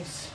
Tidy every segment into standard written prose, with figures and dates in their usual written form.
Guys.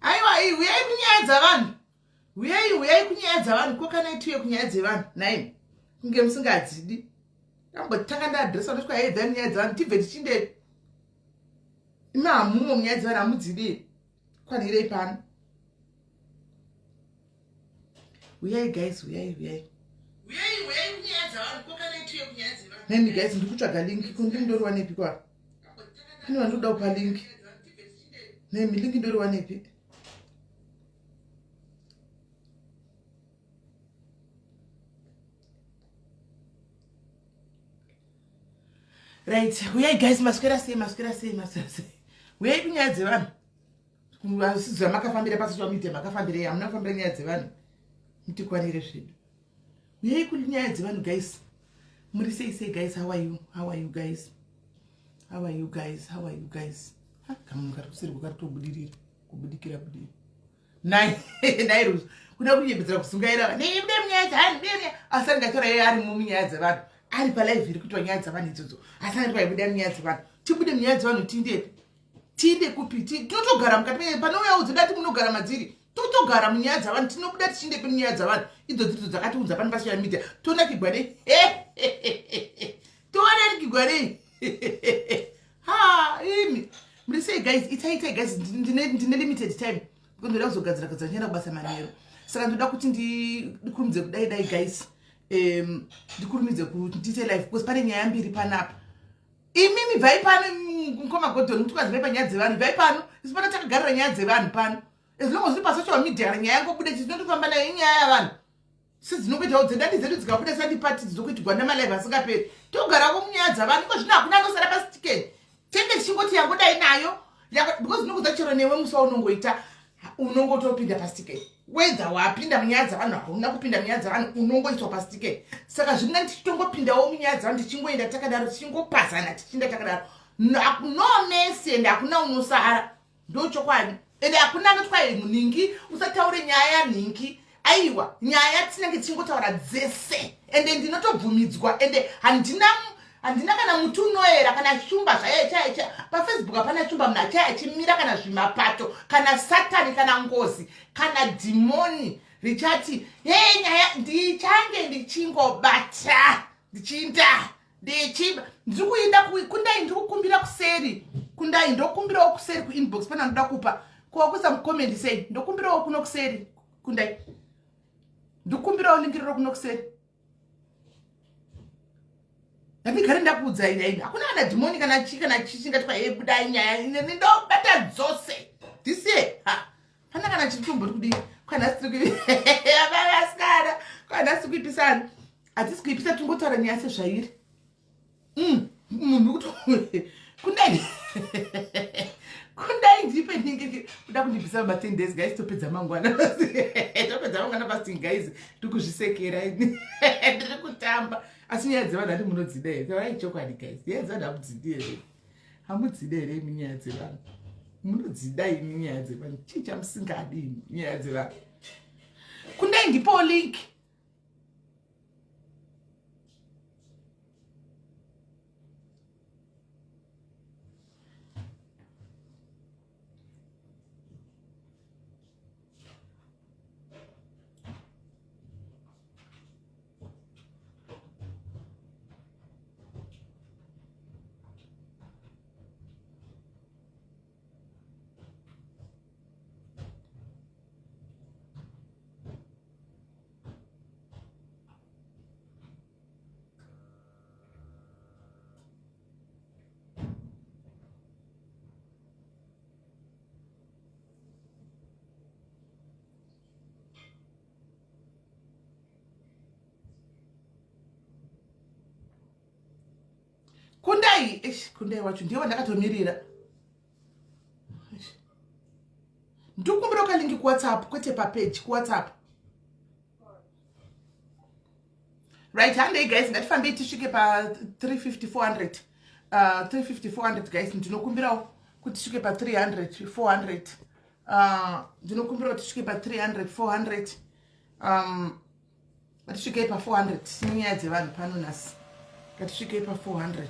Aiwa, huyai kunyaya dzavanhu, huyai, huyai kunyaya dzavanhu. Kokanai tiuye kunyaya dzevanhu nai kunge musingadzidi. Tambotanga ndaadresa ndosvika heidza munyaya dzevanhu, tibve tichinde imi hamumo munyaya dzevanhu, hamudzidi. Kwanirei pano. Uyai guys, uyai, uyai, uyai, uyai kunyaya dzavanhu. Kokanai tiuye kunyaya dzevanhu nemi guys. Ndiri kutsvaga link, kondindoriwanepi? Kwa pane vandoda kupa link nemi, link ndoriwanepi? Right, uyai guys. Maswera sei? Maswera sei? Maswera sei? Uyai kunyaya dzevanhu. Asidzira makafambira pasocial media, makafambirei? Hamuna kufambira nyaya dzevanhu, mutikwanire zvedu. Uyai kunyaya dzevanhu guys. Muri sei sei guys? How are you? How are you guys? How are you guys? How are you guys? Kamunhu kari kuseri kari tobudirira kubudikira budira nairuzo kuda kunyembedzera kusungaira nebude munyaya dzevanhu, bude. Asi angatora iye arimo munyaya dzevanhu, ari palive iri kuitwa nyaya dzevanhu idzodzo, asi angati kwaibuda munyaya dzevanhu. Tibude munyaya dzevanhu tiindepi? Tiinde kupi? Tinotogara mukati panouya udzoda ti munogara madziri, totogara munyaya dzavanhu. Tinobuda tichindepi munyaya dzavanhu idzo dziridzo dzakatiunza pano pasocial media? Tonakigwa nei? Tonakigwa nei? Ha, imi muri sei guys? Itai, itai guys, ndine limited time because ndoda kuzogadzira gadzira, ndichienda kubasa manheru, saka ndoda kuti ndikurumidze kudai dai guys, ndikurumidze kuti ndiite live because pane nyaya mbiri panapa. Imimi bvai pano, mukoma Godon, kuti kwazivai panyaya dzevanhu, bvai pano. Isu pano takagarira nyaya dzevanhu pano. As long as uri pasocial media, kana nyaya yangobuda, tinotofamba nayo. Inyaya yavanhu sedzinongoitawo dzendandi dzedu dzikabuda sandipati dzokuitigwa nemalive asingaperi, togarako munyaya dzavanhu. Iko zvino hakuna anosara pasitikeni, tenge tichingoti yangodai nayo, because ndinokuudza, chero newe musi waunongoita unongotopinda pasitikeni, whether wapinda munyaya dzavanhu, hauna kupinda munyaya dzavanhu, unongoiswa pasitikeni. Saka zvina tichitongopindawo munyaya dzavanhu, tichingoenda takadaro, tichingopazana, tichienda takadaro. No mesi and hakuna unosara, ndo chokwadi. Ende hakuna anoti kwai nhingi usataure nyaya yanhingi. Aiwa, nyaya tinenge tichingotaura dzese, ende ndinotobvumidzwa, ende handina kana muti unoera kana shumba zvayo chaicha paFacebook. Hapana shumba, munhu achaya achimira kana zvimapato kana Satani kana ngozi kana dhimoni richati he nyaya. Ndichange ndichingobata, ndichiinda, ndichiba, ndiri kuinda kundai, ndiri kukumbira kuseri kundai, ndokumbirawo kuseri kuinbox pana ndoda kupa kuwakuisa mucomment sei. Ndokumbirawo kuno kuseri kundai, ndikumbirawo link riro kuno kuseri. Ndandigare ndakuudzai naini, hakuna kana dhimoni kana chi kana chi chingati kwa budai nyaya. Ndobata dzose this year. Ha, pana kana chiri tombori kudii kwanhasi? Kwanhasi kuipisana, hatisi kuipisa, tingotaura nyaya sezvairi. Munhu kuti kundai, kundai ndipe ninge kuda kundibvisa ma 10 days guys, topedza mangwana, topedza mangwana fasting guys. Tiri kuzvisekera, ndiri kutamba, asi nyaya dzevanhu hati munodzida here? Taurai chokwadi guys, nyaya dzevanhu hamudzidi here? Hamudzida here imi nyaya dzevanhu? Munodzida imi nyaya dzevanhu? Chii chamusingadi imi nyaya dzevanhu? Kundai ndipowo link. Kundai, eish, Kundai wacho ndiye wandakatomirira. Ndikumbira kalingi kuWhatsApp kwete papage, kuWhatsApp. Right, handei guys, ngatifambei tisvike pa 350 400. 350 400 guys, ndinokumbirawo kuti tisvike pa 300 400. Ndinokumbirawo tisvike pa 300 400. Ngatisvikei pa 400, tine nyaya dzevanhu pano nhasi. Ngatisvikei pa 400.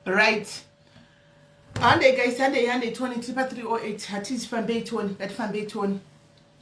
Right, handei guys, handei, handei tione. Tiri pa 308, hatifambei tione, ngatifambei tione,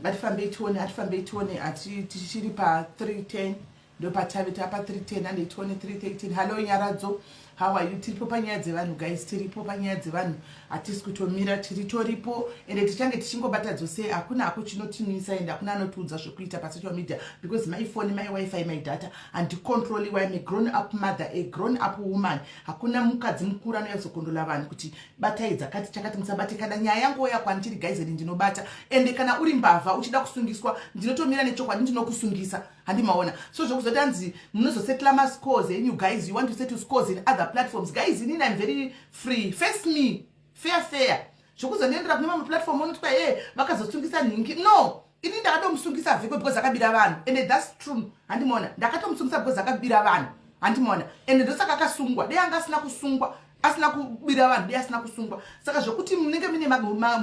ngatifambei tione, hatifambei tione. Hati tichiri pa 310, ndopatave tapa 310. Handei tione 313. Hallo Nyaradzo, how are you? Tiripo panyaya dzevanhu guys, tiripo panyaya dzevanhu, hatisi kutomira, tiri toripo ende tichange tichingobata dzose. Hakuna hako chinotimisa ende hakuna anotiudza zvekuita pasocial media because my phone, my WiFi, my data, handicontroli. I'm a grown up mother, a grown up woman. Hakuna mukadzi mukuru anouya kuzokondola vanhu kuti batai dzakati chakati, musabate. Kana nyaya yangu oya kwandiri guys, ende ndinobata. Ende kana uri mbavha uchida kusungiswa, ndinotomira nechokwadi, ndinokusungisa. Handimaona. So zvokuzoti anzi munozosetla mascores enyu guys, you want to settle scores in other platforms guys, inini I'm very free. Face me fair fair. Zvokuzondiendera kune mamwe platform onotwa e vakazosungisa nhingi, no. Ini ndakatomusungisa vhiko because akabira vanhu and that's true. Handimaona, ndakatomusungisa because akabira vanhu. Handimaona, and ndosaka akasungwa. Dei anga asina kusungwa, asina kubira vanhu, dei asina kusungwa. Saka zvokuti munenge mine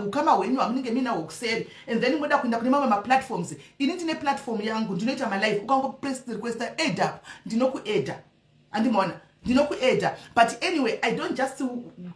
ukama hwenyu hamunenge muina hwokuseri and then moda kuenda kune mamwe maplatforms, ini ndine platform yangu, ndinoita malive. Ukangopress request add up, ndinokuadda. Handimaona, ndinokuadda. But anyway, I don't just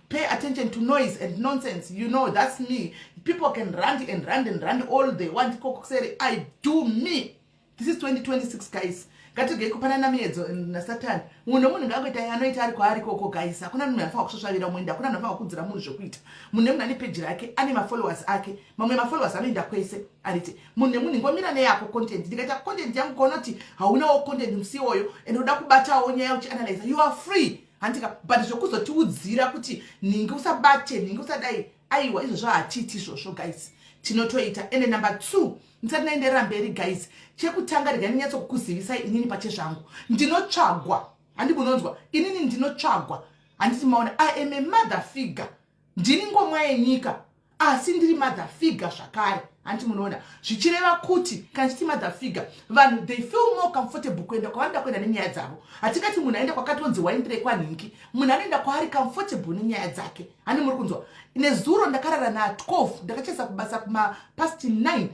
pay attention to noise and nonsense, you know. That's me. People can run and run and run all they want kokuseri, I do me. This is 2026 guys, ngatigei kupanana miedzo nasatani. Munhu nemunhu ngaangoita anoita ari kwaari koko guys. Hakuna munhu anofanira kusvasvavira umwe, hakuna munhu anofanira kukudzira munhu zvokuita. Munhu nemunhu ane peji rake, ane mafollowers ake, mamwe mafollowers anoenda kwese ariti. Munhu nemunhu ingomira neyako content. Ndikaita content yangu, kaona kuti haunawo content musi iwoyo and uda kubatawo nyaya uchianalyza, you are free, handika? But zvokuzotiudzira kuti nhingi usabate, nhingi usadai, aiwa, izvozvo hatiiti izvozvo guys, tinotoita. Ende number two, ndisati ndaenderera mberi guys, chekutanga rega ndinyatsokukuzivisai inini pachezvangu ndinotsvagwa. Handi munonzwa, inini ndinotsvagwa. Handiti maona, I am a mother figure. Ndini ngomwa yenyika, asi ndiri mother figure zvakare. Handiti munoona, zvichireva kuti kana chiti mother figure, vanhu they feel more comfortable kuenda kwavanoda kuenda nenyaya dzavo. Hatingati munhu aenda kwakatonzi waendere kwanhingi, munhu anoenda kwaari comfortable nenyaya dzake. Handi muri kunzwa? Nezuro ndakarara na12, ndakachesa kubasa kumapast 9,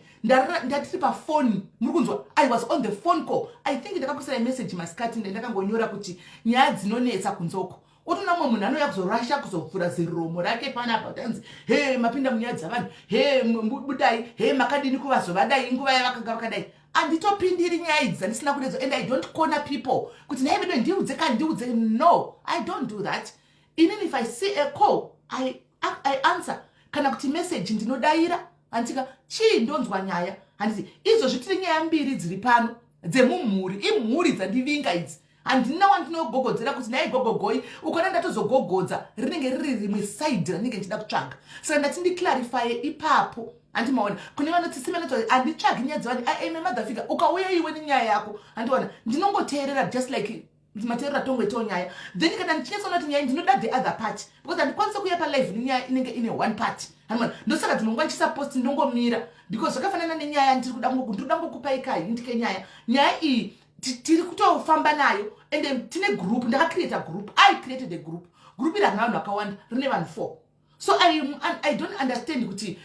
ndatiri pafoni. Muri kunzwa? I was on the phone call. I think ndakakusirai message masikati, ndakangonyora kuti nyaya dzinonetsa kunzoko. Otoona mumwe munhu anouya kuzorasha, kuzovhura ziromo rake panapa kuti anzi, "He, mapinda munyaya dzavanhu, he, budai, he, makadini kuvazovadai nguva yavakanga vakadai." Handitopindiri nyaya idzi dzandisina kuredzo and I don't corner people kuti, "Nhai vedo, ndiudze kani, ndiudze." No, I don't do that. Inini if I see a call, I answer, kana kuti message ndinodayira. Handika chii, ndonzwa nyaya. Handiti izvozvi tiri nyaya mbiri dziri pano dzemumhuri, imhuri dzandivinga idzi. Handina wandinogogodzera kuti nhai gogogoi. Ukaona ndatozogogodza, rinenge riri rimwe side randinenge ndichida kutsvaga. Saka ndati ndiclarifye ipapo. Handimaona, kune vanoti simenoti handitsvagi nyaya dzevanhu, I am a mother figure. Ukauya iwe nenyaya yako, handiona, ndinongoteerera just like mateerera tongoitawo nyaya. Then kana ndichinyatsoona kuti nyaya, ndinoda the other part because handikwanisi kuuya palive nenyaya inenge ine one part. Handimaona, ndosaka dzinonguva ndichisa post, ndongomira because zvakafanana nenyaya ndiri kuda ndinoda ngokupai kahint kenyaya. Nyaya iyi tiri kutofamba nayo ende tine group, ndakacreata group. I created a group. Group iri harina vanhu vakawanda, rine vanhu four. So I don't understand kuti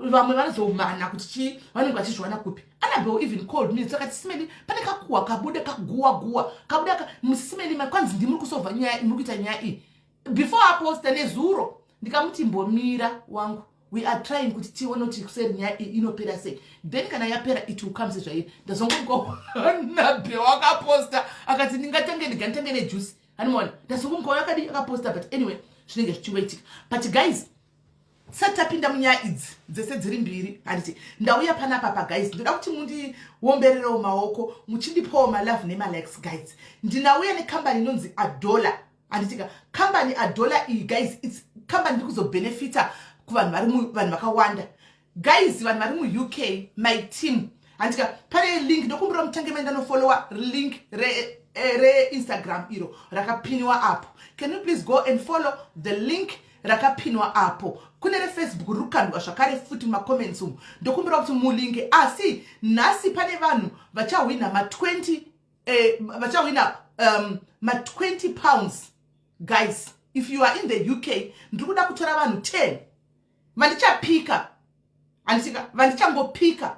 vamwe vanozomana kuti chii, vanenge vachizviwana kupi. Annabel even called me, saka tisimeni pane kakuhwa kabuda, kaguwa guwa kabuda musisimeni, kwanzi ndimuri kusolva nyaya, muri kuita nyaya iyi before aposta nezuro. Ndikamuti, "Mbomira wangu, we are trying kuti tione kuti kuseri nyaya iyi inopera sei. Then kana yapera, it will come sezvairi." Ndazongoanabel wakaposta akati ndingatange. Nditange nejuice, handimaona. Ndazongomukawo yakadi akaposta, but anyway, zvinenge zvichingoitika. But guys, tisati tapinda munyaya idzi dzese dziri mbiri, handiti ndauya panapa pa, guys, ndoda kuti mundiombererewo maoko, muchindipawo malove nemalikes. Guys, ndinauya nekambani inonzi Adola, handitika? Kambani Adola iyi, guys, its kambani iri kuzobhenefita kuvanhu vari vanhu vakawanda, guys, vanhu vari muUK, my team, handitika? Pane link, ndokumbira mutange maenda nofollowa link reInstagram re iro rakapiniwa apo. Can you please go and follow the link rakapinwa apo? Kune reFacebook riri kukandwa zvakare futi mumacomments umu. Ndokumbira kuti mulinke. Asi nhasi pane vanhu vachahwina ma20, vachahwina ma£20. Guys, if you are in the UK, ndiri kuda kutora vanhu 10 vandichapika, handitika? Vandichangopika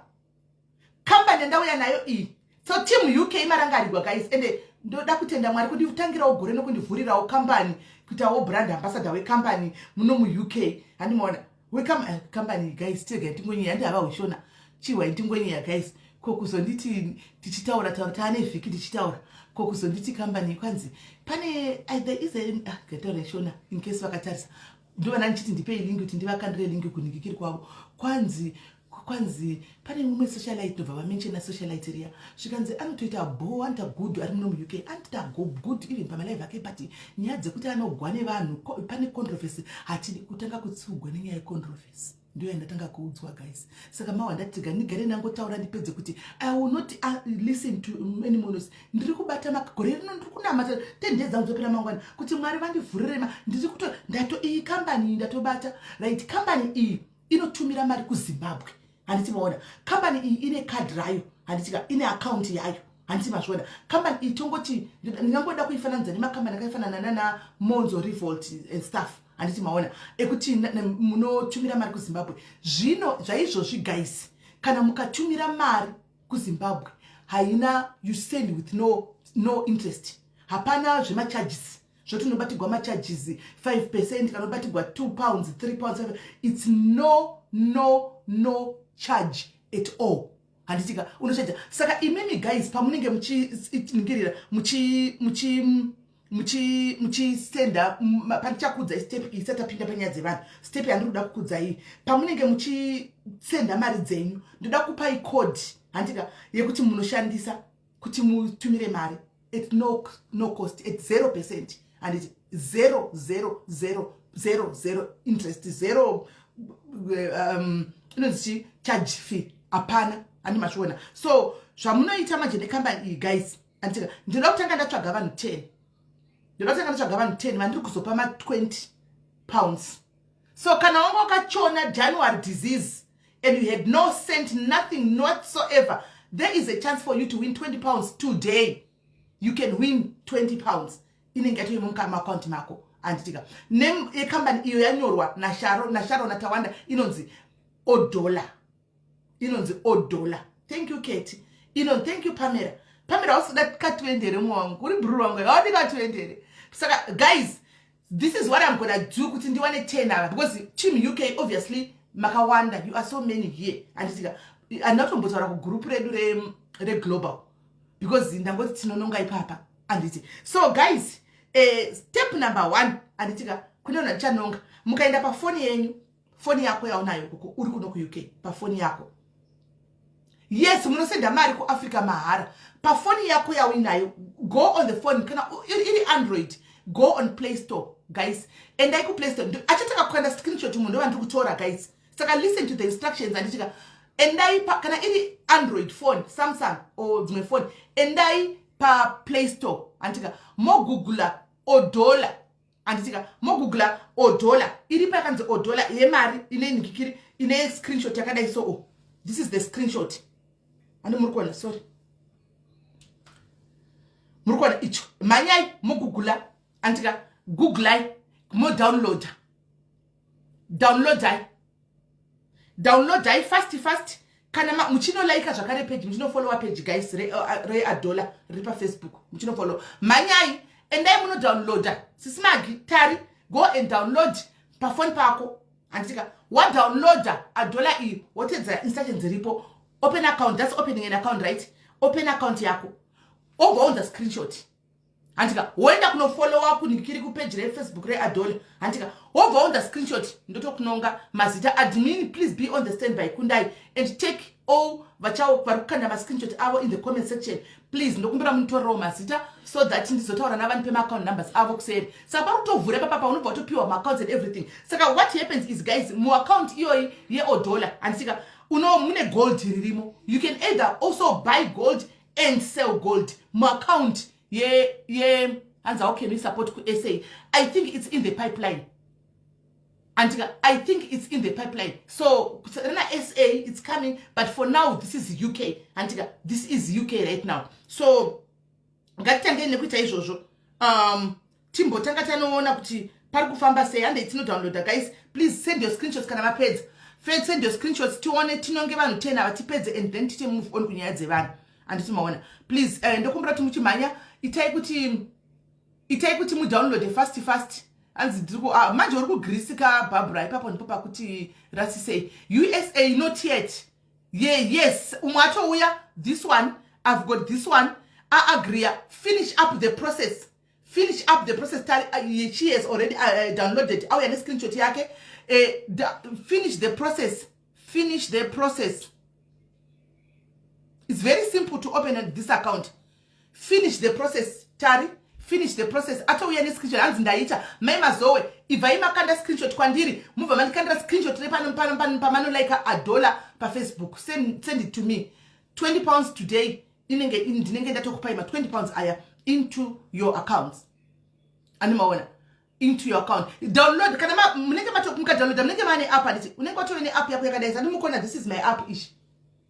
kambani yandauya nayo iyi. So team UK marangarirwa, guys. Ende ndoda kutenda Mwari kunditangirawo gore nokundivhurirawo kambani, kuitawo brand ambassador wekambani muno muUK, handimaona? Wekambani, guys, tega tingwenyeya, handi hava hweshona chihwa ndingwenyeya, guys. Ko kuzonditi tichitaura taura taane vhiki tichitaura, ko kuzonditi kambani kwanzi pane there is a gataura shona in case vakatarisa, ndovana ndichiti ndipei link kuti ndivakandire link kunhingikiri kwavo. Kwanzi pane mumwe socialite, ndobva vamenshena socialite riya, zvikanzi anotoita bo, anoita good ari muno muUK, anotoita good even pamalive ake, but nyaya dzekuti anogwa nevanhu, pane controversy. Hatidi kutanga kutsugwa nenyaya yecontroversy. Ndiyo yandatanga kuudzwa, guys. Saka mawa ndatiga ndigare nangotaura ndipedze kuti I will not listen to any monos. Ndiri kubata magore rino, ndiri kunamata 10 days dzangu dzopera mangwana kuti Mwari vandivhurire ma ndiri kuto ndato iyi kambani iyi ndatobata, right? Kambani iyi inotumira mari kuZimbabwe, handiti maona? Kambani iyi ine kadhi rayo, handitika? Ine akaunti yayo, handiti mazviona? Kambani iyi tongoti ndingangoda kuifananidza nemakambani akaifanana nana Monzo, Revolt and stuff, handiti maona? Ekuti munotumira mari kuZimbabwe. Zvino zvaizvozvi, guys, kana mukatumira mari kuZimbabwe, haina, you send with no interest. Hapana zvemacharges zvoti unobatirwa macharges 5%, kana unobatirwa £2, £3. It's no charge at all, handitika? Unochaja. Saka imimi, guys, pamunenge muchiningirira, muchisenda, pandichakudzai step iyi isati tapinda panyaya dzevanhu, step yandiri kuda kukudzai, pamunenge muchisenda mari dzenyu, ndoda kupai code, handika, yekuti munoshandisa kuti mutumire mari at no cost, at 0%, handiti? 0 0 0 0 0 interest, zero inonzi chi charge fee hapana, handi mazviona? So zvamunoita manje nekambani iyi, guys, anditika, ndinoda kutanga ndatsvaga vanhu 10. Ndinoda kutanga ndatsvaga vanhu 10 vandiri kuzopa ma£20. So kana wanga wakachona January disease and you had no cent, nothing whatsoever, there is a chance for you to win £20 today. You can win £20, inenge yatoimo mumaakaunti mako, handitika? Yekambani iyo yanyorwa naSharo, naSharo naTawanda, inonzi Odola, inonzi Odola. Thank you, Kate. Ino, thank you, Pamela. Pamela, usida katuendere mwangu, uri bhururu wangu, haudi katuendere. Saka guys, this is what I'm gonna do kuti ndiwane 10 ava, because team UK obviously makawanda, you are so many here, handitika? Handina kutombotaura kugurupu redu reglobal because ndangoti tinononga ipapa, handiti? So guys, step number one, handitika? Kune vanhu vandichanonga. Mukaenda pafoni yenyu, foni yako yaunayo koko uri kuno kuUK, pafoni yako, yes, munosenda mari kuAfrica mahara. Pafoni yako yauinayo, go on the phone, kana iri Android, go on Play Store. Guys, endai kuPlay Store. Achatanga kukanda screenshot munhu ndova ndiri kutora, guys. Saka listen to the instructions, handitika? Endai, kana iri Android phone, Samsung or dzimwe phone, endai paPlay Store, handitika? Mogoogla Odola, handitika? Mogoogla Odola. Iripo yakanzi Odola yemari, ine nhikikiri, ine screenshot yakadai. So, oh, this is the screenshot. Handi muri kuona? Sorry, muri kuona icho? Manyai mogoogla, handitika? Googlai, modownloada, downloadai, downloadai fast fast. Kana muchinolaika zvakare page, muchinofollowa page, guys, reAdola riri paFacebook, muchinofollowa. Manyai, endai munodownloada. Sisimagi tari, go and download pafoni pako, handitika? Wadownloada Adola iyi, wotedzera instruction dziripo. Open account, that's opening an account, right? Open account yako, obva waunza screenshot. Handika woenda kunofollowa kunikiri kupeji reFacebook reAdola. Handika wobva waunza screenshot, ndotokunonga mazita. Admin, please be on the stand by Kundai and take all vachao vari kukanda mascreenshot avo in the comment section. Please, ndokumbira munitorerawo mazita so that ndizotaura navanhu pemaaccount numbers avo kuseri. Saka pari kutovhura ipapapa, unobva watopiwa maaccounts and everything. Saka what happens is, guys, muaccount iyoyi yeOdola, handisika uno mune gold ririmo. You can either also buy gold and sell gold muaccount ye hanzi, how can we support kuSA? I think it's in the pipeline. Andika, I think it's in the pipeline. So rena SA, it's coming, but for now this is UK. Andika, this is UK right now. So ngatitangei nekuita izvozvo. Timbotanga tanoona kuti pari kufamba sei. Handei tinodownloada. Guys, please send your screenshots kana mapedza. Send your screenshots tione, tinonge vanhu 10 ava tipedze and then tite move on kunyaya dzevanhu. Handiti maona? Please, ndokumbira kuti muchimhanya, itai kuti mudownloade fast fast. Hanzi ndiri manje uri kuGreece ka, Barbara? Ipapo ndipo pakuti rasisei. USA not yet. Yeah, yes, umwe atouya. This one, I've got this one aagree. Finish up the process, finish up the process. Tari, she has already downloaded, auya nescreenshot yake. Finish the process, finish the process. It's very simple to open this account. Finish the process. Tari, finish the process. Atouya nescreenshot, hanzi ndaita. Mai Mazowe, ibvai makanda screenshot kwandiri, mubva mandikandira screenshot repano pano pamanolaika Adola paFacebook. Send it to me. £20 today inenge ndinenge ndatokupai ma20 pounds aya into your accounts. Animaona? Into your account. Download. Kana munenge mukadownloada, munenge maane app. Handiti unenge watove neapp yako yakadai? Sandi muri kuona? This is my app ishi.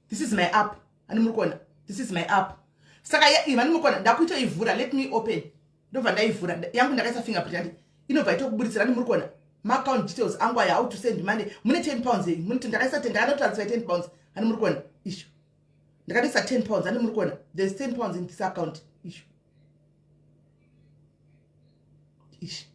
This is my app. Ani muri kuona? This is my app. Saka mani muri kuona, ndakuitoivhura. Let me open. Ndobva ndaivhura yangu, ndakaisa fingerprint. Andi inobva itokubuditsira. Ani muri kuona maaccount details angu aya? How to send money. Mune £10 ei, ndakaisa, ndakatotransfer £10. Ani muri kuona isho? Ndakatoisa £10. Ani muri kuona? There's £10 in this account. Isho ishi.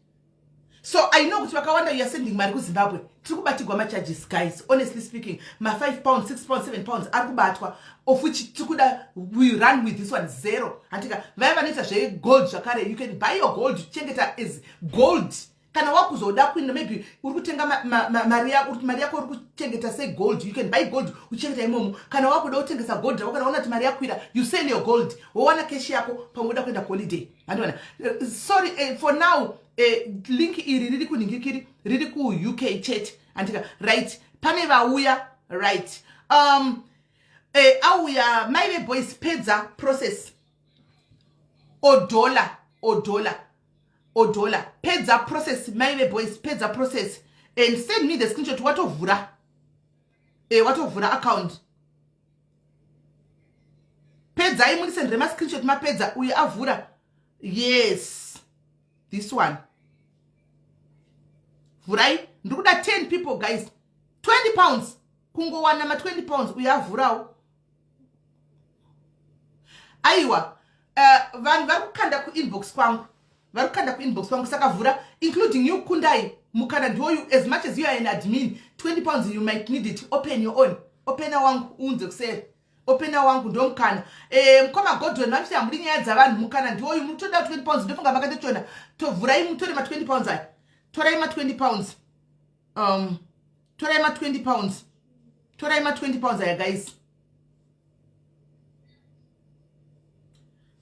So I know kuti vakawanda, you are sending mari kuZimbabwe. Tiri kubatirwa macharges, guys. Honestly speaking, ma5 pounds, £6, £7 ari kubatwa, of which tiri kuda, we run with this one zero. Handika vaya vanoita zvegold zvakare, you can buy your gold, chengeta as gold. Kana wakuzoda kuenda, maybe uri kutenga mari yako, mari yako uri kuchengeta segold, you can buy gold uchichengeta imomo. Kana wakuda kutengesa gold rako, kana waona kuti mari yakwira, you sell your gold, wowana cash yako pamwe uda kuenda holiday. Handiona? Sorry, for now, link iri riri kunhingikiri, riri kuUK chete. Handika? Right, pane vauya. Right, auya mai veboys. Pedza process. Odola, Odola, Odola, pedza process. Mai veboys, pedza process and send me the screenshot. Watovhura, watovhura account. Pedzai mundisendere mascreenshot mapedza. Uyu avhura. Yes, this one, vhurai. Ndiri kuda 10 people, guys. £20, kungowana ma20 pounds. Uyu avhurawo. Aiwa, vanhu vari kukanda kuinbox kwangu, vari kukanda kuinbox kwangu. Saka vhura, including you, Kundai. Mukana ndiwoyu. As much as you are an admin, £20, you might need it. Open your own. Opena wangu, uunze kuseri. Opena wangu, ndomukana. Mukoma Godwin, vamuti hamuri nyaya dzavanhu. Mukana ndiwoyu, mutoda £20. Ndofunga makatochiona. Tovhurai, mutore ma20 pounds aya. Torai ma20 pounds. Torai ma20 pounds, torai ma20 pounds aya, guys.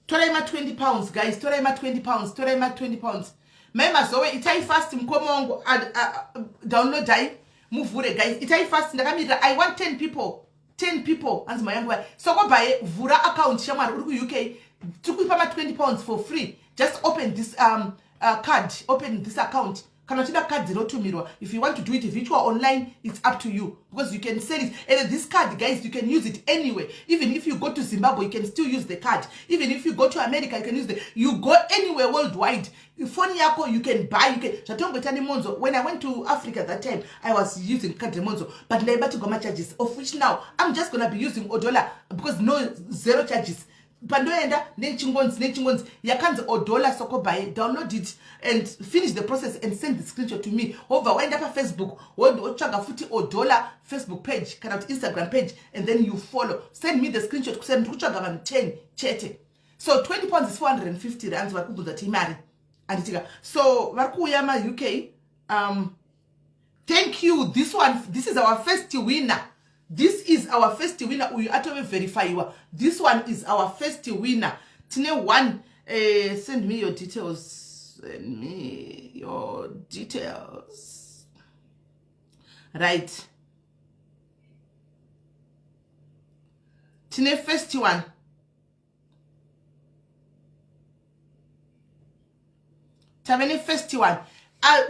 Torai ma20 pounds, guys. Torai ma20 pounds, torai ma20 pounds. Mai Mazowe, itai fast. Mukoma wangu, downloadai muvhure. Guys, itai fast, ndakamirira. I want 10 people, 10 people. Hanzi mai yangu sokobhaye, vhura account shamwari. Uri kuUK, tiri kuipa ma20 pounds for free. Just open this card, open this account. Kana uchida kadhi rotumirwa, if you want to do it virtual, online, it's up to you, because you can sell it. And this card, guys, you can use it anywhere. Even if you go to Zimbabwe, you can still use the card. Even if you go to America, you can use the, you go anywhere worldwide, phone yako, you can buy, you can. Zvatongoita neMonzo. When I went to Africa that time, I was using card reMonzo, but ndaibatirwa macharges, of which now I'm just gonna be using Odola because no, zero charges. Pandoenda nechingonzi yakanzi Odola Sokobai. Download it and finish the process and send the screenshot to me. Wobva waenda paFacebook, wotsvaga futi Odola Facebook page kana kuti Instagram page, and then you follow. Send me the screenshot. Kuseni ndiri kutsvaga vanhu 10 chete. So 20 pounds is 450 rands. Vari kubvunza ti imari, anditika? So vari kuuya maUK. Thank you. This one, this is our first winner. This is our first winner. Uyu atove verifyiwa. This one is our first winner. Tine one. Send me your details, send me your details. Right, tine first one. Tave nefirst one.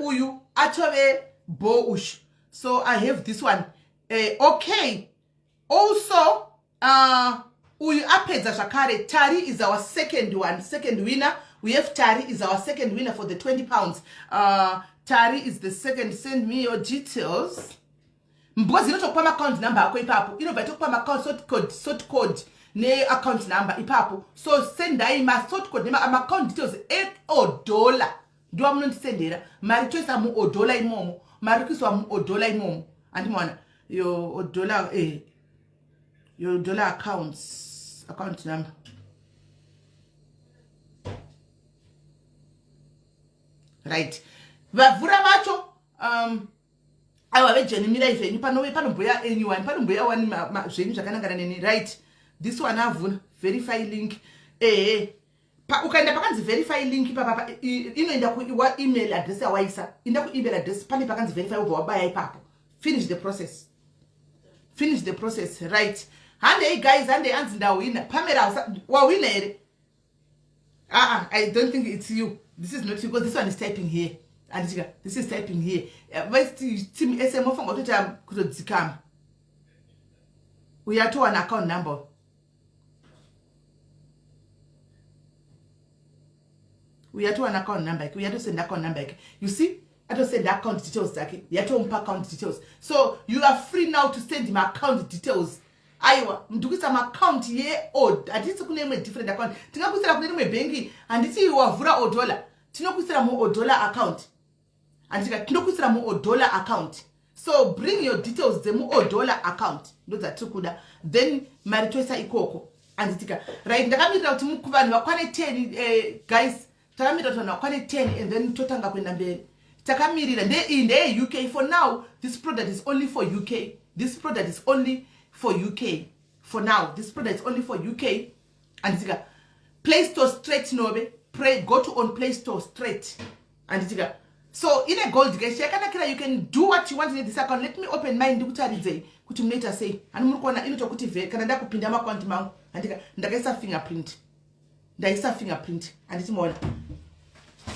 Uyu atove bo ushu. So I have this one. Okay, also uyu apedza zvakare. Tari is our second one, second winner. We have Tari is our second winner for the 20 pounds. Tari is the second. Send me your details, because inotokupa maaccount number ako ipapo. Inobva itokupa maaccount sort code, sort code neaccount number ipapo. So sendai masort code nemaaccount details eodollar, ndiwa munondisendera mari, toisa muodollar imomo. Mari kuiswa muodollar imomo, handimaona? Your odollar, your dollar accounts, account number. Right, vavhura vacho. Aiwa, vejeni, mirai zvenyu. Panomboya anyone, panomboya wani zvenyu zvakanangana neni. Right, this one avhura verify link. Ehe, ukaenda pakanzi verify link ipapapa, inoenda kuemail address yawaisa. Inda kuemail address, pane pakanzi verify, ubva wabaya ipapo. Finish the process, finish the process. Right, handei guys, handei. Anzi ndahwina. Pamela, wahwina here? Aa, I don't think it's you. This is not you, because this one is typing here, anditika? This is typing here. Team sm ofanga kutoita kutodzikama. Uyu atowana account number. Uyu atowana account number yake. Uyu atosenda account number yake. You see, atosenda account details dzake, yatomupa account details. So you are free now to send maaccount details. Aiwa, ndikuisa maaccount yeod, handisi kune imwe different account. Tingakuisira kune rimwe bhengi, handiti? Wavhura odollar, tinokuisira muodollar account, handitika? Tinokuisira muodollar account. So bring your details dzemuodollar account, ndo dzatiri kuda, then mari toisa ikoko, handitika? Right, ndakamirira kuti vanhu vakwane 10. Guys, takamirira kuti vanhu vakwane 10 and then totanga kuenda mberi. Takamirira. Iyi ndeye-UK for now. This product is only for UK. This product is only for UK for now. This product is only for UK, anditika? Play Store straight, nobe pray, go to on Play Store straight, anditika? So ine gold, guys. Yakanakira, you can do what you want in this account. Let me open mine, ndikutaridzei kuti munoita sei. Hani muri kuona inotokuti kana ndakupinda maaccount mangu, handika? Ndakaisa fingerprint, ndaisa fingerprint, handiti maona?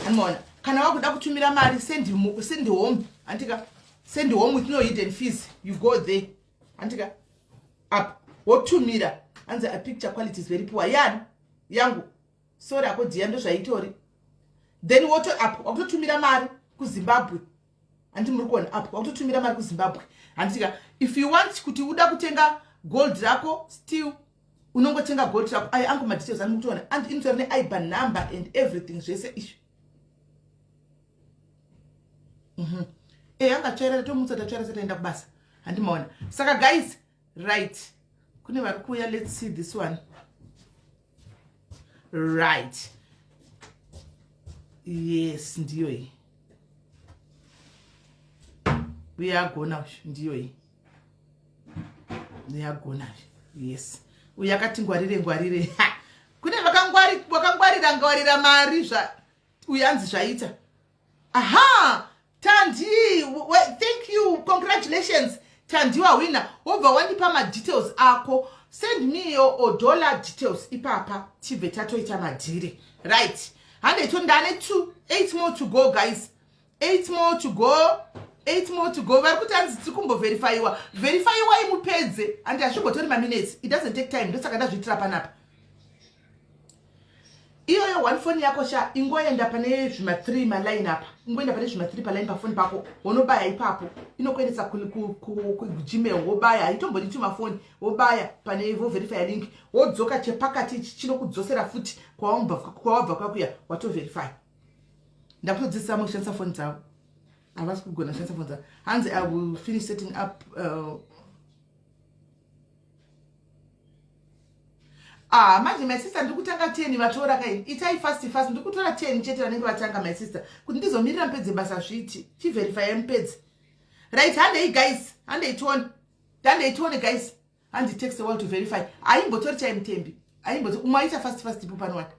Handimaona? Kana wakuda kutumira mari, send home, handika? Send home with no hidden fees. You go there, handika? Up wotumira. Hanzi a picture quality is very poor. Yani yangu, sorry ako dhiya, ndo zvaitori. Then woto up, wakutotumira mari kuZimbabwe, handi muri kuona? Up wakutotumira mari kuZimbabwe, handitika? If you want kuti uda kutenga gold rako, still unongotenga gold rako. Ayo angu madetails ani mukutoona, and inotori neIBAN number and everything, zvese izvi. E, angatsvaira, tomutsa, tatsvaira, sataenda kubasa, handimaona? Saka guys, right, kune vari kuuya. Let's see this one. Right, yes, ndiyo iyi. Uyagona, ndiyo iyi, yagona. Yes, uyu akati ngwarire ngwarire. Kune vakangwarira ngwarira mari. Uyu anzi zvaita. Aha, Tandi, thank you, congratulations Tandi, wawina. Wobva wandipa madetails ako. Send me your dollar details ipapa, tibve tatoita madhiri. Right, handeito. Ndane two, eight more to go guys, eight more to go, eight more to go. Vari kuti hanzi tiri kumboverifyiwa. Verifyiwai mupedze, handi hazvimbotori maminutes, it doesn't take time. Ndosaka ndazviitira panapa. Iyoyo one foni yako sha, ingoenda pane zvima3 maline apa, ingoenda pane zvima3 paline pafoni pako, wonobaya ipapo, inokuendesa kuGmail. Wobaya, haitombodi tumafoni, wobaya pane voverify link, wodzoka. Chepakati ichi chinokudzosera futi kwawabva kwakuya watoverify. Ndakutodzidzisa vamwe kushandisa foni dzavo, havasi kugona kushandisa foni dzavo. Hanzi I will finish setting up. Ah, manje my sister ndiri kutanga 10 vatora kai. Itai fast fast ndiri kutora 10 chete vanenge vatanga my sister. Kuti ndizomirira mupedze basa zviti. Chiverify mupedze. Right, handei guys. Handei tione. Handei tione guys. Handi takes a while to verify. Aimbotori chai mutembi. Aimbotori umwe aita fast fast ipo pano wani.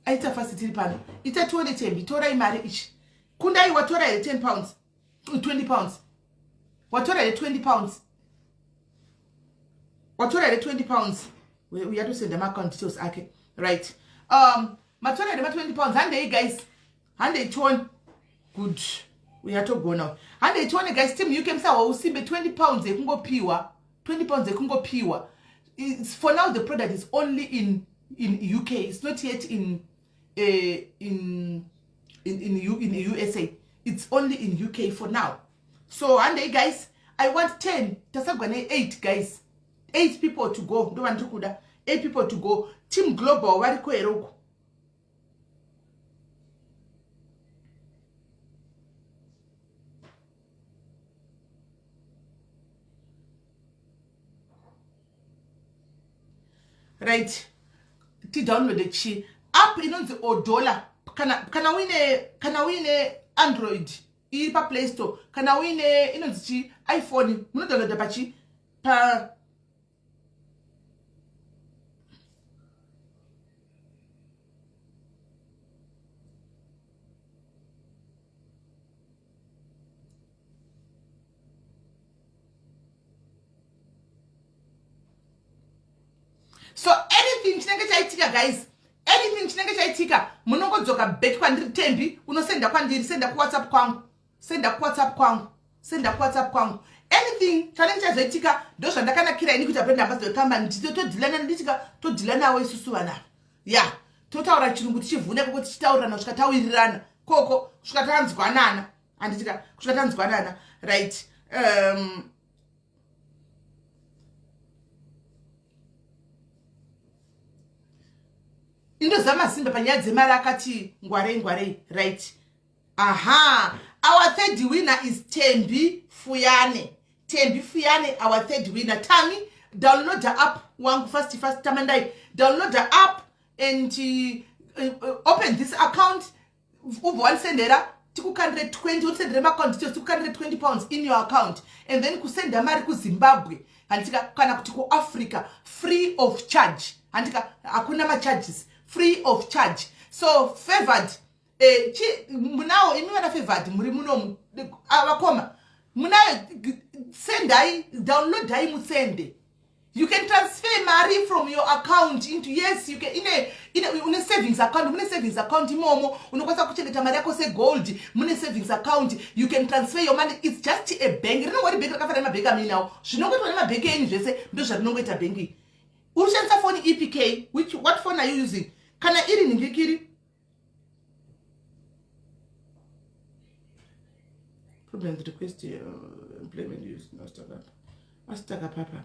Aita fast tiri pano. Ita tione tembi. Torai mari ichi. Kundai watora here 10 pounds. 20 pounds. Watora here 20 pounds. Watora here 20 pounds. Uyatosenda ma account details ake. Right. Matora here ma 20 pounds. Handei guys. Handei tione. Good. Uyatogona. Handei tione guys. Team UK musawa usimbe 20 pounds yekungopiwa. 20 pounds yekungopiwa. It's, for now the product is only in UK. It's not yet in in USA. It's only in UK for now. So handei guys, I want 10. Tasagwa ne 8 guys. 8 people to go. Ndo vandiri kuda. 8 people to go. Team Global variko here uko? Right, tidownload chi app inonzi Odola. Kana uine Android iri paPlay Store, kana uine inonzi chi iPhone, munodownloada pachi pa So anything chinenge chaitika guys, anything chinenge chaitika, munongodzoka back kwandiri. Tembi, unosenda kwandiri, senda kuWhatsApp kwangu, senda kuWhatsApp kwangu, senda kuWhatsApp kwangu. Anything chanenge chazoitika, ndo zvandakanakira ini kuita brand ambassador company. Todhilana, nditika todhila nawo isusu vanava ya totaura chirungu tichivhuna koko, tichitaurirana kusvika tawirirana koko, kusvika tanzwanana, handitika, kusvika tanzwanana. Right, indoziva masimba panyaya dzemari akati ngwarei ngwarei. Right, aha, our third winner is Tembi Fuyane. Tembi Fuyane, our third winner. Tami, download the app wangu fast fast. Tamandai, download the app and open this account. Ubva wandisendera, tikukandire 20, utisendere maaccount details, tikukandire £20 in your account. And then kusenda mari kuZimbabwe, handika, kana kuti kuAfrica, free of charge, handika, hakuna macharges, free of charge. So favored, munawo imi vana favored muri munomu, vakoma munayo, sendai, downloadai, musende. You can transfer mari from your account into, yes, you can. Ine une savings account, mune savings account imomo unokwanisa kuchengeta mari yako segold. Mune savings account, you can transfer your money. It's just a bank, rinongori bhengi rakafanana nemabhengi amuinawo. Zvinongoitwa nemabhengi enyu zvese ndo zvarinongoita bhengi iyi. Uri kushandisa foni epk which, what phone are you using? Kana iri nhingikiri problem, request employment use no startup asitaka papa.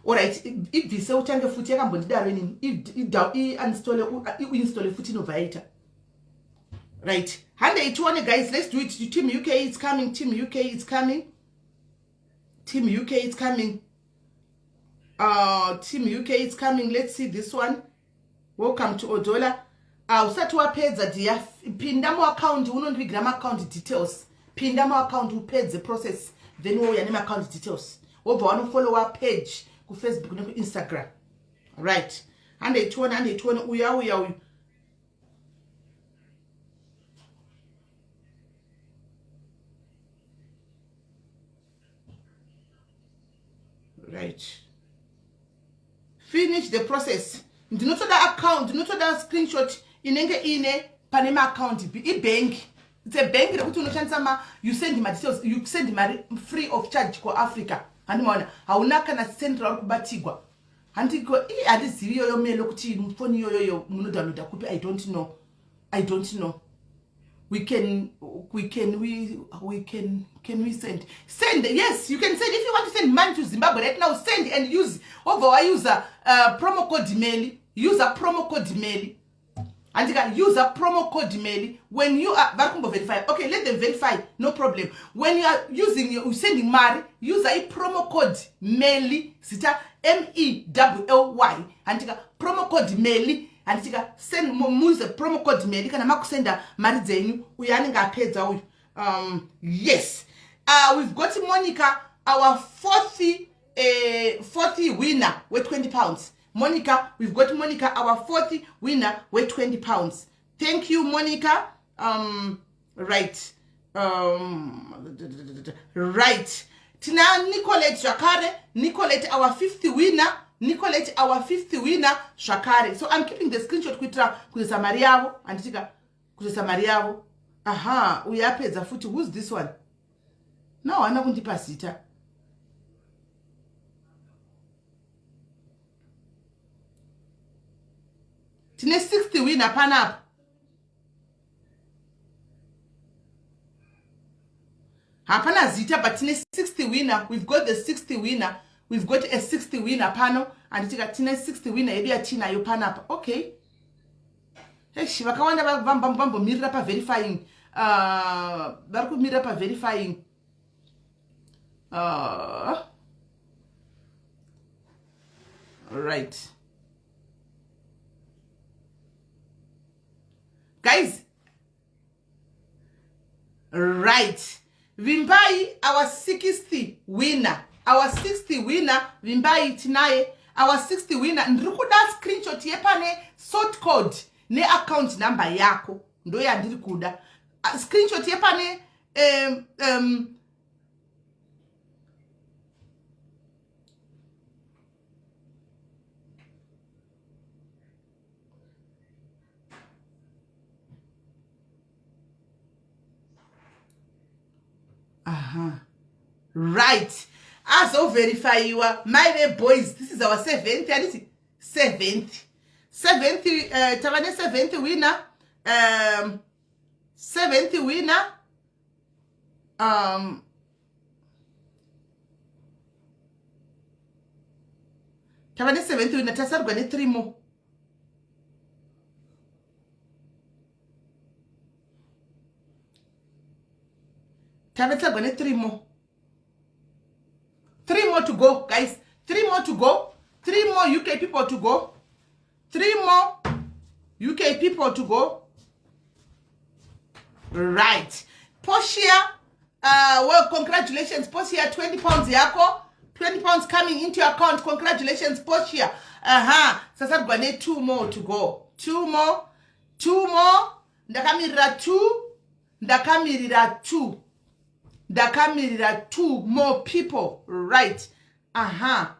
Alright, ibvise utange futi. Yakambondidaro inini. Iuninstalle, uinstalle futi, inobva yaita. Right, handei tione guys, let's do it. Team UK is coming, team UK is coming, team UK is coming, team UK is coming. Let's see this one. Welcome to Odola. Usati wapedza dia, pinda muaccount, unondivigira maaccount details. Pinda muaccount upedze process, then wouya nemaaccount details, wobva wanofollowa page kuFacebook nekuInstagram. Right, handei tione, handei tione. Uya uya uyu. Right, finish the process. Ndinotoda account, ndinotoda screenshot inenge ine pane maaccount ibhengi. It's a bank rekuti unoshandisa ma you send madetails, you send mari free of charge kuAfrica, handimaona? Hauna kana central uri kubatigwa, handiko? Handizivi iyoyo melo kuti foni iyoyoyo munodownloada kupi. I don't know, I don't know. We can we can we send? Yes, you can send. If you want to send money to Zimbabwe right now, send and use, obva wausa promo code Meli. Use a promo code Meli. Handika use a promo code Melly when you are, vari kumboverify. Okay, let them verify, no problem. When you are using you sending mari, use a promo code Melly, zita Melly. Handika promo code Melly. Handitika send, muuse promo code Melly kana makusenda mari dzenyu. Uyo anenge apedza uyu. Yes, we've got Monica, our fourth winner we £20. Monica, we've got Monica, our fourth winner we£20. Thank you, Monica. Right, right, tina Nicolette zvakare. Nicolette, our fifth winner. Nicolette, our fifth winner zvakare. So I'm keeping the screenshot kuitira kuzoisa mari yavo, handitika, kuzoisa mari yavo. Aha, uyo apedza futi. Who's this one now? Haana kundipa zita. Tine 60 winner panapa. Hapana zita, but tine 60 winner. We've got the 60 winner. We've got a 60 winner pano, handitika? Tine 60 winner yedu yatinayo panapa. Okay, eish, vakawanda vambomirira paverifying. Vari kumirira paverifying. Right, guys, right. Vimbai, our 60 winner, our 60 winner. Vimbai tinaye, our 60 winner. Ndiri kuda screenshot yepane sort code neaccount number yako, ndo yandiri kuda. Screenshot yepane aha, right, azoverifyiwa mai veboys. This is our seventh, handiti? Seventh, seventh. Tava neseventh winner, seventh winner. Tava neseventh winner, tasarwa ne-three more. Tavetsagwa ne-three more, three more to go, guys, three more to go, three more UK people to go, three more UK people to go. Right, Portia, well, congratulations, Portia, £20 yako, £20 coming into your account. Congratulations, Portia. Aha, sasarwa ne-two more to go, two more, two more. Ndakamirira two, ndakamirira two, ndakamirira two more people. Right, aha,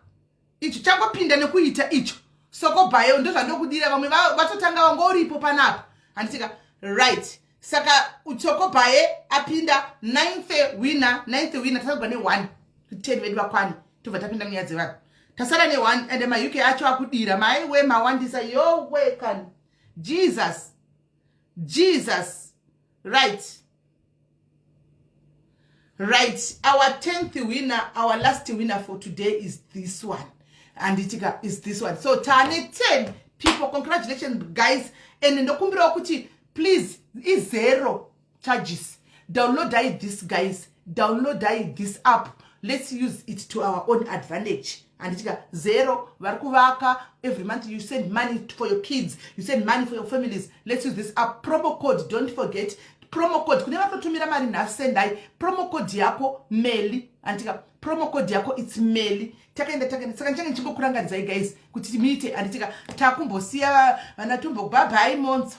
icho changopinda nekuita icho sokobhayo, ndozvandokudira. Vamwe vatotanga vangoripo panapa, handitika? Right, saka sokobhaye apinda, ninth winner, ninth winner. Tasarwa ne-one, 10 vedu vakwani, tobva tapinda munyaya dzevanhu. Tasara ne-one, ende maUK acho akudira. Maiwe, mawandisa, yowe kani, Jesus, Jesus. Right, our 10th winner, our last winner for today is this one, handitika? Is this one. So tane 10 people. Congratulations, guys, and ndokumbirawo kuti please, izero charges. Downloadai this, guys, downloadai this app. Let's use it to our own advantage, handitika? Zero vari kuvaka. Every month you send money for your kids, you send money for your families. Let's use this app. Promo code, don't forget promo code. Kune vatotumira mari nhasi, sendai promo code yako Melly, handitika? Promo code yako, it's Melly. Takaenda, takaenda. Saka ndichange ndichimbokurangaridzai, guys, kuti muite, handitika? Takumbosiya vana tumbo. Bye bye Monzo,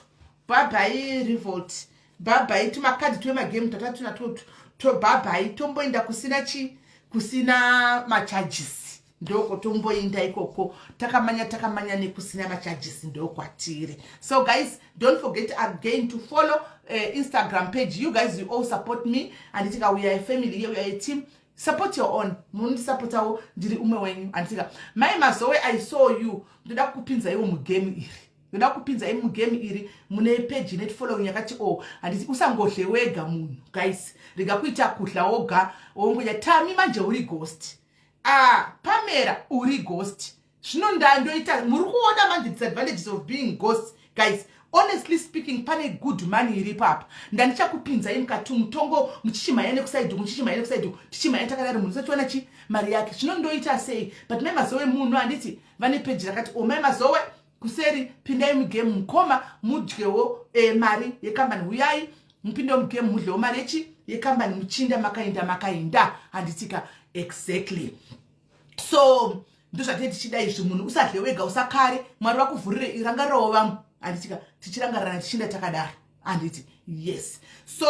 bye bye Revolt, bye bye tumakadhi twemagame tatatuna to, bye bye. Tomboenda kusina chi, kusina macharges, ndoko tomboinda ikoko. Takamanya, takamanya nekusina macharges, ndokwatiri. So guys, don't forget again to follow Instagram page. You guys, you all support me, handitika? We are a family here, we are a team. Support your own. Munondisapotawo, ndiri umwe wenyu, handitika? Mai Mazowe, I saw you. Ndoda kukupinzaiwo mugame iri, ndoda kupinzai mugame iri. Mune page net following yakati o oh, handiti? Usangodle wega munhu, guys. Rega kuita kudla woga wongoya. Tami manje uri ghost. Ah, Pamera uri ghost. Zvino ndandoita, muri kuona manje disadvantages of being ghost, guys. Honestly speaking, pane good money iripo apa. Ndandichakupinzai mukati mutongo, muchichimhanya nekuside, muchichimhanya nekuside, tichimhanya takadaro, munhu usachiona chi mari yake. Zvinondoita sei? But Mai Mazowe munhu, handiti vane peji rakati o Mai Mazowe kuseri, pindai mugame mukoma, mudyewo mari yekambani. Huyai mupindewo mugame, mudyewo mari yechi yekambani, muchinda makainda makainda, handitika? Exactly. So ndozvatee tichida izvi. Munhu usadle wega, usakare. Mwari vakuvhurire, rangarirawo vamwe, handitika? Tichirangarirana, tichinda takadaro, handiti? Yes. So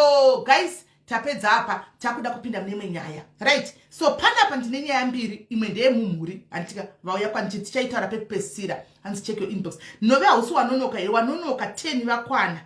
guys, tapedza apa, takuda kupinda mune imwe nyaya, right? So panapa ndine nyaya mbiri. Imwe ndeyemumhuri, handitika? Vauya kwanditi tichaitaura pekupedzisira. Hanzi, "Check your inbox." Nove hausi wanonoka here? Wanonoka. 10 vakwana,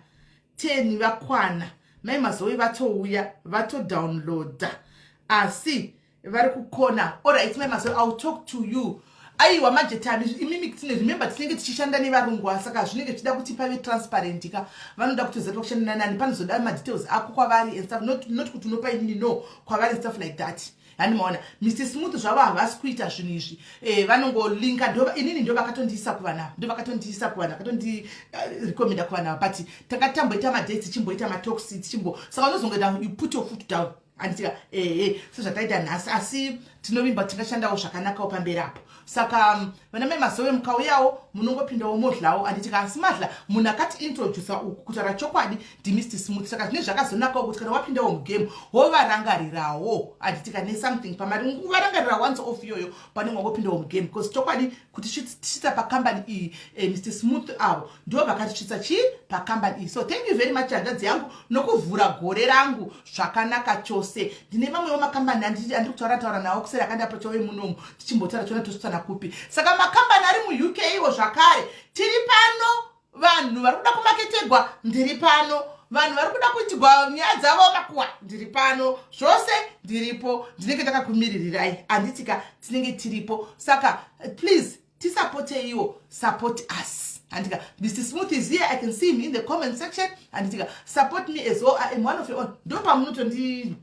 10 vakwana. Mai Mazowe vatouya, vatodownloada, asi vari kukona. Alright, Mai Mazowe, I will talk to you. Aiwa, manje tami imimi tine, remember, tinenge tichishanda nevarungu, saka zvinenge zvichida kuti pave transparent ka. Vanoda kutoziva kuti pakushanda nani, panozoda madetails ako kwavari and stuff, not kuti unopa inini, no, kwavari and stuff like that. Handimaona Mr Smooth zvavo havasi kuita zvinhu izvi, vanongolinka. Inini ndo vakatondiisa kuvanhu ava, ndo vakatondiisa kuvanhu, vakatondirecommenda kuvanhu ava, but tanga tamboita madates, tichimboita matalks, tichimbo, saka unozongoita, you put your foot down, handitika? Ehe, sezvataita nhasi, asi tinovimba tingashandawo zvakanakawo pamberi apo. Saka vana mai Mazowe, mukauyawo munongopindawo modlawo, handitika? Asi madla munhu akati introduca uku, kutaura chokwadi, ndiMr Smooth. Saka zvine zvakazonakawo kuti kana wapindawo mugame, wovarangarirawo, handitika, nesomething pamari, varangarira once off iyoyo panenge wangopindawo mugame, because chokwadi kuti tisvitsa pakambani iyi, Mr Smooth avo ndo vakatisvitsa chii pakambani iyi. So thank you very much, hanzvadzi yangu, nokuvhura gore rangu zvakanaka chose. Ndine mamwewo makambani andiri kutaura taura nawo kuseri, akandapachawo munomu, tichimbotaura tiona tosvitsana kupi. Saka makambani ari muUK iwo zvakare, tiri pano. Vanhu vari kuda kumaketegwa, ndiri pano. Vanhu vari kuda kuitigwa nyaya dzavo makuwa, ndiri pano. Zvose ndiripo, ndinenge ndakakumiririrai, handitika? Tinenge tiripo. Saka please tisapoteiwo, support us, handitika? Mr Smooth is here, I can see him in the comment section, handitika? Support me as well, I am one of your own. Ndo pamunotondi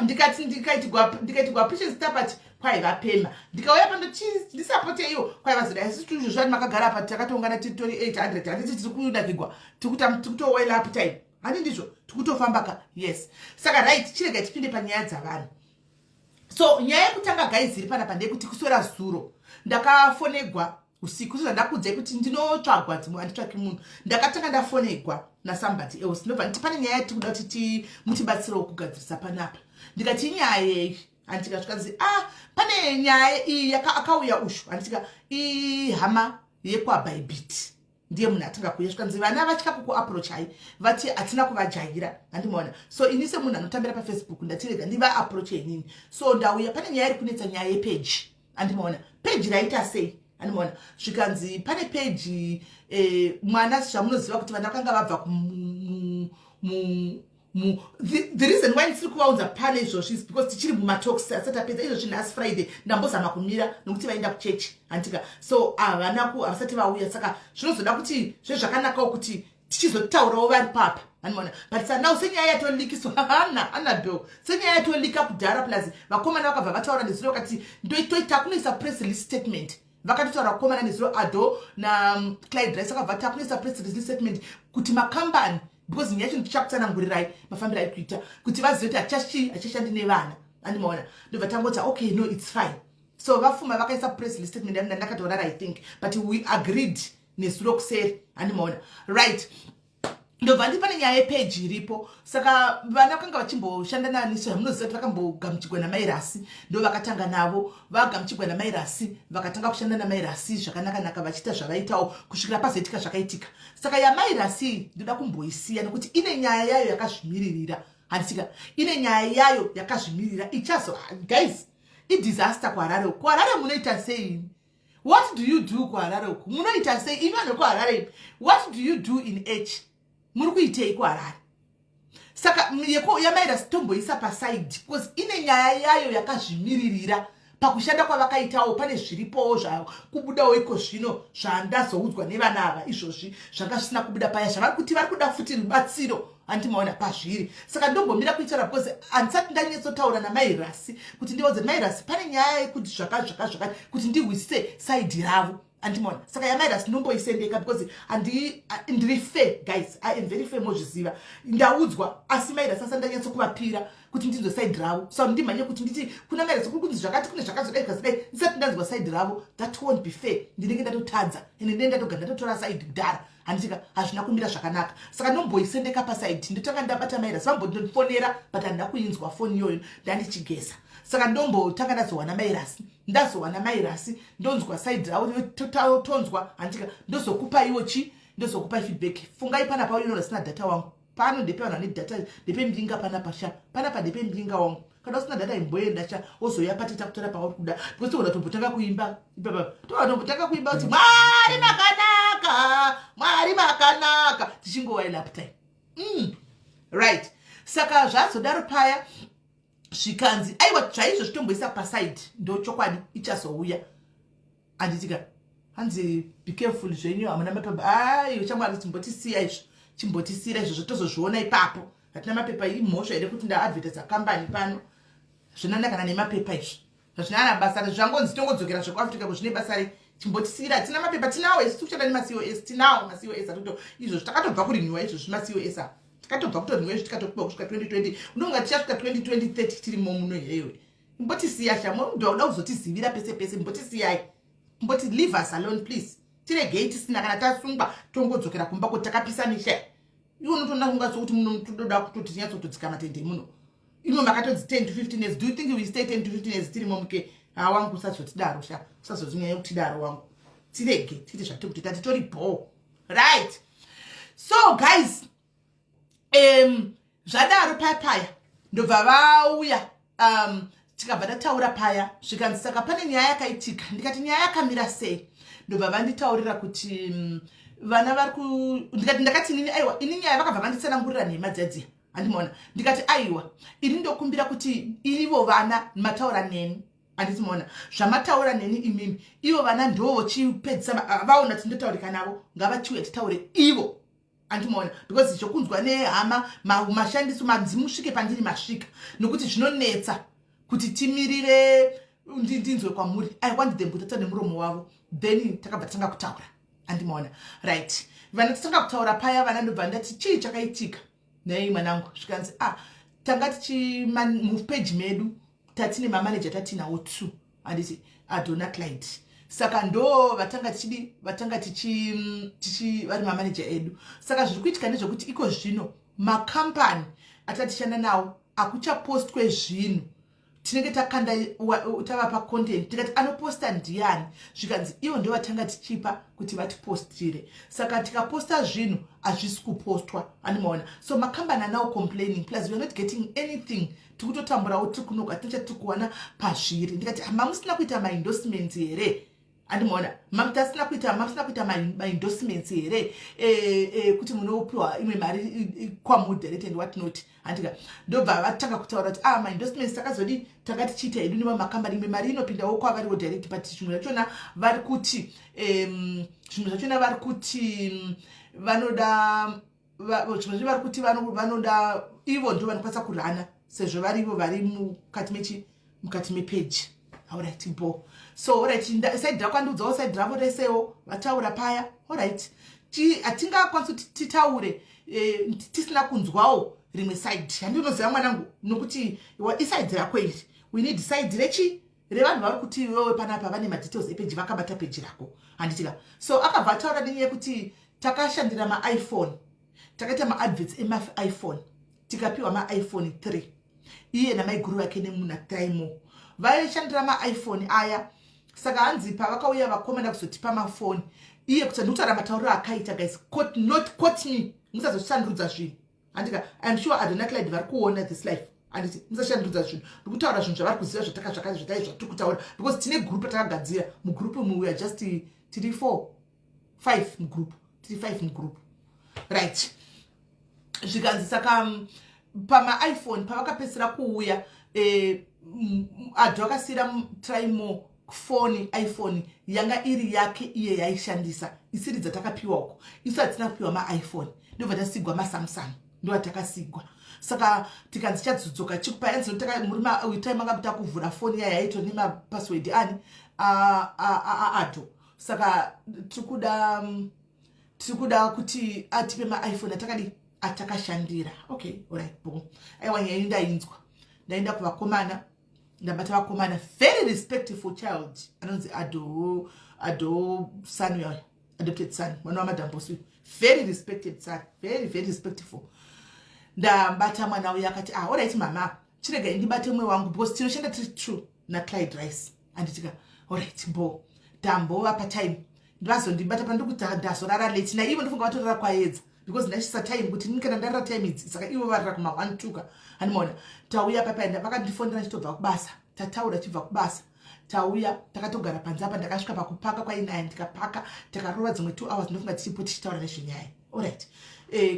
ndikati ndikaitigwa appreciation stapati, kwaiva pema, ndikauya pano, ndisapoteiwo, kwaiva zoda. Isi tuzvozvani makagara apa, takatoungana titori 800, handiti? Tiri kunakigwa, tikutowela up time, handi ndizvo? Tikutofamba ka. Yes. Saka right, chirega tipinde panyaya dzavanhu. So nyaya yekutanga, guys, iri panapa ndeyekuti kuswera zuro ndakafonegwa usiku, sezvandakuudzai kuti ndinotsvagwa, dzimwe handitsvaki munhu. Ndakatanga ndafonegwa nasomebody else, ndobva nditi pane nyaya yatiri kuda kuti mutibatsirewo kugadzirisa panapa. Ndikati, "Inyaya yei?" Handitika? Zvikanzi, "Ah, pane nyaya iyi." Akauya ushu, handitika, ihama yekwaBybit, ndiye munhu atinga kuuya. Zvikanzi, "Vana vatya kukuapproachai, vati hatina kuvajaira." Handimaona? So ini semunhu anotambira paFacebook, ndatirega ndivaapproache inini. So ndauya, pane nyaya iri kunetsa, nyaya yepeji, handimaona? Peji raita sei? Handimaona? Zvikanzi pane peji, mwana, zvamunoziva kuti vana vakanga vabva the reason why ndisiri kuvaudza pane izvozvo is because tichiri mumatalks, asati apedza izvozvi. Nhasi Friday ndambozama kumira nokuti vaenda kuchechi, handitika? So havana, havasati vauya, saka zvinozoda kuti zvezvakanakawo kuti tichizotaurawo vari papa, handimaona? But sanau senyaya yatolikiswa, hana Annabel, senyaya yatolika kudhara, plus vakomana vakabva vataura nezuro, vakati toita kunoisa press release statement. Vakatotaura vakomana nezuro, Ado naClyde Rice, vakabva takunoisa press release statement kuti makambani, because nyaya yacho ndichakutsanangurirai mafambiro ari kuita, kuti vazive kuti hachachi hachashandi nevana, andimaona? Ndobva tangoti, "Okay, no, it's fine." So vafuma vakaisa press release statement ndakataurara, I think, but we agreed nezuro kuseri, handimaona? Right, ndobva ndi pane nyaya yepeji iripo. Saka vana vakanga vachimboshanda naniso, yamunoziva kuti vakambogamuchigwa namairasi, ndo vakatanga navo. Vagamuchigwa namairasi, vakatanga kushanda namairasi zvakanakanaka, vachiita zvavaitawo kusvikira pazoitika zvakaitika. Saka yamairasi ndoda kumboisiya nekuti ine nyaya yayo yakazvimiririra, handisika? Ine nyaya yayo yakazvimirira ichazo. Guys, idisaster kuHarare uku. KuHarare munoita sei? What do you do kuHarare uku? Munoita sei imi vanhu vekuHarare? What do you do in h muri kuitei kuHarare? Saka yamaira tomboisa paside because ine nyaya yayo yakazvimiririra. Pakushanda kwavakaitawo pane zviripowo zvakubudawo iko zvino, zvandazoudzwa nevana ava izvozvi, zvanga zvisina kubuda paya, zvavari kuti vari kuda futi rubatsiro, handimaona pazviri. Saka ndombomira kuitaura because handisati ndanyatsotaura namairasi kuti ndivaudze, "Mairasi, pane nyaya yekuti zvaka zvaka zvakati," kuti ndihwisise side ravo. Andimona saka yamairasi ndomboisendeka because handi ndiri fair, guys. I am very fair, mozviziva. Ndaudzwa, asi mairasi asa ndanyatsokuvapira kuti ndinzwe side ravo. So ndimhanye kuti nditi kuna mairasi kuri kunzi zvakati, kune zvakazodai, zvakazodai, ndisati ndanzwa side ravo. That won't be fair. Ndinenge ndatotadza ende ndinenge ndatogara ndatotora side kudhara, handitika? Hazvina kumira zvakanaka. Saka ndomboisendeka paside, ndotanga ndabata mairasi. Vambondifonera, but handina kuinzwa foni iyoyo, ndandichigeza. Saka ndombotanga ndazowana mairasi, ndazowana mairasi, ndonzwa side ravo, tonzwa, handitika? Ndozokupa iwo chi ndozokupai feedback. Fungai panapa uinoona sina data wangu pano, ndepe vanhu vane data, ndepembinga panapa sha, panapa ndepembinga wangu. Kana usina data, imboenda sha, wozoya patita kutora pauri kuda, because togona tombotanga kuimba ipapa, togona tombotanga kuimba kuti "Mwari makanaka, Mwari makanaka", tichingowaila time. Right, saka zvazodaro paya, zvikanzi aiwa, zvaizvo zvitomboisa paside, ndo chokwadi ichazouya, handitika? Hanzi, "Be careful zvenyu, hamuna mapepa." Ai chamwari, chimbotisiya izvo, chimbotisiyira izvozvo, tozozviona ipapo. Hatina mapepa, imhosva here kuti ndaadvertisa kambani pano? Zvinana kana nemapepa izvi hazvina na basa. Zvangonzi tongodzokera zvekuAfrica, kuzvine basa rei? Chimbotisiyira, hatina mapepa. Tinawo isu, tikushanda nemaCOS, tinawo maCOS atito izvozvo, takatobva kurenewa izvozvi maCOS a, takatobva kutorenewa izvi, tikatopiwa kusvika 2020. Unonga tichasvika 2020 tirimo muno herewe? Mbotisiya sha, ndoda kuzotizivira pese pese. Mbotisiyai, mboti leave us alone, please. Tiregei tisina kana tasungwa, tongodzokera kumba kuti takapisa misha. Iwe unotoona kunga sokuti muno tododa kutoti tinyatsotodzika matende muno. Imo makatonzi 10 to 15 years. Do you think we stay 10 to 15 years tirimo muke? Ha wangu, usazotidaro sha, usazotinyanya kutidaro wangu. Tirege tiite zvatiri kutoita, titori bho. Right, so guys, zvadaro paya paya, ndobva vauya, tikabva tataura paya. Zvikanzi, "Saka pane nyaya yakaitika." Ndikati, "Nyaya yakamira sei?" Ndobva vanditaurira kuti vana vari ku ndikati, ndakati inini aiwa, ini nyaya, vakabva vanditsanangurira nhema dziya dziya, handimaona? Ndikati, "Aiwa, ini ndokumbira kuti ivo vana mataura neni, handiti maona zvamataura neni imimi? Ivo vana ndovochipedzisa vaona kuti ndotaurika navo, ngavachiuya titaure ivo, handimaona? Because zvokunzwa nehama mashandiso manzi musvike pandiri masvika, nokuti zvinonetsa kuti timirire ndinzwe kwamuri. I want them kutata nemuromo wavo." Then takabva tatanga kutaura, handimaona? Right, vana tatanga kutaura paya, vana ndobva ndati, "Chii chakaitika nei, mwanangu?" Zvikanzi, "Ah, tanga tichi mupage medu tatine mamanager, tatinawo two, handiti? Adona Clyde. Saka ndo vatanga tichidi, vatanga tichi vari mamanager edu. Saka zviri kuitika ndezvekuti iko zvino makambani atatishanda nawo akuchapostwe zvinhu. Tinenge takanda tavapa content, tikati anoposta ndiani? Zvikanzi ivo ndo vatanga tichipa kuti vatipostire. Saka tikaposta zvinhu, hazvisi kupostwa, handimaona? So makambani are now complaining, plus we are not getting anything. Tiri kutotamburawo, tiri kunoku, hatina chatiri kuwana pazviri." Ndikati, "Mamusina kuita maendorsements here, handimaona? Mamusina kuita maendorsements here kuti munopiwa imwe mari kwamudirect and what not, handika?" Ndobva vatanga kutaura kuti, "Ah, maendorsements takazodi, tanga tichiita hedu nemamakambani, imwe mari inopindawo kwavariwo direct, but zvimwe zvachona vari kuti zvimwe zvachona vari kuti vanoda zvimwe zvacho vari kuti vanoda ivo ndo vanokwanisa kurana sezvo varivo vari mukati mechi mukati mepage." Alright, bo so alright, side rako andiudzawo side ravo resewo, vataura paya. Alright, hatingakwanisi kuti titaure tisina kunzwawo rimwe side, handinoziva mwanangu, nokuti iside rako iri. We need side rechi revanhu vari kuti iwewe panapa vane madetails epage, vakabata page rako, handitika? So akabva ataura nenyaya yekuti takashandira maiPhone, takaita maadverts emaiPhone, tikapiwa maiPhone 3, iye namaiguru vake nemuna Trimo vaishandira maiPhone aya. Saka hanzi pavakauya vakomana kuzotipa mafoni, iye kuti, ndikutaura matauriro akaita, guys, quote, not quote me, musazoshandurudza zvinhu, handika? I am sure Adona Clyde vari kuona this life, handiti? Musashandurudza zvinhu, ndikutaura zvinhu zvavari kuziva, zvatakazvakatai zvatiri kutaura, because tine group ratakagadzira. Mugroup mu we are just tiri four, five mugroup, tiri five mugroup. Right, zvikanzi saka pamaiPhone pavakapedzisira kuuya, Adho akasiyira Trimo foni, iPhone yanga iri yake iye yaishandisa, isiri dzatakapiwa uko. Isu hatina kupiwa maiPhone, ndobva tasigwa maSamsung, ndo atakasigwa. Saka tikanzi chadzodzoka chikupa yanzi murume time anga kuvhura foni yaya, yaito nemapassword ani aAdho. Saka tiri kuda kuti atipe maiPhone atakadi atakashandira. Okay, alright, bo aiwa, nyaya ndainzwa. Ndaenda kuvakomana, ndabata vakomana. Very respectful child anonzi Ado son uya, adopted son, mwana waMadam Boss, very respected son, very very respectful. Ndabata mwana uyo, akati, "Ah, alright mama, chiregai ndibate mumwe wangu because tinoshanda tiri true naClyde Rice." Anditika, "Alright, bo." Ndambovapa time, vazondibata pandiri kuti ndazorara late. Naivo ndofunga vatorara kwaedza because ndachisa time kuti ini kana ndarara time idzi, saka ivo varara kuma1 2 ka. Handimaona tauya papa, vakandifonera chitobva kubasa, tataura chibva kubasa, tauya takatogara panze apa. Ndakasvika pakupaka kwainaya, ndikapaka, takarova dzimwe 2 hours ndofunga tichipo tichitaura nezvenyaya. Alright,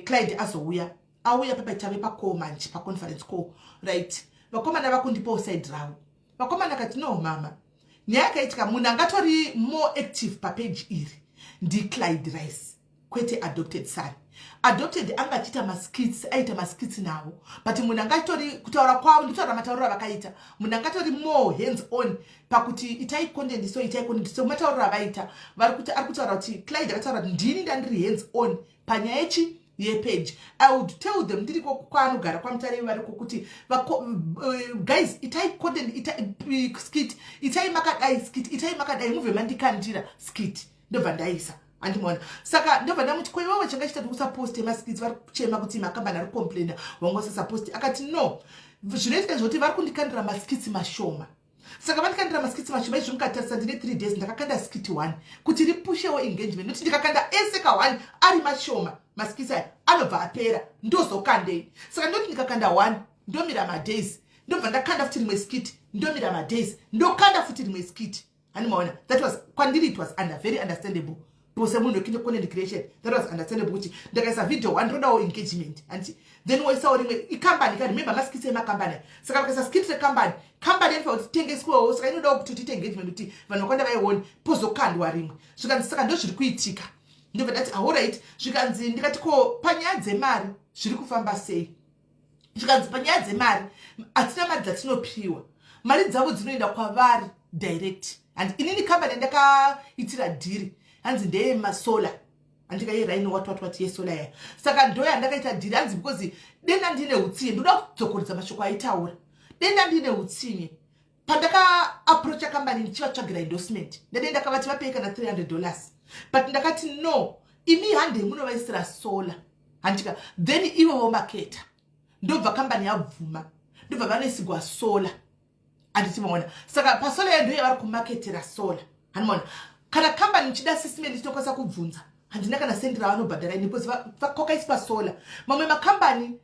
Clyde azouya, auya papa, tave pacall manje, paconference call. Right, vakomana vakundipawo side ravo. Vakomana kati, "No mama, nyaya yakaitika, munhu angatori more active papage iri ndiClyde Rice, kwete adopted son. Adopted anga achiita maskits, aita maskits navo, but munhu angachitori, kutaura kwavo, ndikutaura matauriro avakaita, munhu angatori more hands on pakuti itai content so, itai content so, matauriro avaita, vari kuti ari kutaura kuti Clyde akataura kuti ndini ndandiri hands on panyaya yechi yepage. I would tell them ndiriko kwaanogara kwaMutare, variko kuti, 'Guys, itai content, itai skit, itai makadai skit, itai makadai, mubve mandikandira skit, ndobva ndaisa.'" Andimaona? Saka ndobva ndamuti, "Ko iwewe changa chita kuti usaposte maskits? Vari kuchema kuti makambani ari kucomplaina, wanga usasaposti." Akati, "No, zvinoitika zvekuti vari kundikandira maskits mashoma. Saka vandikandira maskits mashoma izvi, mukatarisa ndine 3 days ndakakanda skit one kuti ripushewo engagement, nokuti ndikakanda ese ka1 ari mashoma maskits aya anobva apera, ndozokandei? Saka ndoti ndikakanda one, ndomira madays, ndobva ndakanda futi rimwe skit, ndomira madays, ndokanda futi rimwe skit." Handimaona? That was kwandiri, it was very understandable because semunhu wecontent creation, that was understandable kuti ndakaisa video one, ndodawo engagement, anti then woisawo rimwe. Ikambani ka, remember, maskits emakambani. Saka vakaisa skit rekambani, kambani inofanira kuti tengeswewo, saka inodawo kuti tiite engagement kuti vanhu vakawanda vaione, pozokandwa rimwe. Zvikanzi, "Saka ndo zviri kuitika." Ndobva ndati, "Alright." Zvikanzi, ndikati, "Ko panyaya dzemari zviri kufamba sei?" Zvikanzi, "Panyaya dzemari hatina mari dzatinopiwa, mari dzavo dzinoenda kwavari direct." And inini kambani yandakaitira deal, hanzi ndeyemasolar, andikairaino what what what yesolar yaya, saka ndo yandakaita deal. Hanzi because denda ndine utsinye, ndoda kudzokorodza mashoko aitaura, denda ndine utsinye, pandakaapproacha kambani ndichivatsvagira endorsement, ndade ndakavati vapei kana $300, but ndakati, "No, imi handei munovaisira solar, handika, then ivo vomaketa." Ndobva kambani yabvuma, ndobva vanoisigwa solar, handiti maona? Saka pasolar yayo ndo yavari kumaketera solar, handimaona? Kana kambani ichida assessment, tinokwanisa kubvunza. Handina kana sendi ravanobhadhara ini because kwakaiswa solar. Mamwe makambani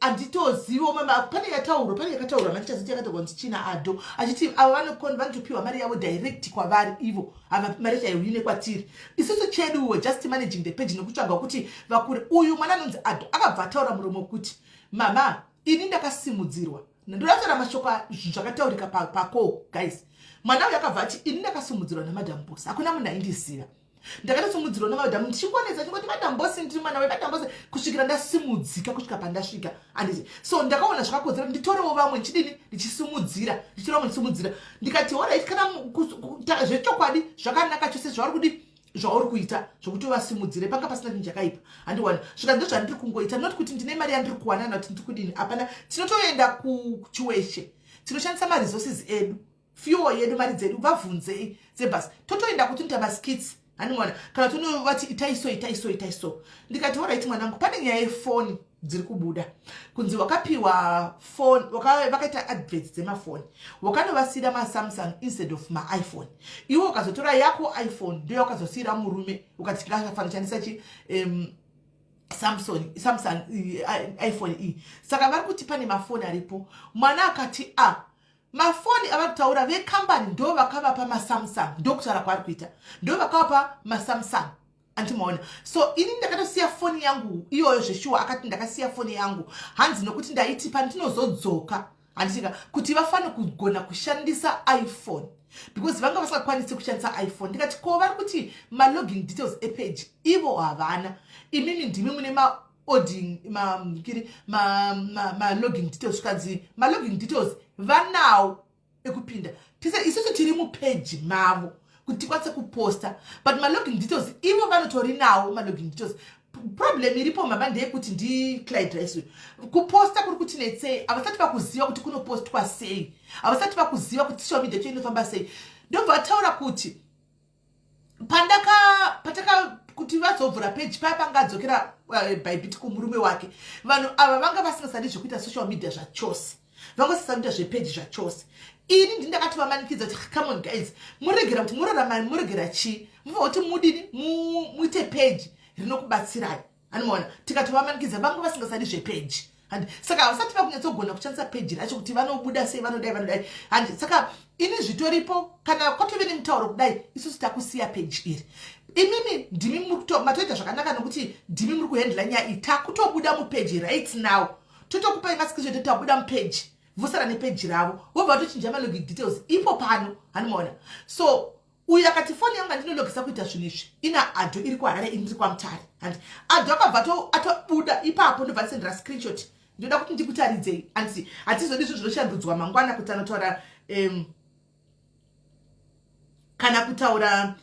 handitozivo. Pane yataurwa, pane yakataurwa, mandichazoti yakataurwa kunzi China Ado achiti ava vanotopiwa mari yavo direct kwavari ivo, ava mari yacho haiuyi nekwatiri isusu. Chedu we just managing the page nekutsvaga kuti vakure. Uyu mwana anonzi Ado akabva ataura muromo kuti, "Mama, ini ndakasimudzirwa." Ndoda mashoko zvakataurika pako, guys. Mwana uyu akabva ati, "Ini ndakasimudzirwa naMadam Boss, hakuna munhu aindiziva. Ndakatosimudzirwa namadam, ndichingonetsa chingoti Madam Boss, ndiri mwana weMadam Boss, kusvikira ndasimudzika kusvika pandasvika, anditi? So ndakaona zvakakodzera nditorewo vamwe, ndichidini, ndichisimudzira, ndichitorewo ndisimudzira." Ndikati, "Alright, kana zvechokwadi zvakanaka chose zvauri kudi, zvauri kuita zvokuti uvasimudzire, panga pasina chinhu chakaipa, handiwani?" Svika ndo zvandiri kungoita, not kuti ndine mari yandiri kuwana na kuti ndiri kudini, hapana. Tinotoenda kuChiweshe, tinoshandisa maresources edu, fuel yedu, mari dzedu, vabvunzei dzebhasi, totoenda kuti noita maskits, handimaona? Kana tonovati itai so, itai so, itai so. Ndikati, "Alright mwanangu, pane nyaya yefoni dziri kubuda kunzi wakapiwa foni, vakaita adverts dzemafoni, wakanovasiyira maSamsung instead of maiPhone. Iwe ukazotora yako iPhone, ndiyo wakazosiyira murume, ukati ngafanira kushandisa chi Samsung iPhone iyi. Saka vari kuti pane mafoni aripo." Mwana akati, "A ah, mafoni avari kutaura vekambani ndo vakavapa maSamsung, ndokutaura kwaari kuita, ndo vakavapa maSamsung, andimaona? So ini ndakatosiya foni yangu iyoyo zveshuwa." Akati, "Ndakasiya foni yangu," hanzi, "nokuti ndaiti pandinozodzoka, handitika, kuti vafane kugona kushandisa iPhone because vanga vasingakwanisi kushandisa iPhone." Ndikati, "Ko vari kuti malogin details epage ivo havana, imimi ndimi mune maoding makiri malogin details?" Zvikanzi, "Malogin details vanawo ekupinda tise, isusu tiri mupeji mavo." kuti tikwanise kuposta, but malogin details ivo vanotori nawo malogin details. Problem iripo mama ndeyekuti ndiClyde Rice kuposta kuri kutinetsei. Havasati vakuziva kuti kunopostwa sei, havasati vakuziva kuti social media cho inofamba sei. Ndobva vataura kuti pandaka pataka kuti vazovhura peji paya pangadzokera Bybit kumurume wake, vanhu ava vanga vasingasadi zvekuita social media zvachose, vanga vasisadi kuita zvepeji zvachose. Ini ndini ndakatovamanikidza kuti, "Come on guys, muregera kuti murarama, muregera chii, mufa kuti mudini, muite peji rinokubatsirai." Anomaona tikatovamanikidza, vanga vasingasadi zvepeji handi. Saka havasati vakunyatsogona kushandisa peji racho kuti vanobuda sei, vanodai, vanodai handi. Saka ini zvitoripo, kana kwatove nemutauro kudai, isusu takusiya peji iri. Imimi ndimi matoita zvakanaka nokuti ndimi muri kuhandla nyaya iyi. Takutobuda mupeji right now, totokupai mascreenshot, tabuda mupeji, vosara nepeji ravo, vobva vatochinja malogin details ipo pano, hanimaona. So uyu akati, "Foni yangu andinologisa kuita zvinhu izvi ina Ado iri kuHarare, ini ndiri kwaMutare." Handi Ado akabva atobuda ipapo, ndobva ndisendera screenshot. Ndoda kuti ndikutaridzei, anditi hatizodi zvinhu zvinoshandudzwa mangwana kuti anotaura kana kutaura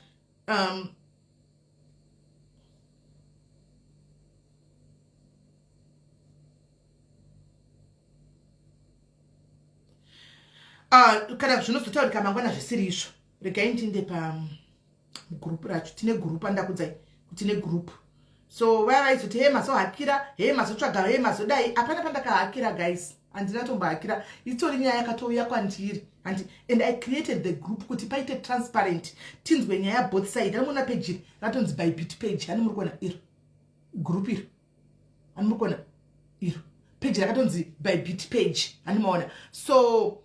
kana zvinozotaurika mangwana zvisiri izvo. Regai ndinde pagurupu racho. Tine gurupu, andakudzai kuti tine gurupu. So vaya vaizoti, "He, mazohakira, he, mazotsvaga, he, mazodai," hapana pandakahakira guys, handina tombohakira. Itori nyaya yakatouya kwandiri handi, and I created the group kuti paite transparent, tinzwe nyaya both side. Anomuona peji ratonzi Bybit page, hani muri kuona iro group iro? Hani muri kuona iro peji rakatonzi Bybit page? Hani maona? So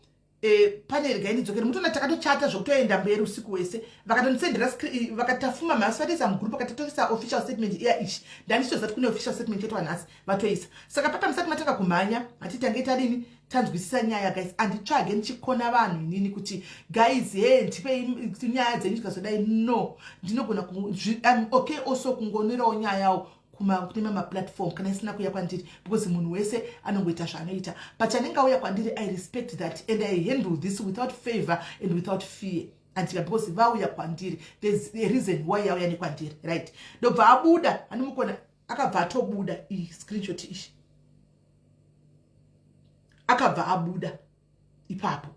pane, regai ndidzokere. Mutoona takatochata zvokutoenda mberi usiku hwese. Vakatondisendera, vakatafuma mhasi, vatoisa mugroup, vakatotoisa official statement iya. Ichi ndandichitoziva kuti kune official statement yaitwa nhasi, vatoisa. Saka papa musati matanga kumhanya, hatitange tadini, tanzwisisa nyaya guys. Handitsvage ndichikona vanhu inini kuti, "Guys, he, ndipei nyaya dzenyu," tikazodai. No, ndinogona, I'm okay also kungonerawo nyayawo kune mamaplatform kana isina kuuya kwandiri, because munhu wese anongoita zvaanoita, but anenge auya kwandiri, I respect that and I handle this without favor and without fear andika, because vauya kwandiri, there's a reason why yauya nekwandiri, right? Ndobva abuda, anomukona akabva atobuda. Iyi screenshot ishi, akabva abuda ipapo,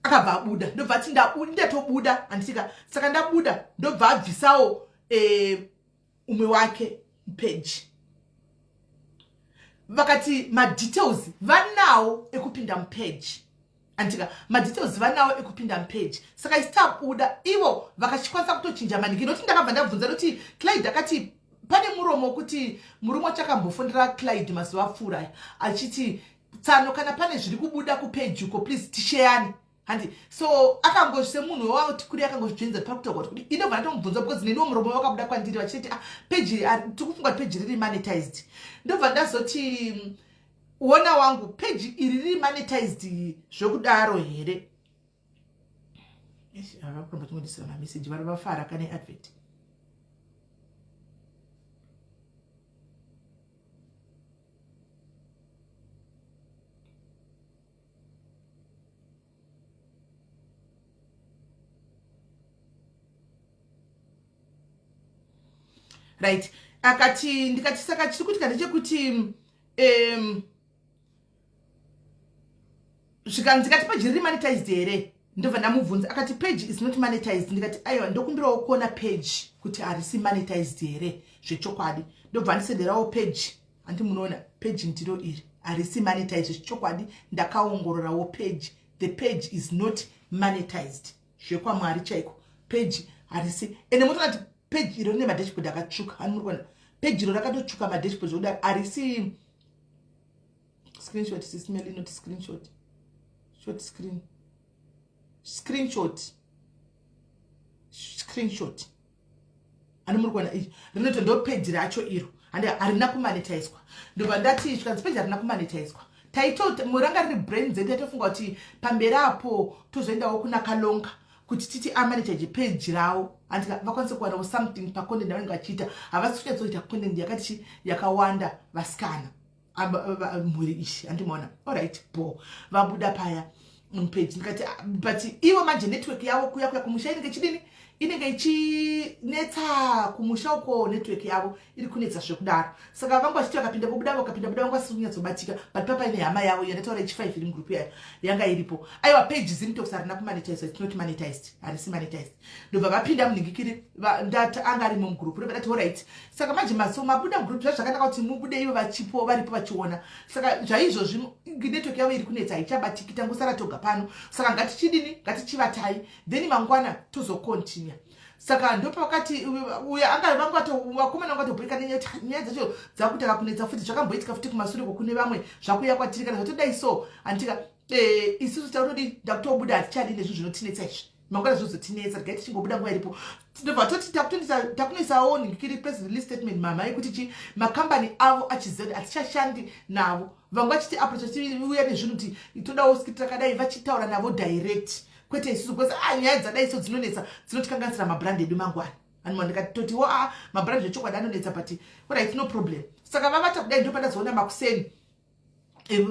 akabva abuda. Ndobva ati, "Ndatobuda," handitika. Saka ndabuda, ndobva abvisawo umwe wake page. Vakati madetails vanawo ekupinda mupage, andika, madetails vanawo ekupinda mupage. Saka isi tabuda, ivo vakachikwanisa kutochinja maniki, nokuti ndakabva ndabvunza nokuti Clyde akati pane muromo wekuti murume wacho akambofondera Clyde mazuva apfuura achiti, "Tsano, kana pane zviri kubuda kupeji uko, please tisheyane." Handi so akango semunhu wawati kuri akangozvibvinza pakutaura kuti inobva ndatomubvunza, because neniwo muromo wakabuda kwandiri vachiti, "Ah, peji tiri kufunga kuti peji riri monetized." Ndobva ndazoti, "Wona wangu, peji iri riri monetized zvokudaro here?" Havakuramba chingondisira mameseji, vari vafara kane advert. Right, akati, ndikati, saka chiri kuitika ndechekuti zvikanzi, ndikati, "Peji riri monetized here?" Ndobva ndamubvunza, akati, "Page is not monetized." Ndikati, "Aiwa, ndokumbirawo kuona page kuti harisi monetized here zvechokwadi." Ndobva ndisenderawo page, handi munoona page ndiro iri, harisi monetized zvechokwadi. Ndakaongororawo page, the page is not monetized zvekwamwari chaiko. Page harisi, ende motoona kuti page iro rine madashboard akatsvuka. Hani muri kuona page iro rakatotsvuka madashboard zvekudaro? Harisi. Screenshot sismeli, not screenshot, short screen, screenshot, screenshot. Ani muri kuona ichi rinoto ndo peji racho iro, handi harina kumonetizwa. Ndobva ndati, zvikanzi peji harina kumonetizwa. Taito muranga riri brain dzedu, taitofunga kuti pamberi apo tozoendawo kuna Kalonga kuti titi amonetize peji ravo, handika vakwanise kuwanawo something pacontent yavanenge vachiita. Havasi kunyatsoita content yakati yakawanda vasikana mhuri ishi, handimaona? Alright, bo vabuda paya. Mupage ndikati, "Ah, but ivo manje network yavo kuya kuya kumusha inenge ichidini? Inenge ichinetsa kumusha uko. Network yavo iri kunetsa zvekudaro. Saka vanga vachiti vakapinda vobuda, vakapinda buda, vanga vasiri kunyatsobatika. But papaine hama yavo yandataura yechi5 iri mugroup yayo yanga iripo. Aiwa, page Zimtalks harina kumonetizwa. It's not monetized, harisi monetized. Ndobva vapinda munhingikiri, ndati anga arimo mugroup. Ndobva ndati, "Alright, saka manje maso mabuda mugroup, zvazvakanaka kuti mubude ivo vachipo, varipo vachiona. Saka zvaizvozvi network yavo iri kunetsa, haichabatiki. Tangosara toga pano. Saka ngatichidini? Ngatichivatai, then mangwana tozocontinue." Saka ndopakati uyo anga vakomana vangatobhoika nenyaya kuti nyaya dzacho dzakutaka kunetsa futi. Zvakamboitika futi kumasure kune vamwe, zvakuya kwatiri. Kana zvatodai so, handika isusu takutodi ndakutobuda, hatichadi nezvinhu zvinotinetsa izvi. Mangwana zvozotinetsa. Regai tichingobuda nguva iripo. Ndobva toti takunoisawo ningikiri press release statement, mama, yekuti chi makambani avo achiziva kuti hatichashandi navo. Vamwe vachiti approach, vachiuya nezvinhu kuti todawo skit rakadai, vachitaura navo direct, kwete isusu, because ah, nyaya dzadai so dzinonetsa, dzinotikanganisira mabrand edu mangwana. Anima ndikatotiwo, a mabrand zvechokwadi anonetsa, but alright, no problem. Saka vavata kudai, ndo pandazoona makuseni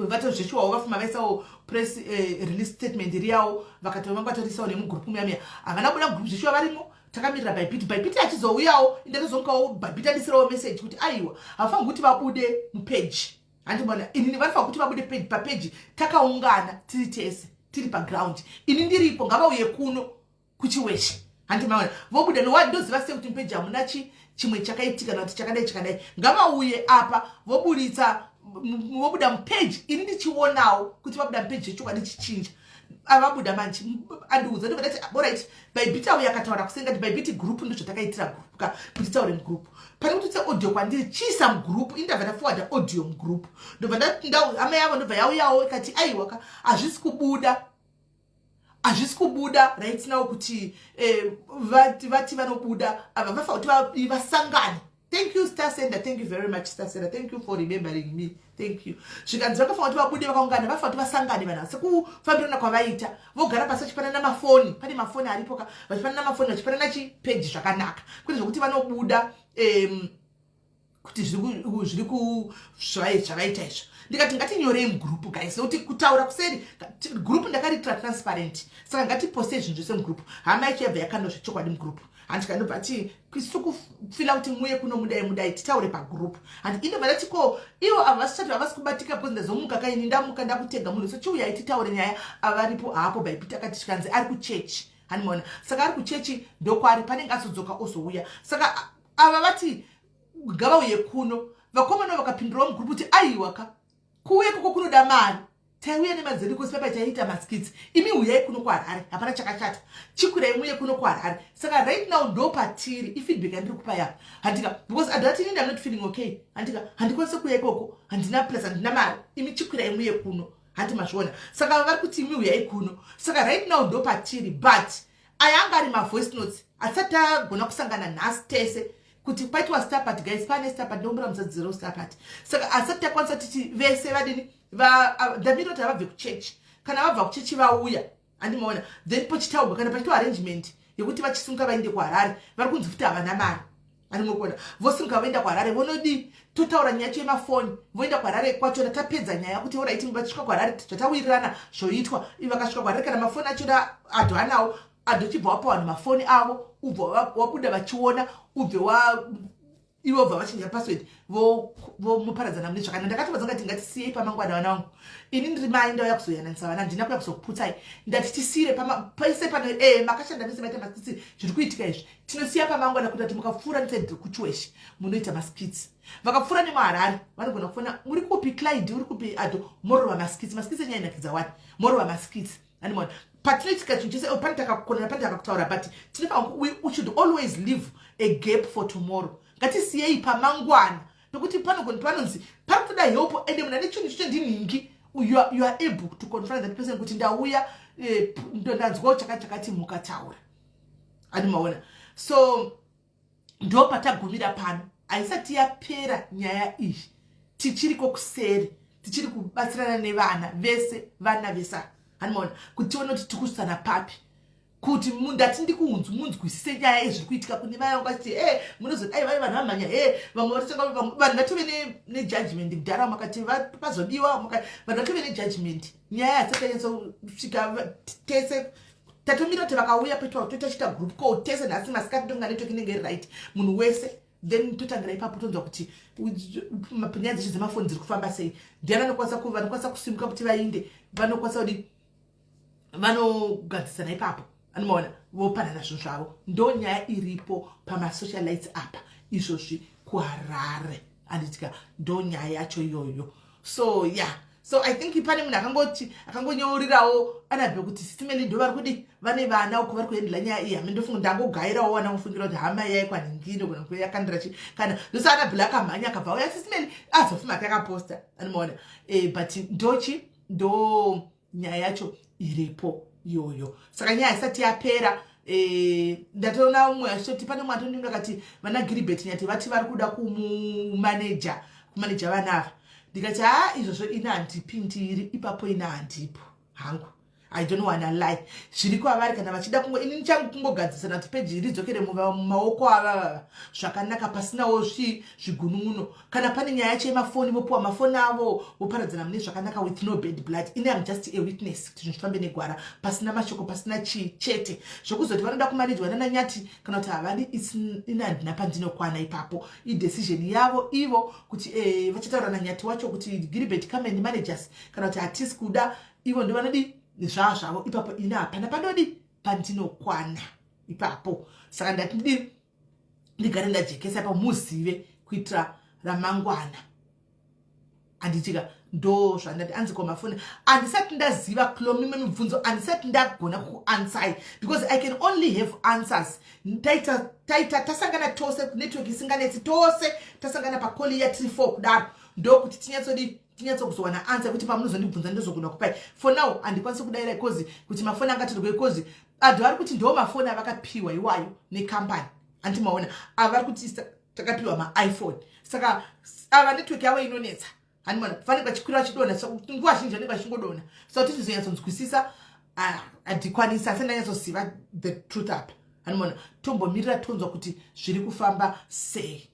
vatozveshuwawo vafuma vaisawo press release statement riyawo. Vakati vanga vatorisawo nemugroup muya muya. Havana buda mugroup zveshuwa, varimo. Takamirira Bybit. Bybit achizouyawo, indatozomukawo Bybit andisirawo message kuti aiwa, havafangi kuti vabude mupage. Handimona inini, vanofanira kuti vabude papeji takaungana, tiri tese, tiri paground. Ini ndiripo, ngavauye kuno kuChiweshe. Handimaona vobuda nowa, ndoziva sei kuti mupeji hamuna chimwe chakaitika kana kuti chakadai chakadai? Ngavauye apa, voburitsa, vobuda mupeji, ini ndichionawo kuti vabuda mupeji yechokwadi chichinja. Avabuda manje, andiudza. Ndobva ndati, "Alright." Bybit auya akataura kusenga ti Bybit group, ndozvatakaitira group ka, kuti taure mugroup. Pane kuti utse audio kwandiri, chiisa mugroup. Indabva ndaforwarda audio mugroup. Ndobva hama yavo ndobva yauyawo ikati, "Aiwa ka, hazvisi kubuda, hazvisi kubuda right now kuti vati vanobuda ava, vafanira kuti vasangane." Thank you, Star Sender. Thank you very much, Star Sender. Thank you for remembering me, thank you. Zvikanzi vakafanira kuti vabude vakaungana, vafanira kuti vasangane vanhu sekufambirana kwavaita, vogara pasi vachipanana mafoni. Pane mafoni aripo ka, vachipanana mafoni, vachipanana chipeji zvakanaka, kwete zvokuti vanobuda kuti zviri zvavaita izvo. Ndikati, "Ngatinyorei mugroup, guys, nekuti kutaura kuseri group ndakariitira transparent. Saka ngatipostei zvinhu zvese mugroup." Hama yacho yabva yakanda zvechokwadi mugroup. Handika ndobva ti isu kufila kuti muye kuno, mudai mudai, titaure pagroup. Handi indobva ndati, "Ko ivo ava vasisati havasi kubatika?" Because ndazomuka kaini, ndamuka ndakutega munhu. So chiuyai titaure nyaya. Avaripo haapo. Bybit akati tikanzi ari kuchechi. Handimaona, saka ari kuchechi, ndokwari panenge azodzoka ozouya. Saka ava vati ngavauye kuno. Vakomana vakapindurawo mugroup kuti, "Aiwa ka, kuuya koko kunoda mari. Taiuya nemadzedi kosi papa taiita maskits. Imi uyai kuno kuHarare, hapana chakashata. Chikwirai muye kuno kuHarare." Saka right now ndo patiri. Ifeedback yandiri kupa yapa, handika, because adati inini I'm not feeling okay. Handika, handikwanisi kuuya ikoko, handina plus handina mari. Imi chikwirai muye kuno. Handi mazviona? Saka vari kuti imi uyai kuno. Saka right now ndo patiri, but aya anga ari mavoice notes. Hatisati tagona kusangana nhasi tese kuti paitwa star party. Guys, pane star party, ndokumbira musadziro star party. Saka asati takwanisa titi vese vadini. Ndamira kuti havabve kuchechi. Kana vabva kuchechi vauya, handimaona, then pochitaurwa kana pachitwa arrangement yekuti vachisunga vaende kuHarare. Vari kunzi futi havana mari. Andimuri vosunga voenda kuHarare, vonodi totaura nyaya yacho yemafoni. Voenda kuHarare kwachona, tapedza nyaya kuti alright, vachisvika kuHarare zvatawirirana zvoitwa. Vakasvika kuHarare, kana mafoni achona adho anawo, adho chibva wapa vanhu mafoni avo, ubva wabuda vachiona, ubve wa ivo bva vachinja password, vomuparadzana mune zvakanaka. Ndakatobva ngati ngatisiyei pamangwana. Vana vangu, ini ndiri mai, ndauya kuzoyananisa vana, handina kuya kuzokuputsai. Ndati tisiyire paise pano. Makashanda mese, maita maskits. Zviri kuitika izvi tinosiya pamangwana, kuita kuti mukapfuura neside rekuChiweshe munoita maskits. Vakapfuura nemuHarare vanogona kufona, "Muri kupi Clyde? Uri kupi Ado?" Morova maskits. Maskits enyaya inakidza wani, morova maskits. Andimona patinoitika chinhu chese, pane takakonana, pane takakutaura, but tinofanira, we should always leave a gap for tomorrow. Ngatisiyei pamangwana, nokuti panogona panonzi pari kutoda help, ende munhu ane chinhu chicho ndinhingi. You are able to confront that person kuti ndauya, ndanzwawo chakati chakati, mukataura. Andimaona? So ndo patagumira pano. Haisati yapera nyaya iyi, tichiriko kuseri, tichiri kubatsirana nevana vese, vana vesa. Handimaona kuti tione kuti tiri kusana papi. Kuti ndati ndikunzwi munzwisise nyaya yezviri kuitika kune vaya vangati e munozodai vai vanhu vamhanya e vamwe vatotanga, vanhu vatove nejudgment kudhara, makati pazobiwa, vanhu vatove nejudgment. Nyaya haisati yanyatsosvika. Tese tatomira kuti vakauya petwa toita group call tese nhasi masikati, ndonga network inenge iri right, munhu wese. Then totangira ipapo, tonzwa kuti nyaya dzecho dzemafoni dziri kufamba sei, ndiani anokwanisa, vanokwanisa kusimuka kuti vainde, vanokwanisa kudi vanogadzisana ipapo, anomaona vopanana zvinhu zvavo. Ndo nyaya iripo pamasocialites apa izvozvi kuHarare, handitika? Ndo nyaya yacho iyoyo. So yeah, so I think pane munhu akangoti akangonyeurirawo Anabhe kuti Sis Melly ndo vari kudi vane vana uko vari kuendela nyaya iyi. Hame ndofunga ndangogayirawo wana kufungira kuti hama iya ikwanhingino kana kuya yakandira chi kana ndosa Anabhele akamhanya akabva uya Sis Melly azofuma ake akaposta, anomaona but ndochi ndo nyaya yacho iripo iyoyo. Saka nyaya isati yapera, ndatoona umwe achitoti pane mwe atondinga akati vana Giribet Nyati vati vari kuda kumumaneja, kumaneja vana ava. Ndikati ha, izvozvo ina handipindiri ipapo, ina handipo hangu. I don't wanna lie, zviri kwavari kana vachida kungo inini changu kungogadzisana kuti peji ridzokere mumaoko avavava zvakanaka, pasinawo zvigunun'uno. Kana pane nyaya yacho yemafoni, vopiwa mafoni avo, voparadzana mune zvakanaka with no bad blood. Ini am just a witness kuti zvinhu zvifambe negwara, pasina mashoko, pasina chii chete. Zvokuzoti vanoda kumanejwa nanaNyati kana kuti havadi, ini handina pandinokwana ipapo. Idecision yavo ivo kuti vachataura naNyati wacho kuti Gilbert, come and manage us, kana kuti hatisi kuda. Ivo ndo vanodi zvaa zvavo ipapo. Ini hapana pandodi pandinokwana ipapo. Saka ndati ndidi ndigare ndajekesa ipapo, muzive kuitira ramangwana, handitika? Ndo zvandati anzi kwamafoni handisati ndaziva clo mimwe mibvunzo handisati ndagona kuansai because I can only have answers taita taita tasangana tose, network isinganetsi, tose tasangana pacall ya3 4 kudaro, ndokuti tinyatsodi tinyatsokuzowana answer kuti pamunozondibvunza ndozogona kupai. For now handikwanisi kudayira because kuti mafoni angatorwe, because adhu vari kuti ndo mafoni avakapiwa iwayo nekambani, handimaona ava vari kuti takapiwa maiPhone. Saka ava network yavo inonetsa, handimaona vanenge vachikwira vachidonha, nguva zhinji vanenge vachingodonha. Saka kuti tizonyatsonzwisisa handikwanisi, asi ndanyatsoziva the truth apa, handimaona. Tombomirira tonzwa kuti zviri kufamba sei.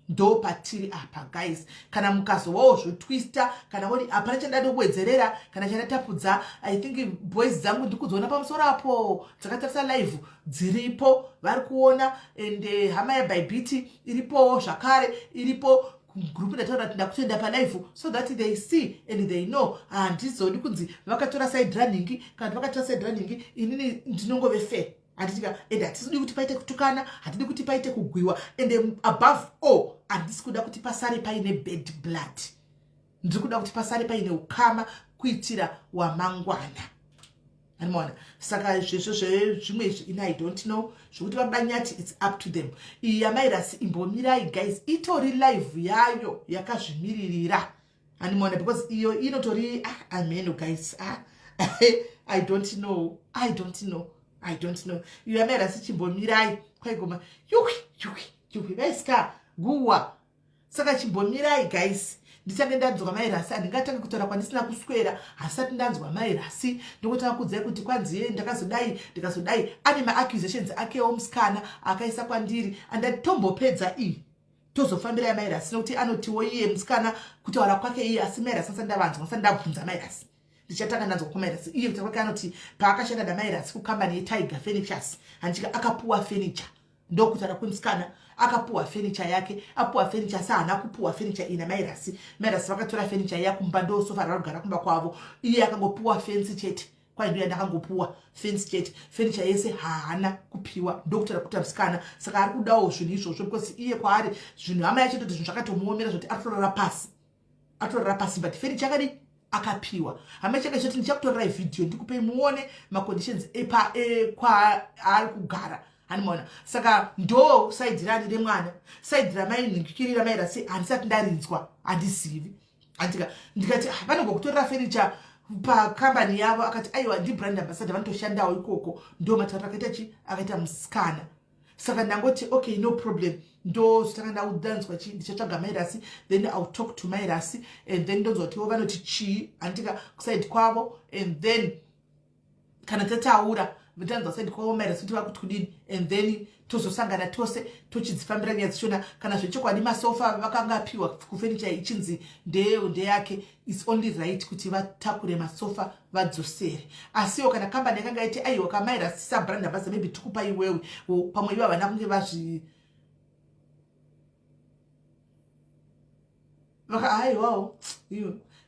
Ndo patiri apa, guys. Kana mukazowawo zvotwista kana uri, hapana chandada kuwedzerera kana chandatapudza. I think boys dzangu ndikudziona pamusoro apo dzakatarisa live, dziripo, vari kuona. And hama yaBybit iripowo zvakare, iripo group. Ndataura kuti ndakutoenda palive so that they see and they know. Handizodi kunzi vakatora side running kana kuti vakatora side running. Inini ndinongove fair, handitika? And hatisidi kuti paite kutukana, hatidi kuti paite kugwiwa, and above all handisi kuda kuti pasare paine bad blood. Ndiri kuda kuti pasare paine ukama kuitira wamangwana, animaona. Saka zvezvo zvezvimwe izvi ini I don't know. Zvokuti vabanyati, it's up to them. Iyi yamairasi imbomirai, guys, itori live yayo yakazvimiririra, animaona, because iyo inotori, ah, ameno guys, ah, I don't know, I don't know, I don't know. Iyo yamairasi chimbomirai, kwaigoma yuwi yuwi yuwi vaiska guwa. Saka chimbomirai, guys, ndichange ndanzwa mairasi. Handingatange kutaura kwandisina kuswera. Hasati ndanzwa mairasi, ndongotanga kudzai kuti kwanziye ndakazodai, ndikazodai. Ane maaccusations akewo musikana akaisa kwandiri, andatombopedza iyi, tozofambira yamairasi, nokuti anotiwo iye musikana kutaura kwake iye, asi mairasi asati ndavanzwa, asati ndabvunza mairasi. Ndichatanga ndanzwa kumairasi. Iye kutaura kwake anoti paakashanda namairasi kukambani yeTiger Furnitures, handichika, akapuwa furniture. Ndokutaura kwemusikana, akapuwa furniture yake, apuwa furniture, asi haana kupuwa furniture iyi namairasi. Mairasi vakatora furniture iya kumba, ndosofa rava kugara kumba kwavo. Iye akangopuwa fensi chete, kwai ndo yandakangopuwa, fensi chete, furniture yese haana kupiwa. Ndokutaura kuita musikana. Saka ari kudawo zvinhu izvozvo because iye kwaari zvinhu hama yacho toti zvinhu zvakatomuomera zvoti aritorara pasi, atorara pasi, but furniture akadi akapiwa. Hama chake choti ndichakutorerai vhidhiyo ndikupei muone maconditions ekwaari kugara, hanimaona. Saka ndo side rani remwana. Side ramainhingikirira mairasi handisati ndarinzwa, handizivi, handika. Ndikati, ah, vanongokutorera furniture pakambani yavo. Akati aiwa, ndibrand ambassador, vanotoshandawo ikoko. Ndo matauro akaita chi akaita musikana. Saka ndangoti okay, no problem. Ndo zvitanga ndaudanzwa chi ndichatsvaga mairasi, then I'll talk to mairasi and then ndonzwa kutiwo vanoti chii, handika, kuside kwavo. And then kana tataura Tanzwa side kwavo mairasi kuti vakuti kudini, and then tozosangana tose tochidzifambira nyaya dzichona. Kana zvechokwadi masofa vakanga apiwa kufenicha ichinzi ndeyake, its only right kuti vatakure masofa vadzosere. Asiwo kana kambani yakanga iti aiwa kamairasi sabrand ambassador, maybe tikupa iwewe, pamwe ivo havana kunge vazvi aiwawo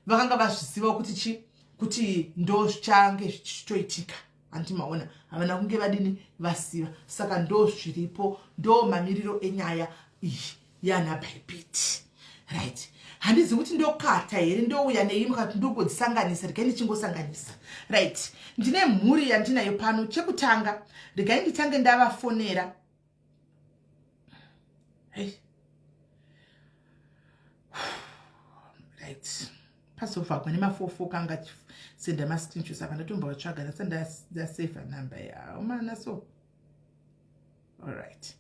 vakanga vazviziva kuti chi kuti ndo zvichange zvichitoitika. Handiti maona, havana kunge vadini vasiva. Saka ndo zviripo, ndo mamiriro enyaya iyi yana Bybit, right? Handizivi kuti ndokata here, ndouya neimwe kati ndogodzisanganisa. Regai ndichingosanganisa, right? Ndine mhuri yandinayo pano. Chekutanga, regai nditange ndavafonera. Hey. Right, pasovhagwa nemafofo kanga senda mascreenshots apa, ndatombovatsvaga ndasa ndasevha namba yawo mana. So alright,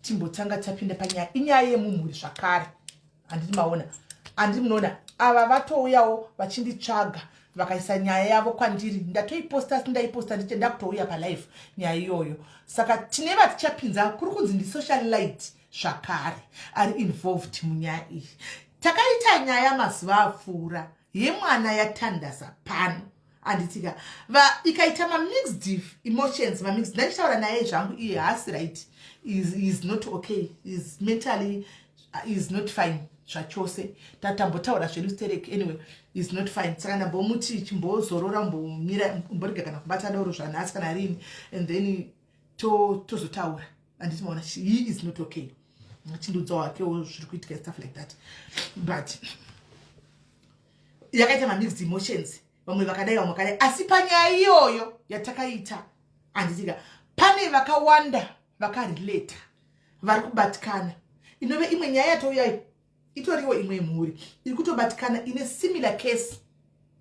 timbotanga tapinda panyaya. Inyaya yemumhuri zvakare, handiti maona? Handiti munoona, ava vatouyawo vachinditsvaga, vakaisa nyaya yavo kwandiri. Ndatoiposta, asi ndaiposta ndiche ndakutouya palive nyaya iyoyo. Saka tine vatichapinza, kuri kunzi ndisocialite zvakare ari involved munyaya iyi. Takaita nyaya mazuva apfuura yemwana yatandaza pano, handitika? Ikaita mamixed emotions, mamixed. Ndachitaura naye zvangu, iye haasi right, is not okay, is mentally is not fine zvachose. Tatambotaura zvedu sterek, anyway is not fine. Saka ndambomuti chimbozorora, mbomira, mborega kana kubata doro zvanhasi kana rini, and then tozotaura, handiti maona? He is not okay, achindudza wakewo zviri kuitika, stuff like that. But yakaita mamixed emotions, vamwe vakadai, vamwe vakadai. Asi panyaya iyoyo yatakaita, handitika, pane vakawanda vakarelata, vari kubatikana. Inove imwe nyaya yatouyayo, itoriwo imwe mhuri iri kutobatikana ine similar case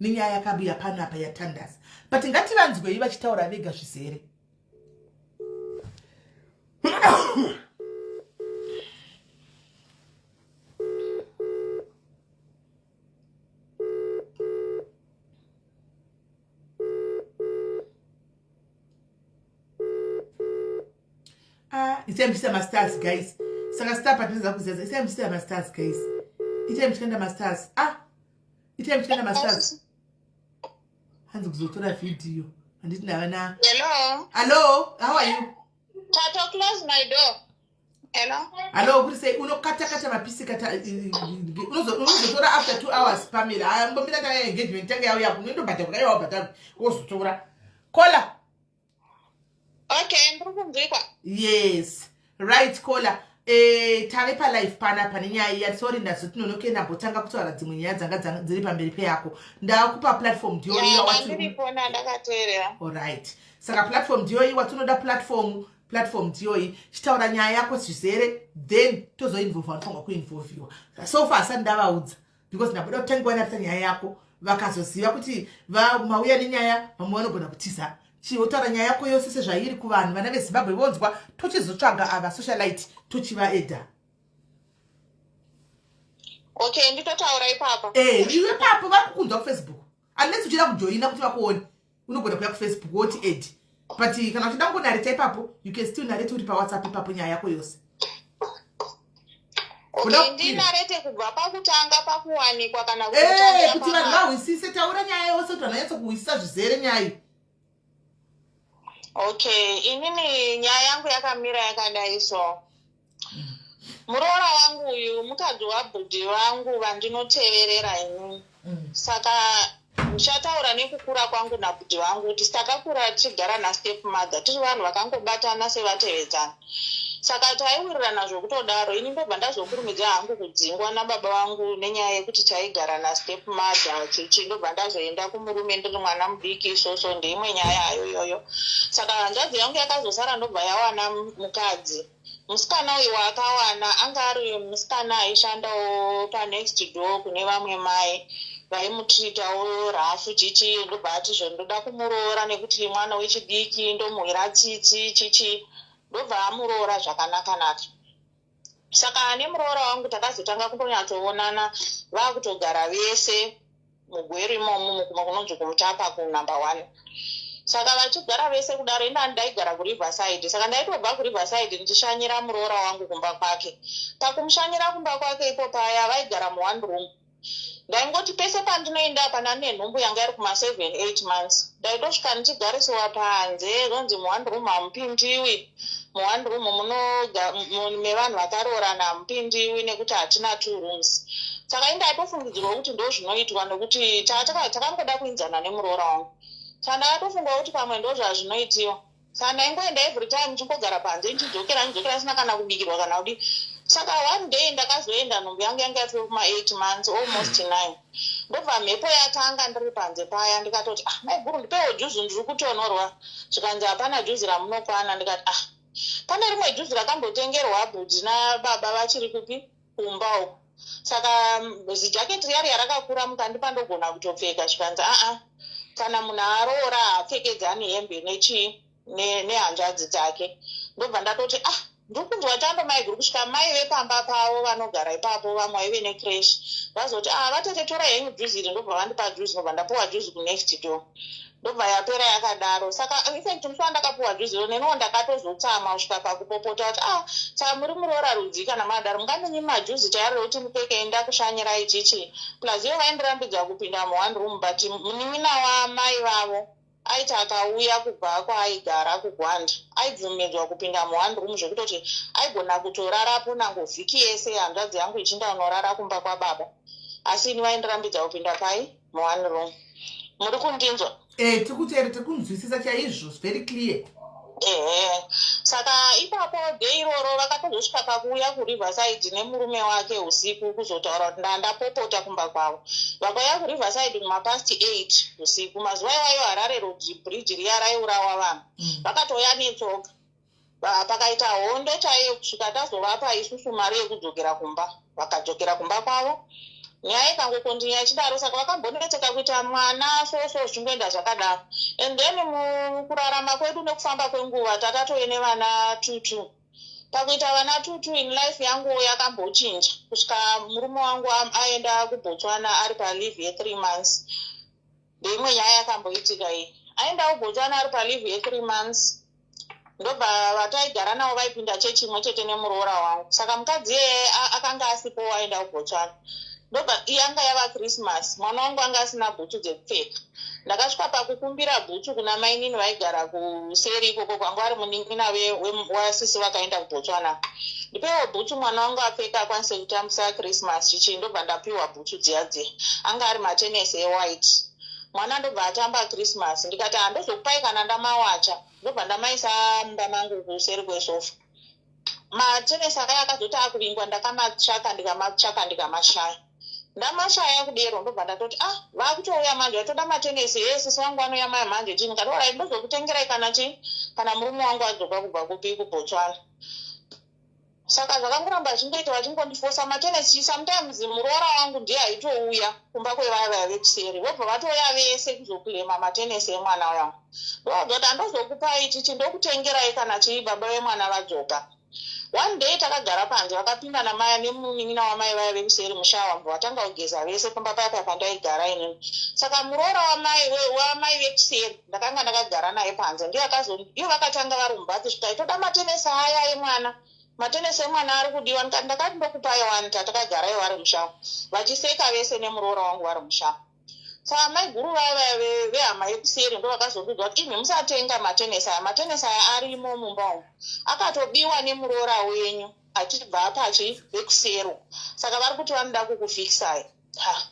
nenyaya yakabuya panapa yatandas. But ngativanzwei vachitaura vega zvizere. Ah, isai muchiita mastars, guys. Saka star patinoza kuzaza, isai muchiita mastars, guys. Itai muchikanda mastars. Ah, itai muchikanda mastars. Hanzi kuzotora vhidhiyo, handiti ndavana? Hello. Hello, how are you? Tato, close my door. Hello. Hello, kuri sei? Unokatakata mapisi kata, unozotora after 2 hours. Pamela, aya mbomira tanga engagement tange yauya, unoindobhadhara kudai, wabhadhara wozotora kola. Okay, ndiri kunzwikwa. Yes, right, kola. Tave palive panapa nenyaya iya. Sorry, ndazoti nonoke, ndambotanga kutaura dzimwe nyaya dzanga dziri pamberi peyako. Ndakupa platform ndiyo iya. Ndiripona, ndakateerera. Alright, saka platform ndiyoyi watinoda. Platform ndiyoyi, chitaura nyaya yako zvizere, then tozoinvolva vanofanirwa kuinvolviwa. So far asati ndavaudza because ndabuda kutangiwa narisa nyaya yako. Vakazoziva kuti mauya nenyaya, vamwe vanogona kutiza. Chihotaura nyaya yako yose sezvairi kuvanhu, vana veZimbabwe vonzwa. Tochizotsvaga ava socialite, tochivaedha. Okay, nditotaura ipapa? Eh, iwe papo, vari kukunzwa kuFacebook, unless uchida kujoina kuti vakuone. Unogona kuya kuFacebook woti add, but kana uchida kungonareta ipapo, you can still narrate uri paWhatsApp ipapo nyaya yako yose. Okay, ndinarete kubva pakutanga pakuwanikwa kana eh, kuti vanhu vahwisise? Taura nyaya yose kuti vanhu vanyatsokuhwisisa zvizere nyaya iyi. Okay, inini nyaya yangu yakamira yakadai. So muroora wangu uyu mukadzi wabhudhi vangu vandinoteverera inini. Saka ndichataura nekukura kwangu nabhudhi vangu kuti takakura tichigara nastep mother, tiri vanhu vakangobatana sevatevedzana. Saka taiwirirana zvokutodaro. Ini ndobva ndazokurumidza hangu kudzingwa nababa vangu nenyaya yekuti taigara nastep mother chichi. Ndobva ndazoenda kumurume ndiri mwana mudiki. So ndeimwe nyaya hayo iyoyo. Saka hanzvadzi yangu yakazosara, ndobva yawana mukadzi. Musikana uyu waakawana anga ari musikana aishandawo panext door kune vamwe mai vaimutiritawo rafu chichi. Ndobva ati zvo ndoda kumuroora nekuti mwana wechidiki, ndomuhwira tsitsi chichi. Ndobva amuroora zvakanaka-naka. Saka nemuroora wangu takazotanga kutonyatsoonana vaakutogara vese muGweru imomo, mukuma kunonzi kuMutapa kunumber 1. Saka vachigara vese kudaro, ina ndaigara kuRiverside, saka ndaitobva kuRiverside ndichishanyira muroora wangu kumba kwake. Pakumushanyira kumba kwake ipo paya, vaigara muone room. Ndaingoti pese pandinoenda pana nenhumbu yanga iri kuma7 8 months, ndaitosvika ndichigarisiwa panze, zonzi muone room hamupindiwi, muone room mevanhu vakaroorana hamupindiwi nekuti hatina two rooms. Saka indaitofungidzirwa kuti ndo zvinoitwa, nekuti takangoda kuinzana nemuroora wangu. Saka ndakatofunga kuti pamwe ndo zvazvinoitiwa. Saka ndaingoenda every time, ndichingogara panze, ndichidzokera, ndichidzokera ndisina kana kubikirwa kana kudii. Saka one day ndakazoenda, nhumbu yangu yanga yatove kuma8 months, almost 9. Ndobva mhepo yatanga ndiri panze paya. Ndikatoti, "Ah, maiguru, ndipewo juzi, ndiri kutonorwa." Zvikanzi, "Hapana juzi ramunokwana." Ndikati, "Ah, pane rimwe juzi rakambotengerwa bhudhi nababa vachiri kupi, kumba uku. Saka zijaketi riya riya rakakura, mukandipa ndogona kutopfeka." Zvikanzi, "Aa, kana munhu aroora haapfekedzani hembe nechii nehanzvadzi dzake." Ndobva ndatoti, "Ah, ndiri kunzwa chando, maiguru." Kusvika mai vepamba pavo vanogara ipapo, vamwe vaive necreche, vazoti, "Ah, vatete, torai henyu juzi iri." Ndobva vandipa juzi, ndobva ndapiwa juzi kunext door. Ndobva yapera yakadaro. Saka infact musi wandakapiwa juzi iro, neniwo ndakatozotsamwa kusvika pakupopota kuti, "Ah, saka muri muroora rudzi kana madaro? Mungandinyima juzi chairo rekuti mupfeke ndakushanyira ichichi?" Plus ivo vaindirambidza kupinda muone room, but munin'ina wamai vavo aiti akauya kubva kwaaigara kuGwanda, aibvumidzwa kupinda muone room, zvekutoti aigona kutorarapo nango vhiki yese, hanzvadzi yangu ichinda unorara kumba kwababa. Asi ini vaindirambidza kupinda pai, muone room. Muri kundinzwa? E, tiri kuteera, tiri kunzwisisa chaizvo, very clear. Ehe, saka ipapo day iroro vakatozosvika pakuuya kuRiverside nemurume wake usiku kuzotaura kuti ndandapopota kumba kwavo. Vakauya kuRiverside kumapast 8 usiku. Mazuva iwayo Harare Road Bridge riya raiurawa vanhu. Vakatouya netsoka. Pakaita hondo chaiyo kusvika tazovapa isusu mari yekudzokera kumba. Vakadzokera kumba kwavo, nyaya ikangokontinya ichidaro. Saka vakambonetseka kuita mwana so zvichingoenda zvakadaro. And then mukurarama kwedu nekufamba kwenguva, tatatove nevana 2 2. Pakuita vana 2 2, in life yangu yakambochinja kusvika murume wangu aenda kuBotswana ari paleave ye3 months. Ndeimwe nyaya yakamboitika iyi. Aenda kuBotswana ari paleave ye3 months, ndobva vataigara navo vaipinda chechi imwe chete nemuroora wangu. Saka mukadzi iyeye akanga asipo, aenda kuBotswana. Ndobva yanga yava Christmas, mwana wangu anga asina bhutsu dzekupfeka. Ndakasvika pakukumbira bhutsu kuna mainini vaigara kuseri ikoko, kwanga vari munin'ina wasisi vakaenda kuBotswana. "Ndipewo bhutsu mwana wangu apfeka, akwanise kutambisa Christmas chichii." Ndobva ndapiwa bhutsu dziya dziya, anga ari matenesi ewhite. Mwana ndobva atamba Christmas. Ndikati, "Handozokupai kana ndamawacha." Ndobva ndamaisa mumba mangu kuseri kwesofa. Matenesi akaya akazoti akuvingwa, ndakamatsvaka, ndikamatsvaka, ndikamashaya. Ndamashaya kudero, ndobva ndatoti, "Ah, vakutouya manje vatoda matenesi. E, sisi vangu vanouya maya manje chii." Ndikati, "Alright, ndozokutengerai kana chii, kana murume wangu adzoka kubva kupi, kuBotswana." Saka zvakangoramba zvichingoita, vachingondifosa matenesi. Sometimes muroora wangu ndiye aitouya kumba kwevaya vaya vekuseri, vobva vatouya vese kuzokulema matenesi emwana wangu. Ndobva "Handozokupai chichi, ndokutengerai kana chii baba vemwana vadzoka." One day takagara panze, vakapinda namai nemunin'ina wamai vaya vekuseri mushawa, mbva vatanga kugeza vese pamba paya paya pandaigara inini. Saka muroora wamai vekuseri ndakanga ndakagara naye panze, ndiye akazo ivo vakatanga vari mubhathi, svika, "Toda matenesi aya emwana, matenesi emwana ari kudiwa." Ndikati, "Ndakati ndokupai wani." Tatakagara ivo vari mushawa, vachiseka vese nemuroora wangu vari mushawa. Saka maiguru vaya vaya vehama yekuseri ndo vakazondiudza kuti, "Imi musatenga matenesi aya, matenesi aya arimo mumba umu, akatobiwa nemuroora wenyu achibva pachi vekusero, saka vari kuti vanoda kukufikisai." Ha,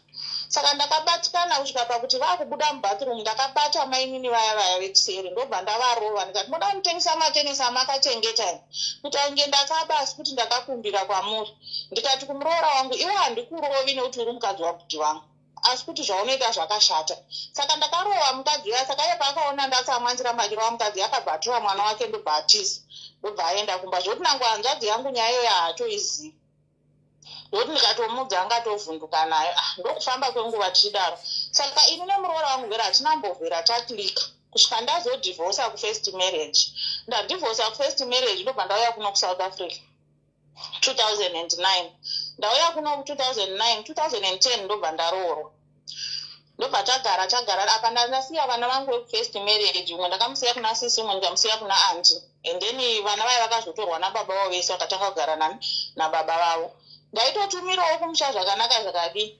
saka ndakabatikana kusvika pakuti vakubuda mubathroom, ndakabata mainini vaya vaya vekuseri, ndobva ndavarova. Ndikati, "Munoda kutengesa matenesi amakachengeta kuti ainge ndakaba, asi kuti ndakakumbira kwamuri." Ndikati kumuroora wangu, "Iwe handikurovi nekuti uri mukadzi wabhudhi vangu, asi kuti zvaunoita zvakashata." Saka ndakarova mukadzi uya. Saka iye paakaona ndatsamwa, ndiramba achirova mukadzi, akabva atora mwana wake, ndobva atiza, ndobva aenda kumba. Zvokuti nangu hanzvadzi yangu nyaya iyoyo haatoizivi, zvokuti ndikatomudza angatovhunduka nayo. Ah, ndokufamba kwenguva tichidaro. Saka ini nemuroora wangu vera hatinambovhera taclicka kusvika ndazodhivhosa kufirst marriage. Ndadhivhosa kufirst marriage, ndobva ndauya kuno kuSouth Africa 2009. Ndauya kuno ku2009, 2010, ndobva ndaroorwa. Ndobva tagara tagara apa. Ndasiya vana vangu vekufirst marriage, umwe ndakamusiya kuna sisi, umwe ndikamusiya kuna aunty, and then vana vaya vakazotorwa nababa vavo vese, vakatanga kugara nani, nababa vavo. Ndaitotumirawo kumusha zvakanaka zvakadii.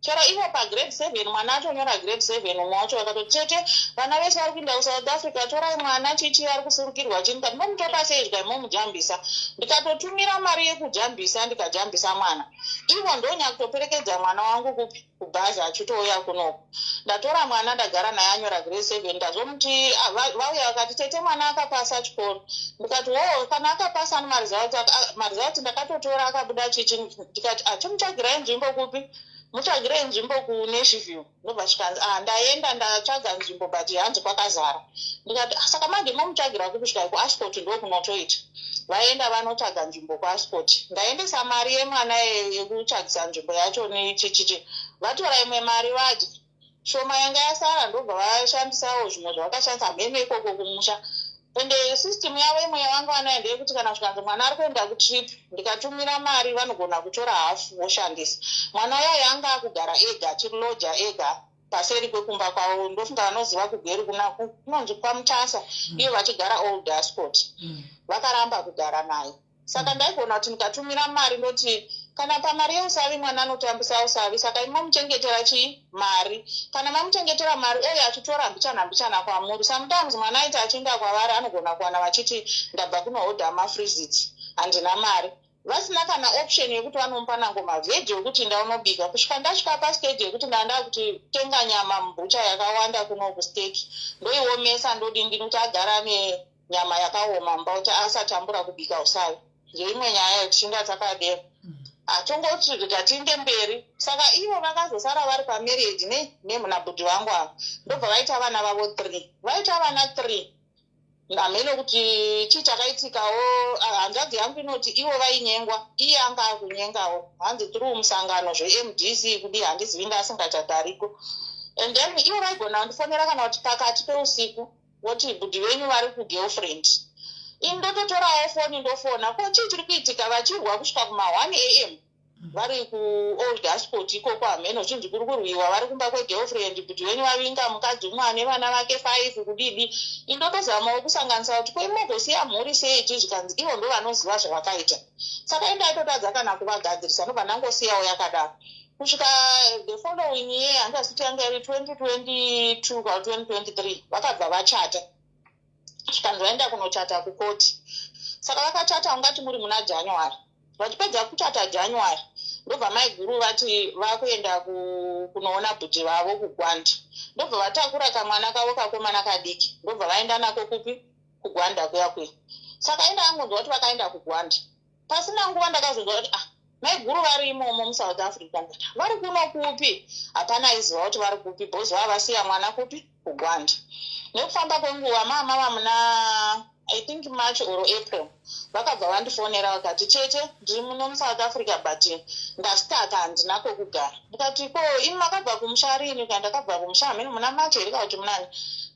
Chero ivo pagrade 7, mwana atonyora grade 7, umwe wacho vakatoti, "Tete, vana vese vari kuenda kuSouth Africa, torai mwana chichi, ari kusurukirwa chii." Ndikati, "Momutora sei?" Zvikai, "Momujambisa." Ndikatotumira mari yekujambisa, ndikajambisa mwana. Ivo ndonyakutoperekedza mwana wangu kupi? Kubhazi, achitouya kunoku. Ndatora mwana, ndagara naye, anyora grade 7. Ndazomuti, ah, vauya vakati, "Tete, mwana akapasa chikoro." Ndikati, "Wo, kana akapasa maresults ndakatotora, akabuda chichi." Ndikati, "Achimutsvagirai nzvimbo kupi? Mutsvagirei nzvimbo kuNashville." Ndobva zvikanzi, "Ah, ndaenda ndatsvaga nzvimbo, but hanzi kwakazara." Ndikati, "Ah, saka manje momutsvagira kupi?" Svikai, "KuAscot ndokunotoita." Vaenda vanotsvaga nzvimbo kuAscot. Ndaendesa mari yemwana yekutsvagisa nzvimbo yacho nechichichi. Vatora imwe mari, vadya shoma yanga yasara, ndobva vashandisawo zvimwe zvavakashandisa mheno ikoko kumusha. Ende system yavo imwe yavanga vanayo ndeyekuti kana zvikanzi mwana ari kuenda kutrip, ndikatumira mari, vanogona kutora hafu voshandisa. Mwana uyayo anga akugara ega, achiloja ega paseri kwekumba kwavo. Ndofunga vanoziva kuGweru kunonzi kwaMutasa, ivo vachigara Old Ascot. Vakaramba kugara naye, saka ndaigona kuti ndikatumira mari, ndoti kana pamari yeusavi, mwana anotambisa usavi, saka imomuchengetera chii? Mari. Kana mamuchengetera mari, oyo achitora mbichana mbichana kwamuri. Sometimes mwana aiti achienda kwavari, anogona kuwana vachiti, "Ndabva kunohodha mafreezits, handina mari." Vasina kana option yekuti vanomupa nango mavheji ekuti ndaunobika. Kusvika ndasvika pastage yekuti ndanda kuti tenga nyama mubhucha yakawanda kuno kusteak, ndoiomesa, ndodindi kuti agara nenyama yakaoma mumba kuti asatambura kubika usavi. Ndeimwe nyaya yetichinga takadero. Hatongoti rega tiinde mberi. Saka ivo vakazosara vari pamarriage nemuna bhudhi vangu ava, ndobva vaita vana vavo three. Vaita vana three, hamene kuti chii chakaitikawo. Hanzvadzi yangu inoti ivo vainyengwa, iye anga akunyengawo, hanzi through musangano zveMDC kudi, handizivi, ndasingachagariko. And then ivo vaigona kundifonera kana kuti pakati peusiku, voti, "Bhudhi venyu vari kugirlfriend." Ini ndototorawo foni, ndofona, "Ko chii chiri kuitika?" Vachirwa kusvika kuma1 am vari kuOld Ascot ikoko. Hameno zvinzi kuri kurwiwa, vari kumba kwegirlfriend, bhudhi venyu vavinga mukadzi umwe ane vana vake 5 kudidi. Indotozamawo kusanganisa kuti koimogosiya mhuri sei chi. Zvikanzi ivo ndo vanoziva zvavakaita. Saka indaitotadza kana kuvagadzirisa, ndobva ndangosiyawo yakadaro kusvika the following year. Handaziti yanga iri 2022 kana 2023, vakabva vachata. Zvikanzi vaenda kunochata kukoti. Saka vakachata ungati muri muna January. Vachipedza kuchata January, ndobva maiguru vati vakuenda kunoona bhudhi vavo kuGwanda. Ndobva vatakura kamwana kavo kakomana kadiki, ndobva vaenda nako kupi? KuGwanda kuya kuya. Saka enda angonzwa kuti vakaenda kuGwanda. Pasina nguva ndakazonzwa kuti, ah, maiguru vari imomo muSouth Africa. Vari kuno kupi? Hapana aiziva kuti vari kupi, because vavasiya mwana kupi? KuGwanda. Nekufamba kwenguva, mama vamuna, I think March or April, vakabva vandifonera vakati, "Tete, ndiri muno muSouth Africa, but ndastaka, handina kwekugara." Ndikati, "Ko imi makabva kumusha rini?" Kana ndakabva kumusha hamene muna March here kana kuti munani.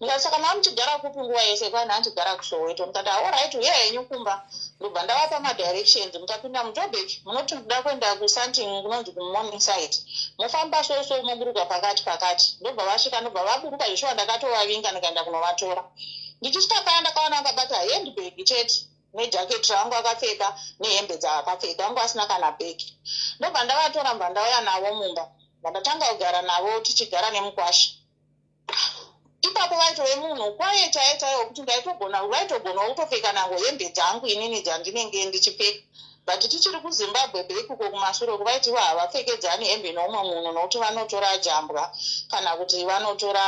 Ndikati, "Saka maa muchigara kupi nguva yese?" Kwani handigara kuSoweto. Ndikati, "Alright, uya henyu kumba." Ndobva ndavapa madirections: "Mukapinda muJoburg, munoti muda kuenda kuSandton, kunonzi kuMorningside, mofamba so so, moburuka pakati pakati." Ndobva vasvika, ndobva vaburuka zveshuwa. Ndakatovavinga, ndikaenda kunovatora. Ndichisvika paya, ndakaona akabata handbag chete nejaketi rangu akapfeka nehembe dzaakapfeka, angu asina kana bhegi. Ndobva ndavatora, mbva ndauya navo mumba, bva kugara navo, tichigara nemukwasha ipapo. Vaitove munhu kwaye chaiye chaiye wekuti ndaitogona, vaitogonawo kutopfeka nango hembe dzangu inini dzandinenge ndichipfeka. But tichiri kuZimbabwe back uko kumashure uko, vaiti ivo havapfekedzani hembe neumwe munhu, nokuti vanotora jambwa, kana kuti vanotora,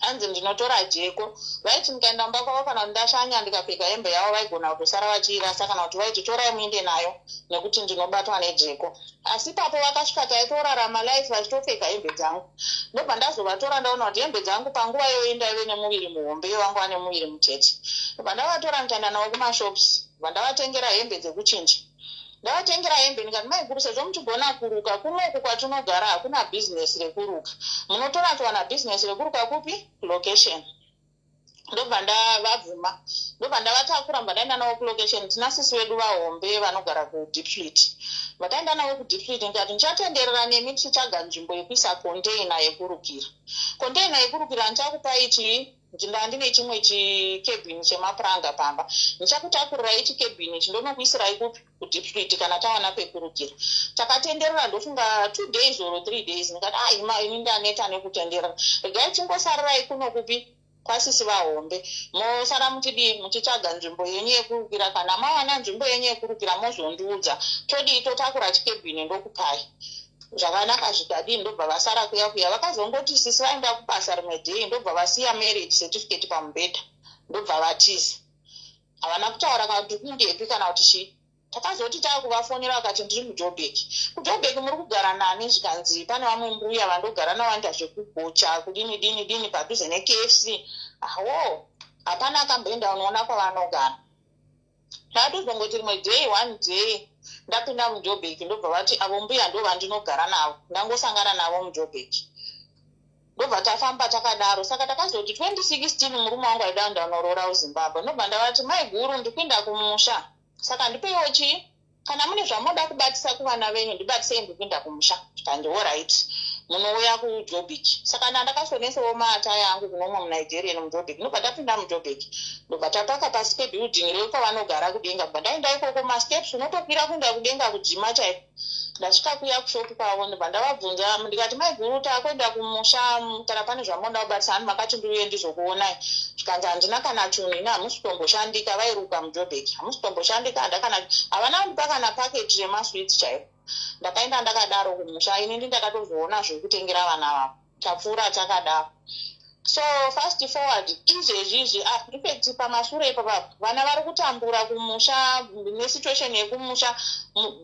hanzi ndinotora jeko. Vaiti ndikaenda mumba kwavo kana kuti ndashanya, ndikapfeka hembe yavo, vaigona kutosara vachiirasa, kana kuti vaiti, "Torai muinde nayo nekuti ndinobatwa nejeko." Asi ipapo vakasvika, taitorarama life vachitopfeka hembe dzangu. Ndobva ndazovatora, ndaona kuti hembe dzangu panguva iyoyo ndaive nemuviri muhombe, iyo vanga vane muviri mutete. Ndobva ndavatora, ndikaenda navo kumashops, bva ndavatengera hembe dzekuchinja. Ndavatengera hembe, ndikati, "Maiguru, sezvo muchigona kuruka, kunoku kwatinogara hakuna bhizinesi rekuruka. Munotora towana bhizinesi rekuruka kupi? Location." Ndobva ndavabvuma, ndobva ndavatakura, mbva ndaenda navo kulocation. Tina sisi vedu vahombe vanogara kuDiepsloot. Vataenda navo kuDiepsloot, ndikati ndichatenderera nemi tichitsvaga nzvimbo yekuisa container yekurukira. Container yekurukira ndichakupai chii? Ndinda ndine chimwe chikebhini chemapuranga pamba, ndichakutakurirai chikebhini ichi, ndonokuisirai kupi? KuDiepsloot, kana tawana pekurukira. Takatenderera, ndofunga 2 days or 3 days. Ndikati, "Ai, ini ndaneta nekutenderera, regai chingosarirai kuno." Kupi? Kwasisi vahombe. Mosara muchidii? Muchitsvaga nzvimbo yenyu yekurukira. Kana mawana nzvimbo yenyu yekurukira, mozondiudza. Todii? Totakura chikebhini, ndokupai zvakanaka. Zvikadii? Ndobva vasara kuya kuya. Vakazongoti sisi vaenda kubasa rimwe day, ndobva vasiya marriage certificate pamubhedha, ndobva vatiza. Havana kutaura kana kuti kundepi kana kuti chii. Takazoti taakuvafonera, vakati, "Ndiri muJoburg." "KuJoburg muri kugara nani?" Zvikanzi, "Pane vamwe mbuya vandogara navanoita zvekugocha, kudini dini dini, padhuze neKFC." Awo, hapana akamboenda unoona kwavanogara. Ndatozongoti rimwe day, one day, ndapinda muJoburg, ndobva vati, "Avo mbuya ndo vandinogara navo, ndangosangana navo muJoburg." Ndobva tafamba takadaro. Saka takazoti 2016 murume wangu aida kuenda kuZimbabwe. Ndobva ndavati, "Mai guru, ndikuenda kumusha, saka ndipeiwo chii? Kana mune zvamunoda kubatisa kuvana venyu, ndibatisei, ndikuenda kumusha." Zvikanzi, "Alright, munouya kuJoburg." Saka ndandakasonesawo maataya angu kunomwe muNigerian muJoburg. Ndobva tapinda muJoburg, ndobva tapaka pasi pebuilding rekwavanogara kudenga. Bva ndaenda ikoko, masteps unotokwira kuenda kudenga, kujima chaiko. Ndasvika kuya kushopu kwavo, ndobva ndavabvunza, ndikati, "Mai guru, takuenda kumusha, kana pane zvamunoda kubatisa, hani makati ndiuye ndizokuonai." Zvikanzi, "Handina kana chinhu ini, hamusi kutomboshandika." Vairuka muJoburg. "Hamusi kutomboshandika, handa kana." Havana kundipa kana paketi remasweets chaiko. Ndakaenda ndakadaro kumusha. Ini ndi ndakatozoona zvekutengera vana vavo. Tapfuura takadaro. So fast forward, izvezvi izvi, ah, infact pamashure ipapapo vana vari kutambura kumusha nesituation yekumusha.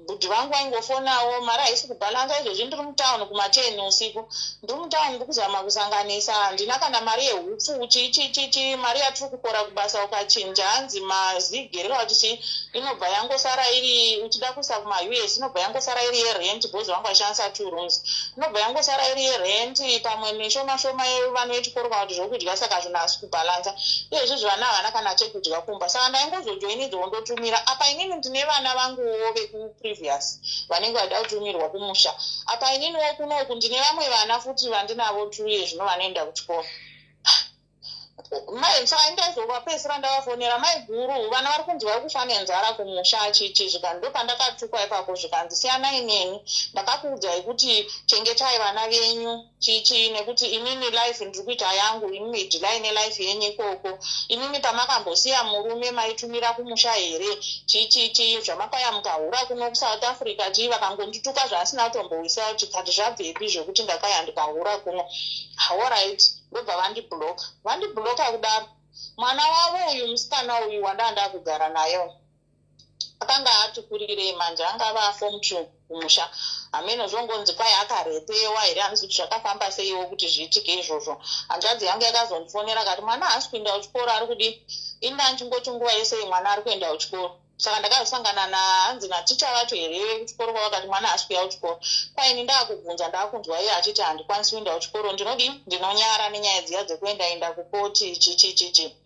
Bhudhi vangu vaingofonawo, mari haisi kubhalansa. Izvezvi ndiri mutauni kuma10 usiku, ndiri mutauni, ndiri kuzama kusanganisa, handina kana mari yehupfu, chichichichi. Mari yatiri kukora kubasa, ukachinja, hanzi mazigerera kuti chii, inobva yangosara iri, uchida kuisa kumaUS, inobva yangosara iri yerent, because vangu vachishandisa two rooms, inobva yangosara iri yerent, pamwe neshoma shoma yevana vechikoro kana kuti zvokudya. Saka zvinhu hasi kubhalansa. Uyezvizvi vana havana kana chekudya kumba. Saka ndaingozojoinidzawo, ndotumira apa. Inini ndine vana vanguwo vekuprevious vanenge vada kutumirwa kumusha. Apa ininiwo kunoku ndine vamwe vana futi vandinavo tuye zvino vanoenda kuchikoro. Saka ndaizovapedzisira ndavafonera, "Mai guru, vana vari kunzi vari kufa nenzara kumusha, chichi." Zvikanzi, ndopandakatukwa ipapo, zvikanzi, "Siyanai neni, ndakakuudzai kuti chengetai vana venyu, chichi, nekuti inini life ndiri kuita yangu, inini dealai nelife yenyu ikoko. Inini pamakambosiya murume maitumira kumusha here? Chichichi, zvamakauya mukahura kuno kuSouth Africa chii?" Vakangondituka zvaasina kutombowisa kuti kati zvabvepi zvekuti ndakauya ndikahura kuno. Alright, ndobva vandibloka. Vandibloka kudaro, mwana wavo uyu, musikana uyu wandaa ndakugara naye, akanga atikurirei manje, angava form 2 kumusha. Hameno, zvongonzi kwai akarepewa here, handizi kuti zvakafamba seiwo kuti zviitike izvozvo. Hanzvadzi yangu yakazondifonera akati, "Mwana haasi kuenda kuchikoro, ari kudii?" Ini ndandingoti nguva yese mwana ari kuenda kuchikoro. Saka ndakazosangana nahanzi naticha vacho here kuchikoro kwavakati mwana haasi kuuya kuchikoro. Kwaini ndaakubvunza, ndaakunzwa iye achiti, "Handikwanisi kuenda kuchikoro, ndinodii? Ndinonyara nenyaya dziya dzekuenda enda kukoti, chichichichi."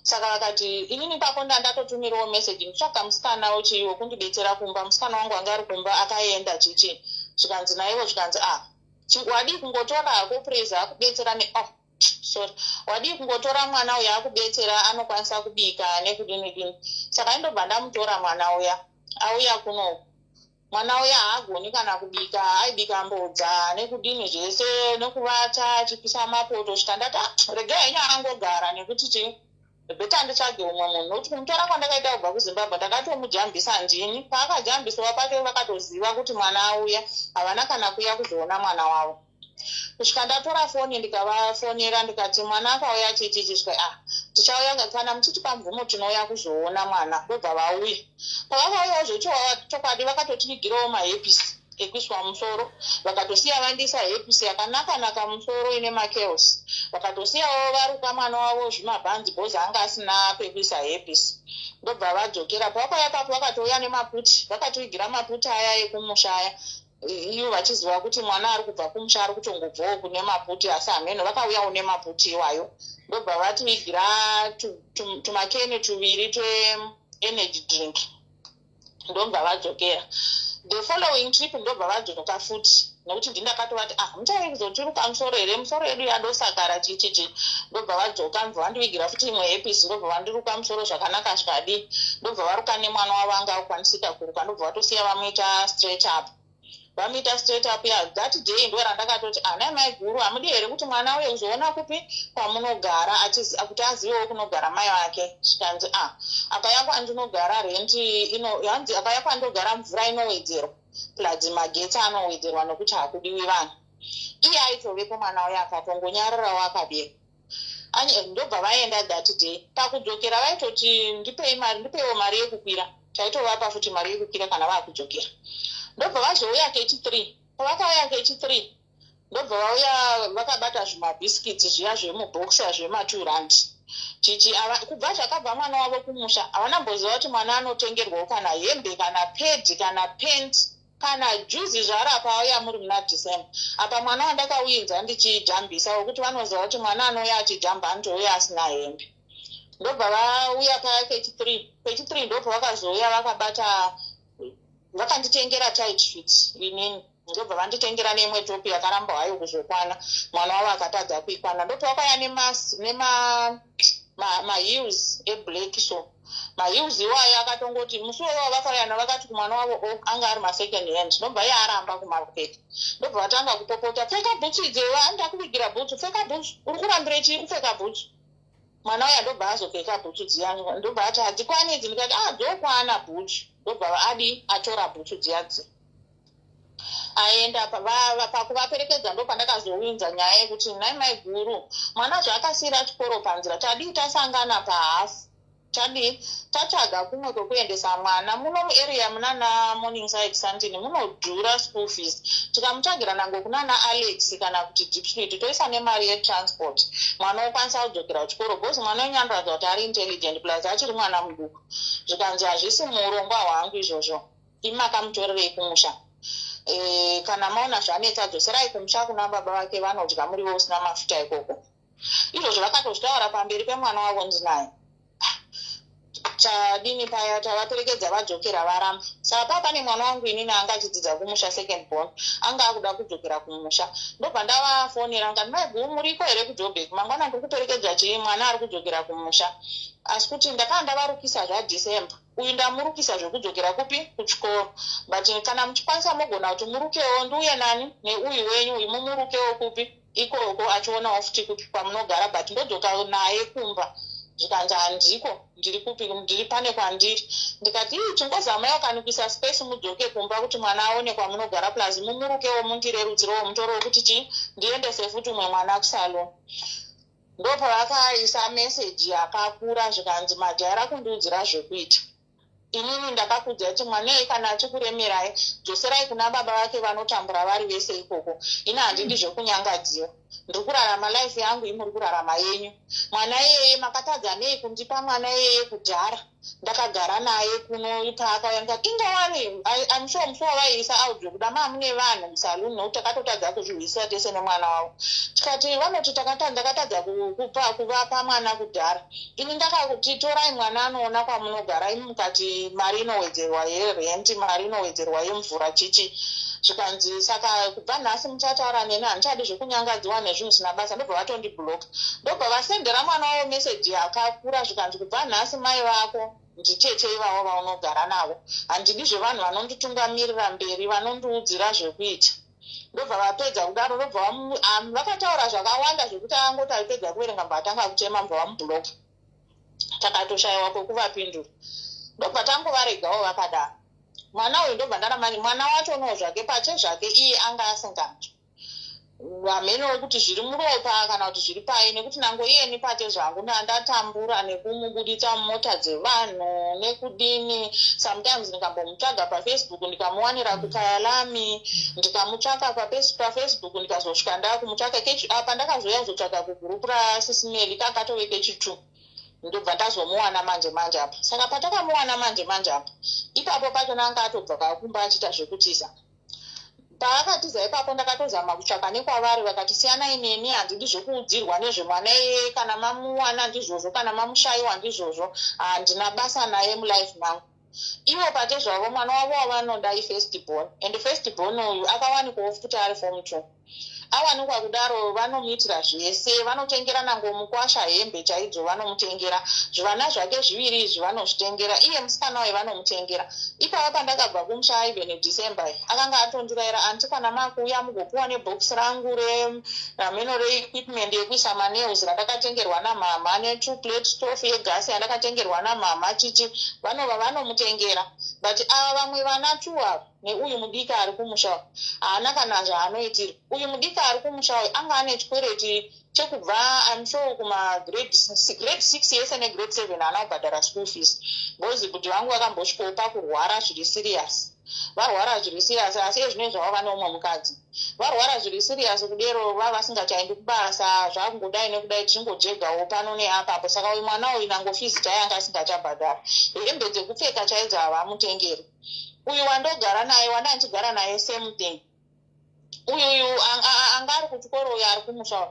Saka vakati, inini ipapo ndandatotumirawo meseji nditsvaka musikana uchi wekundibetsera kumba. Musikana wangu anga ari kumba akaenda, chichi. Zvikanzi naivo, zvikanzi, "Ah, wadii kungotora hako Praise akubetsera ne, oh sorry, wadii kungotora mwana uyo akubetsera, anokwanisa kubika nekudini dini." Saka indobva ndamutora mwana uya, auya kunoku. Mwana uya haagoni kana kubika, aibika mbodza nekudini zvese, nekuvata achipisa mapoto. Svika ndati, "Ah, regai henyu angogara, nekuti chii, better nditsvage umwe munhu." Nokuti kumutora kwandakaita kubva kuZimbabwe, ndakatomujambisa ndini. Paakajambiswa pacho, vakatoziva kuti mwana auya, havana kana kuya kuzoona mwana wavo. Kusvika ndatora foni, ndikavafonera, ndikati, "Mwana akauya, chichichi." Svika, "Ah, tichauya kana muchitipa mvumo, tinouya kuzoona mwana." Ndobva vauya. Pavakauyawo zvechokwadi, vakatotivigirawo mahairpiece ekuiswa musoro, vakatosiya vandisa hairpiece yakanaka naka musoro ine macurls. Vakatosiyawo varuka mwana wavo zvimabhanzi, bhozi anga asina pekuisa hairpiece. Ndobva vadzokera. Pavakauya papo, vakatouya nemaputi, vakativigira maputi aya ekumusha aya. Ivo vachiziva kuti mwana ari kubva kumusha ari kutongobvawo kune maputi, asi hameno vakauyawo nemaputi iwayo, ndobva vativigira tumakeni tuviri tweenergy drink, ndobva vadzokera. The following trip ndobva vadzoka futi, nekuti ndindakatovati, "Ah, muchave kuzotiruka musoro here? Musoro yedu yadosakara." Chichichi, ndobva vadzoka, ndobva vandivigira futi imwe hairpiece, ndobva vandiruka musoro zvakanaka zvikadii, ndobva varuka nemwana wavo anga akukwanisika kuruka, ndobva vatosiya vamuita straight up, vamuita straight up. Ya, that day ndo randakatoti, "Ana mai guru, hamudi here kuti mwana uye kuzoona kupi kwamunogara, kuti azivewo kunogara mai vake?" Zvikanzi, "Ah, akauya kwandinogara renti ino." Hanzi akauya kwandogara mvura inowedzerwa, plus magetsi anowedzerwa nekuti hakudiwi vanhu. Iye aitovepo mwana uyo, akatongonyararawo akadero. Ndobva vaenda that day. Pakudzokera vaitoti, "Ndipei mari, ndipeiwo mari yekukwira." Taitovapa futi mari yekukwira kana vaakudzokera. Ndobva vazouya kechi3. Pavakauya kechi3, ndobva vauya vakabata zvimabhisikitsi zviya zvemubhokisa zvema2 rand. Chichi, kubva zvakabva mwana wavo kumusha, havana mboziva kuti mwana anotengerwawo kana hembe, kana pedi, kana pent, kana juzi. Zvarapa auya muri muna December apa. Mwana wandakauyinza ndichijambisa, wekuti vanoziva kuti mwana anouya achijamba anotouya asina hembe. Ndobva vauya paya kechi3. Kechi3 ndobva vakazouya vakabata, vakanditengera tight fit inini, ndobva vanditengera neimwe topi yakaramba hayo kuzokwana, mwana wavo akatadza kuikwana. Ndobva vakauya nemaheels eblack. So maheels iwayo akatongoti musi wavo vakauya vakati kumwana wavo, o anga ari masecond hand. Ndobva iye aramba kumapfeka, ndobva vatanga kupopota, "Pfeka bhutsu idzewa, ndakuvigira bhutsu, pfeka bhutsu, uri kurambire chii kupfeka bhutsu?" Mwana uya ndobva azopfeka bhutsu dziya, ndobva ati, "Hadzikwani idzi." Ndikati, "A, dzokwana bhutsu." Ndobva adi atora bhutsu dziya dzi aenda. Pakuvaperekedza ndo pandakazowinza nyaya yekuti, "Nhai mai guru, mwana zvaakasiyira chikoro panzira, tadii tasangana pahafu, tadii tatsvaga kumwe kwekuendesa mwana? Muno muarea munana Morningside, Sandton munodhura school fees. Tikamutsvagira nango kunana Alex kana kuti Diepsloot, toisa nemari yetransport, mwana okwanisa kudzokera kuchikoro, because mwana wenyu anoratidza kuti ari intelligent, plus achiri mwana muduku." Zvikanzi, "Hazvisi muurongwa hwangu izvozvo. Imi makamutorerei kumusha? Kana maona zvanetsa, dzoserai kumusha kuna baba vake, vanodya muriwo usina mafuta ikoko." Izvozvo vakatozvitaura pamberi pemwana wavo ndinaye. Tadini paya, tavaperekedza, vadzokera, varamba. Saka paa pane mwana wangu inini anga achidzidza kumusha, second born, anga akuda kudzokera kumusha. Ndobva ndavafonera ngati, "Maiguru, muriko here kuJoburg? Mangwana ndiri kuperekedza chii, mwana ari kudzokera kumusha." Asi kuti ndakanga ndavarukisa zvaDecember uyu, ndamurukisa zvekudzokera kupi, kuchikoro, but kana muchikwanisa mogona kuti murukewo, ndiuye nani neuyu wenyu uyu, mumurukewo kupi ikoko, achionawo futi kupi kwamunogara, but ndodzoka naye kumba. Zvikanzi, "Handiko, ndiri kupi, ndiri pane kwandiri." Ndikati, "Ii, chingozamai wakanikisa space mudzoke kumba kuti mwana aone kwamunogara, plus mumurukewo, mundirerutsirewo mutoro wekuti chii, ndiendese futi umwe mwana kusalon." Ndopavakaisa meseji yakakura, zvikanzi, "Majaira kundiudzira zvekuita. Inini ndakakudzai kuti mwanei kana achikuremerai, dzoserai kuna baba vake, vanotambura vari vese ikoko. Ini handidi zvekunyangadziwa. Ndiri kurarama life yangu, imuri kurarama yenyu. Mwana iyeye makatadza nei kundipa mwana iyeye kudhara? Ndakagara naye kuno paakauya." Ndikati, "Ingawani, I'm sure musi wavaiisa audio kuda maamune vanhu musaluni, nokuti takatotadza kuzvihwisisa tese nemwana wavo." Tikati, "Vanoti ndakatadza kuvapa mwana kudhara. Ini ndakakuti torai mwana anoona kwamunogara, imi mukati mari inowedzerwa yerenti, mari inowedzerwa yemvura, chichi." Zvikanzi, "Saka kubva nhasi muchataura neni, handichadi zvekunyangadziwa nezvinhu zvisina basa." Ndobva vatondibloka. Ndobva vasendera mwana wavo meseji yakakura, zvikanzi, "Kubva nhasi mai vako nditete ivavo vaunogara navo. Handidi zvevanhu vanonditungamirira mberi, vanondiudzira zvekuita." Ndobva vapedza kudaro, ndobva vakataura zvakawanda zvekuti angoti aipedza kuverenga, mbva atanga kuchema, mbva vamubloka. Takatoshayiwa kwekuvapindura, ndobva tangovaregawo vakadaro. Mwana uyu ndobva ndaramani mwana wacho no zvake pache zvake, iye anga asinganzwi, hameno kuti zviri muropa kana kuti zviri pai, nekuti nango iyeni pache zvangu ndandatambura nekumubuditsa mumota dzevanhu nekudini. Sometimes ndikambomutsvaga paFacebook, ndikamuwanira kuKayalami, ndikamutsvaka paFacebook, ndikazosvika ndakumutsvaka apa, ndakazouya kuzotsvaka kugurupu raSisimeli kakatove kechi2, ndobva ndazomuwana manje manje apa. Saka patakamuwana manje manje apa, ipapo pachona anga atobva kakumba achiita zvekutiza. Paakatiza ipapo, ndakatozama kutsvaka nekwavari, vakati, "Siyanai neni, handidi zvekuudzirwa nezvemwana iyeye. Kana mamuwana ndizvozvo, kana mamushayiwa ndizvozvo, handina basa naye mulife mangu." Ivo pate zvavo mwana wavo wavanoda ifirst born, and first born uyu akawanikwawo futi ari form 2. Awanikwa kudaro, vanomuitira zvese, vanotengera nango mukwasha hembe chaidzo, vanomutengera zvivana zvake zviviri izvi, vanozvitengera iye musikana uyu, vanomutengera. Ipapa pandakabva kumusha, even December, akanga atondiraira, "Aunty, kana makuuya mugopuwa nebhokisi rangu rameno reequipment yekuisa manails randakatengerwa namama, netwo plate stove yegasi yandakatengerwa namama." Chichi vanova vanomutengera, but ava vamwe vana two ava neuyu mudiki ari kumusha haana kana zvaanoitira. Uyu mudiki ari kumusha uyu anga ane chikwereti chekubva, I'm sure, kumagrade grade 6 yese negrade 7, haana kubhadhara school fees, because kuti vangu vakambosvikawo pakurwara zviri serious. Varwara zviri serious, asi ezvino zvavo vane umwe mukadzi. Varwara zviri serious kudero, vava vasingachaendi kubasa, zvakungodai nekudai, tichingojegawo pano neapapo. Saka uyu mwana uyu nango fees chaiye anga asingachabhadhara, hembe dzekupfeka chaidzo havamutengeri. Uyu wandogara naye, wandandigara naye, same thing. Uyuyu anga ari kuchikoro, uyu ari kumusha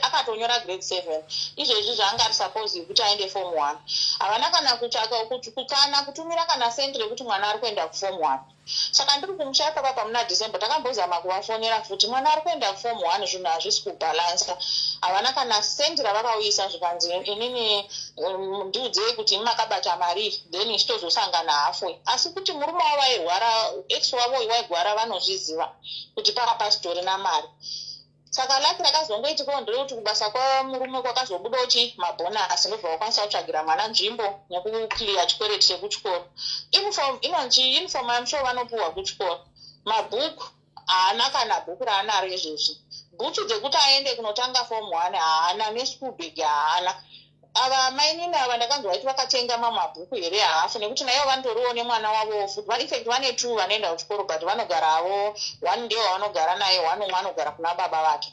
akatonyora grade 7 izvezvi, zvaanga ari suppose kuti aende form 1. Havana kana kutsvaka kana kutumira kana sendi rekuti mwana ari kuenda kuform 1. Saka ndiri kumusha ipapa pamuna December, takambozama kuvafonera futi, mwana ari kuenda kuform 1, zvinhu hazvisi kubhalansa. Havana kana sendi ravakauyisa. Zvikanzi, "Inini ndiudzei kuti imi makabata mari, then ichitozosangana halfway." Asi kuti murume wavo airwara, ex wavo waigwara, vanozviziva kuti paka pasitorina mari. Saka lucky rakazongoitikawo nderekuti kubasa kwamurume kwakazobudawo chi mabhonasi, ndobva vakwanisa kutsvagira mwana nzvimbo nekuclear chikwereti chekuchikoro. Uniform inonzi uniform, I'm sure vanopuhwa kuchikoro. Mabhuku haana kana bhuku raanaro izvezvi. Bhutsu dzekuti aende kunotanga form 1 haana, neschool bag haana. Ava mainini ava ndakanzwa vaiti vakatenga mamabhuku here hafu, nekuti naivo vanotoriwo nemwana wavowo futi. Infact vane two vanoenda kuchikoro, but vanogara havo, one ndiwo wavanogara naye, one umwe anogara kuna baba vake.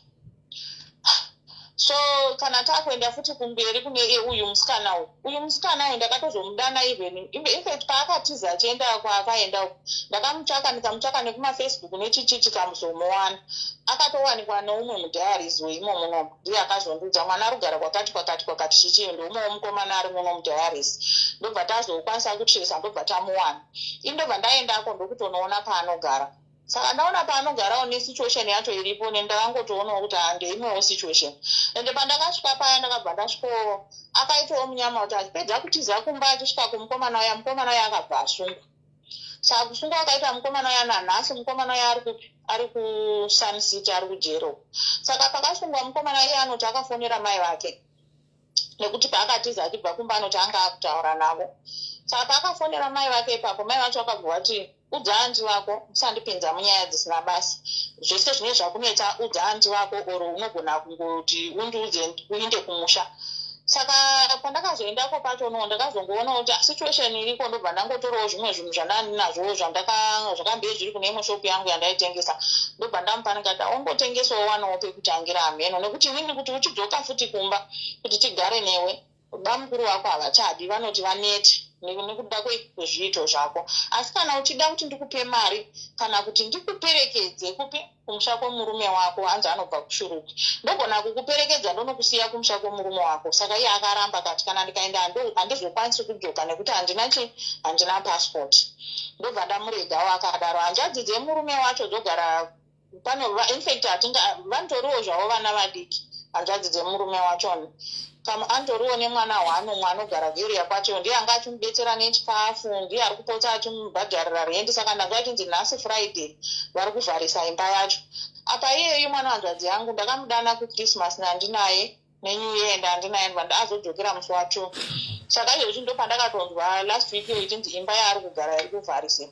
So kana takuenda futi kumberi kune uyu musikana uyu, uyu musikana uyu ndakatozomudana even, infact paakatiza achienda kwaakaenda uku, ndakamutsvaka, ndikamutsvaka nekumafacebook nechichi, chikamuzomuwana. Akatowanikwa neumwe mudiaries weimo munomu, ndiye akazondiudza mwana arikugara kwakati kwakati kwakati chichi, ndoumwewo mukomana ari muno mudiaries. Ndobva tazokwanisa kutresa, ndobva tamuwana. Ini ndobva ndaendako, ndokutonoona paanogara. Saka ndaona paanogarawo nesituation yacho iripo, nendakangotoonawo kuti handeimwewo situation. Ende pandakasvika paya, ndakabva ndasvikawo, akaitawo munyama kuti achipedza kutiza kumba achisvika kumukomana uya, mukomana uya akabva asungwa. Saka kusungwa kwakaita mukomana uya, nanhasi mukomana uya ari kupi? Ari kuSun City, ari kujero. Saka pakasungwa mukomana iye, anoti akafonera mai vake, nekuti paakatiza achibva kumba anoti anga akutaura navo. Saka paakafonera mai vake ipapo, mai vacho vakabva vati, "Udza aunty vako, musandipinza munyaya dzisina basa. Zvese zvine zvakunetsa, udza aunty vako, or unogona kungoti undiudze uinde kumusha." Saka pandakazoendako pachono, ndakazongoonawo kuti situation iriko, ndobva ndangotorawo zvimwe zvinhu zvandandinazvo zvakambe zviri kune imwe shopu yangu yandaitengesa, ndobva ndamupa, ndikati, "Ongotengesawo, wanawo pekutangira hameno, nekuti inini kuti uchidzoka futi kumba kuti tigare newe, bamukuru vako havachadi, vanoti vanete nekuda kwezviito zvako. Asi kana uchida kuti ndikupe mari kana kuti ndikuperekedze kupi, kumusha kwemurume wako," hanzi anobva kuShurugwi, "ndogona kukuperekedza, ndonokusiya kumusha kwemurume wako." Saka iye akaramba, akati, "Kana ndikaenda handizokwanisi kudzoka nekuti handina chi handina passport." Ndobva ndamuregawo akadaro. Hanzvadzi dzemurume wacho dzogara pano, infact hatinga vanotoriwo zvavo vana vadiki. Hanzvadzi dzemurume wachona, anotoriwo nemwana one, umwe anogara kuarea kwacho, ndiye anga achimubetsera nechikafu, ndiye ari kupotsa achimubhadharira rendi. Saka ndanga achinzi nhasi Friday vari kuvharisa imba yacho. Apa iyeyu mwana wanzvadzi yangu ndakamudana kuChristmas nandinaye, neNew Year ndandinaye, ndibva azodzokera musi wacho. Saka izvezvi ndo pandakatonzwa last week iyo ichinzi imba yaari kugara iri kuvharisiwa.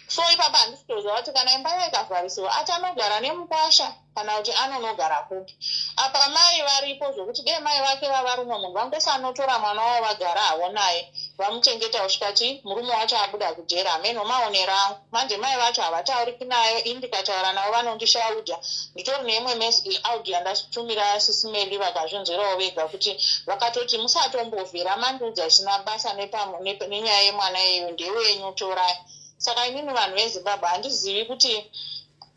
So ipapa handisi kutoziva kuti kana imba yayo ikavharisiwa, achanogara nemukwasha kana kuti anonogara kupi. Apa mai varipo, zvokuti dei mai vake vavari umwe munhu, vangosanotora mwana wavo, vagara havo naye, vamuchengeta kusvika chi murume wacho abuda kujera. Hameno maonero angu. Manje mai vacho havatauriki nayo. Ini ndikataura navo vanondishaudha. Nditori neimwe audio yandatumira Sisimeli, vakazvinzwirawo vega kuti vakatoti, "Musatombovhera mandiudza zvisina basa nenyaya yemwana iyoyo, ndewenyu, torai." Saka inini, vanhu veZimbabwe, handizivi kuti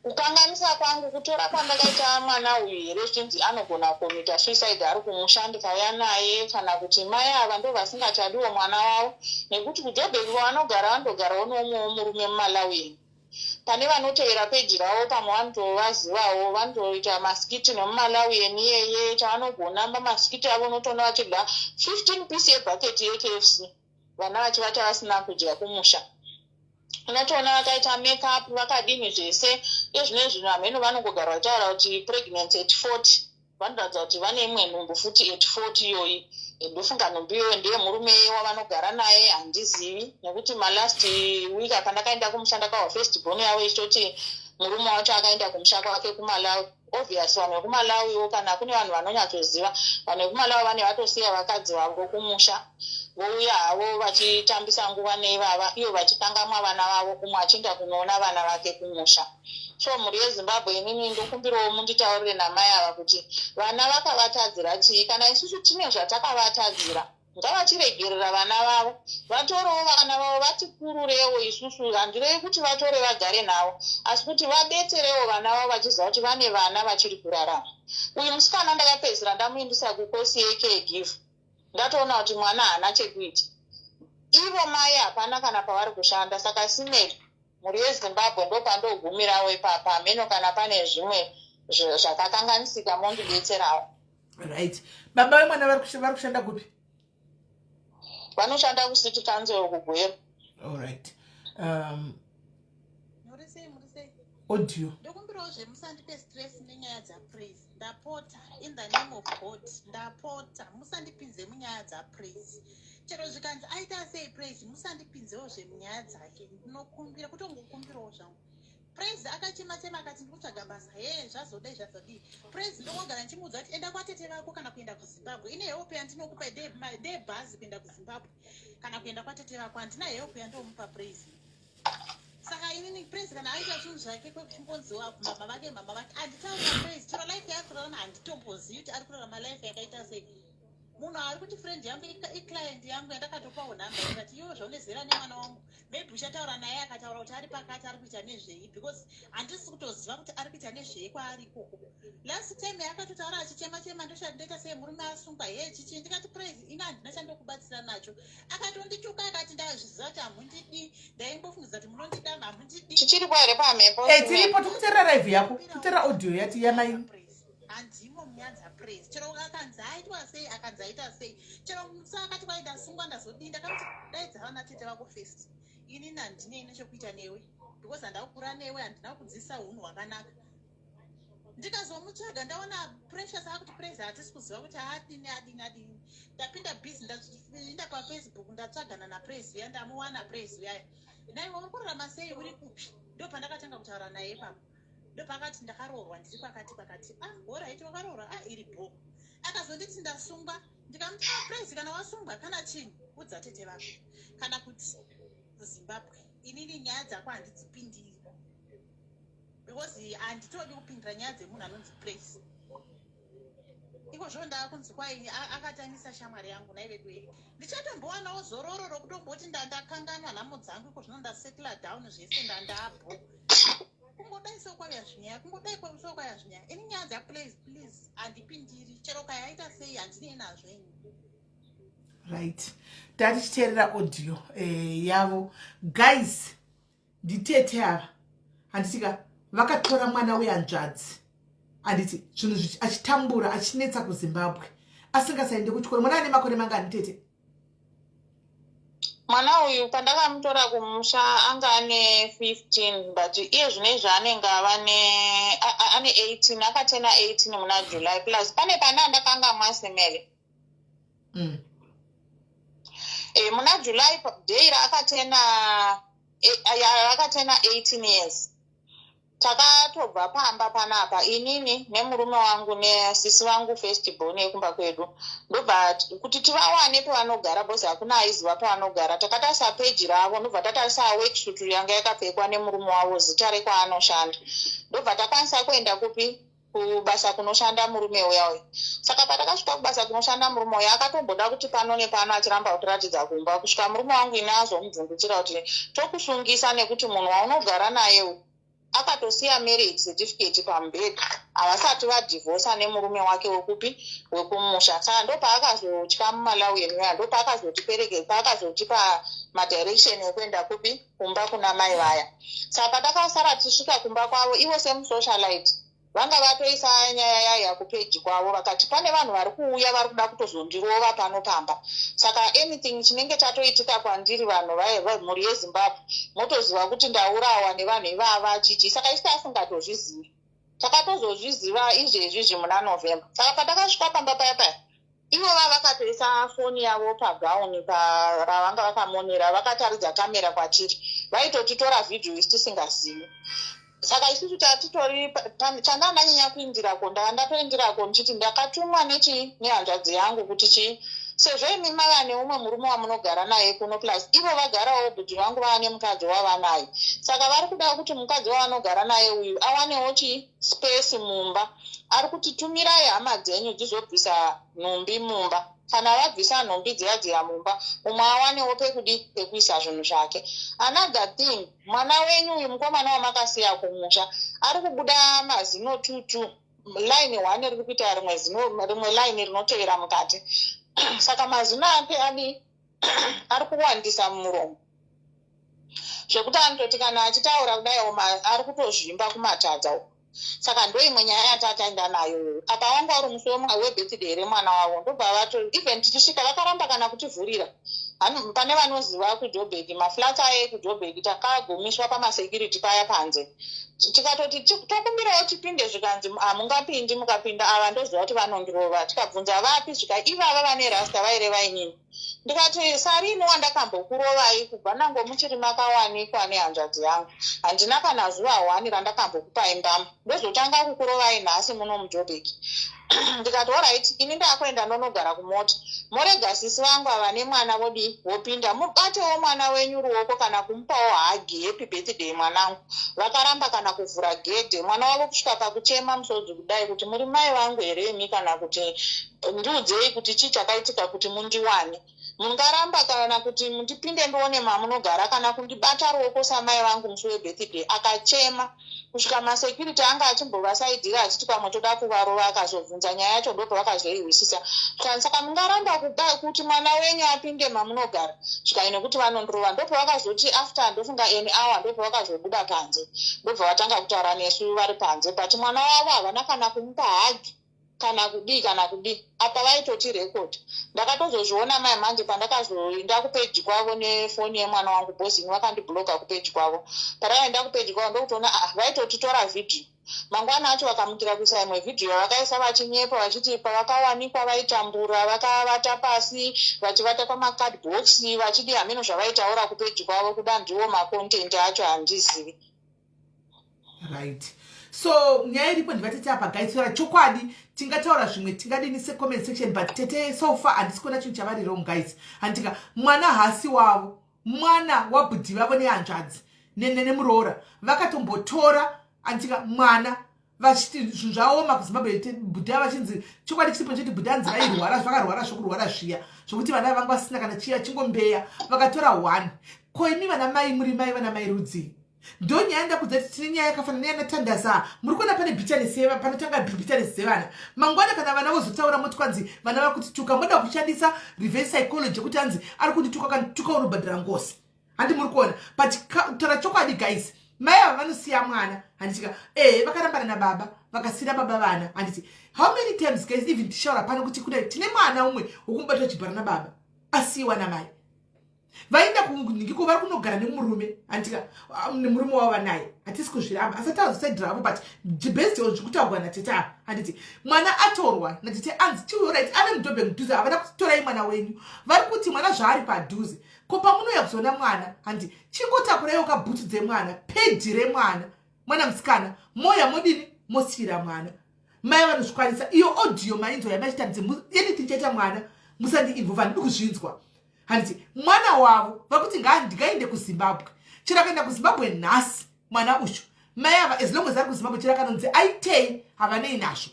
Kukanganisa kwangu kutora kwandakaita mwana uyu here, zvichinzi anogona kukomita suicide ari kumusha, ndikauya naye, kana kuti mai ava ndo vasingachadiwo mwana wavo, nekuti kuJobek kwavanogara vanotogarawo neumwewo murume muMalawi. Pane vanotevera peji ravo, pamwe vanotovazivawo, vanotoita maskits nemuMalawi iyeye. Chavanogona pamaskits avo, unotoona vachidya 15 piece yebhaketi yeKFC, vana vachivata vasina kudya kumusha. Unotoona vakaita makeup, vakadini zvese. Ezvino zvinhu hameno, vanongogara vachitaura kuti pregnancy at 40. Vanoratidza kuti vane imwe nhumbu futi at 40 iyoyi. Ndofunga nhumbu iyoyo ndeyemurume wavanogara naye, handizivi, nekuti malast week apandakaenda kumusha ndakahwa first born yavo ichitoti murume wacho akaenda kumusha kwake kuMalawi. Obvious, vanhu vekuMalawiwo, kana kune vanhu vanonyatsoziva, vanhu vekuMalawi vane vatosiya vakadzi vavo kumusha, vouya havo vachitambisa nguva neivava, ivo vachikangamwa vana vavo, umwe achienda kunoona vana vake kumusha. So mhuri yeZimbabwe, inini ndokumbirawo munditaurire namai ava kuti vana vakavatadzira chii. Kana isusu tine zvatakavatadzira, ngavachiregerera vana vavo, vatorewo vana vavo, vatikururewo isusu. Handirevi kuti vatore vagare navo, asi kuti vabetserewo vana vavo vachiziva kuti vane vana vachiri kurarama. Uyu musikana ndakapedzisira ndamuindisa kucourse yecaregive, ndatoona kuti mwana haana chekuita. Ivo mai hapana kana pavari kushanda. Saka simeri, mhuri yeZimbabwe, ndopandogumirawo ipapa. Hameno kana pane zvimwe zvakakanganisika, mondibetserawo. Right. Baba vemwana vari kushanda kupi? Vanoshanda kucity council kuGweru. Allright. Muri sei? Muri sei? Audio. Ndokumbirawo zvemusandipe stress nenyaya dzaPraise, ndapota. In the name of God, ndapota, musandipinze munyaya dzaPraise. Chero zvikanzi aita sei Praise, musandipinzewo zvemunyaya dzake. Ndinokumbira, kutongokumbirawo zvangu. Praise akachema chema akati ndikutsvaga basa, he, zvazodai, zvazodii. Praise ndongogara ndichimuudza kuti enda kwatete vako kana kuenda kuZimbabwe. Ine help yandinokupa ndebhazi kuenda kuZimbabwe kana kuenda kwatete vako. Handina help yandomupa Praise. Saka inini Praise kana aita zvinhu zvake kwekuchingonziwa mama vake, mama vake, handitaura Praise. Chero life yaari kurarama handitombozivi kuti ari kurarama life yakaita sei. Munhu ari kuti friend yangu, iclient yangu yandakatopawo nhamba, ikati iwo zvaunezera nemwana wangu, maybe uchataura naye. Akataura kuti ari pakati, ari kuita nezvei, because handisi kutoziva kuti ari kuita nezvei kwaari ikoko. Last time yaakatotaura achichema chema, ndoshandoita sei, murume asungwa, he, chichi. Ndikati, "Praise, ina handina chandokubatsira nacho." Akatondituka akati, "Ndazviziva kuti hamundidi, ndaimbofungidza kuti munondida, hamundidi." Tichiripo here pamhepo? E, tiripo, tikuteerera live yako, kuteerera audio yati yamai. Handimo munyaya dzaPraise. Chero akanzi aitwa sei, akanzi aita sei, chero musa akati kwai ndasungwa, ndazodii, ndakamuti daidza vana tete vako first. Inini handinei nechekuita newe because handina kukura newe, handina kudzidzisa unhu hwakanaka. Ndikazomutsvaga ndaona Precious akuti Praise hatisi kuziva kuti adini, adini, adini. Ndapinda busy, ndainda paFacebook, ndatsvagana naPraise uya, ndamuwana Praise uyaya. "Naiwe uri kurarama sei? Uri kupi?" Ndo pandakatanga kutaura naye ipapo. Ndopakati, "Ndakaroorwa, ndiri kwakati kwakati." "Ah, alright, wakaroorwa? Ah, iri bho." Akazonditi, "Ndasungwa." Ndikamuti, "Ah, Praise, kana wasungwa kana chinhu, udza tete vako kana kuti kuZimbabwe. Inini nyaya dzako handidzipindiri because handitodi kupindira nyaya dzemunhu anonzi Praise." Ikozvo ndaakunzi kwai akatamisa shamwari yangu. Naiveduei, ndichatombowanawo zororo rokutomboti ndakanganwa nhamo dzangu. Iko zvino ndasettle down zvese, ndandabho. Kungodai sokwauya zvinyaya, kungodai sokwauya zvinyaya. Ini nyaya dzaPraise, please, handipindiri. Chero kayaita sei, handinei nazvo ini. Right, tatichiteerera audio yavo. Guys, nditete ava, handitika? Vakatora mwana wehanzvadzi, handiti? Zvinhu achitambura, achinetsa kuZimbabwe, asingasaende kuchikoro. Mwana ane makore mangani, tete? Mwana uyu pandakamutora kumusha anga ane 15, but iye zvino izvi anenge ava ane 18. Akatena 18 muna July. Plus pane pane andakanga mwasemere. Muna July, day raakatena raakatena 18 years, takatobva pamba panapa, inini nemurume wangu nesisi vangu first born yekumba kwedu. Ndobva kuti tivawane pavanogara, because hakuna aiziva pavanogara, takatarisa peji ravo, ndobva tatarisa worksuit yanga yakapfekwa nemurume wavo, zita rekwaanoshanda, ndobva takwanisa kuenda kupi? Kubasa kunoshanda murume uya uya. Saka patakasvika kubasa kunoshanda murume uya, akatomboda kuti pano nepano, achiramba kutiratidza kumba, kusvika murume wangu ini azomubvundutsira kuti tokusungisa nekuti munhu waunogara naye uyu. Akatosiya marriage certificate pamubhedha. Havasati vadhivhosa nemurume wake wekupi, wekumusha. Saka ndopaakazotya muMalawi enuya, ndopaakazotipereke, paakazotipa madirection ekuenda kupi, kumba kuna mai vaya. Saka patakasara tichisvika kumba kwavo, ivo semusocialite vanga vatoisa nyaya yaya kupeji kwavo, vakati pane vanhu vari kuuya vari kuda kutozondirova pano pamba. Saka anything chinenge chatoitika kwandiri, vanhu mhuri yeZimbabwe motoziva kuti ndaurawa nevanhu ivava chichi. Saka isi asingatozvizivi, takatozozviziva izvezvizvi muna November. Saka patakasvika pamba paya paya, ivova vakatoisa foni yavo pagauni ravanga vakamonera, vakataridza kamera kwatiri, vaitotitora vhidhiyo isi tisingazivi. Saka isusu tatitori chanda ndanyanya kuindirako, ndava ndatoindirako ndichiti ndakatumwa nechi nehanzvadzi yangu kuti chii, sezvo imi mava neumwe murume wamunogara naye kuno, plus ivo vagarawo bhudhi vangu vava nemukadzi wavanaye. Saka vari kuda kuti mukadzi wavanogara naye uyu awanewo chi space mumba. Ari kuti tumirai hama dzenyu dzizobvisa nhumbi mumba. Kana vabvisa nhumbi dziya dziya mumba, umwe awanewo pekudi pekuisa zvinhu zvake. Another thing, mwana wenyu uyu mukomana wamakasiya kumusha ari kubuda mazino tutu, line one riri kuita rimwe zino, rimwe line rinotevera mukati. Saka mazino ake adi ari kuwandisa mumuromo, zvekuti anototi kana achitaura kudaiwo ari kutozvimba kumatadza uko. Saka ndo imwe nyaya yatataenda nayo iyoyo. Apa wanga uri musi webirthday remwana wavo. Ndobva vato even tichisvika vakaramba kana kutivhurira. Pane vanoziva kuJobek, maflats aya ekuJobek, takagumiswa pamasecurity paya panze. Tikatoti tokumbirawo tipinde, zvikanzi hamungapindi, mukapinda ava ndoziva kuti vanondirova. Tikabvunza vapi, zvika ivava vane rasta, vaireva inini. Ndikati sarini wandakambokurovai kubva nango muchiri makawanikwa nehanzvadzi yangu? Handina kana zuva hwani randakambokupai mbama, ndozotanga kukurovai nhasi muno muJobek. Ndikati alright, ini ndakuenda ndonogara kumota, morega sisi vangu ava nemwana vodi vopinda, mubatewo mwana wenyu ruoko kana kumupawo hug, happy birthday mwanangu. Vakaramba kana kuvhura gedhe. Mwana wavo kusvika pakuchema musodzi kudai kuti muri mai vangu here imi, kana kuti ndiudzei kuti chii chakaitika kuti mundiwane? Mungaramba kana kuti mundipinde ndione mamunogara kana kundibata ruoko samai vangu musi webirthday? Akachema kusvika masecurity anga achimbovasaidhira achiti pamwe toda kuvarova. Akazobvunza nyaya yacho, ndopavakazoihwisisa. Saka mungaramba kuti mwana wenyu apinde mamunogara? Svikai nekuti vanondirova. Ndopavakazoti after ndofunga an hour, ndopavakazobuda panze, ndobva vatanga kutaura nesu vari panze. But mwana wavo havana kana kumupa hug kana kudii kana kudii. Apa vaitoti record. Ndakatozozviona mai manje pandakazoenda kupeji kwavo nefoni yemwana wangu, because ini vakandibloka kupeji kwavo. Pandakaenda kupeji kwavo ndokutoona, ah, vaitotitora vhidhiyo. Mangwana acho vakamukira kuisa imwe vhidhiyo yavakaisa vachinyepa, vachiti pavakawanikwa vaitambura, vakavata pasi, vachivata pamacardbox, vachidi hameno zvavaitaura kupeji kwavo. Kuda ndiwo macontent acho, handizivi. Right, so nyaya iripo ndivatete apa, guys. Chokwadi tingataura zvimwe, tingadini secomment section, but tete so far handisi kuona chinhu chavari wrong, guys. Handika mwana hasi wavo, mwana wabhudhi vavo nehanzvadzi nemuroora. Vakatombotora andika mwana vachiti zvinhu zvaoma kuZimbabwe. Bhudhi ava vachinzi, chokwadi chiripo cheti bhudhi anzi vairwara, vakarwara zvokurwara zviya zvokuti vana vanga vasina kana chiya chingombeya, vakatora one. Ko imi vana mai, muri mai, vana mai rudzii? Ndo nyaya ndakudza kuti tine nyaya yakafanana neyanatandasa. Muri kuona pane bitterness, panotanga bitterness dzevana mangwana. Kana vana vozotaura, moti kwanzi vana vakutituka, moda kushandisa reverse psychology yekuti anzi ari kundituka, kandituka unobhadhara ngosi. Handi muri kuona? But taura chokwadi, guys, mai ava vanosiya mwana, handitika? Ehe, vakarambana nababa, vakasiyira baba vana, handiti? How many times, guys, even tichaura pano kuti kudai tine mwana umwe wokumubata chibhara nababa, asiyiwa namai, vaenda kuningiko, vari kunogara nemurume, handika? Nemurume wavo vanaye. Hatisi kuzviramba, asati azosaidhira avo, but based on zvekutaurwa natete ava, handiti mwana atorwa natete, anzi chiuright ave mudhobhe mudhuze. Havana kutorai mwana wenyu, vari kuti mwana zvaari padhuze. Ko pamunouya kuzoona mwana, handiti chingotakuraiwo kabhutsu dzemwana, pad remwana, mwana musikana, moya modini, mosiyira mwana. Mai vanozvikwanisa. Iyo audio mainzwa yamachitandidze, anything chaita mwana musandiinvolve, handidi kuzvinzwa. Handiti mwana wavo vakuti ndingaende kuZimbabwe? Chero akaenda kuZimbabwe nhasi mwana uyu, mai ava, as long as ari kuZimbabwe, chero akanonzi aitei, havanei nazvo.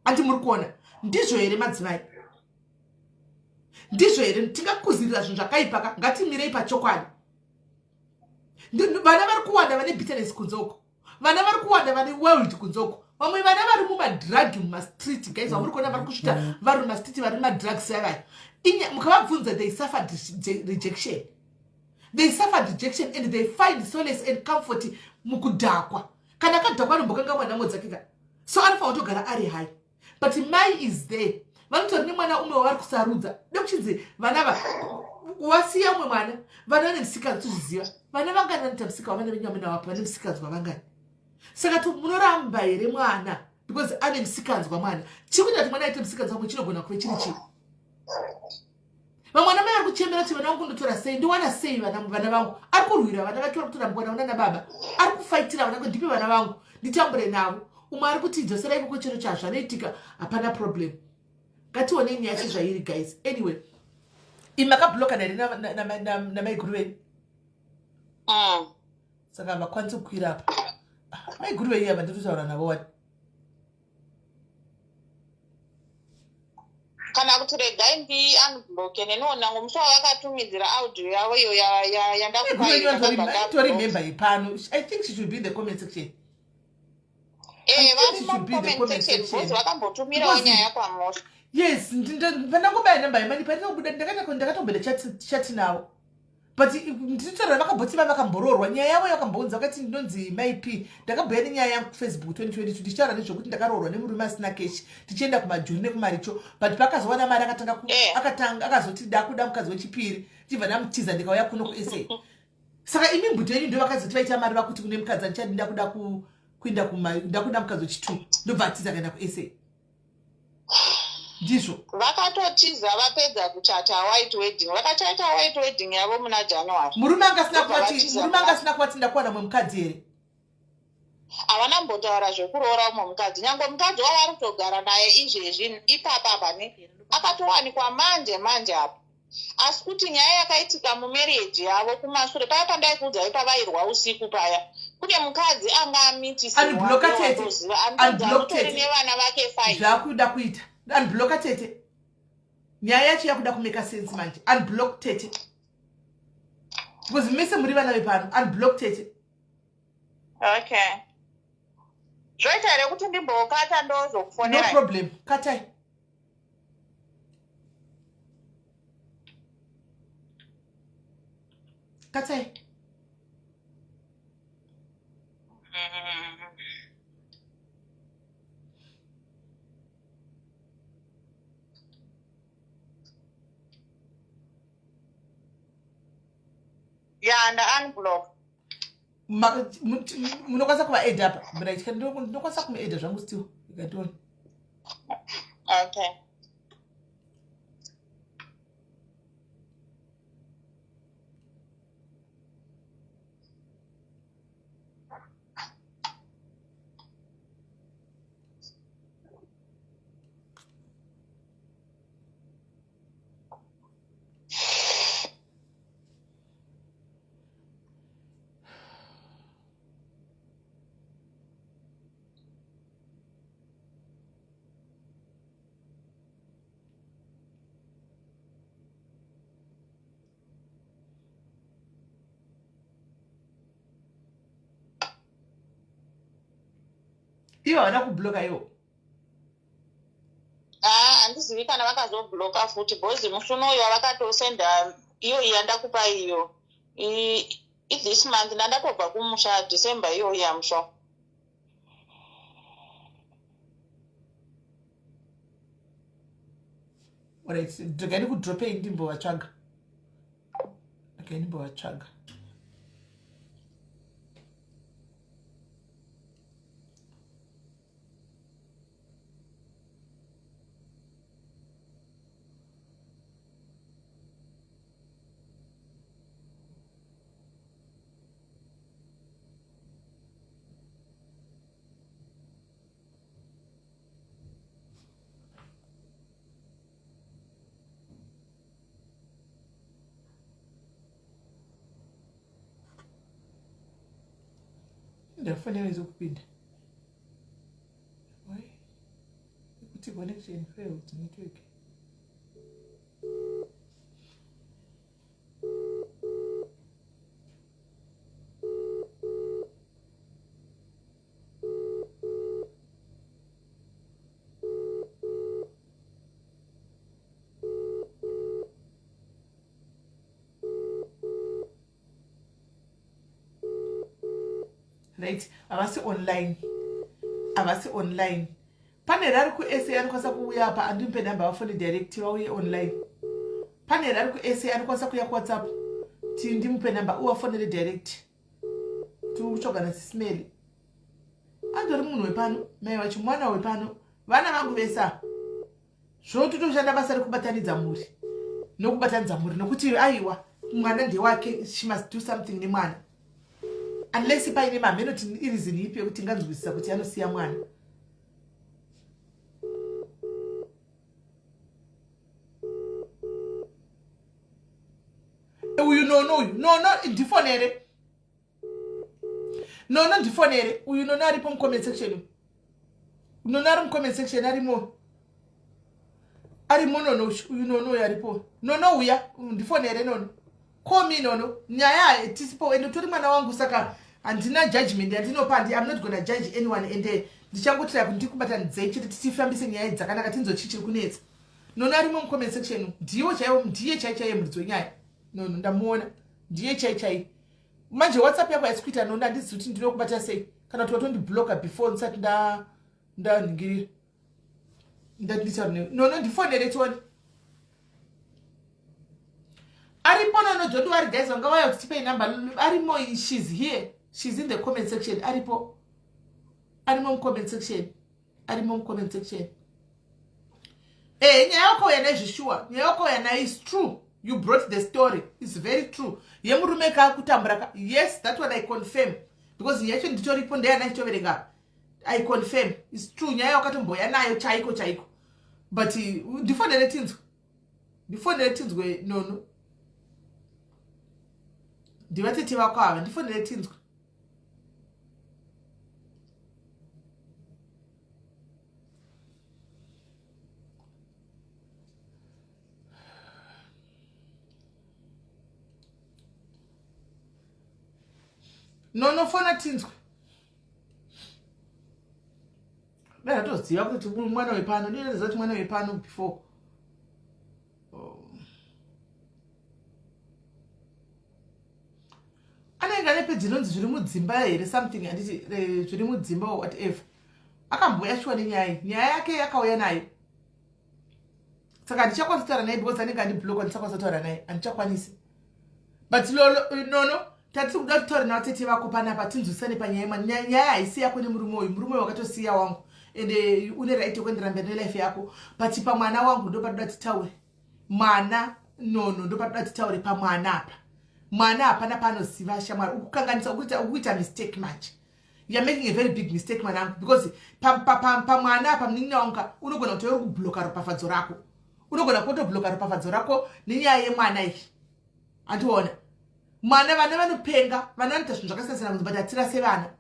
Andi muri kuona? Ndizvo here, madzimai? Ndizvo here? Tingakuzirira zvinhu zvakaipa ka? Ngatimirei pachokwadi. Vana vari kuwanda vane bitterness kunze uko. Vana vari kuwanda vane world kunze uko. Vamwe vana vari mumadrug mumastreet, guys, vamuri kuona vari kusvita vari mumastreet, vari mumadrugs yavaya. Mukavabvunza, they suffered rejection. They suffered rejection and they find solace and comfort mukudhakwa. Kana akadhakwa anombokangamwa nhamo dzake ka. So anofanira kutogara ari high. But mai is there. Vanotori nemwana umwe wavari kusarudza. Nekuchinzi vana va wasiya umwe mwana, vana vane musikanzwa tozviziva. Vana vangani vanoita musikanzwa, vana venyu vamene vapo vane musikanzwa vangani? Saka munoramba here mwana because ane musikanzwa mwana? Chiri kuita kuti mwana aite musikanzwa mwe chinogona kuve chiri chii? Vamwe vana mai vari kuchemera kuti vana vangu ndotora sei, ndowana sei vana vangu. Ari kurwira vana vake, vari kutora mwana nana baba, ari kufaitira vana kuti ndipe vana vangu nditambure navo. Umwe ari kuti dzosera ikoko chero chazvanoitika hapana problem. Ngationei nyaya sezvairi, guys. Anyway, imi makabloka here namaiguru venyu? Saka havakwanisi kukwira apa. Maiguru venyu ava nditotaura navo wani. Kana kuti regai ndi unblocke neniwo musi wavakatumidzira audio yavo iyo yandakupai. Member yepano, I think she should be in the comment section. Eh, vari mucomment section because vakambotumirawo nyaya kwamuri. Yes, pandangobaya namba yemani pandinobuda ndakatomboita chat navo, but ndinotaura vakamboti vakamboroorwa nyaya yavo yakambounza vakati ndinonzi mai P. Ndakabhuya nenyaya yangu kuFacebook 2022 ndichitaura nezvekuti ndakaroorwa nemurume asina keshi, tichienda kumajuri nekumaricho, but pakazowana mari akatanga akatanga akazoti dakuda mukadzi wechipiri, ndibva ndamutiza ndikauya kuno kuSA. Saka imi mbuto yenyu ndo vakazoti vaita mari vakuti kune mukadzi andichadi, ndakuda kuenda ndakuda mukadzi wechitu, ndobva atiza akaenda kuSA, ndizvo? Vakatotiza vapedza kuchata white wedding. Vakachaita white wedding yavo muna January. Murume angasina kuvati ndakuwana mumwe mukadzi here? Havana mbotaura zvekuroora umwe mukadzi, nyange mukadzi wavari kutogara naye izvezvi ipapa pane akatowanikwa manje manje apo. Asi kuti nyaya yakaitika mumarriage yavo kumashure paya pandaikuudzai pavairwa usiku paya, kune mukadzi anga Unblocka tete. amitisanotori tete. Nevana vake 5. Zvakuda kuita unblocka tete. Nyaya yacho yakuda kumake sense manje. Unblock tete, because mese muri vana vepano. Unblock tete. Okay, zvoita here kuti ndimbokata No ndozokufonera? problem, katai. Katai. Ya, nda unblock. Munokwanisa kuvaadda apa, right? Ndinokwanisa kumuadda zvangu still, ikationa. Okay. Ivo havana kubloka ivo? Haa, handizivi kana vakazobloka futi, because musi unoyu wavakatosenda iyo yandakupa iyo this month ndandatobva kumusha December iyo yamusho. Alright, regai ndikudropei ndimbovatsvaga. Regai ndimbovatsvaga. Ndafanira izokupinda. Why? Kuti connection failed, network. Right, havasi online, havasi online. Pane here ari kuSA anokwanisa kuuya apa andimupe nhamba vafone direct vauye online? Pane here ari kuSA anokwanisa kuuya kuWhatsApp ti ndimupe nhamba uvafonere direct? Tiri kutsvaga nasisimeli. Andori munhu wepano, mai vacho mwana wepano, vana vangu vese. Zvototoshanda basa rekubatanidza mhuri, nokubatanidza mhuri, nokuti aiwa, mwana ndewake. She must do something nemwana, unless paine mamhenoti ireason ipi yekuti tinganzwisisa kuti anosiya mwana. Uyu Nono, uyu Nono, ndifonere. Nono, ndifonere. Uyu Nono aripo mucomment section. Nono ari mucomment section, arimo, arimo Nono. Uyu Nono uyu aripo. Nono, uya ndifonere. Nono, call me. Nono, nyaya tisipo ende utori mwana wangu, saka handina judgment yandinopa. I'm not gonna judge anyone, ende ndichangotira kuti ndikubatanidzei chete, titifambise nyaya dzakanaka, tinzochi chiri kunetsa. Nono arimo mucomment section, ndiwo chaiwo, ndiye chai chaiye muridzi wenyaya. Nono ndamuona, ndiye chai chai. Manje WhatsApp yako haisi kuita, Nono. Handizivi kuti ndinokubata sei, kana kuti watondibloka before ndisati ndanhingirira. Ndati nditaure newe. Nono, ndifonere tione. Aripo Nono, don't worry. Guys, vanga vaya kuti tipei number, arimo. She's here, she's in the comment section. Aripo, arimo mucomment section, arimo mucomment section. Nyaya yakauya nayo zvishuwa, nyaya yakauya nayo is true. You brought the story, is very true, yemurume kakutambura ka. Yes, that one I confirm, because nyaya yacho nditoripo, ndeyana ichitoverenga. I confirm, is true, nyaya yawakatomboya nayo chaiko chaiko. But ndifonere tinzwe, ndifonere tinzwe. Nono, ndivatete vako ava, ndifonere tinzwe. Nono, fona tinzwe. Dai atoziva kuti mwana wepano, ndinoziva kuti mwana wepano before. Oh. Anenge ane peji inonzi Zviri Mudzimba here, something, handiti? Zviri Mudzimba or whatever. Akamboya shuwa nenyaya, nyaya yake yakauya nayo, saka handichakwanisi kutaura naye because anenge andibloka. Ndichakwanisa kutaura naye, handichakwanisi. But lolo, Nono, tatiri kuda kutaura navatete vako panapa, tinzwisane panyaya imwe. Nyaya haisi yako nemurume uyu. Murume uyu wakatosiya wangu, ende une right yekuendera mberi nelife yako, but pamwana wangu ndo patoda titaure. Mwana, Nono, ndo patoda titaure pamwana apa. Mwana hapana paanoziva, shamwari. Ukukanganisa, ukuita mistake manje. You are making a very big mistake, mwanangu, because pamwana apa, munin'ina wangu, unogona kuti uri kubloka ropafadzo rako, unogona kutobloka ropafadzo rako nenyaya yemwana iyi. Andiona mwana, vana vanopenga, vana vanoita zvinhu zvakasiyana siyana, but hatirase vana,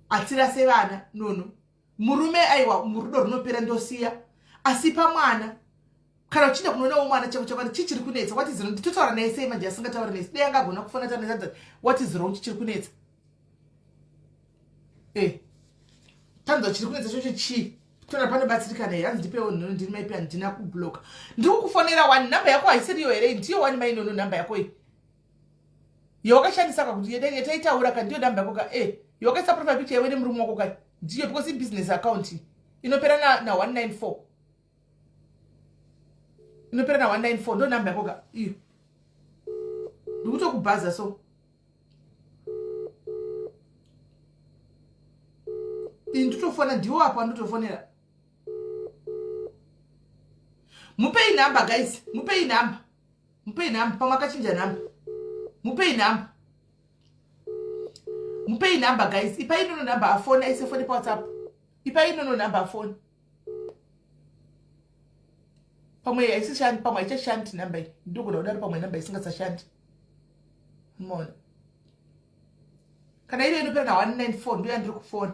hatirase vana. Nono, murume aiwa, murudo runopera, ndosiya, asi pamwana, kana uchinda kunoonawo mwana chako chakwani, chii chiri kunetsa? What is wrong? Nditotaura naye sei manje asingatauri nesi? Dei angagona kufona taura, what is wrong, chichiri kunetsa? Tanzwa chiri kunetsa chocho chii? Tona panobatsirikana here? Hanzi ndipewo nhono, ndiri maipi, handina kubloka, ndiri kukufonera one. Nhamba yako haisiriyo here? Ndiyo one, mai Nono, nhamba yako iyi yawakashandisa kakuti yataitaura ka, ndiyo nhamba yako ka? Yawakaisa profile picture iwe nemurume wako ka, ndiyo? Because ibusiness account inopera na 194, inopera na 194, ndo nhamba yako ka iyo. Ndikutokubhaza so ini nditofona, ndiwo apo andotofonera. Mupei nhamba, guys, mupei nhamba, mupei nhamba. Pamwe akachinja nhamba. Mupei nhamba, mupei nhamba, guys. Ipai Nono nhamba afoni, aise foni paWhatsApp. Ipai Nono nhamba afoni. Pamwe haisishandi, pamwe haichashandi nhamba iyi. Ndogona kudaro, pamwe nhamba isingasashandi. Mona, kana iri inopera na 194, ndo yandiri kufona.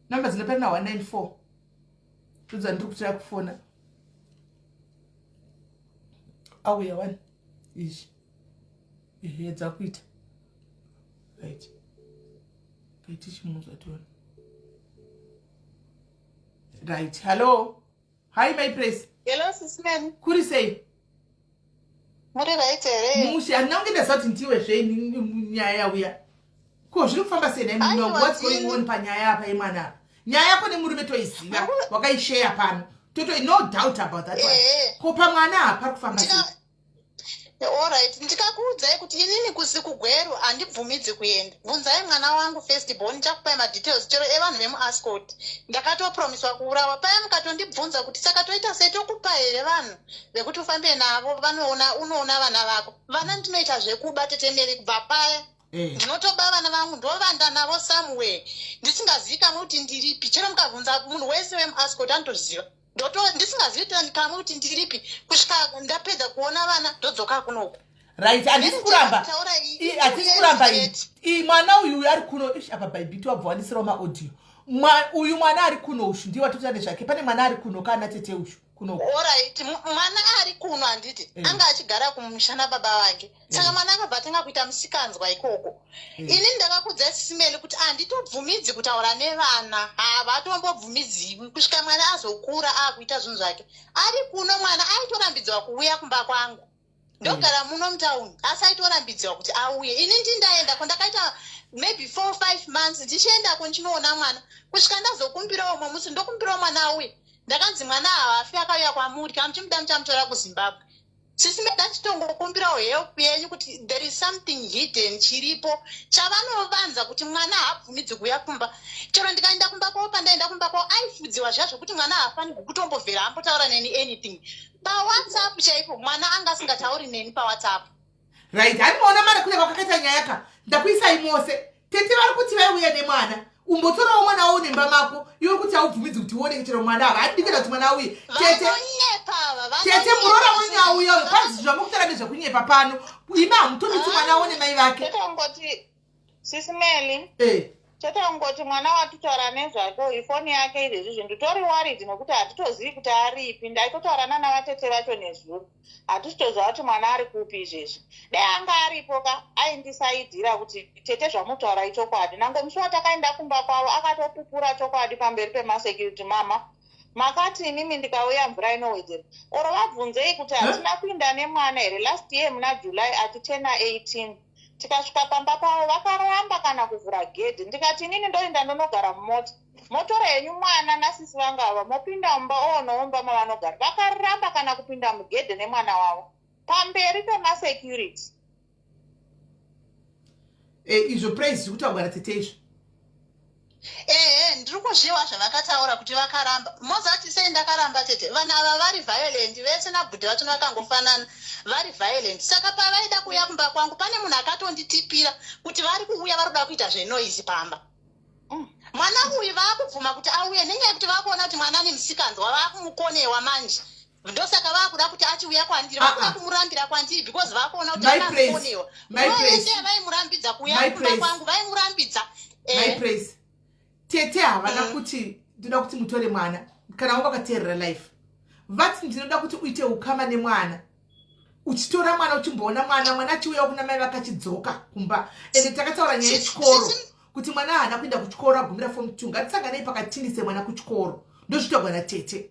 Namba dzinopera na 194 ndodzandiri kutira kufona. Auya one izvi, ehe, dzakuita. Right, kaitichimunzwa tione. Right, hello, hi, my Praise. Hello, Sisman. Kuri sei? Muri right here? Mushe, handina kunge ndaziva kuti ndiwe zve nyaya yauya. Ko zviri kufamba sei nhai murume wangu? Aiwa, What's going ndini. on panyaya apa yemwana apa? Nyaya yako nemurume toiziva, wakaisheya pano. Toto no doubt about that one. Ehe. Ko pamwana apa pari kufamba sei? Alright, ndikakuudzai kuti inini kusi kuGweru handibvumidzi kuenda. Bvunzai mwana wangu first born, ndichakupai madetails chero evanhu vemuAscot. Ndakatopromiswa kuurawa paya, mukatondibvunza kuti saka toita sei, tokupa here vanhu vekuti ufambe navo, vanoona unoona vana vako. Vana ndinoita zvekuba, tetemeri, kubva paya. Ndinotoba vana vangu, ndovanda navo somewhere ndisingazivikanwi kuti ndiripi. Chero mukabvunza munhu wese wemuAscot anotoziva. Ndoto ndisingazivi kamwe kuti ndiripi kusvika ndapedza kuona vana, ndodzoka kunoku. Right, handisi kuramba. Taura Hatisi kuramba iyi. Iyi mwana uyu uyu ari kuno. Ish, apa baibiti wabva wandisirawo maaudio. Uyu mwana ari kuno ushu ndiye watoita nezvake. Pane mwana ari kuno kana tete ushu kuno. Alright, mwana ari kuno, handiti? Anga achigara kumusha nababa vake, saka mwana akabva atanga kuita musikanzwa ikoko. Ini ndakakudza, Sisimeli, kuti handitobvumidzi kutaura nevana, havatombobvumidziwi kusvika mwana azokura akuita zvinhu zvake. Ari kuno mwana aitorambidzwa kuuya kumba kwangu. Ndogara muno mutauni, asi aitorambidzwa kuti auye. Ini ndindaendako, ndakaita maybe 4, 5 months ndichiendako ndichinoona mwana, kusvika ndazokumbirawo umwe musi, ndokumbirawo mwana auye. Ndakanzi mwana haafi akauya kwamuri, kana muchimuda muchamutora kuZimbabwe. Sisi, ndachitongokumbirawo help yenyu kuti there is something hidden chiripo chavanovanza kuti mwana haabvumidzi kuuya kumba. Chero ndikaenda kumba kwavo, pandaenda kumba kwavo aifudziwa zviya zvokuti mwana haafanirwi kutombobvera ambotaura neni anything paWhatsApp chaipo. Mwana anga asingatauri neni paWhatsApp. Right, handimaona mara kune kwakakaita nyaya ka. Ndakuisai mose. Tete vari kuti vaiuya nemwana, umbotorawo mwana wavo nemba mako. Iwe kuti haubvumidzi kuti uoneke chero mwana ava, handidi kuenda kuti mwana auye, tete. Vanonyepa ava. Tete, muroora wenyu auya uyu, kwanzi zvamukutaura nezvekunyepa pano, imi hamutomiti mwana aone mai vake. Chete kungoti, Sisimeli, chete kungoti mwana watutaura nezvake uyu, foni yake izvezvi nditori worried nekuti hatitozivi kuti aripi. Ndaitotaura nana vatete vacho nezuro, hatitoziva kuti mwana ari kupi izvezvi. Dai anga aripo ka, aindisaidhira kuti tete zvamutaura ichokwadi. Nango musi watakaenda kumba kwavo akatopupura chokwadi pamberi pemasecurity: "Mama, makati inini ndikauya mvura inowedzera." Oro vabvunzei kuti hatina kuinda nemwana here last year muna July achitena 18. Tikasvika pamba pavo vakaramba kana kuvhura gedhi. Ndikati inini ndoenda ndonogara mumota, motora henyu mwana nasisi vanga ava, mopinda mumba oonowo mumba mavanogara. Vakaramba kana kupinda mugedhe nemwana wavo pamberi pemasecurity. Izvo Praise zviri kutaurwa natete izvo. Ehe, ndiri kuzviwa zvavakataura kuti vakaramba. Mozati sei ndakaramba, tete? Vanhu ava vari violent vese, nabhudhi vachona vakangofanana, vari violent. Saka pavaida kuuya kumba kwangu, pane munhu akatonditipira kuti vari kuuya, vari kuda kuita zvenoise pamba. Mwana uyu vaakubvuma kuti auye nenyaya yekuti vakuona kuti mwana ane musikanzwa, vaakumukonewa manje. Ndosaka vaakuda kuti achiuya kwandiri. Vakuda kumurambira kwandiri because vakuona kuti anamukonewa. Ese vaimurambidza kuuya kumba kwangu, vaimurambidza. My Praise, tete havana kuti ndinoda kuti mutore mwana. Kana wanga wakateerera life, vati ndinoda kuti uite ukama nemwana, uchitora mwana, uchimboona mwana, mwana achiuya kuna mai vakachidzoka kumba. Ende takataura nyaya yechikoro kuti mwana haana kuenda kuchikoro, agumira form 2. Ngatisanganei pakatindise mwana kuchikoro, ndozvitogwa natete.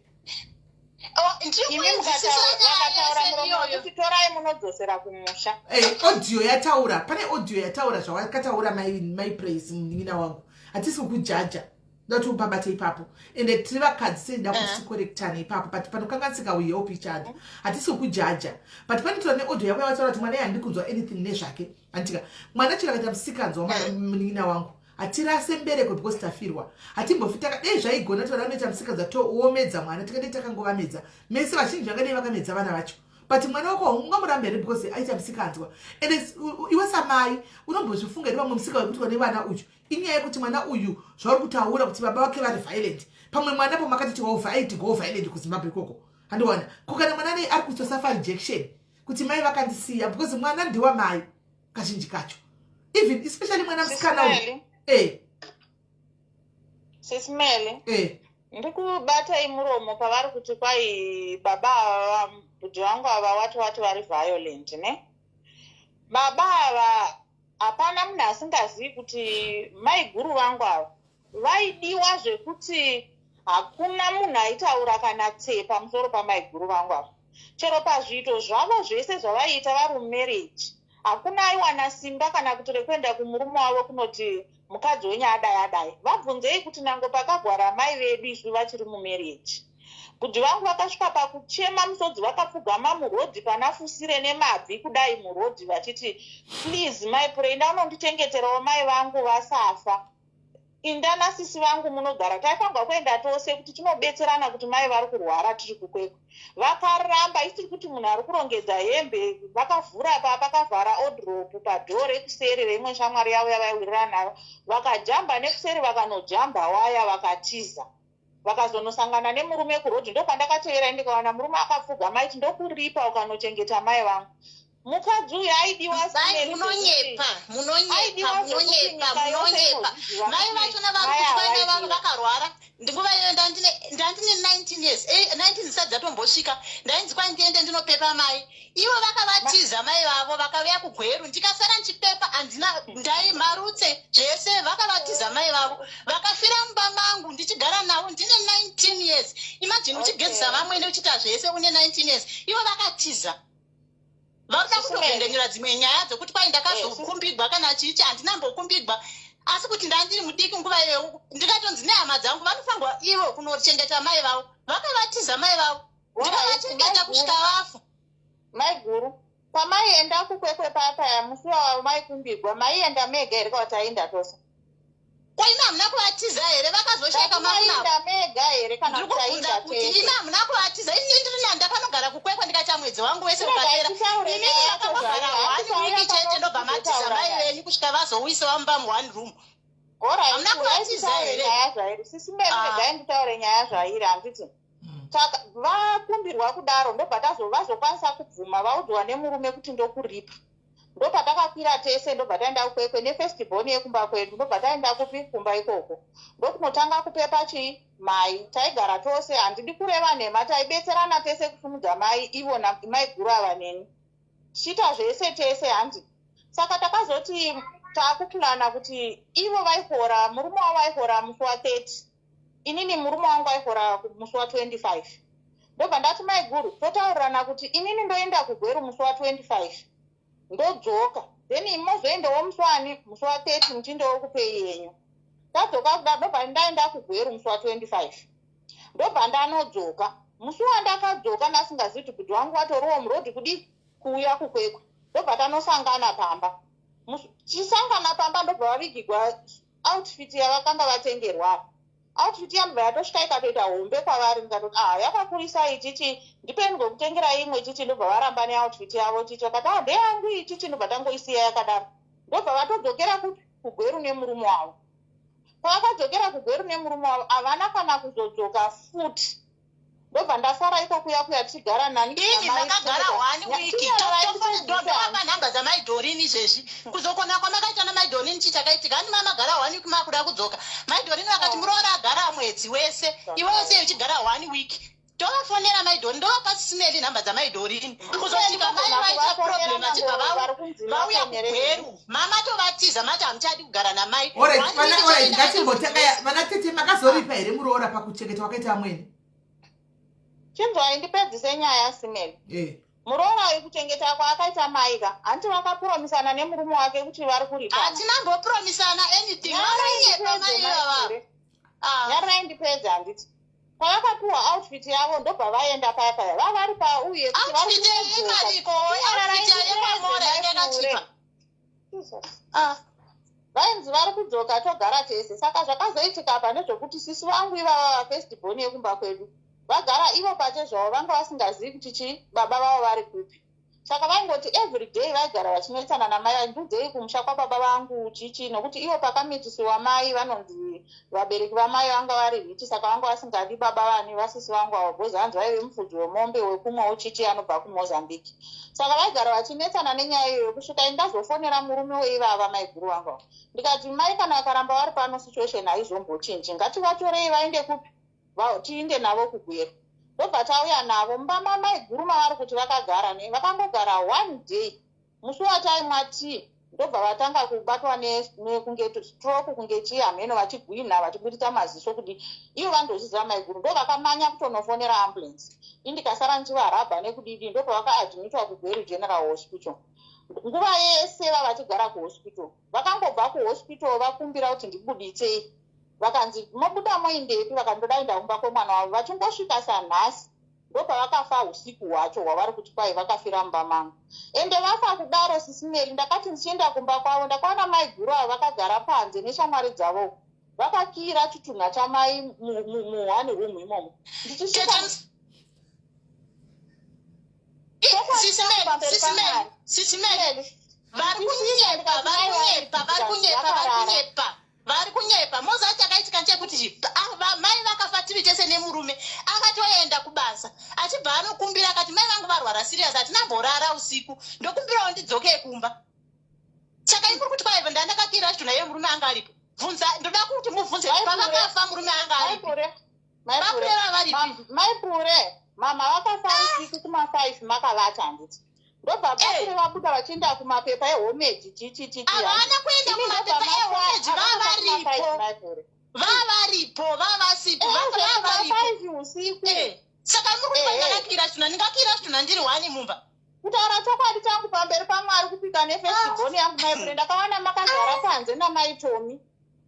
Imi vakataura muromo wekuti torai munodzosera kumusha. Audio yataura, pane audio yataura zvawakataura, my Praise, munin'ina wangu. Hatisi kukujaja, ndoda kuti upabate ipapo. Ende tiri vakadzi, sendida kuti tikorektane ipapo, but panokanganisika we help each other. Hatisi kukujaja, but panotora neaudio yako yawataura kuti mwana handidi kunzwa anything nezvake. Handitika mwana chero akaita musikanzwa, munin'ina wangu, hatirase mbereko because tafirwa. Hatimbofi dei zvaigona kuti vana vanoita musikanzwa toomedza mwana, tikadei takangovamedza mese. Vazhinji vangadei vakamedza vana vacho, but mwana wako haungamurambe here because aita musikanzwa? Ende iwe samai unombozvifunga here vamwe musika wekuitwa nevana uyu? Inyaya yekuti mwana uyu zvauri kutaura kuti baba vake vari violent, pamwe mwana po makatiti aiti go violent kuZimbabwe ikoko, handiwana ko kana mwana nei ari kutosuffer rejection kuti mai vakandisiya, because mwana ndewamai kazhinji kacho, even especially mwana musikana uyu. Sisimeli, ndikubatai muromo pavari kuti kwai baba ava, bhudhi vangu ava, wati wati vari violent ne baba ava. Hapana munhu asingazivi kuti maiguru vangu ava vaidiwa zvekuti hakuna munhu aitaura kana tse pamusoro pamaiguru vangu ava. Chero pazviito zvavo zvese zvavaiita vari mumarriage, hakuna aiwana simba kana kuti rekuenda kumurume wavo kunoti mukadzi wenyu adai adai. Vabvunzei kuti nango pakagwara mai vedu isu vachiri mumarriage. Bhudhi vangu vakasvika pakuchema musodzi vakapfugama murodhi pana Fusire nemabvi kudai murodhi vachiti please mai Pure inda unondichengeterawo mai vangu vasafa. Inda nasisi vangu munogara taifanirwa kuenda tose kuti tinobetserana kuti mai vari kurwara tiri kuKwekwe. Vakaramba isu tiri kuti munhu ari kurongedza hembe vakavhura pa pakavhara odropu padhoo rekuseri reimwe shamwari yavo yavaiwirirana nayo vakajamba nekuseri vakanojamba waya vakatiza. Vakazonosangana nemurume kuroad ndokwandakatevera ndikawana murume akapfuga maiti ndokuripa ukanochengeta mai vangu. Mukadzi uyu aidiwa Mai munonyepa, munonyepa, munonyepa, munonyepa. Mai vachona vari kuti vana vavo vakarwara. Nguva iyoyo ndandine ndandine 19 years, 19 zisati dzatombosvika. Ndainzi kwai ndiende ndinopepa mai. Ivo vakavatiza mai vavo vakauya kuGweru ndikasara ndichipepa handina ndai marutse zvese vakavatiza mai vavo vakafira mumba mangu ndichigara navo ndine 19 years. Imagine uchigezisa vamwene uchiita zvese une 19 years. Ivo vakatiza. Vakuda kutovhengenyura dzimwe nyaya dzekuti kwai ndakazokumbigwa kana chichi handina mbokumbigwa asi kuti ndandiri mudiki nguva iyoyo ndikatonzi nehama dzangu vanofanirwa ivo kunochengeta mai vavo vakavatiza mai vavo ndikavachengeta kusvika vafa. Maiguru, pamaienda kuKwekwe paya musi wamaikumbigwa maienda mega here kana taienda tose? Ko imi hamuna kuvatiza here vakazoshaika mamunavo? Mega here kana ndiri kuti imi hamuna kuvatiza ini ndiri nani ndakanogara kuKwekwe ndikaita mwedzi wangu wese ukapera imi makangogara one week chete ndobva matiza mai venyu kusvika vazouisa mumba mu one room. Hamuna kuvatiza here? Sisi Mary, regai nditaure nyaya zvairi handiti. Vakumbirwa kudaro ndobva vazokwanisa kubvuma vaudzwa nemurume kuti ndokuripa. Ndopatakakwira tese ndobva taenda kuKwekwe nefirst born yekumba kwedu ndobva taenda kupi kumba ikoko. Ndokunotanga kupepa chii mai. Taigara tose handidi kureva nhema taibetserana tese kusumudza mai ivo maiguru ava neni. Tichiita zvese tese handi. Saka takazoti takuplana kuti ivo vaihora murume wavo aihora musi wa30. Inini murume wangu aihora musi wa25. Ndobva ndati maiguru totaurirana kuti inini ndoenda kuGweru musi wa25 ndodzoka then imi mozoendawo musi wani musi wa30 muchiendawo kupei yenyu. Tadzoka kudaro ndobva ndaenda kuGweru musi wa25 ndobva ndanodzoka musi wandakadzoka ndasingazivi kuti bhudhi wangu watoriwo murodhi kudi kuuya kuKwekwe ndobva tanosangana pamba tichisangana pamba ndobva vavigigwa outfit yavakanga vatengerwa. Outfit yandobva yatosvika ikatoita hombe kwavari ndikatoti ah yakakurisa ichichi ndipei ngokutengera imwe chichi ndobva varamba neoutfit yavo chichi vakati ah ndeyangu ichichi ndobva tangoisiya yakadaro ndobva vatodzokera kupi kuGweru nemurume wavo. Pavakadzokera kuGweru nemurume wavo havana kana kuzodzoka futi. Ndobva ndasara iko kuya kuya tichigara nani Ini makagara one week ndovapa nhamba dzamaiDorini izvezvi kuzokona kwamakaita namaiDorini chii chakaitika handi mamagara one week makuda kudzoka maiDorini vakati muroora agara mwedzi wese iwewe sei uchigara one week tovafonera maiDorini ndovapa sisineli nhamba dzamaiDorini kuzosvika mai vaita problem vachibva vauya kuGweru mama tovatiza mati hamuchadi kugara namai. Ngatimbotanga vana tete makazoripa here muroora pakuchengeta wakaita amwene? Chinzwai ndipedzise nyaya Simeli. Muroora uyu kuchengeta kwaakaita mai ka hanti vakapromisana nemurume wake kuti vari kuripa. Hatina mbopromisana anything vanonyepa mai ivava. Nyararai ndipedze handiti. Pavakapiwa outfit yavo ndobva vaenda paya paya vavari pauye kuti vari Outfit yemariko, outfit yekwamora yanga yakachipa. Vainzi vari kudzoka togara tese. Saka zvakazoitika apa ndezvekuti sisi vangu ivava vafirst born yekumba kwedu vagara ivo pachezvavo vanga vasingazivi kuti chii baba vavo vari kupi. Saka vaingoti everyday vaigara vachinetsana namai vandiudzei kumusha kwababa vangu chichi nokuti ivo pakamitisiwa mai vanonzi vabereki vamai vanga vari rich saka vanga vasingadi baba vani vasisi vangu avo because hanzi vaive mufudzi wemombe wekumwewo chichi anobva kuMozambique. Saka vaigara vachinetsana nenyaya iyoyo kusvika ini ndazofonera murume weivava maiguru vangu avo ndikati mai kana vakaramba vari pano situation haizombochinji ngativatorei vaende kupi tiinde navo kuGweru. Ndobva tauya navo mumba mamaiguru mavari kuti vakagara ne vakangogara one day musi wataimwa tea. Ndobva vatanga kubatwa nekunge stroke, kunge chii hameno, vachigwinha, vachiburitsa maziso kudi. Ivo vandozviziva maiguru, ndo vakamanya kutonofonera ambulance. Indikasara ndichivarabha nekudidi. Ndopavakaadmitwa kuGweru General Hospital. Nguva yese vavachigara kuhospital, vakangobva kuhospital vakumbira kuti ndibuditsei. Vakanzi, "Mobuda moindepi?" Vakandodaenda kumba kwemwana wavo. Vachingosvika sanhasi, ndopavakafa usiku hwacho hwavari kuti kwai vakafira mumba mangu. Ende vafa kudaro, Sisi Mary, ndakati ndichienda kumba kwavo, ndakaona maiguru avo vakagara panze neshamwari dzavo, vakakiyira chitunha chamai muone room imomo. Ndichisvika Sisi Mary, vari kunyepa, vari kunyepa, vari kunyepa, vari kunyepa, vari kunyepa. Moziva chakaitika nchekuti mai vakafa tiri tese nemurume. Akatoenda kubasa, achibva anokumbira akati, "Mai vangu varwara serious, hatinamborara usiku, ndokumbirawo ndidzokee kumba." Saka ikuri kuti kwaiva ndandakakira chitunha iye murume anga aripo? Bvunza, ndoda kuti mubvunze, pavakafa murume anga aripo? Vakureva varipi? Maipure, mama vakafa usiku kuma5 makavata, handiti? Ndobva bakure vabuda vachienda kumapepa ehomeji, chichichichi. Havana kuenda kumapepa ehomeji, vavaripo, vavaripo, vavasipo, vavaripo. Usiku. Saka muri kuti ndakakira chitunha? Ndingakira chitunha ndiri one mumba? Kutaura chokwadi changu pamberi paMwari, kupika nefirstborn yangu, maipure, ndakawana makagara panze namaitomi,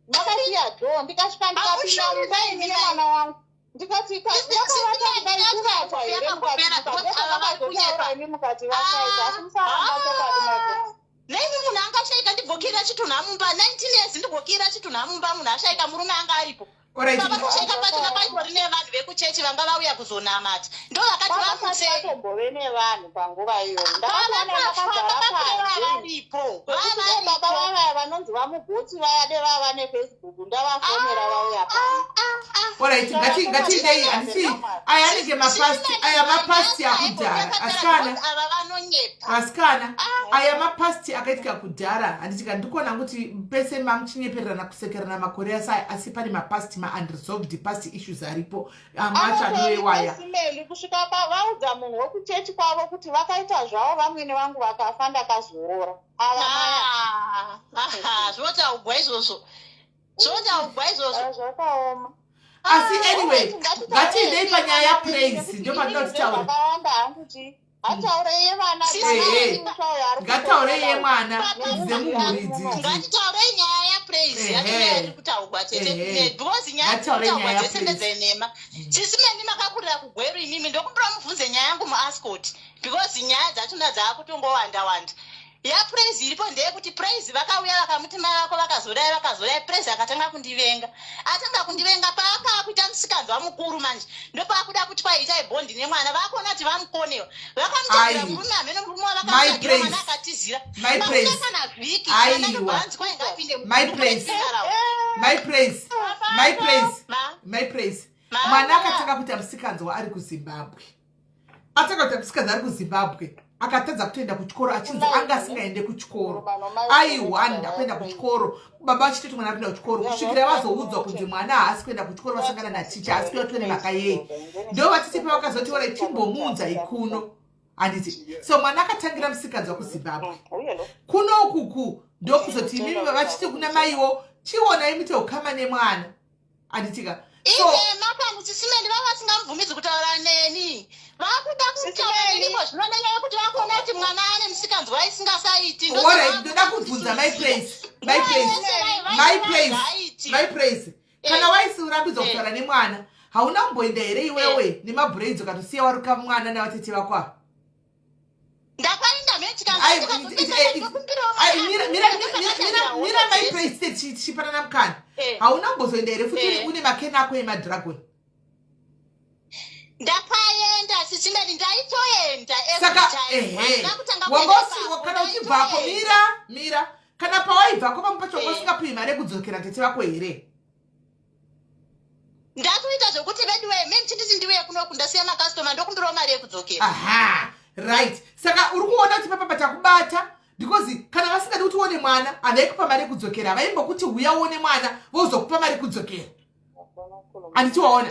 makasiya door. Ndikasvika, ndikapinda mumba imi nemwana wangu, ndikati, "Makavata kudai, kuvata here?" Mukati imi mukati vashaika, asi musaramba chokwadi, maipure. Naimi munhu angashaika ndigokira chitunha mumba? 19 years ndigokira chitunha mumba, munhu ashaika, murume anga aripo? Pavakushaika pachona paitori nevanhu vekuchechi vanga vauya kuzonamata, ndo vakati vamutse. Vatombove nevanhu panguva iyoyo. Ndakatoona makagara panze. Vavaripo. Baba vavaya vanonzi vamugotsi vaya, de vava neFacebook, ndavafonera vauya pano. Alright, ngatiendei, handiti? Aya anenge mapast, aya mapast akudhara, asikana. Ava vanonyepa. Asikana, aya mapast akaitika kudhara, handiti? Ka ndikuona kuti pese mamuchinyepererana, kusekerana makore asa, asi pane mapast, maunresolved past issues aripo, amwe acho anoewaya. Simeli, kusvika pavaudza munhu wekuchechi kwavo kuti vakaita zvavo vamwene vangu vakafa, ndakazorora ava maya. Ah, zvotaugwa izvozvo, zvotaugwa izvozvo. Ah, zvakaoma. Asi anyway, ngatiendei panyaya yaPraise, ndo pandinoda kutaura. Zvakawanda hangu chi hataurei yevana. Ngataurei yemwana dzemumhuri idzidzi. Ngatitaurei nyaya yaPraise. Yatinyaya iri kutaugwa tete, because nyaya dziri Ngataurei kutaugwa nyaya dzese yaPraise. ndedzenhema. Sisi Mary, makakurira kuGweru imimi, ndokumbira mubvunze nyaya yangu muAscot, because nyaya dzachona dzaakutongowanda wanda. YaPraise iripo ndeyekuti Praise vakauya vakamuti mai vako vakazodai, vakazodai. Praise akatanga kundivenga. Atanga kundivenga paakaakuita musikanzwa mukuru manje, ndopaakuda kuti kwaiitai bond nemwana. Vakuona kuti vamukonewa, vakamutsvagira Ai. murume, hameno murume My wavakamutsvagira, mwana Praise. akatizira. My Pakuda Praise. kana vhiki, Aiwa. mwana ndobva kwai ngapinde. My Praise. My Praise, My Praise, My Praise. Mwana akatanga kuita musikanzwa ari kuZimbabwe. Atanga kuita musikanzwa ari kuZimbabwe, akatadza kutoenda kuchikoro, achinzi anga asingaende kuchikoro, aiwanda kuenda kuchikoro. Baba vachitoti mwana akuenda kuchikoro, kusvikira vazoudzwa kunzi mwana haasi kuenda kuchikoro. Vasangana naticha, haasi kuenda kutora nemhaka yei? Ndo vatiti pavakazoti ora chimbomuunzai kuno, handiti? So mwana akatangira musikanzwa kuZimbabwe. Kunokuku ndokuzoti imimi vachiti kuna maiwo, chionai muite ukama nemwana, handitika? So Inhema kani, Sisi Mary, vava vasingamubvumidzi kutaura neni. Vakuda kutaura neni ko zvino nenyaya yekuti vakuona kuti mwana ane musikanzwa isingasaiti. Alright, ndoda kubvunza My Praise, My Praise, My Praise, My Praise, kana waisiurambidzwa kutaura nemwana, hauna kumboenda here iwewe nemabraids ukatosiya waruka mwana navatete vako ava? Ndakaenda. Mira, My Praise, tichipanana mukana, hauna kumbozoenda here futi une makena ako emadragon? Ndakaenda, Sisi Mary, ndaitoenda. Saka ehe, wanga kana uchibvako, mira, mira, kana pawaibvako pamwe pacho wanga usingapiwi mari yekudzokera tete vako here? Ndatoita zvokuti veduwe memuchinditi ndiuye kunoku, ndasiya makastoma, ndokumbirawo mari yekudzokera. Aha, right. Saka uri kuona kuti papa patakubata, because kana vasingadi kuti uone mwana, havaikupa mari yekudzokera. Havaimbokuti uya uone mwana, vozokupa mari yekudzokera, handiti? Waona?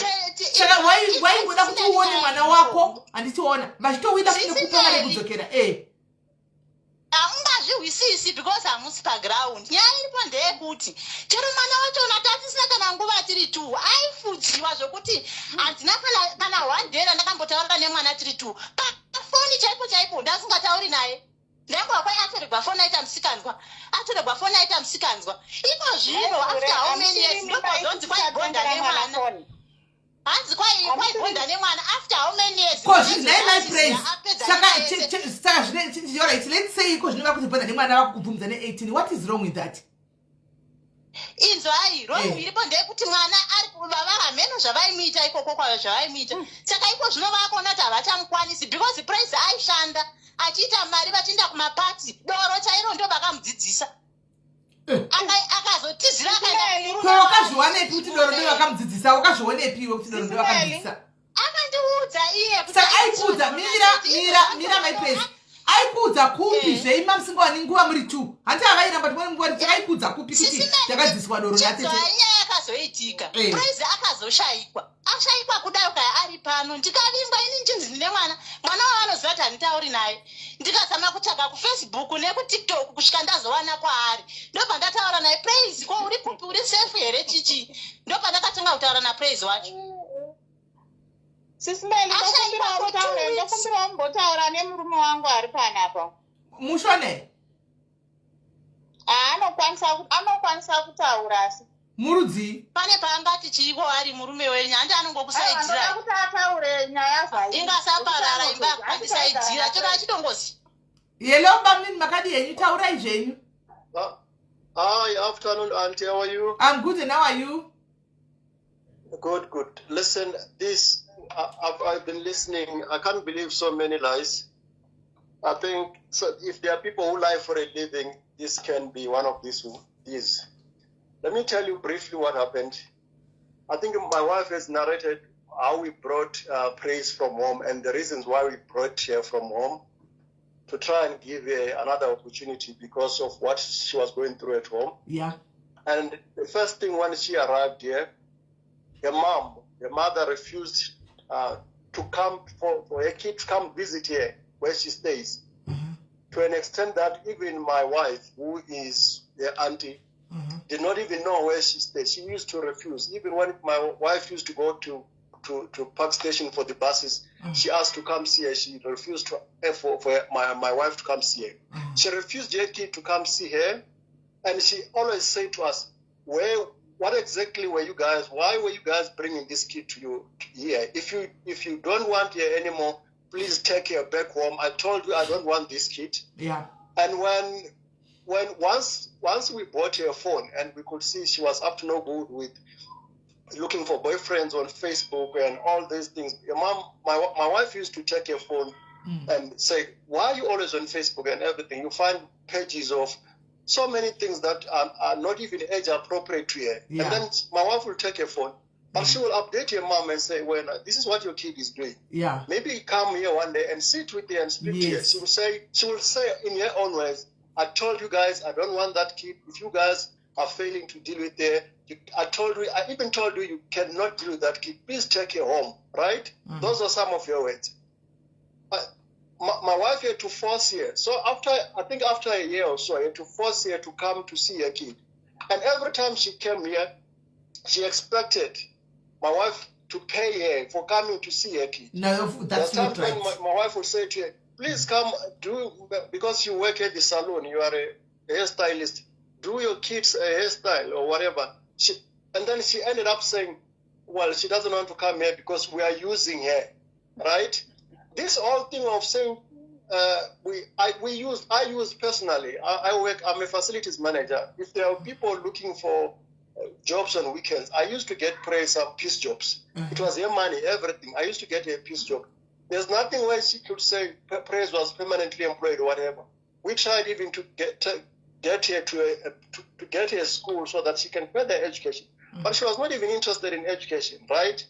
Saka waingoda kuti uone mwana wako, handiti? Waona, vachitowida futi nekupa mari yekudzokera e. Hamungazvihwisisi because hamusi paground. Nyaya iripo ndeyekuti chero mwana wachona tatisina kana nguva tiri two. Aifudziwa zvokuti handina kana one day randakambotaura nemwana tiri two pafoni chaipo chaipo. Ndasingatauri naye. Ndangova kwai atoregwa foni, aita musikanzwa, atoregwa foni, aita musikanzwa. Iko zvino, after how many years, ndopozonzi kwaibonda nemwana. Hanzi kwaibonda nemwana after how many years? Ko zvinhai, my Praise, saka zvine, alright, let's say iko zvinova kuti bonda nemwana vakukubvumidza ne18, what is wrong with that? Inzwai, wrong iripo ndeyekuti mwana ari vava hameno zvavaimuita ikoko kwavo, zvavaimuita. Saka iko zvino vakuona kuti havachamukwanisi because Praise aishanda achiita mari, vachienda kumapati, doro chairo ndo vakamudzidzisa. Akazotizira akaenda. Ko wakazviwanepi kuti doro ndo vakamudzidzisa? Wakazvionepiwe kuti doro ndo vakamudzidzisa? Akandiudza iye. Saka aikuudza, mira, mira, mira, my Praise, aikuudza kupi? Zveima musingawani nguva muri two, hanti havairamba timwe nguva? Saka aikuudza kupi kuti takadzidziswa doro natete? Chinzwai, nyaya yakazoitika. Praise akazoshayikwa. Ashayikwa kudai, kaya ari pano, ndikavingwa ini nchinzi ndine mwana, mwana wavanoziva kuti handitauri naye. Ndikazama kutsvaga kuFacebook nekuTikTok kusvika ndazowana kwaari. Ndobva ndataura naye: "Praise, ko uri kupi? Uri safe here?" Chichi, ndobva ndakatanga kutaura naPraise wacho. Sis Melly, Ashayikwa for 2 weeks. ndokumbirawo mumbotaura nemurume wangu ari panapa. Mushone. Anokwanisa kutaura asi. Murudzii? Pane paangati chiiko ari murume wenyu? Handi anongokusaidzira? Ndoda kuti ataure nyaya zvayo. Ingasaparara imba akandisaidzira chero achitongozi. Hello, bamnini, makadi henyu? Taurai zvenyu. Hi, afternoon, Auntie. How are you? I'm good, and how are you? Good, good. Listen, this I've been listening. I can't believe so many lies. I think so. If there are people who lie for a living, this can be one of these. These. Let me tell you briefly what happened. I think my wife has narrated how we brought Praise from home and the reasons why we brought her from home, to try and give her another opportunity because of what she was going through at home. And the first thing when she arrived here, her mom, her mother refused to come for her kid to come visit her where she stays. To an extent that even my wife, who is the auntie, did not even know where she stays. She used to refuse. Even when my wife used to go to Park Station for the buses, she asked to come see her. She refused for my wife to come see her. She refused her kid to come see her. And she always said to us, "Where, what exactly were you guys, why were you guys bringing this kid to you here? If you don't want her anymore, please take her back home. I told you I don't want this kid." And when once we bought her phone and we could see she was up to no good with looking for boyfriends on Facebook and all these things. Your mom, my wife used to take her phone and say, "Why are you always on Facebook and everything? You find pages of so many things that are not even age appropriate to her." And then my wife will take her phone, but she will update her mom and say, "Well, this is what your kid is doing. Maybe come here one day and sit with her and speak to her." She will say in her own words, "I told you guys I don't want that kid. If you guys are failing to deal with her, I told you, I even told you you cannot deal with that kid. Please take her home," right? Those are some of your words. My wife had to force her. So after, I think after a year or so, I had to force her to come to see her kid. And every time she came here, she expected my wife to pay her for coming to see her kid. No, that's There are not times when right. my wife will say to her, "Please come do, because you work at the salon, you are a hairstylist, do your kids a hairstyle or whatever." And then she ended up saying, well, she doesn't want to come here because we are using her, right? This whole thing of saying, I use personally, I work, I'm a facilities manager. If there are people looking for jobs on weekends, I used to get Praise some piece jobs. It was her money, everything. I used to get her piece job. There's nothing where she could say Praise was permanently employed or whatever. We tried even to get her to get her school so that she can further education. But she was not even interested in education, right?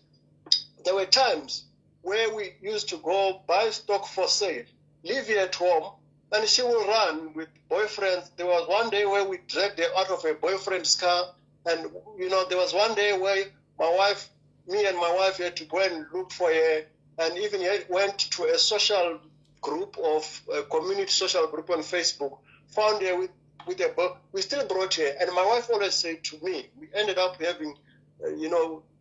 There were times where we used to go buy stock for sale, leave her at home, and she will run with boyfriends. There was one day where we dragged her out of her boyfriend's car. And there was one day where me and my wife had to go and look for her, and even went to a social group of a community social group on Facebook. Found her with a book. We still brought her. And my wife always said to me, we ended up having,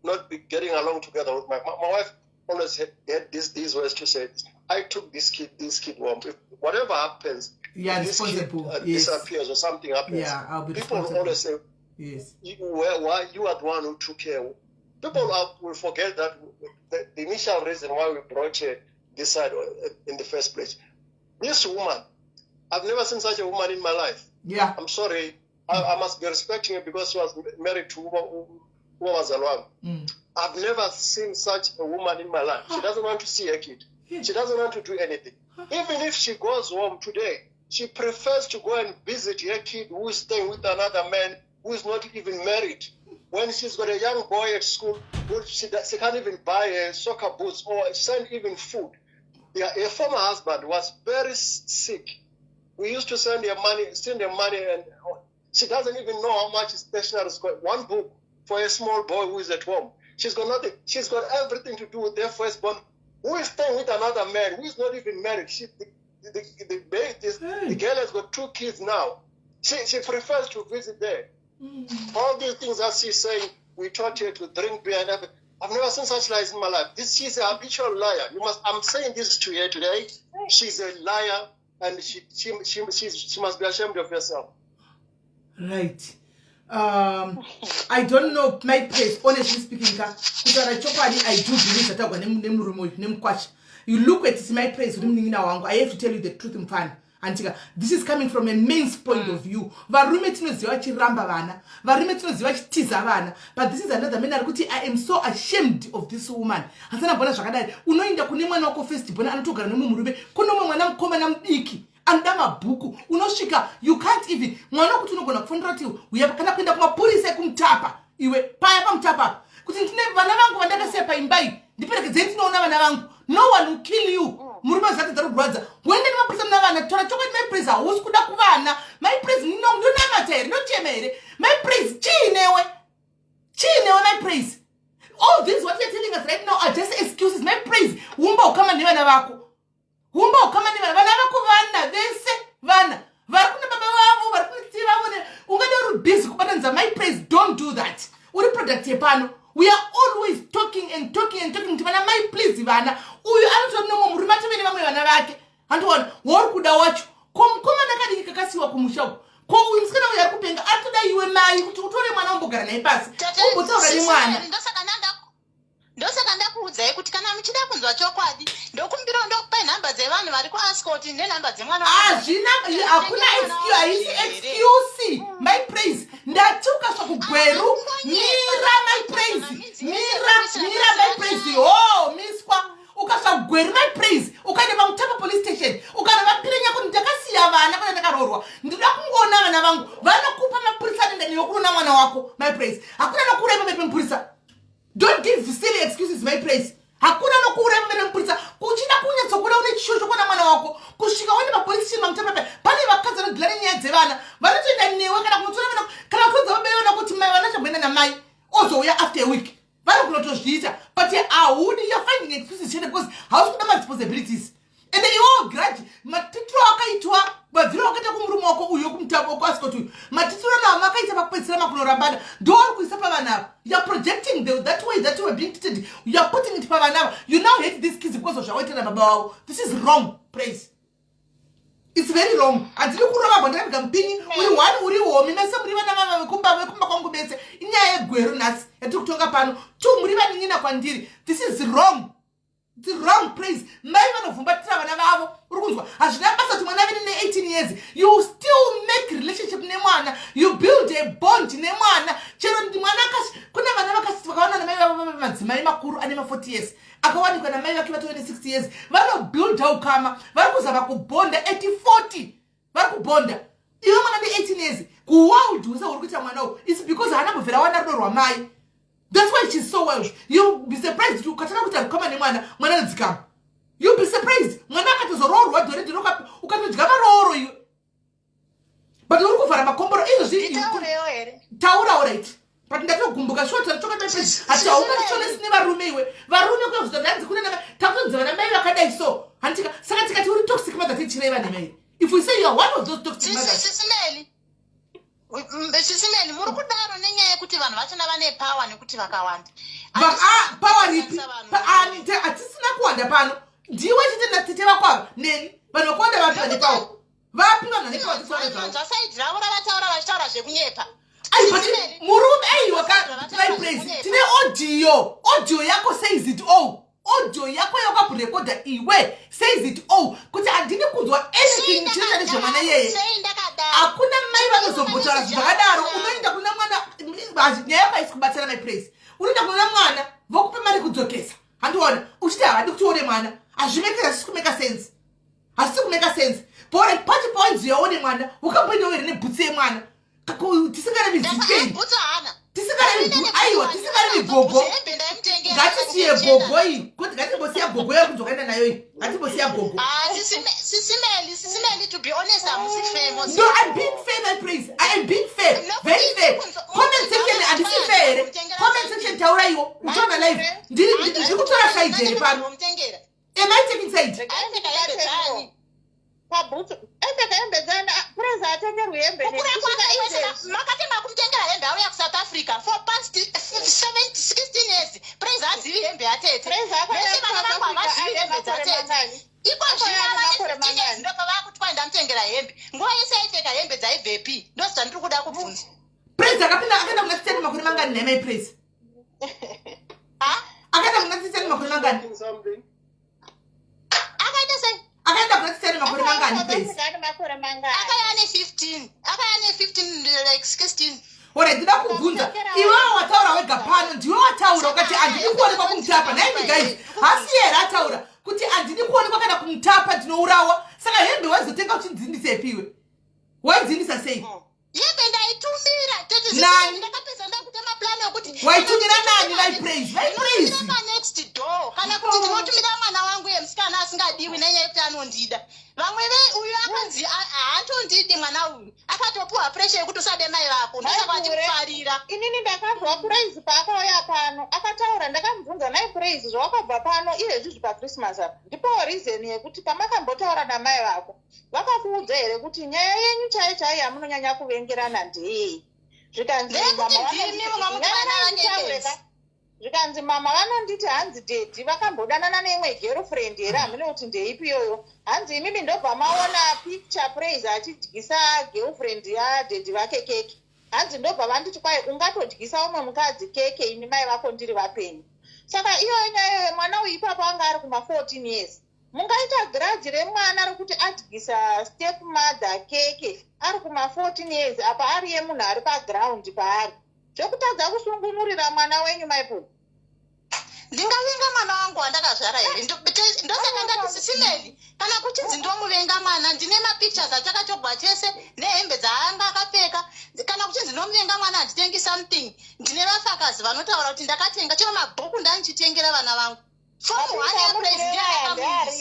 not be getting along together with my wife always had these words to say, "I took this kid home. If whatever happens, this kid responsible. Disappears or something happens," Yeah, I'll be people will responsible. Always say, "You, why you are the one who took her." People will forget that the initial reason why we brought her this side in the first place. This woman, I've never seen such a woman in my life. I'm sorry. I must be respecting her because she was married to Ubabazalwami. I've never seen such a woman in my life. She doesn't want to see her kid. She doesn't want to do anything. Even if she goes home today, she prefers to go and visit her kid who is staying with another man who is not even married. When she's got a young boy at school, who she can't even buy a soccer boots or send even food. Yeah, her former husband was very sick. We used to send her money, and she doesn't even know how much stationery is going. One book for a small boy who is at home. She's got nothing. She's got everything to do with their firstborn, who is staying with another man who is not even married. She, the, this, Hey. The girl has got two kids now. She prefers to visit there. All these things that she's saying, we taught her to drink beer and everything. I've never seen such lies in my life. This she's a habitual liar. You must. I'm saying this to her today. She's a liar, and she must be ashamed of herself. Right. I don't know my place. Honestly speaking ka, kutaura chokwadi, I do believe zvatagwa nemurume uyu nemukwasha. You look at it, my praise, uri munin'ina wangu. I have to tell you the truth, mufana, andika. This is coming from a man's point of view. Varume tinoziva vachiramba vana, varume tinoziva vachitiza vana, but this is another man ari kuti, "I am so ashamed of this woman." Handisana mbona zvakadai. Unoenda kune mwana wako first born anotogara nemumwe murume, kune umwe mwana mukomana mudiki anoda mabhuku. Unosvika, you can't even, mwana wekuti unogona kufonera kuti uya, kana kuenda kumapurisa ekumutapa iwe paya pamutapa apa kuti ndine vana vangu vandakasiya paimba iyi, ndiperekedzei ndinoona vana vangu. No one will kill you. Murume zati dzari kurwadza, uende nemapurisa muna vana. Tora chokwadi, my praise, hausi kuda kuvana. My praise, ndonamata here? Ndochema here? My praise, chiinewe, chiinewe? My praise, all this what you're telling us right now are just excuses. My praise, umba ukama nevana vako, umba ukama nevana, vana vako, vana vese, vana vari kuna baba vavo, vari kuna titi vavo. Ungade uri busy kubatanidza. My praise, don't do that. Uri product yepano. We are always talking and talking and talking kuti vana mai, please, vana. Uyu anotori nomwe murume, atove nevamwe vana vake. Handiona wauri kuda wacho. Ko mukomana kadiki kakasiyiwa kumusha uku? Ko uyu musikana uyu ari kupenga, ari toda iwe mai kuti utore mwana umbogara naye pasi, umbotaura nemwana. Ndosaka ndakuudzai kuti kana muchida kunzwa chokwadi, ndokumbirawo ndokupai nhamba dzevanhu vari kuAscot nenhamba dzemwana. Hazvina, hakuna excuse, haisi excuse, my praise. Ndati ukasva kugweru, mira, my praise, mira, mira, my praise. Ho, miswa. Ukasva kugweru, my praise, ukaenda pamutapa police station, ukanovapira kuti ndakasiya vana kana ndakaroorwa, ndinoda kungoona vana vangu, vanokupa mapurisa anoenda newe kunoona mwana wako. My praise, hakuna nokuuraya pamberi pemupurisa. Don't give silly excuses, my praise. Hakuna nokuuraya pamberi pemupurisa. Kuchida kunyatsokuda, une chishuwo chokuona mwana wako, kusvika uende papolice station mamutapa, pane vakadzi vanodeala nenyaya dzevana, vanotoenda newe kana kunotora vana, kana kutoudza vabai vana kuti mai vana chamboenda namai, ozouya after a week. Vanogona kutozviita, but haudi. You're finding excuses chete because hausi kuda maresponsibilities. Ende iwewo grudge, matitiro akaitwa, mabviro akaita kumurume wako uyu wekumutapa wekuAscot uyu, matitiro nawo makaita pakupedzisira makunorambana, ndouri kuisa pavana ava. You are projecting that way that you were being treated, you are putting it pavana ava. You now hate these kids because of zvawaita nababa vavo. This is wrong, praise. It's very wrong. Handiri kurova bwandakaviga mupinyi. Uri one, uri homi, mese muri vana vava vekumba kwangu mese. Inyaya yegweru nhasi yatiri kutonga pano. Two, muri vanin'ina kwandiri. This is wrong. It's wrong, praise. Mai vanovhumbatira vana vavo, uri kunzwa? Hazvina basa kuti mwana vene ne18 years, you still make relationship nemwana, you build a bond nemwana. Chero mwana, kune vana vakawana namai vavo madzimai makuru ane ma40 years, akawanikwa namai vake vatove ne60 years, vanobuilda ukama, vari kuzama kubonda. At 40 vari kubonda. Iwe mwana ne18 years, kuworld uri kuita mwana uyu is because haana kubvira wana rudo rwamai. That's why she's so wild. You'll be surprised kuti ukatanga kuita rukama nemwana, mwana anodzikama. You'll be surprised. Mwana akatozoroorwa dhoredhero, ukatodya marooro iwe, but uri kuvhara makomboro izvozvi. Taura. Alright, but ndatogumbuka. Sure, hati haungatishonesi nevarume iwe. Varume kuyazvita ndanzi kune takutonzi vana mai vakadai so, handitika? Saka tikati uri toxic mother, tichireva nemai. If we say you are one of those toxic mothers. Sisi Melly, Sisi Melly, muri kudaro nenyaya yekuti vanhu vachona vane power nekuti vakawanda. Power ripi? Paani? Hatisina kuwanda pano. Ndiwe chete natete vako ava neni. Vanhu vakawanda vapi vane power? Vapi vanhu vane power tisaure zvavo? Vanzwa side ravo ravataura vachitaura zvekunyepa. Ai, but murume, aiwa ka, Praise, tine audio. Audio yako says it all. Audio yako yawakarekodha iwe says it all kuti handini kunzwa anything chinoita nezvemwana iyeye. Sei ndakadaro? Hakuna mai vanozombotaura zvinhu zvakadaro. Unoenda kuna mwana, nyaya yako haisi kubatsira, my Praise. Unoenda kuna mwana, vokupa mari kudzokesa, handiona uchiti havadi kuti uone mwana. Hazvimeke, hazvisi kumeka sense, hazvisi kumeka sense. Pore pacho pawanzi yaone mwana, wakamboendawo here nebhutsi yemwana? Tisingarevi zitei? Bhutsu haana. Tisingarevi, aiwa, tisingarevi gogo. Hembe ndaimutengera. Ngatisiye gogo iyi, kuti ngatimbosiya gogo yekudzoka enda nayo iyi. Ngatimbosiya gogo. Ah, Sisi Melly, Sisi Melly, to be honest, hamusi fair. No, I'm being fair, my Praise. I am being fair, very fair. Comment section handisi fair here? Comment section, tauraiwo uchiona live. Ndiri kutora side here pano? Mutengera. Am I taking side? Aipfeka hembe dzani? Pabhutsu aipfeka hembe dzani? Praise atengerwi hembe. Kukura kwake, makatema kumutengera hembe auya kuSouth Africa for past 16 years. Praise hazivi hembe yatete. Vese vana vangu havazivi hembe dzatete. Iko zvino Akauya ava nemakore 15 years, mangani? ndobva vakuti ndamutengera hembe. Nguva yese aipfeka hembe dzaibvepi? Ndozvandiri kuda kubvunza. Praise akapinda, akaenda kuna Tsitseni makore mangani nhai, my Praise? Ha? Akaenda kuna Tsitseni makore mangani? Talking something. Akaita sei? Akaenda kuna Tsitseni makore mangani, Praise? Ane makore mangani? Akaya ane 15, akaya ane 15, like 16. Ora, ndida kubvunza iwewe. Wataura wega pano, ndiwe wataura ukati handidi kuonekwa kumutapa. Naimi guys, hasi here ataura kuti handidi kuonekwa kana kumutapa, ndinourawa? Saka hembe waizotenga uchinzindisepiwe? Waidzindisa sei? Hembe ndaitumira. Nani? Ndakapedza ndakuita maplani ekuti Waitumira nani, vai Praise, vai Praise? Ndinotumira panext door, kana kuti ndinotumira mwana wangu yemusikana asingadiwi nenyaya yekuti anondida. Vamwe ve uyu akanzi haatondidi mwana uyu, akatopiwa pressure yekuti usade mai vako, ndosaka vachimufarira. Inini ndakanzwa Praise paakauya pano akataura. Ndakamubvunza, "Nai Praise, zvawakabva pano izvezvizvi paChristmas apa, ndipowo reason yekuti pamakambotaura namai vako, vakakuudza here kuti nyaya yenyu chaiyo chaiyo yamunonyanya kuvengerana ndeyei?" Zvikanzi Ndeyekuti mama ndimi munomuti vana vake benzi. Zvikanzi mama vanonditi hanzi daddy vakambodanana neimwe girlfriend here, hamene kuti ndeipi iyoyo. Hanzi imimi ndobva maona picture Praise achidyisa girlfriend yadaddy vake keke. Hanzi ndobva vanditi kwai ungatodyisa umwe mukadzi keke ini mai vako ndiri vapenyu? Saka iyoyo nyaya iyoyo, mwana uyu ipapo anga ari kuma14 years. Mungaita grudge remwana rekuti adyisa step mother keke ari kuma14 years, apa ariye munhu ari paground paari, zvekutadza kusungunurira mwana wenyu, maipo? Ndingavenga mwana wangu wandakazvara here? Ndosaka ndati, Sisi Melly, kana kuchinzi ndomuvenga mwana, ndine mapictures atakatogwa tese nehembe dzaanga akapfeka. Kana kuchinzi ndomuvenga mwana, handitengi something, ndine vafakazi vanotaura kuti ndakatenga. Chero mabhuku ndandichitengera vana vangu. Form one yaPraise ndiye akamuisa.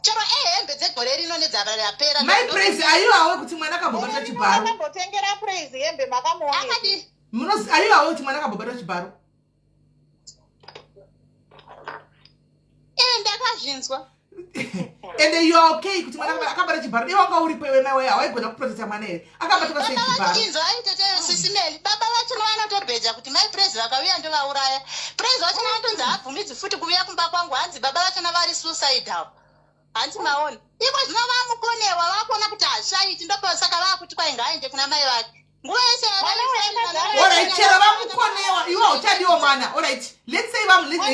Chero ehembe dzegore rino nedzarapera. My Praise, aiwawe kuti mwana akambobatwa chibharo? Makambotengera Praise hembe, makamuona? Akadi? Aiwawe kuti mwana akambobatwa chibharo? E, ndakazvinzwa. Ende you are okay kuti mwana akabata chibharo? Iwe wanga uripo iwe, mai, hawaigona kuprotecta mwana here? Akabatwa sei Baba chibharo? vachinzwa aitete, Sisi Melly, baba vachona vanotobheja kuti mai Praise vakauya ndovauraya. Praise vachona vatonzi haabvumidzi futi kuuya kumba kwangu. Hanzi baba vachona vari suicidal. Hanzi maona iko zvino vamukonewa, vakuona kuti hazvichaiti, ndopasaka vaakuti kwai ngaaende kuna mai vake. Nguva yese. Alright, chero vamukonewa, iwe hauchadiwo mwana. Alright, let's say vamu, let's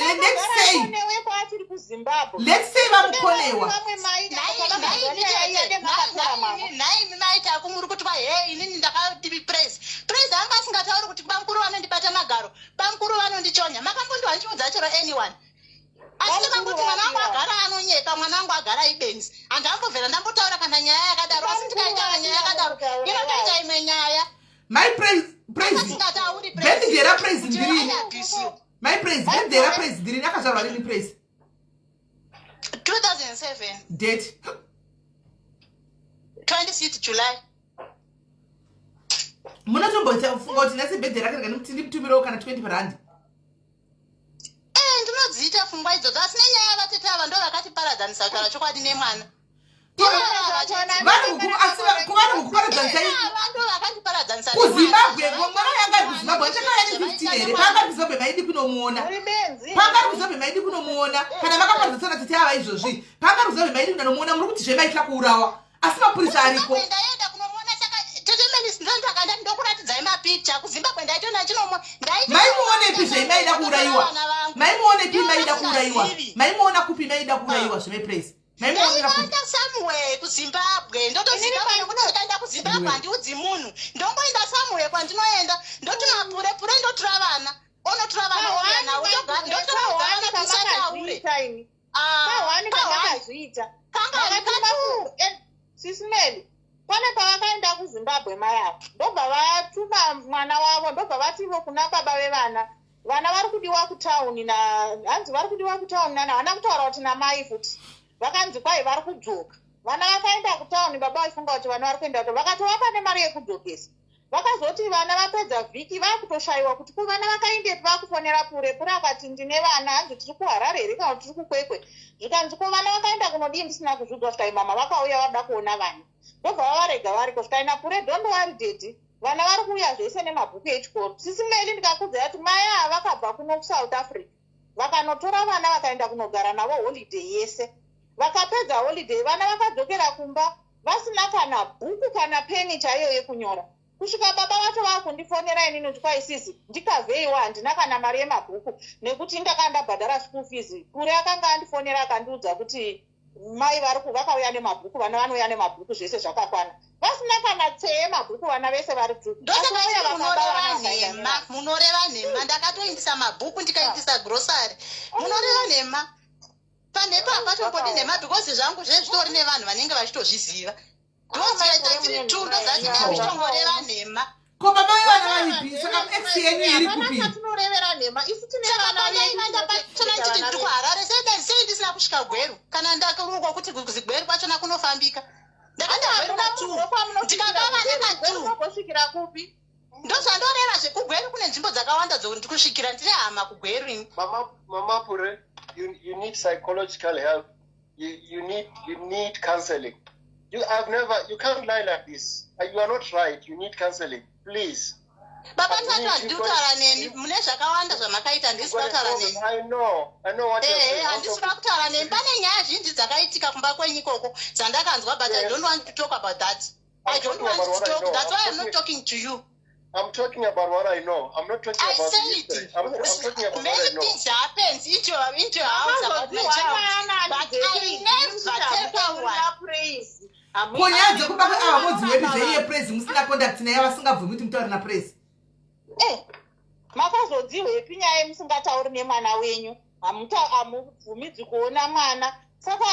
say Konewepo achiri kuZimbabwe. Let's say vamukonewa. Vamwe mai makatora mwana. Nhaimi maitaku, muri kuti kwa he, inini ndakati Praise, Praise anga asingatauri kuti bamukuru vanondibata magaro, bamukuru vanondichonya. Makambondiwa ndichiudza chero anyone? Asi ndikangoti mwana wangu agara anonyepa, mwana wangu agara ibenzi. Handambobvera ndambotaura kana nyaya yakadaro, asi ndikaitaura nyaya yakadaro inotoita imwe nyaya. My Praise, Praise, Asingatauri. Birthday raPraise ndirini? My Praise, birthday raPraise ndirini? Akazvarwa rini Praise? 2007. Date? 26 July. Munotomboita funga kuti nhasi birthday rake, ndikati ndimutumirewo kana 20 rand? Eh, ndinodziita pfungwa idzodzo, asi nenyaya yavatete ava ndo vakatiparadzanisa kutaura chokwadi nemwana. Vari kukuparadzanisai kuZimbabwe. Mwana yanga ari kuZimbabwe, achakauya ne15 here? Paanga ari kuZimbabwe maidi kunomuona? Paanga ari kuZimbabwe maidi kunomuona? Kana makaparadzasana tete ava izvozvi, paanga ari kuZimbabwe maidi kunomuona? Muri kuti zvemaitla kuurawa, asi mapurisa ariko. Ndaenda kunomuona, saka tetemenisndakanda ndokuratidzai mapicha kuZimbabwe, ndaitona chinomo. Maimuonepi zveimaida kuurayiwa? Maimuonepi maida kuurayiwa? Maimuona kupi maida kuurayiwa zvemepraise? Maimuonera kupi? Ndaivanda somewhere kuZimbabwe, ndotoziva nekuti ndikaenda kuZimbabwe handiudzi munhu. Ndongoenda somewhere kwandinoenda, ndotuma Pure. Pure ndotora vana, onotora vana, ouya navo, ndotoraudza vana kuti musataure. Pahwani pamakazviita? Kangani? Katu. Sis Melly, pane pavakaenda kuZimbabwe mai ava, ndobva vatuma mwana wavo, ndobva vativo kuna baba vevana, vana vari kudiwa kutauni na hanzi vari kudiwa kutauni nana, havana kutaura kuti namai futi. Vakanzi kwai vari kudzoka. Vana vakaenda kutauni, baba vachifunga kuti vana vari kuenda, vakatovapa nemari yekudzokesa. Vakazoti vana vapedza vhiki, vakutoshayiwa kuti ko vana vakaendepi. Vakufonera Pure. Pure akati, "Ndine vana." Hanzi, "Tiri kuHarare here kana kuti tiri kuKwekwe?" Zvikanzi, "Ko vana vakaenda kunodii?" "Ndisina kuzviudzwa." Svikai, mama vakauya varida kuona vana, ndobva vavarega variko. Svikai naPure, "Don't worry daddy, vana vari kuuya zvese nemabhuku echikoro." Sis Melly, ndikakudzai kuti mai ava vakabva kuno kuSouth Africa, vakanotora vana, vakaenda kunogara navo holiday yese. Vakapedza holiday, vana vakadzokera kumba vasina kana bhuku kana peni chaiyo yekunyora, kusvika baba vacho vakundifonera inini kuti, "Kwaisisi, ndikavheiwa, handina kana mari yemabhuku nekuti ndakanga ndabhadhara school fees." Kure akanga andifonera akandiudza kuti mai vari vakauya nemabhuku, vana vanouya nemabhuku zvese zvakakwana, vasina kana tsee mabhuku, vana vese vari tu. Ndosaka munoreva nhema, munoreva nhema. Ndakatoindisa mabhuku, ndikaindisa grocery. Munoreva nhema panhepo, hapatombodi nhema, because zvangu zvezvitori nevanhu vanenge vachitozviziva. Ndocheta tiri tu, ndozati muchitongoreva nhema. Ko baba vevana varipi? Saka ex yenyu iri kupi? Tinorevera nhema isu? Tine vana. Ndiri kuHarare. Sei ndisina kusvika Gweru? Kana ndakurukwa kuti Gweru kwachona kunofambika, ndakaenda Gweru katu, ndikaba vana katu. Unombosvikira kupi? Ndozvandoreva, zvekuGweru kune nzvimbo dzakawanda dzokusvikira. Ndine hama kuGweru ini. Mama Pure, you need psychological help. You need counseling. You I've never you can't lie like this. You are not right. You need counseling. Please. Baba Tatu, handidi kutaura neni. Mune zvakawanda zvamakaita, handisi kuda kutaura neni. I know. I know what you're Ehe, saying. handisi kuda kutaura neni. Pane nyaya zhinji dzakaitika kumba kwenyu ikoko dzandakanzwa, but I don't want to talk about that. I I'm don't talking want about to what I talk. know. That's I'm why I'm not talking talking to you. I'm talking about what I know. I'm not talking I about the said history. I'm talking about what I many know. things happens into your house about my child, but I never tell anyone. Ko nyaya dzekumba kweava modziwepi zveiye Praise musina contact naye, vasingabvumi kuti mutaure naPraise? Makazodzihwepi nyaya yemusingatauri nemwana wenyu? Hamubvumidzwi kuona mwana. Saka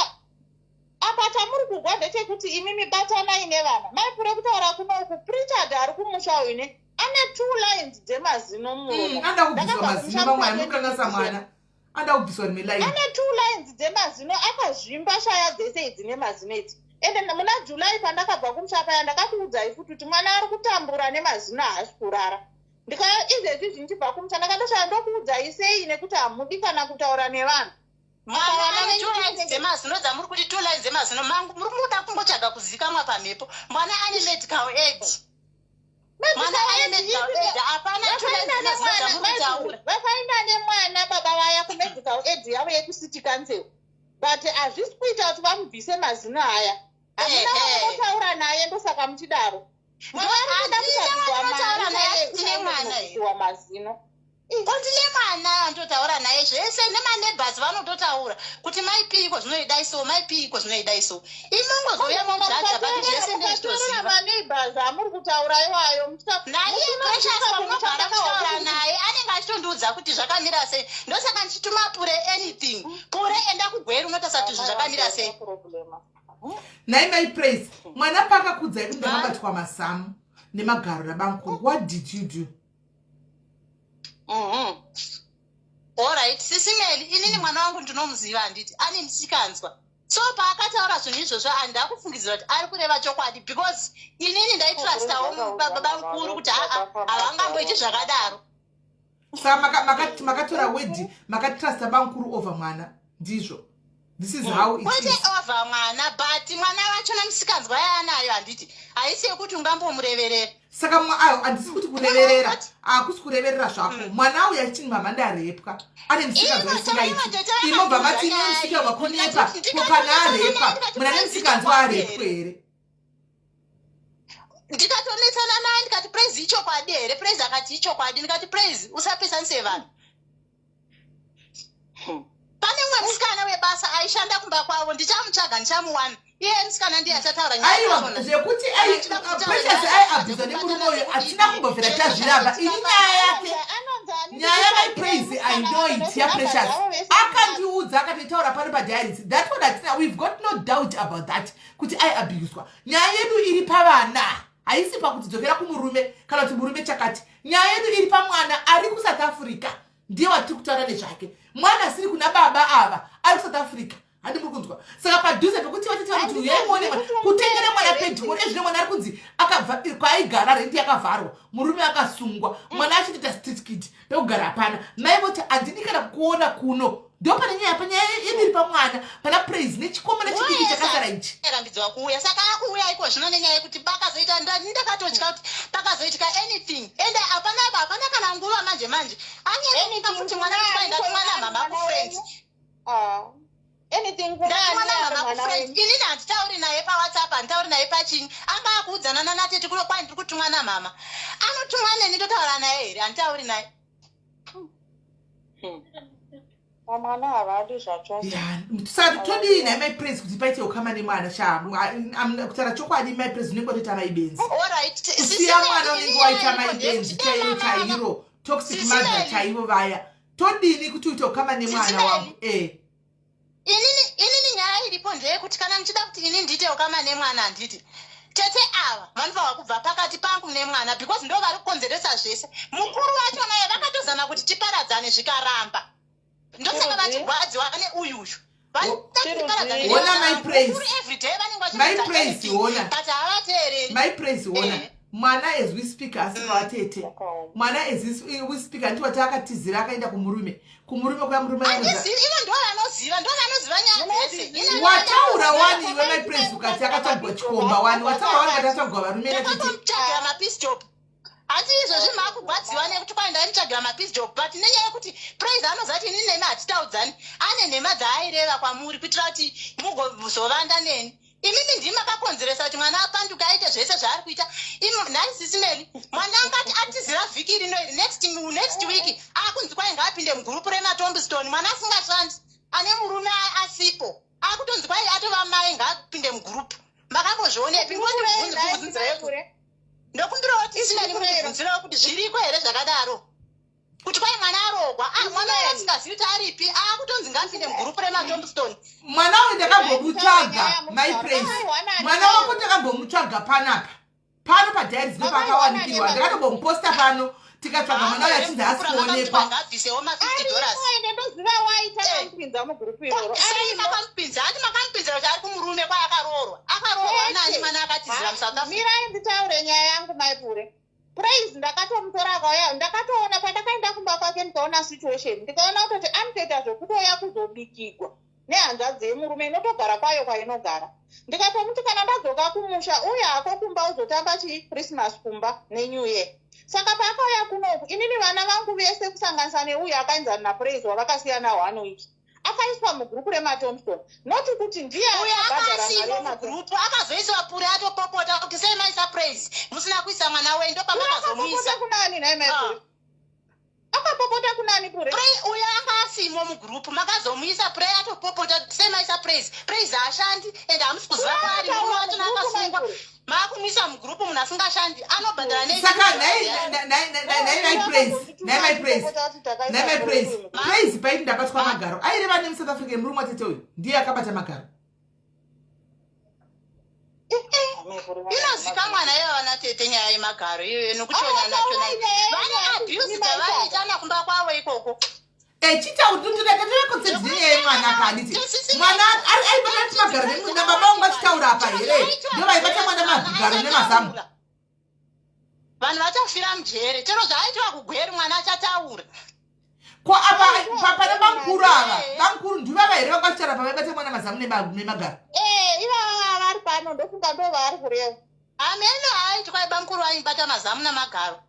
apa chamuri kugwa ndechekuti imimi batanai nevana. Maipure, kutaura kunoku, Pritchard ari kumusha uine ane two lines dzemazino mumuromo. Anoda kubviswa mazino mamwe, anokanganisa mwana, anoda kubviswa rimwe line. Ane two lines dzemazino, akazvimba shaya dzese idzi nemazino idzi. Ende muna July pandakabva kumusha paya, ndakakuudzai futi kuti mwana ari kutambura nemazino, haasi kurara. Ndika izvezvi zvinchibva kumusha, ndakatoshaya ndokuudzai sei nekuti hamudi kana kutaura nevanhu. Mwana ane two lines dzemazino dzamuri kuti two lines dzemazino mangu, muri kuda kungotsvaga kuzikamwa pamhepo. Mwana ane medical aid, mwana ane medical aid. Hapana two lines dzemazino dzamuri kutaura. Vakaenda nemwana baba vaya kumedical aid yavo yekuCity Council, but hazvisi kuita kuti vamubvise mazino aya. Hamuna vamunotaura naye, ndosaka muchidaro. Handina wandinotaura naye, tine mwana here? Wa mazino. Ko ndine mwana andotaura naye zvese, nemaneighbors vanototaura kuti maipiko zvinoidai so, maipiko zvinoidai so. Inongozouya mujaja, but zvese ndezvitoziva. Maneighbors amuri kutaura iwayo? Naye Precious pamunogara muchitaura naye, anenge achitondiudza kuti zvakamira sei. Ndosaka ndichituma Pure anything. "Pure, enda kuGweru unotarisa kuti zvinhu zvakamira sei." Nhai mai Praise, mwana paakakudzai kuti ndakabatwa mazamu nemagaro nabankuru, what did you do? Alright, Sis Melly, inini mwana wangu ndinomuziva, handiti ane misikanzwa? So paakataura zvinhu izvozvo, handida kufungidzira kuti ari kureva chokwadi, because inini ndaitrustawo baba mukuru kuti aa, havangamboiti zvakadaro. Saka makatora word, makatrusta bankuru over mwana, ndizvo? This is how it Kwete is. Over mwana, but mwana wacho nemusikanzwa yaanayo, handiti haisi yekuti ungambomureverera. Saka ayo handisi kuti kureverera, hakusi kureverera zvako. Mwana uyu achiti, "Mama, ndarepwa," ane musikanzwa Ivo, isingaiti. taiva tete Inobva mati vakandiudza nyaya nemusikanzwa iyi. kunyepa. Ndikati- Ko kana arepa, ndikati munhu ane Praise musikanzwa ichokwadi arepwe here? here? Ndikatonetsana naye, ndikati, "Praise, ichokwadi here?" Praise akati, "Ichokwadi." Ndikati, "Praise, usapesanise vanhu." Pane mumwe musikana webasa aishanda kumba kwavo, ndichamutsvaga, ndichamuwana. Iye musikana ndiye achataura nyaya Aiwa, yachona. zvekuti Kana achida kutaura Precious nyaya aiabhuza nemurume uyu, dzekubatana hatina kumbobvira tazviramba. Ini nyaya yake, nyaya yamaiPraise, I know it. YaPrecious akandiudza, akatoitaura pano padiaries. That one hatina, we've got no doubt about that, kuti aiabhuswa. Nyaya yedu iri pavana, haisi pakuti dzokera kumurume kana kuti murume chakati. Nyaya yedu iri pamwana ari kuSouth Africa, ndiye watiri kutaura nezvake. Mwana asiri kuna baba ava, ari kuSouth Africa, handi muri kunzwa? Saka padhuze pekuti vatiti kuti uyai muone mwana, kutengera mwana pedyo. Ezvino mwana ari kunzi akabva kwaaigara, rendi yakavharwa, murume akasungwa, mwana achitoita street kid, pekugara hapana. Mai voti, "Handidi kana kuona kuno." Ndo pane nyaya, panyaya yedu iri pamwana, pana Praise nechikomana chidiki chakasara ichi. Arambidzwa kuuya, saka akuuya iko zvino nenyaya yekuti pakazoita ndakatotya kuti pakazoitika anything, ende hapana hapana kana nguva manje manje anyepa futi mwana kuti kwaenda tumwana mama kufriends. Anything. Ndatumwana mama kufriends. Inini handitauri naye paWhatsApp, handitauri naye pachinyi. Anga akuudzana nanatete kuno, kwai ndiri kutumwa namama. Anotumwa neni ndotaura naye here? Handitauri naye. Vamwana havadi zvachose. Ya, saka todii nhai maiPraise kuti paite ukama nemwana? Sha, kutaura chokwadi, maiPraise, unenge watoita mai benzi. Alright. Kusiya mwana, unenge waita mai benzi chairo chairo, toxic mother chaivo vaya. Todini kuti uite ukama nemwana Sisi wangu e? Inini nyaya iripo ndeyekuti kana muchida kuti ini ndiite ukama nemwana, handiti tete ava vanofanirwa kubva pakati pangu nemwana, because ndo vari kukonzeresa zvese. Mukuru wacho naye vakatozama kuti tiparadzane, zvikaramba. Ndosaka vachigwadziwa neuyuyu. Ona, my Praise. Everyday vanenge My Praise, ona. but havateereri. MaiPraise, ona. Mwana as we speak asi vatete, mwana as we speak, handiti wati akatizira, akaenda kumurume, kumurume kuya, murume anodza. Handizivi, ivo ndo vanoziva, ndo vanoziva nyaya dzese. Wataura wani iwe, maiPraise, ukati akatsvagwa chikomba wani. Wataura wani ukati atsvagwa varume natete. Ndakatomtsvagira mapiece job. Hanti izvozvi maakugwadziwa nekuti kwai ndaimutsvagira mapiece job, but nenyaya yekuti Praise anoziva kuti inini nemi hatitaudzani, ane nhema dzaaireva kwamuri kuitira kuti mugozovanda neni. Imimi ndimi makakonzeresa kuti mwana apanduke, aite zvese zvaari kuita. Nhai Sisimeli, mwana angati atizira vhiki rino iri, next week akunzi kwai ngaapinde mugurupu remaTombstone. Mwana asingashandi, ane murume asipo, akutonzi kwai atova mai, ngaapinde mugurupu. Makambozvionepi? Ndokumbirawo kuti Simeli mundibvunzirewo kuti zviriko here zvakadaro, kuti kwai mwana arogwa. Ah, mwana uyo asingazivi kuti aripi, akutonzi ngaapinde mugurupu remaTombstone. Mwana uyu ndakambomutsvaga, maiPraise. Mwana wako ndakambomutsvaga panapa, pano padiaries, ndopakawanikirwa. Ndakatombomuposta pano, tikatsvaga mwana uyu, achinzi haasi kuonekwa. Ngaabvisewo ma50 dollars. Ende ndoziva waita kamupinza mugurupu iroro. Sei makamupinza? Hati makamupinzira kuti ari kumurume kwaakaroorwa. Akaroorwa nani mwana akatizira muSouth Africa? Mirai nditaure nyaya yangu, Maipure. Praise ndakatomutora akauya, ndakatoona pandakaenda kumba kwake, ndikaona situation, ndikaona kutoti anotoita zvekutouya kuzobikigwa nehanzvadzi yemurume inotogara kwayo kwainogara. Ndikatomuti, "Kana ndadzoka kumusha, uye hako kumba uzotamba chichristmas kumba neNew Year." Saka paakauya kunoku, inini vana vangu vese, kusanganisa neuyu akaenzana naPraise wavakasiyana one week, akaiswa mugurupu remaTombstone, noti kuti ndiye Uyo akabhadhara mari akasimo yemaTombstone. mugurupu, akazoiswa pure atopopota kuti sei maisa Praise musina kuisa mwana wenyu. Ndopamakazomuisa. Akapopota kunani nhai, Maipure? Akapopota kunani, Pure? Uyo anga asimo mugurupu, makazomuisa Pure atopopota kuti sei maisa Praise. Praise haashandi, ende hamusi kuziva kwaari. Murume wachona akasungwa, maakumuisa mugurupu. Munhu asingashandi anobhadhara nei? Saka nhai maiPraise, nhai maiPraise, nhai maiPraise, Praise paiti, "Ndabatwa magaro," aireva nemuSouth Africa murume watete uyu ndiye akabata magaro? Inozikamwa nayo vana tete nyaya yemagaro iyoyo, nekuti ona nachona vane abuse dzavanoita nakumba kwavo ikoko. Chitauri totoda nenyaya yemwana kanditi mwana aibata ti magaro nababa vangu vachitaura apa here? Ndo vaibata mwana magaro nemazamu. Vanhu vachafira mujere, chero zvaaitwa kuGweru, mwana achataura. Ko apa pane bamukuru ava, bamukuru ndivava here vanga vachitaura pavaibata mwana mazamu nemagaro? Eh, ivava vari pano, ndofunga ndo vaari kureva. Hameno, haiti kwai bamukuru vaibata mazamu namagaro.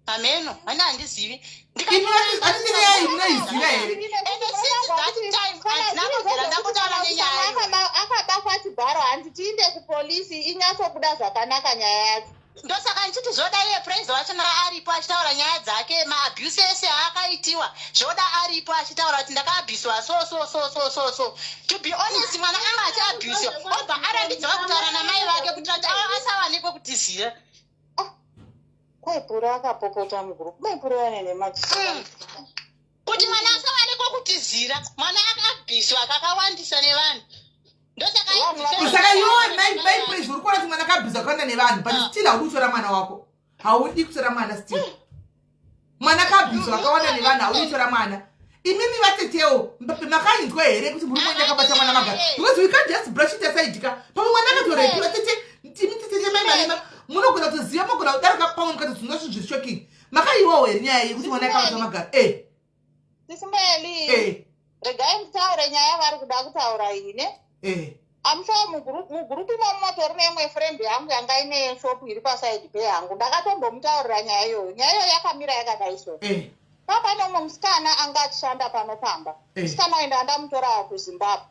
Hameno, hani handizivi. Imi hatiti nyaya iyi munoiziva here? Ende since that time handina kubvira ndakutaura nenyaya iyoyo. Akabatwa chibharo, hanzi tiinde kupolisi inyatsobuda zvakanaka nyaya yacho. Ndosaka ndichiti zvoda iye Praise wachona aripo achitaura nyaya dzake, maabuse ese aakaitiwa. Zvoda aripo achitaura kuti ndakaabhuswa so so so so so so. To be honest, mwana anga achiabhuswa, obva arambidzwa kutaura namai vake kuitira kuti asawanikwe kutizira. Kwaipura akapopota mugroup, maipura ane nemadziso. Kuti mwana asawanikwe kutizira. Mwana akaabhuswa kakawandisa nevanhu, ndosaka. Saka iwe mai Praise uri kuona kuti mwana akabhuswa kakawanda nevanhu, but still haudi kutora mwana wako, haudi kutora mwana. Still mwana akabhuswa kakawanda nevanhu, haudi kutora mwana. Imimi vatetewo, makainzwa here kuti murume wenyu akabata mwana magaro? Because we can't just brush it aside ka. Pamwe mwana akatorepiwa. Tete, imi tete mai Malema, munogona kutoziva, munogona kudarika pamwe mukatozvinzwa zvinhu zviri shocking. Makaiwawo here nyaya yekuti mwana akabata magaro e? Sis Melly, regai nditaure nyaya vari kuda kutaura ine. Amushawo mugroup imomo rine imwe friend yangu yanga ine shop iri paside peyangu. Ndakatombomutaurira nyaya iyoyo. Nyaya iyoyo yakamira yakadai so. Papane umwe musikana anga achishanda pano pamba. Musikana uyu ndandamutora kuZimbabwe.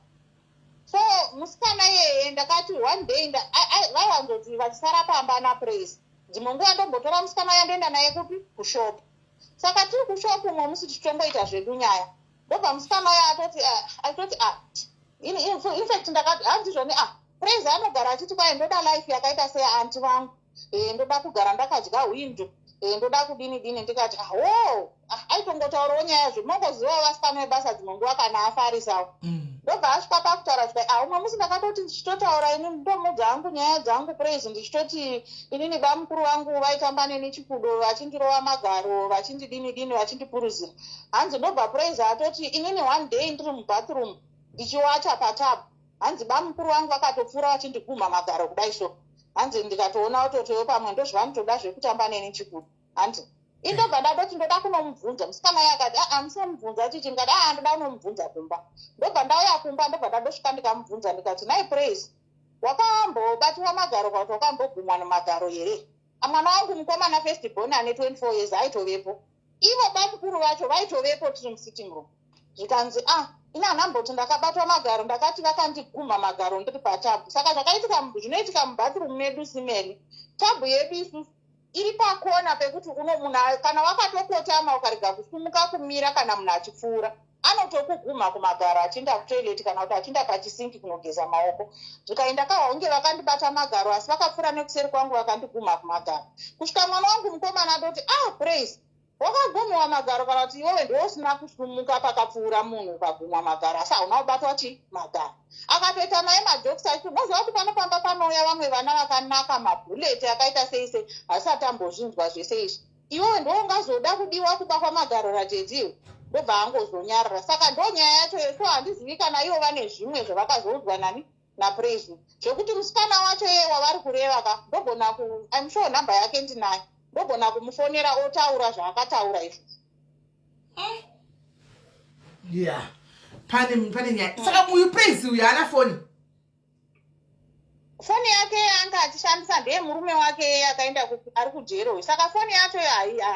So musikana iyeye ndakati one day vaiwanzoti vachisara pamba naPraise, dzimwe nguva ndombotora musikana uya ndoenda naye kupi? Kushop. Saka tiri kushop umwe musi tichitongoita zvedu nyaya, ndobva musikana uya atoti, atoti, ah, in fact ndakati handizvoni, ah, Praise anogara achiti kwai ndoda life yakaita seyaanti vangu, ndoda kugara ndakadya hwindo, ndoda kudini dini. Ndikati, ah, oh, ah, aitongotaurawo nyaya zvemongozivawo vasikana vebasa dzimwe nguva kana afarisawo. Ndobva asvika pakutaura zvikai, ah, umwe musi ndakatoti ndichitotaura ini ndomudza hangu nyaya dzangu Praise, ndichitoti inini bamukuru vangu vaitamba neni chikudo, vachindirova magaro, vachindidini dini, vachindipuruzira. Hanzi ndobva Praise atoti inini one day ndiri mubathroom ndichiwacha patub, hanzi bamukuru vangu vakatopfuura vachindigumha magaro kudai so. Hanzi ndikatoona kutotiwo pamwe ndozvavanotoda zvekutamba neni chikudo. Hanzi indobva ndatoti ndoda kunomubvunza. Musikana iye akati, aa, musamubvunza chichi. Ndikati, aa, ndoda kunomubvunza kumba. Ndobva ndauya kumba, ndobva ndandosvika ndikamubvunza, ndikati, nai Praise, wakambobatiwa magaro kana kuti wakambogumwa nemagaro here? Mwana wangu mukomana first born ane 24 years aitovepo, ivo bamukuru vacho vaitovepo, tiri musitting room. Zvikanzi, ah, ini handamboti ndakabatwa magaro, ndakati vakandigumha magaro ndiri patub. Saka zvakaitika, zvinoitika mubathroom medu, Sis Melly, tub yedu isusu iri pakona pekuti uno munhu kana wakatokotama ukarega kusumuka kumira, kana munhu achipfuura anotokugumha kumagaro achienda kutoilet kana kuti achienda pachisinki kunogeza maoko. Zvikaenda kahonge vakandibata magaro, asi vakapfuura nekuseri kwangu vakandigumha kumagaro, kusvika mwana wangu mukomana atoti, ah, Praise, wakagumhiwa magaro kana kuti iwewe ndiwe usina kusumuka pakapfuura munhu ukagumwa magaro, asi hauna kubatwa chi magaro? Akatoita naye majokes achiti, unoziva kuti pano pamba panouya vamwe vana vakanaka, mabhuleti akaita sei sei, hasati ambozvinzwa zvese izvi. Iwewe ndo ungazoda kudiwa kubatwa magaro ratete iwe? Ndobva angozonyarara. Saka ndo nyaya yacho. So handizivi kana ivo vane zvimwe zvavakazoudzwa nani naPraise, zvekuti musikana wacho iye wavari kureva ka, ndogona ku, I'm sure nhamba yake ndinayo, ndogona kumufonera otaura zvaakataura izvozvo. Ya, pane nyaya. Saka uyu Praise uyu haana foni? Foni yake yaanga achishandisa ndeyemurume wake akaenda ari kujero uyu. Saka foni yacho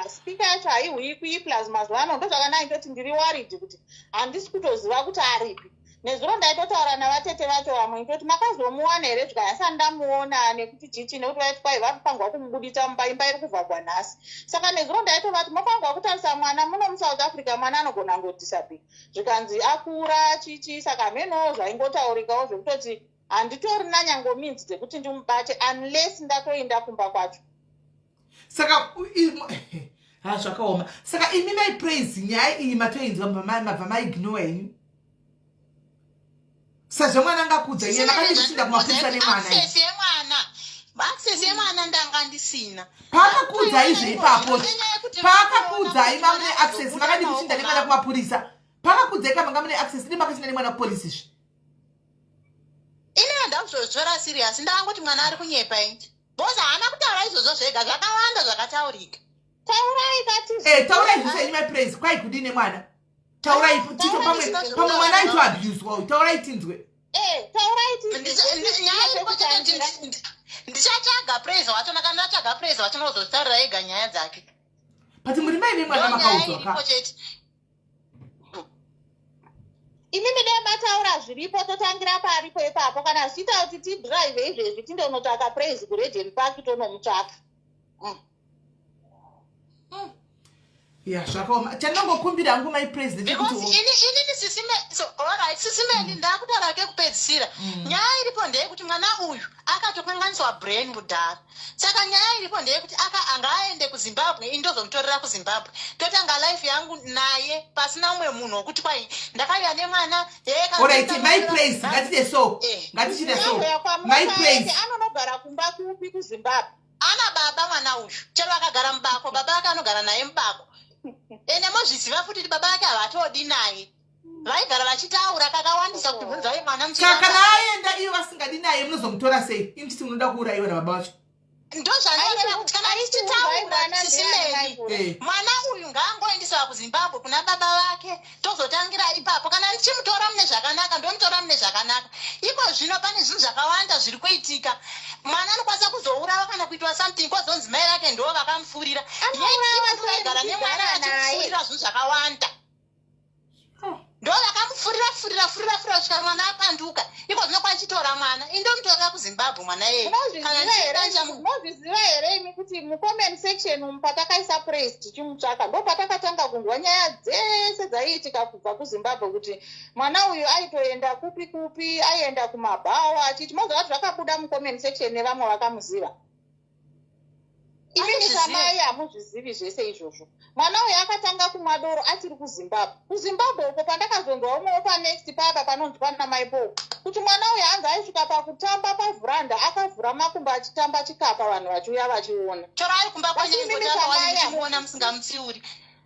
speaker yacho haiuyi plus mazuva ano ndozvakanaka. Ndoti ndiri worried kuti handisi kutoziva kuti aripi. Nezuro ndaitotaura navatete vacho vamwe, ndoti makazomuwana here? Zvikanyasa ndamuona nekuti chichi nekuti vaiti kwai vakufanirwa kumubuditsa mumba, imba iri kuvhagwa nhasi. Saka nezuro ndaitovati mofanirwa kutarisa mwana muno muSouth Africa, mwana anogona ngodisappear. Zvikanzi akura chichi. Saka hamenowo zvaingotaurikawo zvekutoti handitorina nyango means dzekuti ndimubate unless ndatoinda kumba kwacho. Saka ha, zvakaoma. Saka imi mai Praise, nyaya iyi matoinzwa, mabva maignore henyu sezvo mwana angakudza iye makadii kuchinda kumapurisa nemwana? Access yemwana, access yemwana ndanga ndisina. Paakakuudzai zveipapo, paakakuudzai mamune access, makadii kuchinda nemwana kumapurisa? Paakakuudzai kamanga mune access, ine makachinda nemwana kupolisi izvi? Ini handakuzozvitora serious, ndangoti mwana ari kunyepa inji, because haana kutaura izvozvo zvega, zvakawanda zvakataurika. Taurai kati. Eh, taurai zvese, imi mai Praise, kwai kudii nemwana? Taurai tito, pamwe pamwe mwana aitoabuswa uyu. Taurai tinzwe. Eh, taurai tinzwe. Nyaya iripo chete, ndichatsvaga Praise wacho. Kana ndatsvaga Praise wacho, nozotaurira ega nyaya dzake. But muri mai vemwana, Ndo nyaya makaudzwa iripo ka? chete. Imimi dai mataura zviripo, totangira paripo ipapo. Kana zvichiita kuti tidrive izvezvi, tindonotsvaka Praise kuRaden Park, tonomutsvaka. Ya, zvakaoma. Chandinongokumbira hangu, mai Praise, Because ndechekuti inini sisime, so alright, sisimeni, ndakutaura kekupedzisira. Nyaya iripo ndeyekuti mwana uyu akatokanganiswa brain kudhara. Saka nyaya iripo ndeyekuti aka angaaende kuZimbabwe, ini ndozomutorera kuZimbabwe, totanga life yangu naye pasina umwe munhu wokuti kwai ndakauya nemwana. Alright, mai Praise, ngatite so. Ngatichite so, mai Praise. Anonogara kumba kupi kuZimbabwe? Ana baba mwana uyu, chero akagara mubako, baba vake anogara naye mubako. Ende mozviziva futi kuti baba vake havatodi naye, vaigara vachitaura kakawandisa kuti bvunzai mwana. Saka kana aenda, iyo vasingadi naye, munozomutora sei? Ini titi munoda kuurayiwa nababa vacho. Ndozvandinoreva kuti kana tichitaura, sisimeni, mwana uyu ngaangoendeswa kuZimbabwe kuna baba vake, tozotangira ipapo. Kana ndichimutora mune zvakanaka, ndomutora mune zvakanaka. Iko zvino pane zvinhu zvakawanda zviri kuitika. Mwana anokwanisa kuzourawa kana kuitwa something, kwazonzi mai vake ndo vakamufurira. Anourawa sei Vaigara nemwana muchigara naye? vachimufurira zvinhu zvakawanda. Ndo vakamufurira, furira, furira, furira kusvika mwana apanduka. Iko zvino kwachitora mwana, indomutorera kuZimbabwe mwana iyeye. Kana Munozviziva here? ndichida Munozviziva here imi kuti mucomment section umu patakaisa Praise tichimutsvaka, ndo patakatanga kunzwa nyaya dzese dzaiitika kubva kuZimbabwe, kuti mwana uyu aitoenda kupi kupi, aienda kumabhawa achiti? Moziva kuti zvakabuda mucomment section nevamwe vakamuziva. Imimi Anozviziva. samai hamuzvizivi zvese izvozvo. Mwana uyu akatanga kumwa doro achiri kuZimbabwe. KuZimbabwe uko, pandakazonzwa umwewo panext papa panonzi pana maipopo kuti mwana uyu hanzi aisvika pakutamba pavhuranda akavhura makumbo achitamba chikapa, vanhu vachiuya vachiona. Chero ari kumba kwenyu, Asi imimi aingotamba wani, samai muchimuona musingamutsiuri.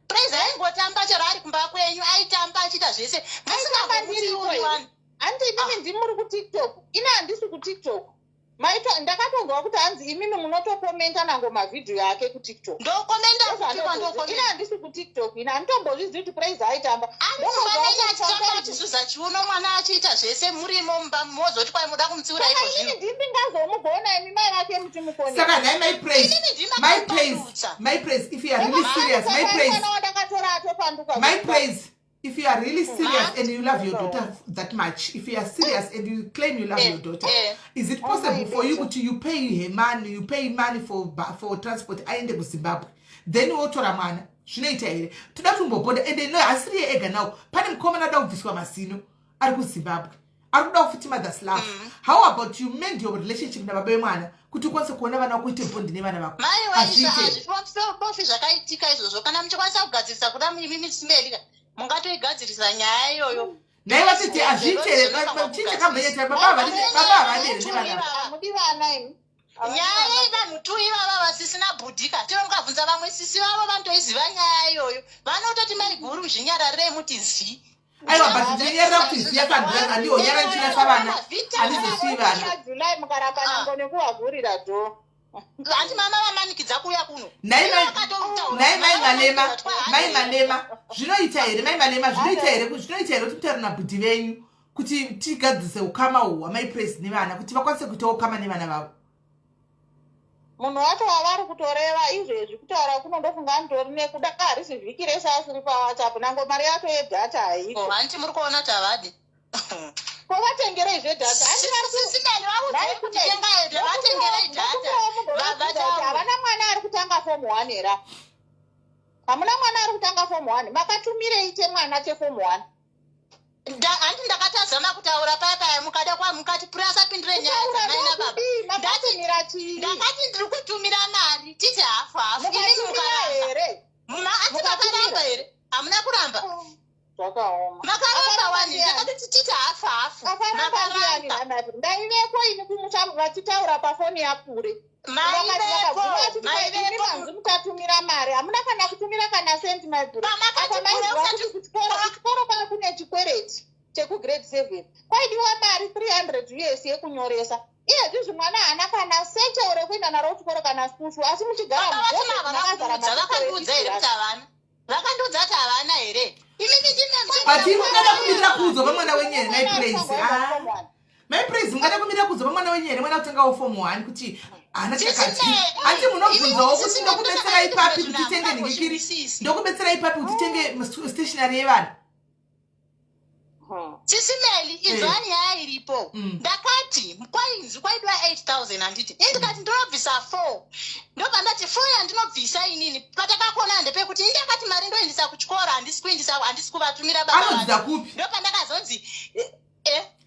Praise aingotamba chero ari kumba kwenyu, aitamba achiita zvese Aitamba ndiripo musingamutsiuri here? wani. Hanti imimi ndimuri kuTikTok, ine handisi kuTikTok. Maito ndakatonzwa kuti hanzi imimi munotokomenta nango mavhidhiyo ake kuTikTok. Ndokomenda kutikwa. Ine Ndokomenda. handisi kuTikTok, ine handitombozvizivi kuti Praise aitamba. Ari kumba menyu achitamba, achizuza chiuno, mwana achiita zvese, murimo mumba, mozoti kwai muda kumutsiura Saka iko inini zvino. ndindingazomugona imi mai vake muchimukoni? Saka nhai, mai Praise, Inini mai Praise, ndimakapanduka. mai Praise, if you are really serious, mai Praise, Mwana wandakatora atopanduka. my Praise, if you are really serious and you love your daughter that much, if you are serious and you claim you love your daughter, is it possible for you kuti you pay her money, you pay money for transport, aende kuZimbabwe, then wotora mwana? Zvinoita here? Toda kumbobhoda. Ende no, hasiri ye ega nawo. Pane mukomana ada kubviswa mazino ari kuZimbabwe, ari kuda futi mother's love. How about you mend your relationship nababa vemwana kuti ukwanise kuona vana vako, uite bond nevana vako? Mai waisha. Hazviite. Hazvibofi zvakaitika izvozvo. Kana muchikwanisa kugadzirisa kuda imimi simelika, mungatoigadzirisa nyaya iyoyo. Nhai vatete, hazviite here? Chii chakamboita? Baba havadere nevana vavo. Hamudi vana imi. Nyaya yevanhu tu ivava vasisina bhudhika, chero mukabvunza vamwe sisi vavo vanotoiziva nyaya iyoyo, vanototi mai guru zvinyararirei muti zi. Aiwa, but ndinonyarira kuti ziya handihonyara ndichirasa vana, handizosiyi vana. July mukaramba nango nekuvavhurira dho. Handi mama vamanikidza kuuya kuno. Nhai mai Malema, mai Malema, zvinoita here? Mai Malema, zvinoita here? Zvinoita here kuti mutaure nabhudhi venyu kuti tigadzise ukama uhu hwamai Praise nevana, kuti vakwanise kuitawo ukama nevana vavo? Munhu wacho wavari kutoreva izvezvi, kutaura kuno, ndofunga anotori nekuda harisi vhiki rese asiri paWhatsApp, nango mari yacho yedhata haiko. Hanti muri kuona kuti havadi. Ko vatengerei zvedhata? Sisimeni, vaudzei kuti tengai, vatengerei dhata. Havana mwana ari kutanga form one here? Hamuna mwana ari kutanga form one? Makatumirei chemwana cheform one? Handi ndakatazama kutaura paya paya, mukada kwa mukati purasa pindire nyaya dzamai nababa. Makatumira chii? Ndakati ndiri kutumira mari, titi hafu hafu, imini Mukatumira mukaramba. here? Ati makaramba here? Hamuna kuramba. Zvakaoma. Makaramba wani, ndakati titi hafu hafu. Akaramba ndiani? Makaramba. Nhamapi ndaiveko ini kumusha vachitaura pafoni yapure. Maivepo, maivepo. Manzi mukatumira mari, hamuna kana kutumira kana sendi, maibhuru. Pamakati Apa maiziva pure kuti kuchikoro kwaa kune chikwereti chekugrade 7, kwaidiwa mari 300 US yekunyoresa. Iyezvizvi mwana haana kana sechewo rekuenda naro kuchikoro, kana school, asi muchigara Baba vacho makandiudza, vakandiudza here kuti havana? Vakandiudza kuti havana here? Imimi ndime. But imi mungada kumirira kuudzwa pamwana wenyu here, Mai Praise? Ah. Mai Praise, mungada kumirira kuudzwa pamwana wenyu here, mwana kutengawo form 1, kuti hana chakati? Hanti munobvunzawo kuti ndokubetsera ipapi kuti tenge nhingikiri, ndokubetsera ipapi kuti tenge stationary yevana? Sisi Meli, inzwani nyaya iripo. Ndakati kwainzi kwaidiwa 8000, handiti? Ini ndikati ndinobvisa 4. Ndobva ndati 4 yandinobvisa inini, patakakona ndepekuti ini ndakati mari ndoendesa kuchikoro, handisi kuendesa, handisi kuvatumira baba Anodzidza vacho. kupi? Ndopandakazonzi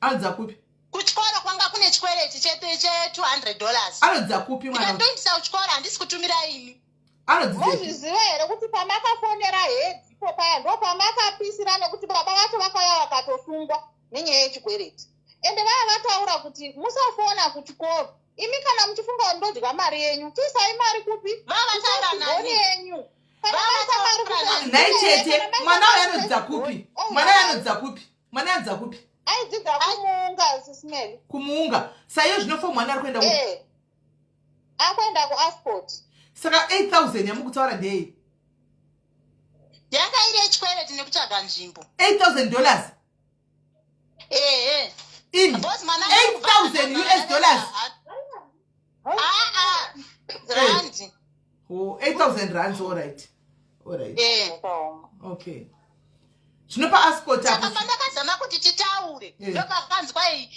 Anodzidza kupi? Kuchikoro kwanga kune chikwereti che $200. Anodzidza kupi mwana? Ndikati ndoendesa kuchikoro, handisi kutumira ini. Anodzidzepi? Mozviziva here kuti pamakafonera hedzipo paya ndo pamakapisira, nekuti baba vacho vakauya vakatosungwa nenyaya yechikwereti, ende vaya vataura kuti musafona kuchikoro. Imi kana muchifunga kuti ndodya mari yenyu, chiisai mari kupi? Vavataura Goni nani? yenyu. Kana maisa mari Vavataura nani? Nhai chete, kana maisa mwana uyu mari anodzidza kuSafegoni, kupi? oh, Mwana uyu anodzidza kupi? Mwana anodzidza kupi? Aidzidza kuMuunga, Sisi Meli. KuMuunga. Saiyo zvino form 1 ari kuenda kupi? Akuenda kuAscot. Saka 8000 yamukutaura ndei? Yanga iri yechikwereti nekutsvaga nzvimbo. $8000? Ehe. Ini Because mwana 8000 US dollars? Aa, randi. Oh, 8000 rands. All right. Okay, zvino paAscot Saka apo pandakazama kuti titaure, ndopakanzi kwai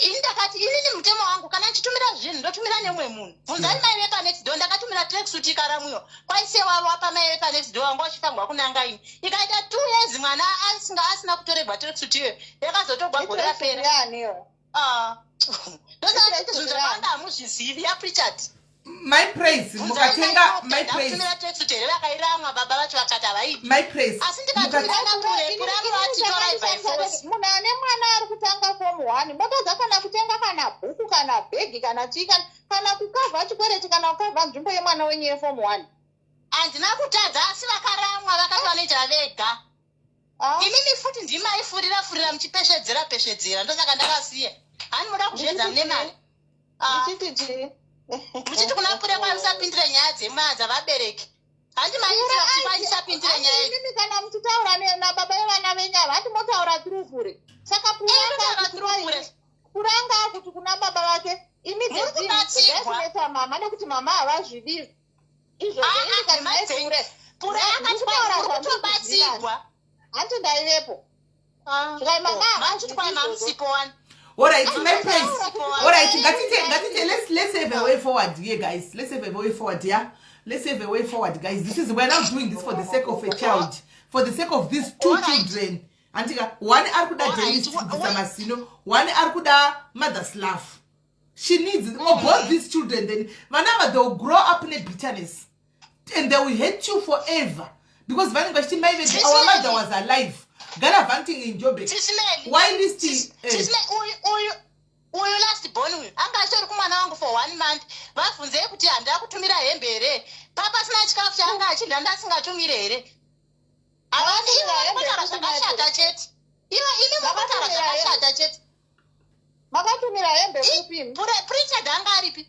ini ndakati inini mutemo wangu, kana ndichitumira zvinhu ndotumira nemumwe munhu. Bvunzai mai vepanext door, ndakatumira tracksuit ikaramwiwa. Kwaisewa wapa mai vepanext door, wanga uchifanirwa kunanga ini. Ikaita 2 years mwana asinga asina kutorerwa tracksuit iyoyo, yakazotogwa gore rapera. Yani Ah. Ndosaka nditi zvinhu zvakawanda hamuzvizivi, yaPrichard. Mai Praise, mukatenga, Mai Praise, Ndakutumira tracksuit here, vakairamwa baba vacho, vakati havaidi. Mai Praise, Asi ndikatumira naPure, Pure anovati torai by force. Munhu ane mwana ari kutanga form 1, motadza kana kutenga kana bhuku, kana bhegi, kana chii, kana kukavha chikwereti, kana kukavha nzvimbo yemwana wenyu yeform 1? Handina kutadza, asi vakaramwa, vakati vanoita vega. Ah, Imimi futi ndimaifurira furira muchipeshedzera peshedzera, ndosaka ndakasiya. Hani muda kuzviedza mune mari? Ah, ndichiti chii? Muchiti kuna Pure kwamusapindire nyaya dzemaya dzavabereki. Handi maitira kuti kwaisapindire nyaya idzi? Imimi kana muchitaura nababa vevana venyu ava, handi motaura through Pure? Saka Pure Inotaura anga through Pure. Pure anga akuti kuna baba vake, imi Muri kubatsirwa. dzedzinetsa mama nekuti mama havazvidi izvozvo. Ah, Ini ah, kati nhema dzenyu. Pure Pure akati kwai muri kutobatsirwa. Hanti ndaivepo? Zvikai mama Machiti kwai mamusipo wani. All right, Mai Praise. All All right, ngatite let's have a way forward here, guys. Let's have a way forward. Yeah, let's have a way forward, guys. This is, we're now doing this for the sake of a child, for the sake of these two children. Andika one ari kuda dentist kubvisa mazino, one ari kuda mother's love. She needs oh, both these children. Then vana ava, they will grow up nebitterness and they will hate you forever, because vanenge vachiti mai vedu, our mother was alive gallivanting in Joburg Sisi Meli. while this Sisi Meli, uyu last born uyu anga achitori kumwana wangu for one month. Vabvunzei kuti handida kutumira hembe here, papasina chikafu chaanga achidya, ndasingatumire here? Havasi ivo Vakatumira vari hembe kutaura yekuti zvakashata chete. Ivo imi mukutaura Vakatumira hembe. zvakashata chete. Makatumira hembe kupi? Pritchard anga aripi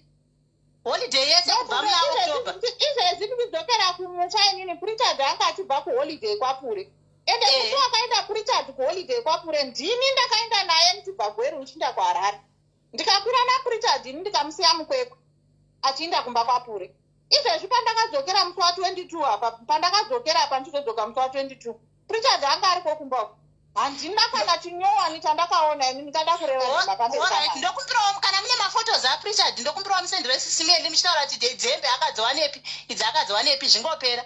holiday yese kubva muna October? Izvezvi ndichidzokera kumusha inini, Pritchard anga achibva kuholiday kwaPure. Ende musi wakaenda Pritchard kuholiday kwaPure, ndini ndakaenda naye ndichibva Gweru ndichienda kuHarare. Ndikakwira naPritchard ini, ndikamusiya muKwekwe achienda kumba kwaPure. Izvezvi pandakadzokera musi wa22 apa, pandakadzokera apa ndichizodzoka musi wa22, Pritchard anga ariko kumba uko. Handina kana chinyowani chandakaona ini, ndikada kureva nhema pamberi Alright, pamai. ndokumbirawo kana mune mafotos aPritchard, ndokumbirawo musendere Sisi Meli muchitaura kuti dzembe akadzowanepi, idzi akadzowanepi, zvingopera.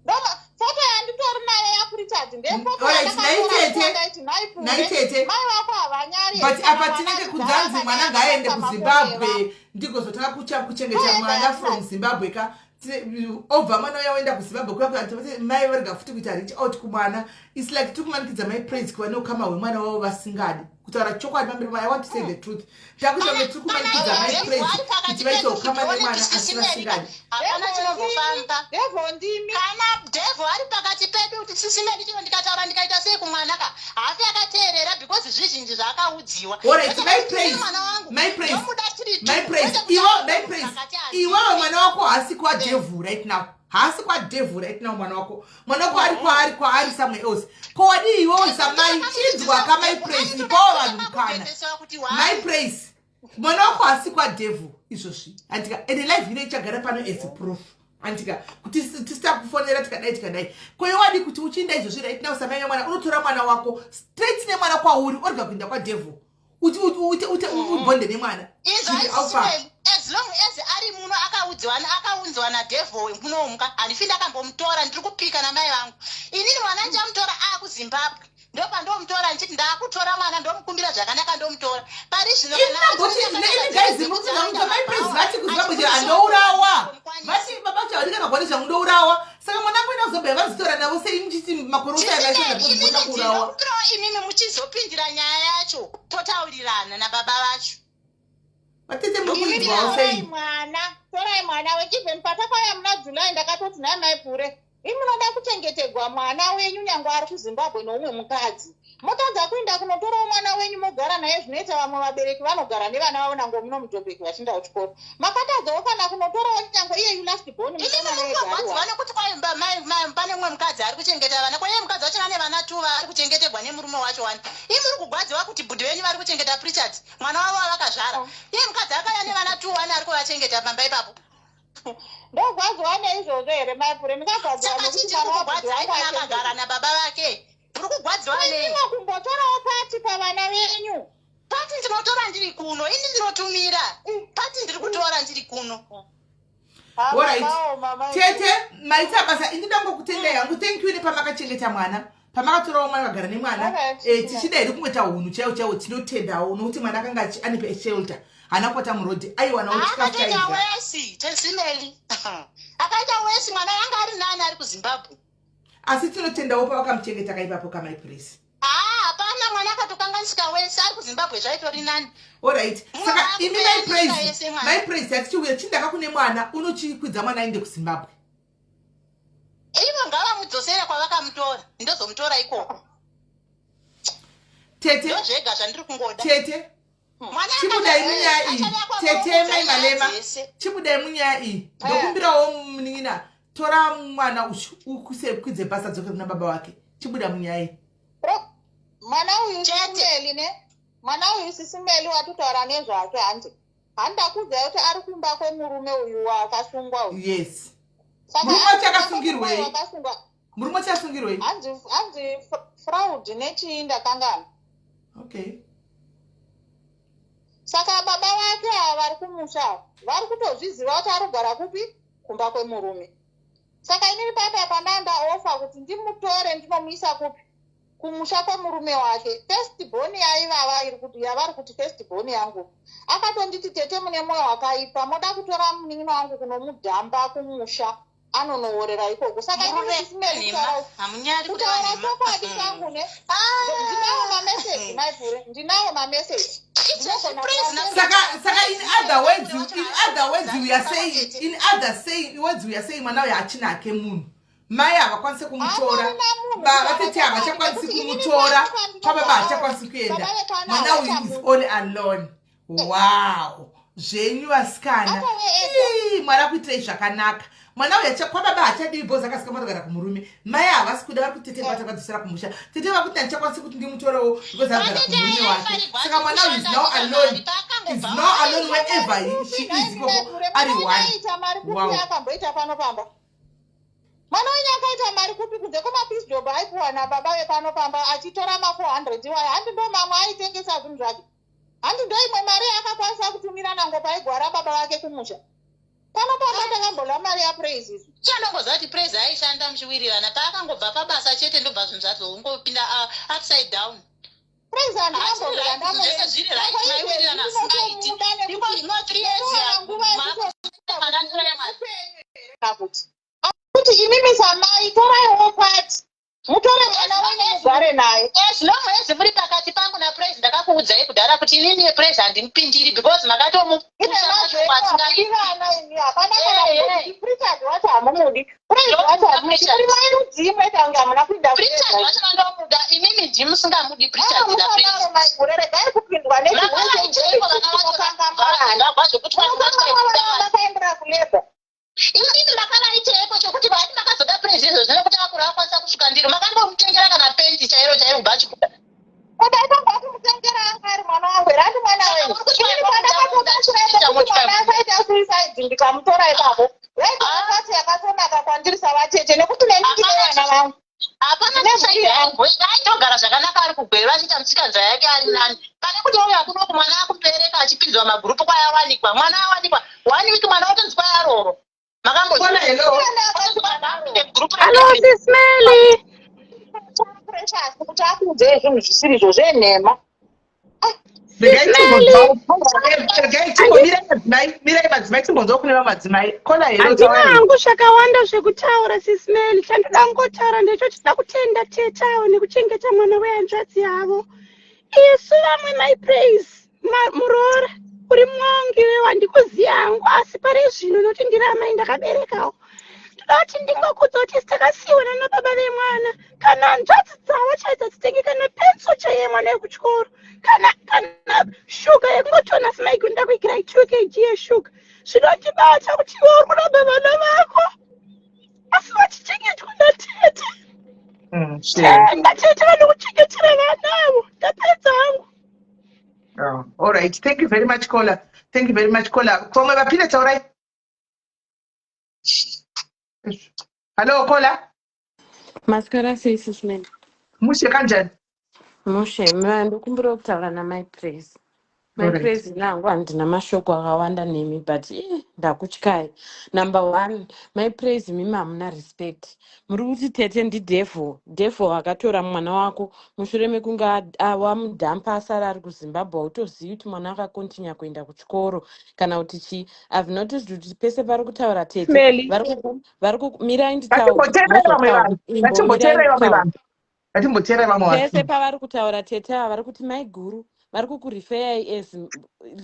Ndoma foto yanditori nayo yaPritchard ndefoto Alright, naitete. Mai vako havanyari. But apa tinenge kunzanzi mwana ngaaende kuZimbabwe, ndigozotanga kuchengeta mwana from Zimbabwe ka. Obva mwana uya oenda kuZimbabwe kuya, kuya mai varega futi kuita reach out kumwana. It's like tiri kumanikidza Mai Praise kuva neukama hwemwana wavo vasingadi. Kutaura chokwadi pamberi, I want to say the truth, takuita kunge tiri kumanikidza Mai Praise kuti vaite ukama nemwana asi vasingadi. Hapana chinombofamba. Devil ndimi. Kana devil ari pakati pedu, kuti Sisi Meli, chino ndikataura ndikaita sei kumwana ka, haafi akateerera because zvizhinji zvaakaudziwa. Alright, Mai Praise, Mwana wangu Mai Praise, ndomuda tiri two, Mai Praise, kwete kuti iwo Mai Praise, pakati handivi. iwewe mwana wako haasi kwadevil right now. Haasi kwadevil right now mwana wako. Mwana wako ari kwaari, kwaari somewhere else. Ko wadii iwewe samai? Chinzwa kamai Praise, ipawo vanhu mukana. Mai Praise, mwana wako haasi kwadevil izvozvi, andika? Ende live ino ichagara pano as proof, andika? Kuti tisitakufonera tikadai tikadai. Koiwadi kuti uchiinda izvozvi right now samai vemwana, unotora mwana wako straight nemwana kwauri, orega kuinda kwadevil, ubonde nemwana. Zviri alpha. As long as ari muno, akaudziwa, akaunziwa nadevil munomuka, handifi ndakambomutora. Ndiri kupika namai vangu, inini mwana ndichamutora akuZimbabwe. Ndopandomutora ndichiti ndaakutora mwana, ndomukumbira zvakanaka, ndomutora. Pari zvino Guys, mai Praise vati kuZimbabwe handourawa. Vati baba chavadika magwani zvangu, ndourawa. Saka mwana angu enda kuZimbabwe, vazitora navo sei muchiti makore osayanaoda kuurawa? Ndokupirawo imimi muchizopindira nyaya yacho, totaurirana nababa vacho. Vatete, muri kuinzwawo Torai sei? mwana, torai mwana. Even patakauya muna July, ndakatoti, "Nhai mai Pure, imunoda kuchengetegwa mwana wenyu nyange ari kuZimbabwe noumwe mukadzi, motadza kuenda kunotorawo mwana wenyu mogara naye zvinoita vamwe vabereki vanogara nevana vavo nango muno muJobek vachienda kuchikoro. Makatadzawo kana kunotorawo nyange iye last born Inini murikugwadziwa nekuti kwai pane mumwe mukadzi ari kuchengeta vana. Kwaiye mukadzi wacho ane vana tu vaari kuchengetegwa nemurume wacho wani. Ii, muri kugwadziwa kuti bhudhi venyu vari kuchengeta Pritchard, mwana wavo wavakazvara. Iye mukadzi akauya nevana tu wani, ari kuvachengeta pamba ipapo. Ndogwadziwa neizvozvo here, maipure? Ndingagwadziwa Saka nekuti chii mwana chiri wabhudhi kukugwadzai wangu kana akagara achengetwa? nababa vake, muri kugwadziwa nei? Iniwo kumbotorawo part pavana venyu. Part ndinotora ndiri kuno. Ini ndinotumira part, ndiri kutora ndiri kuno. Alright. Tete, maita basa. Indida ngokutendai hangu. Thank you nepamakachengeta mwana, pamakatorawo mwana kagara nemwana. Alright. Tichida here kungoita hunhu chaiwo chaiwo? Tinotendawo nokuti mwana akanga ane shelter, haana kukwata murodhi, aiwanawo chikafu Akatoita chaidya. Worse tesimeli, akaita worse. Mwana yanga ari nani ari kuZimbabwe. Asi tinotendawo pavakamuchengeta kaipapo kamai Praise. Haa, hapana, mwana akatokanganisika worse. Ari kuZimbabwe zvaitori nani. Alright, saka Mwana imi mai akutoendesa Praise, yese mwana. mai Praise, yatichiuya chindaka kune mwana, unochikwidza mwana aende kuZimbabwe. Ivo ngavamudzosere kwavakamutora, ndozomutora ikoko. Tete. Ndozvega zvandiri kungoda. Tete. Mwana Chibudai munyaya iyi. achauya Tete, kwamuromo mai Malema, dzese. chibudai munyaya iyi. Ndokumbirawo munin'ina, tora mwana uchu ukusekwidze basa, dzoke kuna baba wake. Chibuda munyaya iyi. Mwana uyu Chete. Sisimeli ne, mwana uyu Sisimeli watutaura nezvake, hanzi handakudzai kuti ari kumba kwemurume uyu wakasungwa uyu. Yes. Saka Murume ari wacho kumba akasungirwei? kwemurume wakasungwa. Murume wacho asungirwei? Hanzi fraud nechii, ndakangana. Okay. Saka baba vake ava vari kumusha ava vari kutozviziva kuti ari kugara kupi, kumba kwemurume. Saka inini papa pandanda offer kuti ndimutore ndinomuisa kupi, kumusha kwemurume wake, first born yaivava iri kuti yavari kuti first born yangu, akatonditi, "Tete, mune mwoyo wakaipa, moda kutora munin'ina wangu kunomudhamba kumusha, anonoworera ikoko." Saka inini Murume Sisimeli, nhema, kutaura hamunyari kureva kutaura nhema. chokwadi changu ne, ndinawo mameseji, maivhure, ndinawo mameseji. Saka in other words we are saying, in other saying words we are saying mwana uyu hachina hake munhu. Mai havakwanisi kumutora, vatete havachakwanisi kumutora, kwababa hachakwanisi kuenda. Mwana uyu is all alone. Wow, zvenyu vasikana. Ii, Mwari akuitirei zvakanaka. Mwana uyu kwababa hachadii bhozi, akasika matogara kumurume. Mai havasi kuda, vari kuti tete vatakadzosera kumusha. Tete vakuti handichakwanisi kuti ndimutorewo because agara kumurume wake. Saka mwana uyu is now alone, is now alone wherever she is ikoko, ari one. Aita mari kupi? Wow. Akamboita pano pamba mwana wenyu akaita mari kupi kunze kwemapiece job aipuwa nababa vepano pamba, achitora ma400 iwayo? Handi ndo mamwe aitengesa zvinhu zvake? Handi ndo imwe mari yaakakwanisa kutumira nango paigwara baba vake kumusha? Pano pamba takambola mari yaPraise izvi. Chandongoziva kuti Praise aishanda muchiwirirana. Paakangobva pabasa chete, ndobva zvinhu zvazongopinda upside down. Praise handinambobvira. Zvese zviri right, maiwirirana asingaiti. Iko zvino 3 years Kuti imimi samai toraiwo part, mutore mwana wenyu mugare naye. As long as muri pakati pangu naPraise, ndakakuudzai kudhara kuti inini Praise handimupindiri because makatomukusha mashoko asingaiti. Vana imi hapana kana Eh, eh. kuti Pritchard wacho hamumudi, Praise wacho hamumudi, muri mai rudzii moita kunge hamuna kuinda? Pritchard wacho vandomuda, imimi ndimi musingamudi Pritchard naPraise. Musadaro, maigure, regai kupindwa. Makavaicheiko nechinokangamwana vana zvekuti vakaendera kuleba. Inini makavaiteiko chokuti Praise ndikamutora ipapo, yaitova pati yakatonaka kwandiri savatete, nekuti neni ndine vana vangu. Hapana. Ndine Suicide. Mhuri yangu. Aitogara zvakanaka ari kuGweru achiita musikanzwa yake ari nani, pane kuti auya kunoku, mwana akubereka, achipinzwa magurupu, kwayawanikwa mwana, awanikwa one week, mwana otonzi kwayaroro. Kona, hello. Hello, Sis Melly. Precious kuti akuudzei zvinhu zvisirizvo zvenhema. Regai timbomirai madzimai, mirai madzimai, timbonzwa kune vamadzimai. Kola, hello. Handina Taurai. hangu zvakawanda zvekutaura, Sis Melly. Chandoda kungotaura ndechoti da kutenda tete avo nekuchengeta mwana wehanzvadzi yavo. Isu vamwe, my Praise, muroora uri mwongi wewo, handikuziva hangu, asi pari zvino noti ndiri amai ndakaberekawo. Ndoda kuti ndingokudza kuti takasiyiwa nana baba vemwana, kana hanzvadzi dzavo chaidzo dzitenge kana pencil chaiye mwana yekuchikoro, kana shuga yekungotona simaigunda kuigirai 2 kg yeshuga. Zvinondibata kuti iwe uri kuramba vana vako, asi vachichengetwa natete. Shame. Tenda tete vanokuchengetera vanavo. Ndapedza hangu. Oh, all right. Thank you very much, caller. Thank you very much, caller. Vamwe vapinde, taurai. Hello, caller. Maswera sei, Sis Melly? Mushe, kanjani? Mushe. Mina ndokumbira kutaura namai Praise. Mai Praise, nangu handina mashoko akawanda nemi, but ndakutyai. Number one, mai Praise, mimi hamuna respect. Muri kuti tete ndidevil. Devil akatora mwana wako mushure mekunge wamudhampa, asara ari kuZimbabwe. Hautozivi kuti mwana akakontinya kuenda kuchikoro kana kuti chii. I've noticed kuti pese pari kutaura tete Melly. vari mirai nditaure. Ngatimboteererai vamwe Mozotaura. vanhu. Imbomirai Ngatimboteererai vamwe nditaure. vanhu. Ngatimboteererai vamwe Pese vanhu. pavari kutaura tete ava, vari kuti mai guru vari kukurifeyai as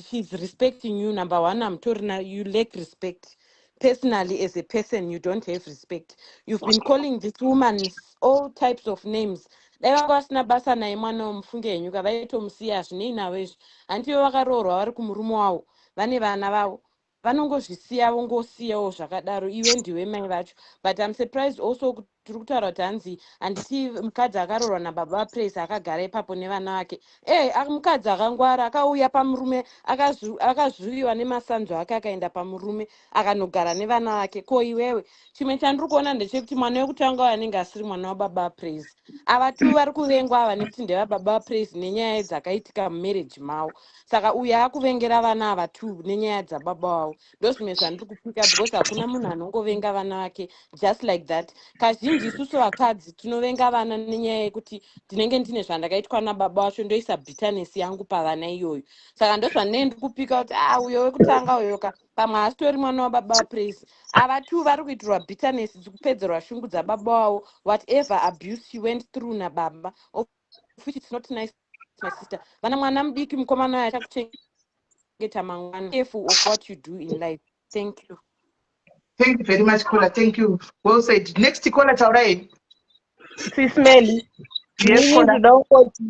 she's respecting you. Number one, hamutorina, you lack respect personally. As a person, you don't have respect. You've been calling this woman all types of names. Dai vanga vasina basa naye mwana womufunge henyu ka, vaitomusiya. Hazvinei navo izvi. Handivo vakaroorwa, vari kumurume wavo, vane vana vavo, vanongozvisiya, vongosiyawo zvakadaro. Iwe ndiwe mai vacho. But I'm surprised also kuti tiri kutaura kuti hanzi, handiti mukadzi akaroorwa nababa vaPraise akagara ipapo nevana vake. E mukadzi akangwara, akauya pamurume, akazvuviwa nemasanzo ake, akaenda pamurume, akanogara nevana vake. Ko iwewe, chimwe chandiri kuona ndechekuti mwana wekutanga uyo anenge asiri mwana wababa vaPraise. Ava tu vari kuvengwa ava nekuti ndevababa vaPraise nenyaya dzakaitika mumarriage mavo. Saka uyo akuvengera vana ava tu nenyaya dzababa vavo. Ndo zvimwe zvandiri kupika, because hakuna munhu anongovenga vana vake just like that. Kazhinji isusu vakadzi tinovenga vana nenyaya yekuti ndinenge ndine zvandakaitwa nababa vacho, ndoisa bitterness yangu pavana iyoyo. Saka ndo zvandinenge ndiri kupika kuti a uyo wekutanga uyo ka, pamwe asitori mwana wababa vaPraise. Ava tu vari kuitirwa bitterness, dzikupedzerwa shungu dzababa vavo, whatever abuse she went through nababa, of which it's not nice, my sister. Vana mwana mudiki, mukomana uyo achakuchengeta mangwana. Careful of what you do in life. Thank you. Thank you very much, caller. Thank you. Well said. Next caller, taurai. Sis Melly. Yes, Inini caller. ndoda kungoti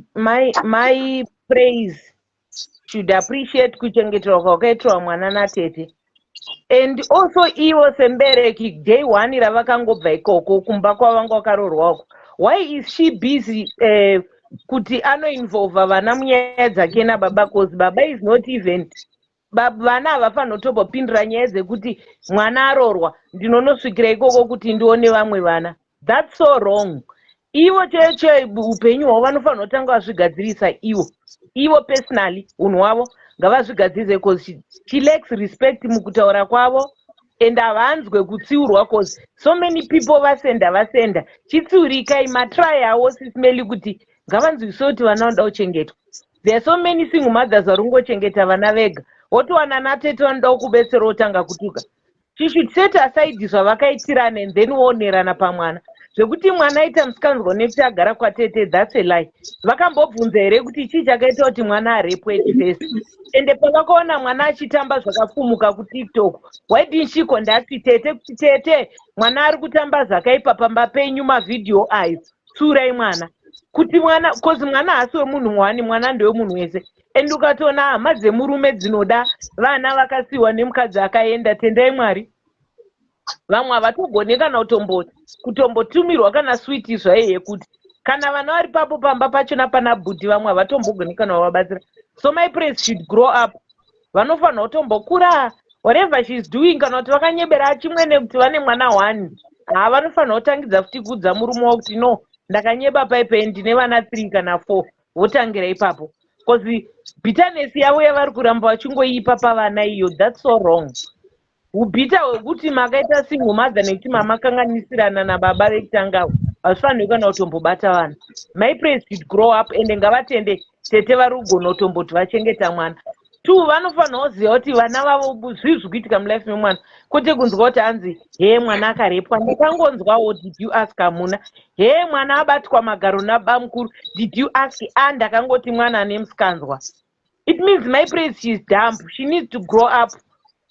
my Praise should appreciate kuchengeterwa kwakaitirwa mwana natete, and also ivo sembereki, day one ravakangobva ikoko kumba kwavanga vakaroorwa uko, why is she busy kuti anoinvolva vana munyaya dzake nababa? 'Cause baba is not even vana havafaniri kutombopindira nyaya dzekuti mwana aroorwa, ndinonosvikira ikoko kuti ndione vamwe vana. That's so wrong. Ivo chaicho upenyu hwavo vanofanira kutanga vazvigadzirisa ivo personally. Unhu hwavo ngavazvigadzirise, 'cause she lacks respect mukutaura kwavo and havanzwe kutsiurwa, 'cause so many people vasenda vasenda chitsiurikai matry avo, Sis Melly, kuti ngavanzwise kuti vana vanoda kuchengetwa. There are so many single mothers vari kungochengeta vana vega, wotowana natete vanoda kubetsera, wotanga kutuka. She should set aside zvavakaitirana and then woonerana pamwana. Zvekuti mwana aita musikanzwa nekuti agara kwatete, that's a lie. Vakambobvunza here kuti chii chakaita kuti mwana arepwe at first? Ende pavakaona mwana achitamba zvakafumuka kuTikTok, why didn't she contact tete kuti, "Tete, mwana ari kutamba zvakaipa pamba penyu, mavhidhiyo ayo, tsiurai mwana"? Kuti mwana, 'cause mwana haasi wemunhu wani, mwana ndewemunhu wese. And ukatoona hama dzemurume dzinoda vana vakasiyiwa nemukadzi akaenda, tendai Mwari. Vamwe havatogoni kana kutombotumirwa kana switi zvayo yekuti kana vana vari papo pamba pachona pana bhuti, vamwe havatombogoni kana vavabatsira. So my Praise should grow up. Vanofanira kutombokura. Whatever she is doing, kana kuti vakanyebera achimwene kuti vane mwana one, ha, vanofanira kutangidza futi kuudza murume wavo kuti, "No, ndakanyeba paipai, ndine vana three kana four." Votangira ipapo, because bitterness yavo yavari kuramba vachingoipa pavana iyo, that's so wrong. Ubitter hwekuti makaita single mother nekuti mamakanganisirana nababa vekutanga, hazvifaniri kana kutombobata vana. Mai Praise should grow up, ende ngavatende tete vari kugona kutomboti vachengeta mwana. Two, vanofanira kuziva kuti vana vavo, zvii zviri kuitika mulife memwana, kwete kunzwa kuti hanzi, "He, mwana akarepwa." Ndakangonzwawo. Did you ask? Hamuna. "He, mwana abatwa magaro nabamukuru." Did you ask? A, ndakangoti mwana ane musikanzwa. It means Mai Praise, she is dumb. She needs to grow up,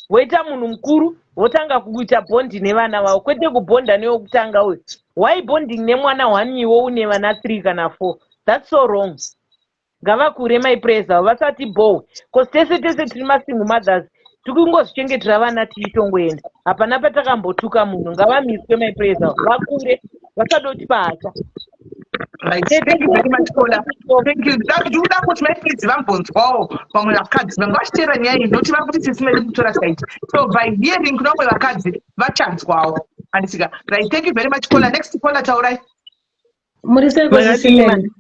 voita munhu mukuru, votanga kuita bond nevana vavo, kwete kubhonda newekutanga uyu. Why bonding nemwana one, iwo une vana three kana four? That's so wrong. Ngavakure Mai Praise avo, vasati bowe, cause tese tese tiri masingle mothers, tikungozvichengetera vana tichitongoenda, hapana patakambotuka munhu. Ngavamiswe Mai Praise avo, vakure, vasadotipa hasha. Right, thank you very much, caller. Thank you. Ndikuda kuti Mai Praise vambonzwawo vamwe vakadzi vanga vachiteera nyaya iyi, nokuti vari kuti sisi medu kutora side. So by hearing kuna vamwe vakadzi, vachanzwawo, handisika? Right, thank you very much, caller. Next caller, taurai. Muri sei, sis Melly?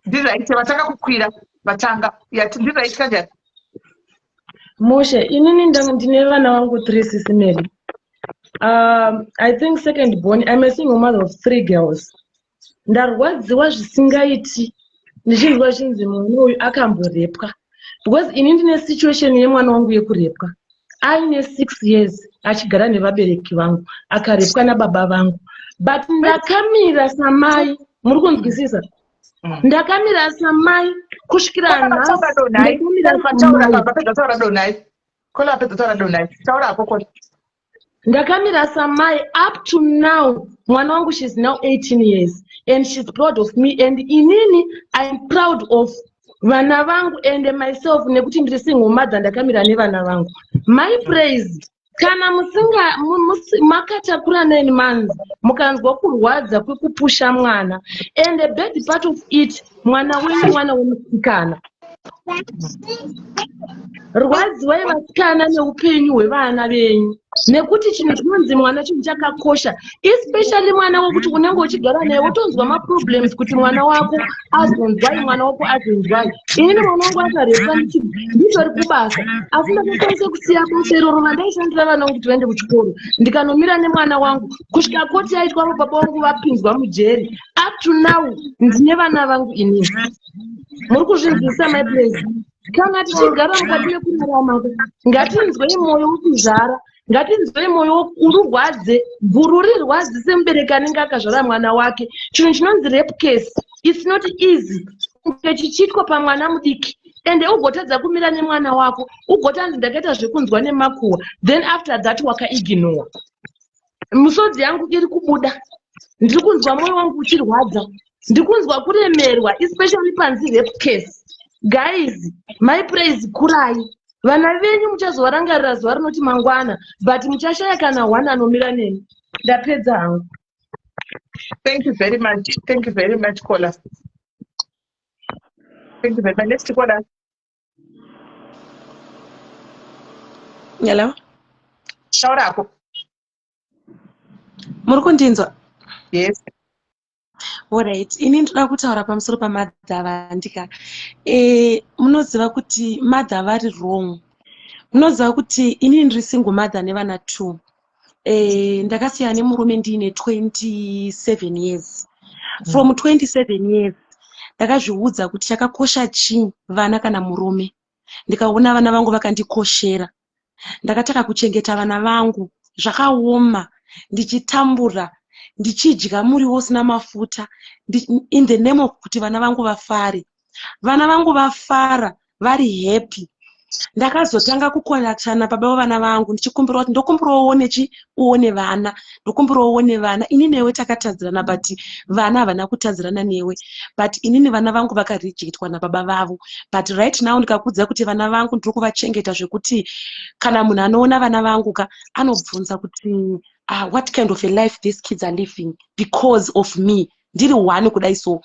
Ndiright. Vatanga kukwira, vatanga yati ndiright. Kanjani? Mushe, inini ndine vana vangu three, sis Melly. I think second born, I'm a single mother of three girls. Ndarwadziwa zvisingaiti ndichinzwa chinzi mwana uyu akamborepwa, because ini ndine situation yemwana wangu yekurepwa aine 6 years, achigara nevabereki vangu, akarepwa nababa vangu, but ndakamira samai. Muri kunzwisisa? Ndakamira samai kusvikira nhasi. Ndakamira samai. Vapedza taura donai. Caller, apedza taura donai. Taura ako, caller. Ndakamira samai up to now. Mwana wangu, she's now 18 years and she's proud of me, and inini I'm proud of vana vangu and myself, nekuti ndiri single mother, ndakamira nevana vangu. Mai Praise, kana musinga makatakura 9 months, mukanzwa kurwadza kwekupusha mwana, and the bad part of it, mwana wenyu, mwana wemusikana. Rwadziwai vasikana neupenyu hwevana venyu, nekuti chinhu chinonzi mwana chinhu chakakosha, especially mwana wekuti unenge uchigara naye, wotonzwa maproblems kuti mwana wako azonzwai, mwana wako azonzwai. Inini mwana wangu akarepwa nditori kubasa, asi ndakakwanisa kusiya basa iroro vandaishandira vana vangu kuti vaende kuchikoro, ndikanomira nemwana wangu kusvika koti yaitwa, baba vangu vapinzwa mujeri. Up to now ndine vana vangu inini. Muri kuzvinzwisisa, Mai Praise? Kana tichigara mukati mekurarama, ngatinzwei mwoyo wekuzvara, ngatinzwei mwoyo ururwadze, guru rirwadze semubereki anenge akazvara mwana wake. Chinhu chinonzi rape case, it's not easy, kunge chichiitwa pamwana mudiki, ende ugotadza kumira nemwana wako, ugotanzi ndakaita zvekunzwa nemakuhwa, then after that wakaignora. Musodzi yangu iri kubuda, ndiri kunzwa mwoyo wangu uchirwadza, ndiri kunzwa kuremerwa, especially panzi rape case. Guys, Mai Praise, kurai vana venyu, muchazovarangarira zuva rinoti mangwana, but muchashaya kana one anomira nemi. Ndapedza hangu. Thank you very much. Thank you very much, caller. Thank you very much. Next caller. Hello. Taura ako. Muri kundinzwa? Yes. Alright, ini ndoda kutaura pamusoro pamadhava ndika. Munoziva kuti mother vari wrong. Munoziva kuti inini ndiri single mother nevana two. Ndakasiyana nemurume ndiine 27 years. From 27 years ndakazviudza kuti chakakosha chii, vana kana murume? Ndikaona vana vangu vakandikoshera. Ndakatanga kuchengeta vana vangu zvakaoma, ndichitambura, ndichidya muriwo usina mafuta, in the name of kuti vana vangu vafare. Vana vangu vafara, vari happy. Ndakazotanga kukonatana baba vevana vangu, ndichikumbira kuti ndokumbirawo uone chi, uone vana, ndokumbirawo uone vana. Ini newe takatadzirana, but vana havana kutadzirana newe, but inini vana vangu vakarejectwa nababa vavo. But right now ndikakudza kuti vana vangu ndiri kuvachengeta zvekuti kana munhu anoona vana vangu ka, anobvunza kuti, "What kind of a life these kids are living because of me?" Ndiri one kudai. So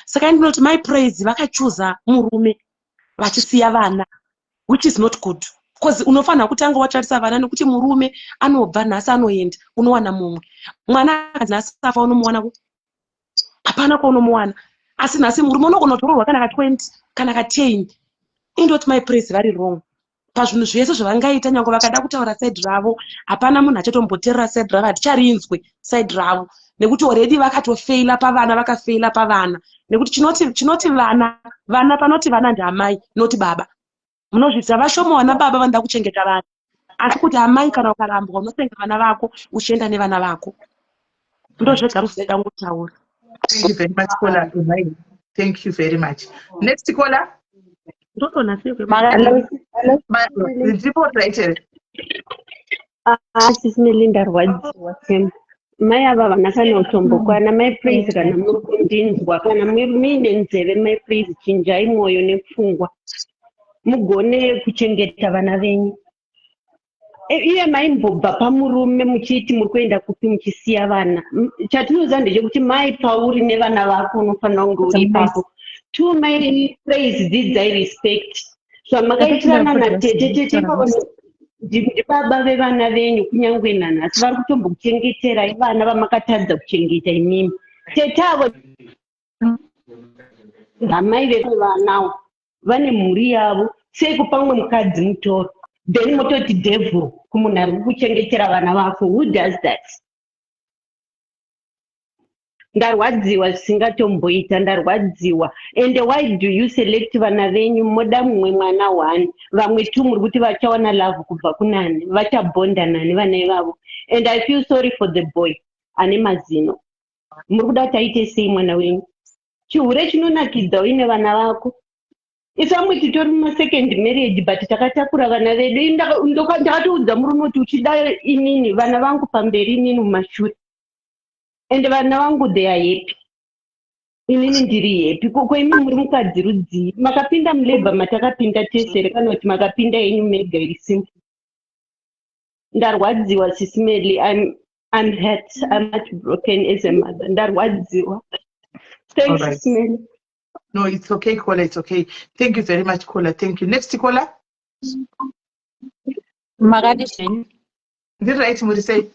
saka ndinoti Mai Praise vakachuza murume vachisiya vana, which is not good. Cause unofanira kutanga watarisa vana, nekuti murume anobva nhasi anoenda, unowana mumwe mwana. Akanzi nhasi afa, unomuwana ku hapana kwaunomuwana. Asi nhasi murume unogona kutororwa kana ka20 kana ka10. Indoti Mai Praise vari wrong pazvinhu zvese zvavangaita. Nyange vakada kutaura side ravo, hapana munhu achatomboteerera side ravo, haticharinzwe side ravo, nekuti already vakatofeila pavana, vakafeila pavana. Nekuti chinoti vana, vana panoti vana ndiamai, noti baba. Munozviziva, vashoma vana baba vanoda kuchengeta vana, asi kuti amai, kana ukarambwa, unotenga vana vako uchienda nevana vako. Ndo zvega ruzida ngotaura. Thank you very much, caller. Thank you very much. Next caller. Ndotona. Ndipo right here. Sis Melly, ndarwadziwa sem. Mai ava vana kana kutombokwana. Mai Praise, kana muri kundinzwa, kana muine nzeve, Mai Praise, chinjai mwoyo nepfungwa, mugone kuchengeta vana venyu. Iye maimbobva pamurume muchiti muri kuenda kupi muchisiya vana? Chatinoziva ndechekuti mai pauri nevana vako unofanira kunge uri ipapo. Two, Mai Praise, dzidzai respect. Zvamakaitirana natete, tete ivavo ndibaba vevana venyu. Kunyange nanhasi vari kutombokuchengeterai vana vamakatadza kuchengeta imimi. Tete avo amai vevanawo, vane mhuri yavo. Sei kupamwe mukadzi mutoro, then mototi devil kumunhu ari kukuchengetera vana vako? Who does that? Ndarwadziwa zvisingatomboita, ndarwadziwa. And why do you select vana venyu? Moda mumwe mwana one, vamwe two, muri kuti vachawana love kubva kunani? Vachabhonda nani vana ivavo? And I feel sorry for the boy ane mazino. Muri kuda kuti aite sei mwana wenyu? Chihure chinonakidza uine vana vako. Isamwe titori mumasecond marriage, but takatakura vana vedu. Ndakatoudza murume kuti uchida inini, vana vangu pamberi, inini mumashure. And vana vangu, they are happy, inini ndiri happy. Koko imi muri mukadzi rudzii? Makapinda mulabor matakapinda tese here, kana kuti makapinda yenyu mega? Iri simple. Ndarwadziwa, Sis Melly. I'm hurt, I'm heartbroken as a mother. Ndarwadziwa. Thanks, Alright. Sis Melly. No, it's okay, caller. It's okay. Thank you very much, caller. Thank you. Next caller. Makadi zvenyu? Ndiri right, muri sei?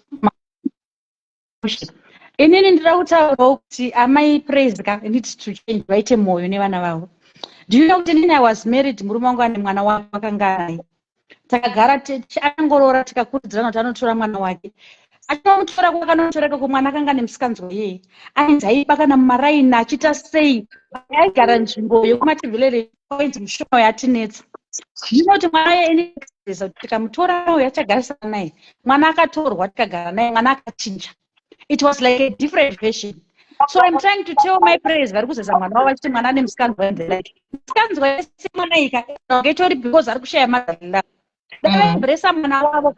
Inini ndira kutaurawo kuti amai Praise ka need to change, vaite mwoyo nevana vavo. Do you know kuti inini I was married, murume wangu ane mwana wake wakanga naye. Takagara angoroora, tikakurudzirana kuti anotora mwana wake. Achinomutora kwakanotora ikoko, mwana akanga nemusikanzwa iyeye. Ainzi aiba kana mumaraini achiita sei. Aigara nzvimbo yekuMatabeleland, ainzi mushoma yatinetsa. Ndinoti mwana ini kuti tikamutora uyu achagarisana naye. Mwana akatorwa, tikagara naye, mwana akachinja. It was like a different version. So I'm trying to tell Mai Praise vari kuzeza mwana wavo vachiti mwana ane musikanzwa and the like. Musikanzwa yese mwana ika itori because ari kushaya motherly love. Dai vaembresa mwana wavo,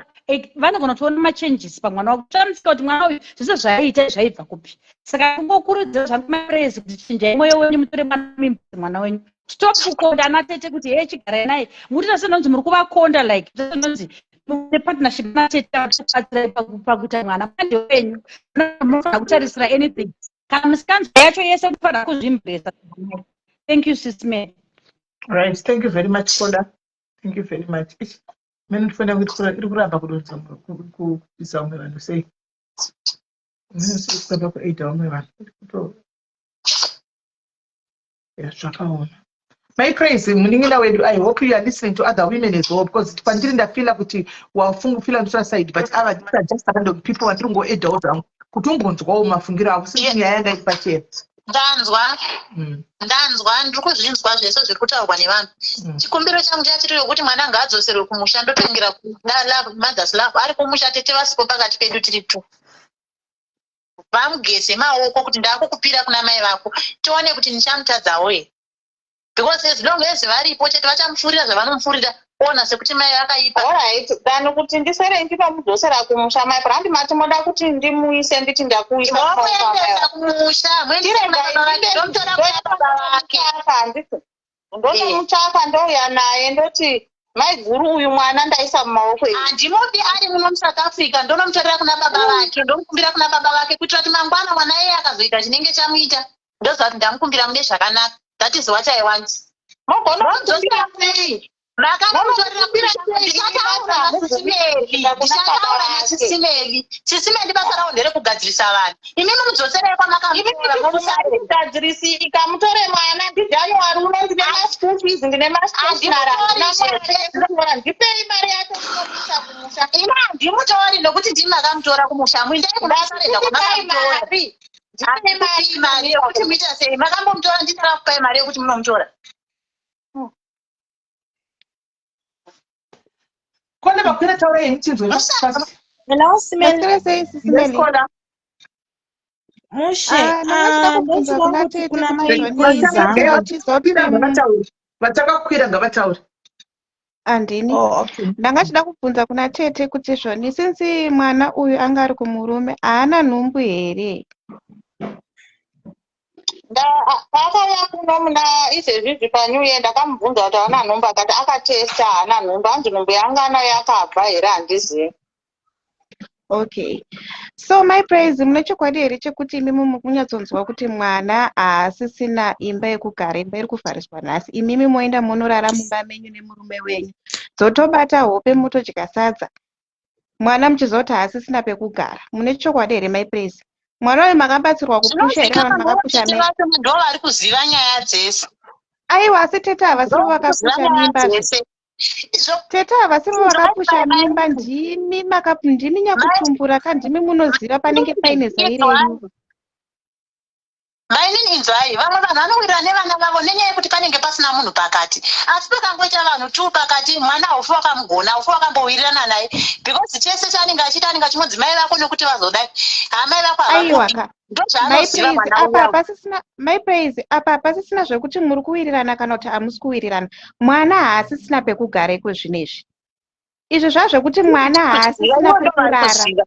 vanogona kutoona machanges pamwana wavo, kushamisika kuti mwana uyu zvese zvaaiita zvaibva kupi. Saka kungokurudzira zvangu Mai Praise kuti chinjai mwoyo wenyu, mutore mwana, muimbrese mwana wenyu. Stop kukonda ana tete kuti he, chigarai naye. Muri senonzi muri kuvakonda, like senonzi nepartnership natete vakubatsirai pakuita mwana. Mwana ndewenyu, munofanira kutarisira anything. Kana musikanzwa yacho yese, munofanira kuzviembresa. Thank you, Sis Melly. Right. Thank you very much, caller. Thank you very much. Ish, mene ndifuna kuti iri kuramba kudonza kuisa vamwe vanhu sei? Mene sei kuramba kuaida vamwe vanhu? Iri kuto ya zvakaoma. Mai Praise, munin'ina wedu, I hope you are listening to other women as well, because kwandiri ndafila kuti wafungufila nditora side, but ava, these are just random people vandiri kungoedawo zvangu kuti umbonzwawo mafungiro avo, since nyaya yanga iri pachena. Ndanzwa. Ndanzwa, ndiri kuzvinzwa zvese zviri kutaurwa nevanhu. Chikumbiro changu chachiri yokuti mwana ngaadzoserwe kumusha, ndotangira mother's love ari kumusha, tete vasipo pakati pedu tiri two. Vamugeze maoko kuti ndakukupira kuna mai vako, tione kuti ndichamutadzawo here, because as long as varipo chete vachamufurira zvavanomufurira, ona sekuti mai vakaipa. Alright, than kuti ndiswere ndinomudzosera kumusha mai Brandi, mati moda kuti ndimuise, nditi ndakuisa Vomuendesa kumusha, muendese kuna baba vake, ndomutora kuna baba vake. Handiti ndonomutsvaka, ndouya naye, ndoti mai guru, uyu mwana ndaisa mumaoko enyu. Handimudi ari muno muSouth Africa, ndonomutorera kuna baba vake, ndomukumbira kuna baba vake, kuitira kuti mangwana mwana iye akazoita chinenge chamuita, ndoziva kuti ndamukumbira mune zvakanaka. That is what I want. Mogona Vomudzosera sei? Makamutorera kumusha. Ndisataura naSisimeli, ndisataura naSisimeli. Sisimeli basa ravo nderekugadzirisa vanhu. Imimi mudzoserei kwamakamutora, momusarei. Gadzirisika, mutore mwana ndiJanuary uno. Ndine maschool fees, ndine mastationery, handina mari yekutora. Ndipei mari yacho ndinomuisa kumusha. Ini handimutori nokuti ndimi makamutora kumusha. Muindai kumusarenda Ndikupai kwamakamutora. mari, ndipei mari. Handikupai mari yekuti muita sei? Makambomutora, ndisina kupai mari yekuti munomutora. Kona vakwira, taura yenyu tinzwe fast. Hello, Simeli. Maswera sei, Yes. Sisimeli? Kona. Mushe, Ah, ndanga ndichida kubvunza ndochida kuna kuti tete kuna kuti mai zvoni Praise hangu. vatiziva kuti Ngavataure, vatakakwira ngavataure. Handini. Oh, okay. Ndanga chida kubvunza kuna tete kuti zvoni, since mwana uyu anga ari kumurume, haana nhumbu here? Paakauya kuno muna izvezvizvi panew year, ndakamubvunza kuti haana nhumbu, akati akatesta, haana nhumbu. Hanzi nhumbu yanga anayo yakabva here, handizivi. Okay, so Mai Praise, mune chokwadi here chekuti imimi mukunyatsonzwa kuti mwana haasisina imba yekugara, imba iri kuvhariswa nhasi, imimi moenda munorara mumba menyu nemurume wenyu, dzotobata hope, motodya sadza, mwana muchiziva kuti haasisina pekugara? Mune chokwadi here, Mai Praise? Mwana uyu makabatsirwa kupusha here kana kuti Zvinozikanwa makapusha tete mese? vacho ndo vari kuziva nyaya dzese. Aiwa, asi tete havasirivo Ndo vari kuziva vakapusha nyaya mimba. dzese. Tete havasirivo vakapusha mimba, ndimi ndimi nyakutumbura ka, ndimi munoziva panenge paine zai renyu. Mainini, inzwai, vamwe vanhu vanowirirana nevana vavo nenyaya yekuti panenge pasina munhu pakati, asi pakangoita vanhu two pakati, mwana haufi wakamugona, haufi wakambowirirana naye, because chese chaanenge achiita anenge achingonzi mai vako, nekuti vazodai hamai vako Aiwa havakupi. ka. Mai Ndozvaanoziva Praise, mwana apa uya. hapasisina, Mai Praise, apa hapasisina zvekuti muri kuwirirana kana kuti hamusi kuwirirana. Mwana haasisina pekugara iko zvinezvi. Izvi zvazvekuti mwana haasisina Ndo vari pekurara. kuziva.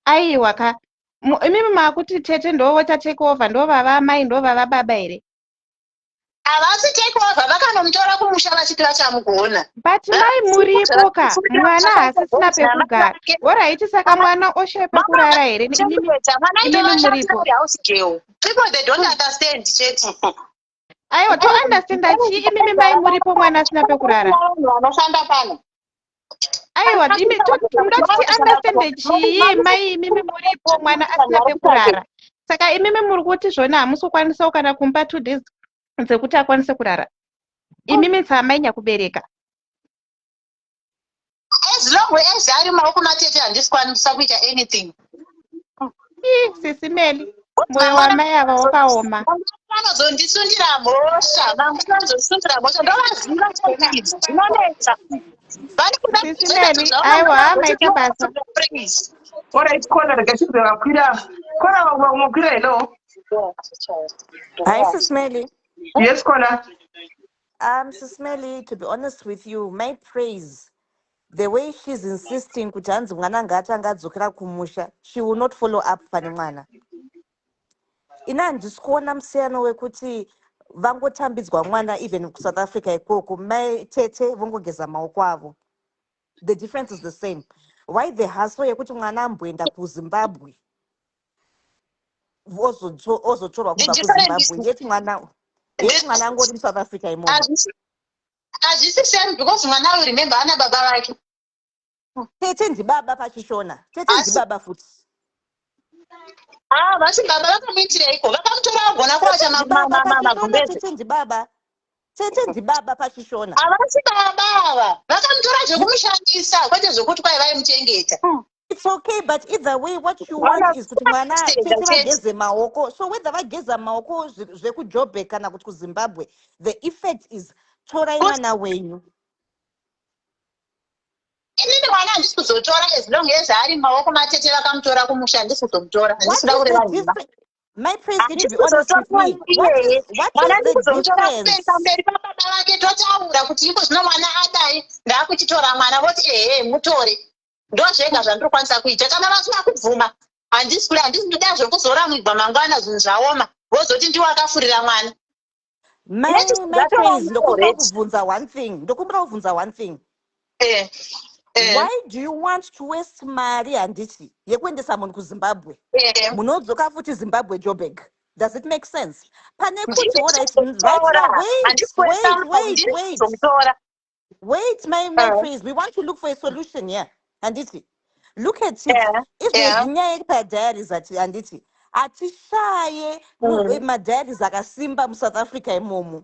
Aiwa ka, imimi maakuti tete ndo vocha take over, ndo vava amai, ndo vava baba here? Havasi take over, vakanomutora kumusha vachiti vachamugona. But mai, muripo ka, mwana haasisina pekugara. Alright, saka mwana oshaya pekurara here imimi Mwana imimi muripo? House girl, people, they don't understand chete. Aiwa, tounderstanda chii imimi mai muripo, mwana asina pekurara? Vanhu vanoshanda pano. Aiwa, imi muda kuti tiunderstande chii, mai, imimi muripo, mwana asina pekurara? Saka imimi muri kuti zvona hamusi kukwanisawo kana kumupa 2 days dzekuti akwanise kurara, imimi tsamai nyakubereka? As long as ari maoko matete, handisi kwanisa kuita anything. Ii, Sisimeli, mwoyo wamai ava wakaoma. Vanozondisundira mhosva, vamwe vanozondisundira mhosva, ndovaziva chete, idzi dzinonetsa. Vari kuda. Sisimeli, aiwa, hamaita basa. Alright, kona, rega tibve vakwira. Kona, vakwira, hello. Hi, Sismeli. Yes, Kona. Sismeli, to be honest with you, my Praise, the way she's insisting kuti hanzi mwana ngaatanga adzokera kumusha, she will not follow up pane mwana. Ini handisi kuona musiyano wekuti vangotambidzwa mwana even kuSouth Africa ikoko, mai tete vongogeza maoko avo. The difference is the same. Why the hustle yekuti mwana amboenda kuZimbabwe, ozotorwa The kubva difference kuZimbabwe, yeti mwana angori muSouth Africa imomo? Hazvisi same because mwana uyu, remember, ana baba vake. Tete ndibaba pachishona, tete ndibaba futi. Ah, vasi baba. Vakamuitireiko? Vakamutora vagona kuwacha Tete ndibaba pachishona. magumbeze. Tete ndibaba, tete ndibaba pachishona. Havasi baba ava, vakamutora zvekumushandisa, kwete zvekuti kwai vaimuchengeta. It's okay, but either way, what you want is kuti mwana tete vageze maoko. So whether vageza maoko zvekuJobek kana kuti kuZimbabwe, the effect is torai mwana wenyu. Inini mwana handisi kuzotora as long as ari maoko matete. Vakamutora kumusha, handisi kuzomutora, handisi kuda kureva nhema. My Praise, can you be honest with me? Mwana ndikuzomutora pamberi pababa vake, totaura kuti iko zvino mwana adai, ndaakuchitora mwana, voti ehe, mutore. Ndo zvega zvandiri kukwanisa kuita. Kana vasina kubvuma, handisi kuri, handisi ndoda zvekuzoramwigwa mangwana zvinhu zvaoma, vozoti ndiwo akafurira mwana. My Praise, ndokumbira kubvunza one thing, ndokumbira kubvunza one thing. Eh. Why do you want to waste mari, handiti, yekuendesa munhu kuZimbabwe, munodzoka futi Zimbabwe, Jobek? Does it make sense? Pane kuti alright, right now, wait, wait, wait, wait. Wait, my Praise, we want to look for a solution here. Handiti, look at it. Izvezvi nyaya iri padiaries ati, handiti, hatishaye madiaries akasimba muSouth Africa imomo.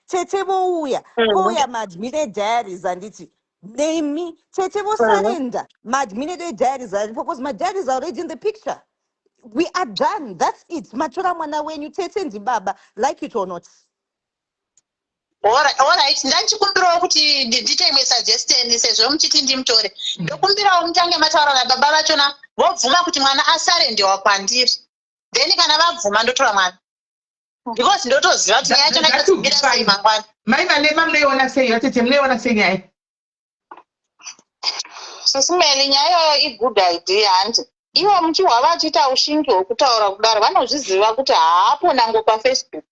Tete vouya, pouya maadmin ediaries, handiti? Nemi tete vosurrender maadmin edu ediaries aripo, because madiaries are already in the picture. We are done, that's it. Matora mwana wenyu, tete ndibaba, like it or not. Alright, ndanchikumbirawo kuti ndiite imwe suggestion. Sezvo muchiti ndimutore, ndokumbirawo mutange mataura nababa vachona, vobvuma kuti mwana asurrenderwa kwandiri. Then kana vabvuma, ndotora mwana, because ndotoziva kuti nyaya yachona ichazomira sei mangwana. Mai Malema, munoiona sei? Vatete, munoiona sei nyaya? Sis Melly, nyaya iyoyo igood idea, hanti? Ivo muchihwa vachiita ushingi hwekutaura kudaro, vanozviziva kuti haapo nango paFacebook,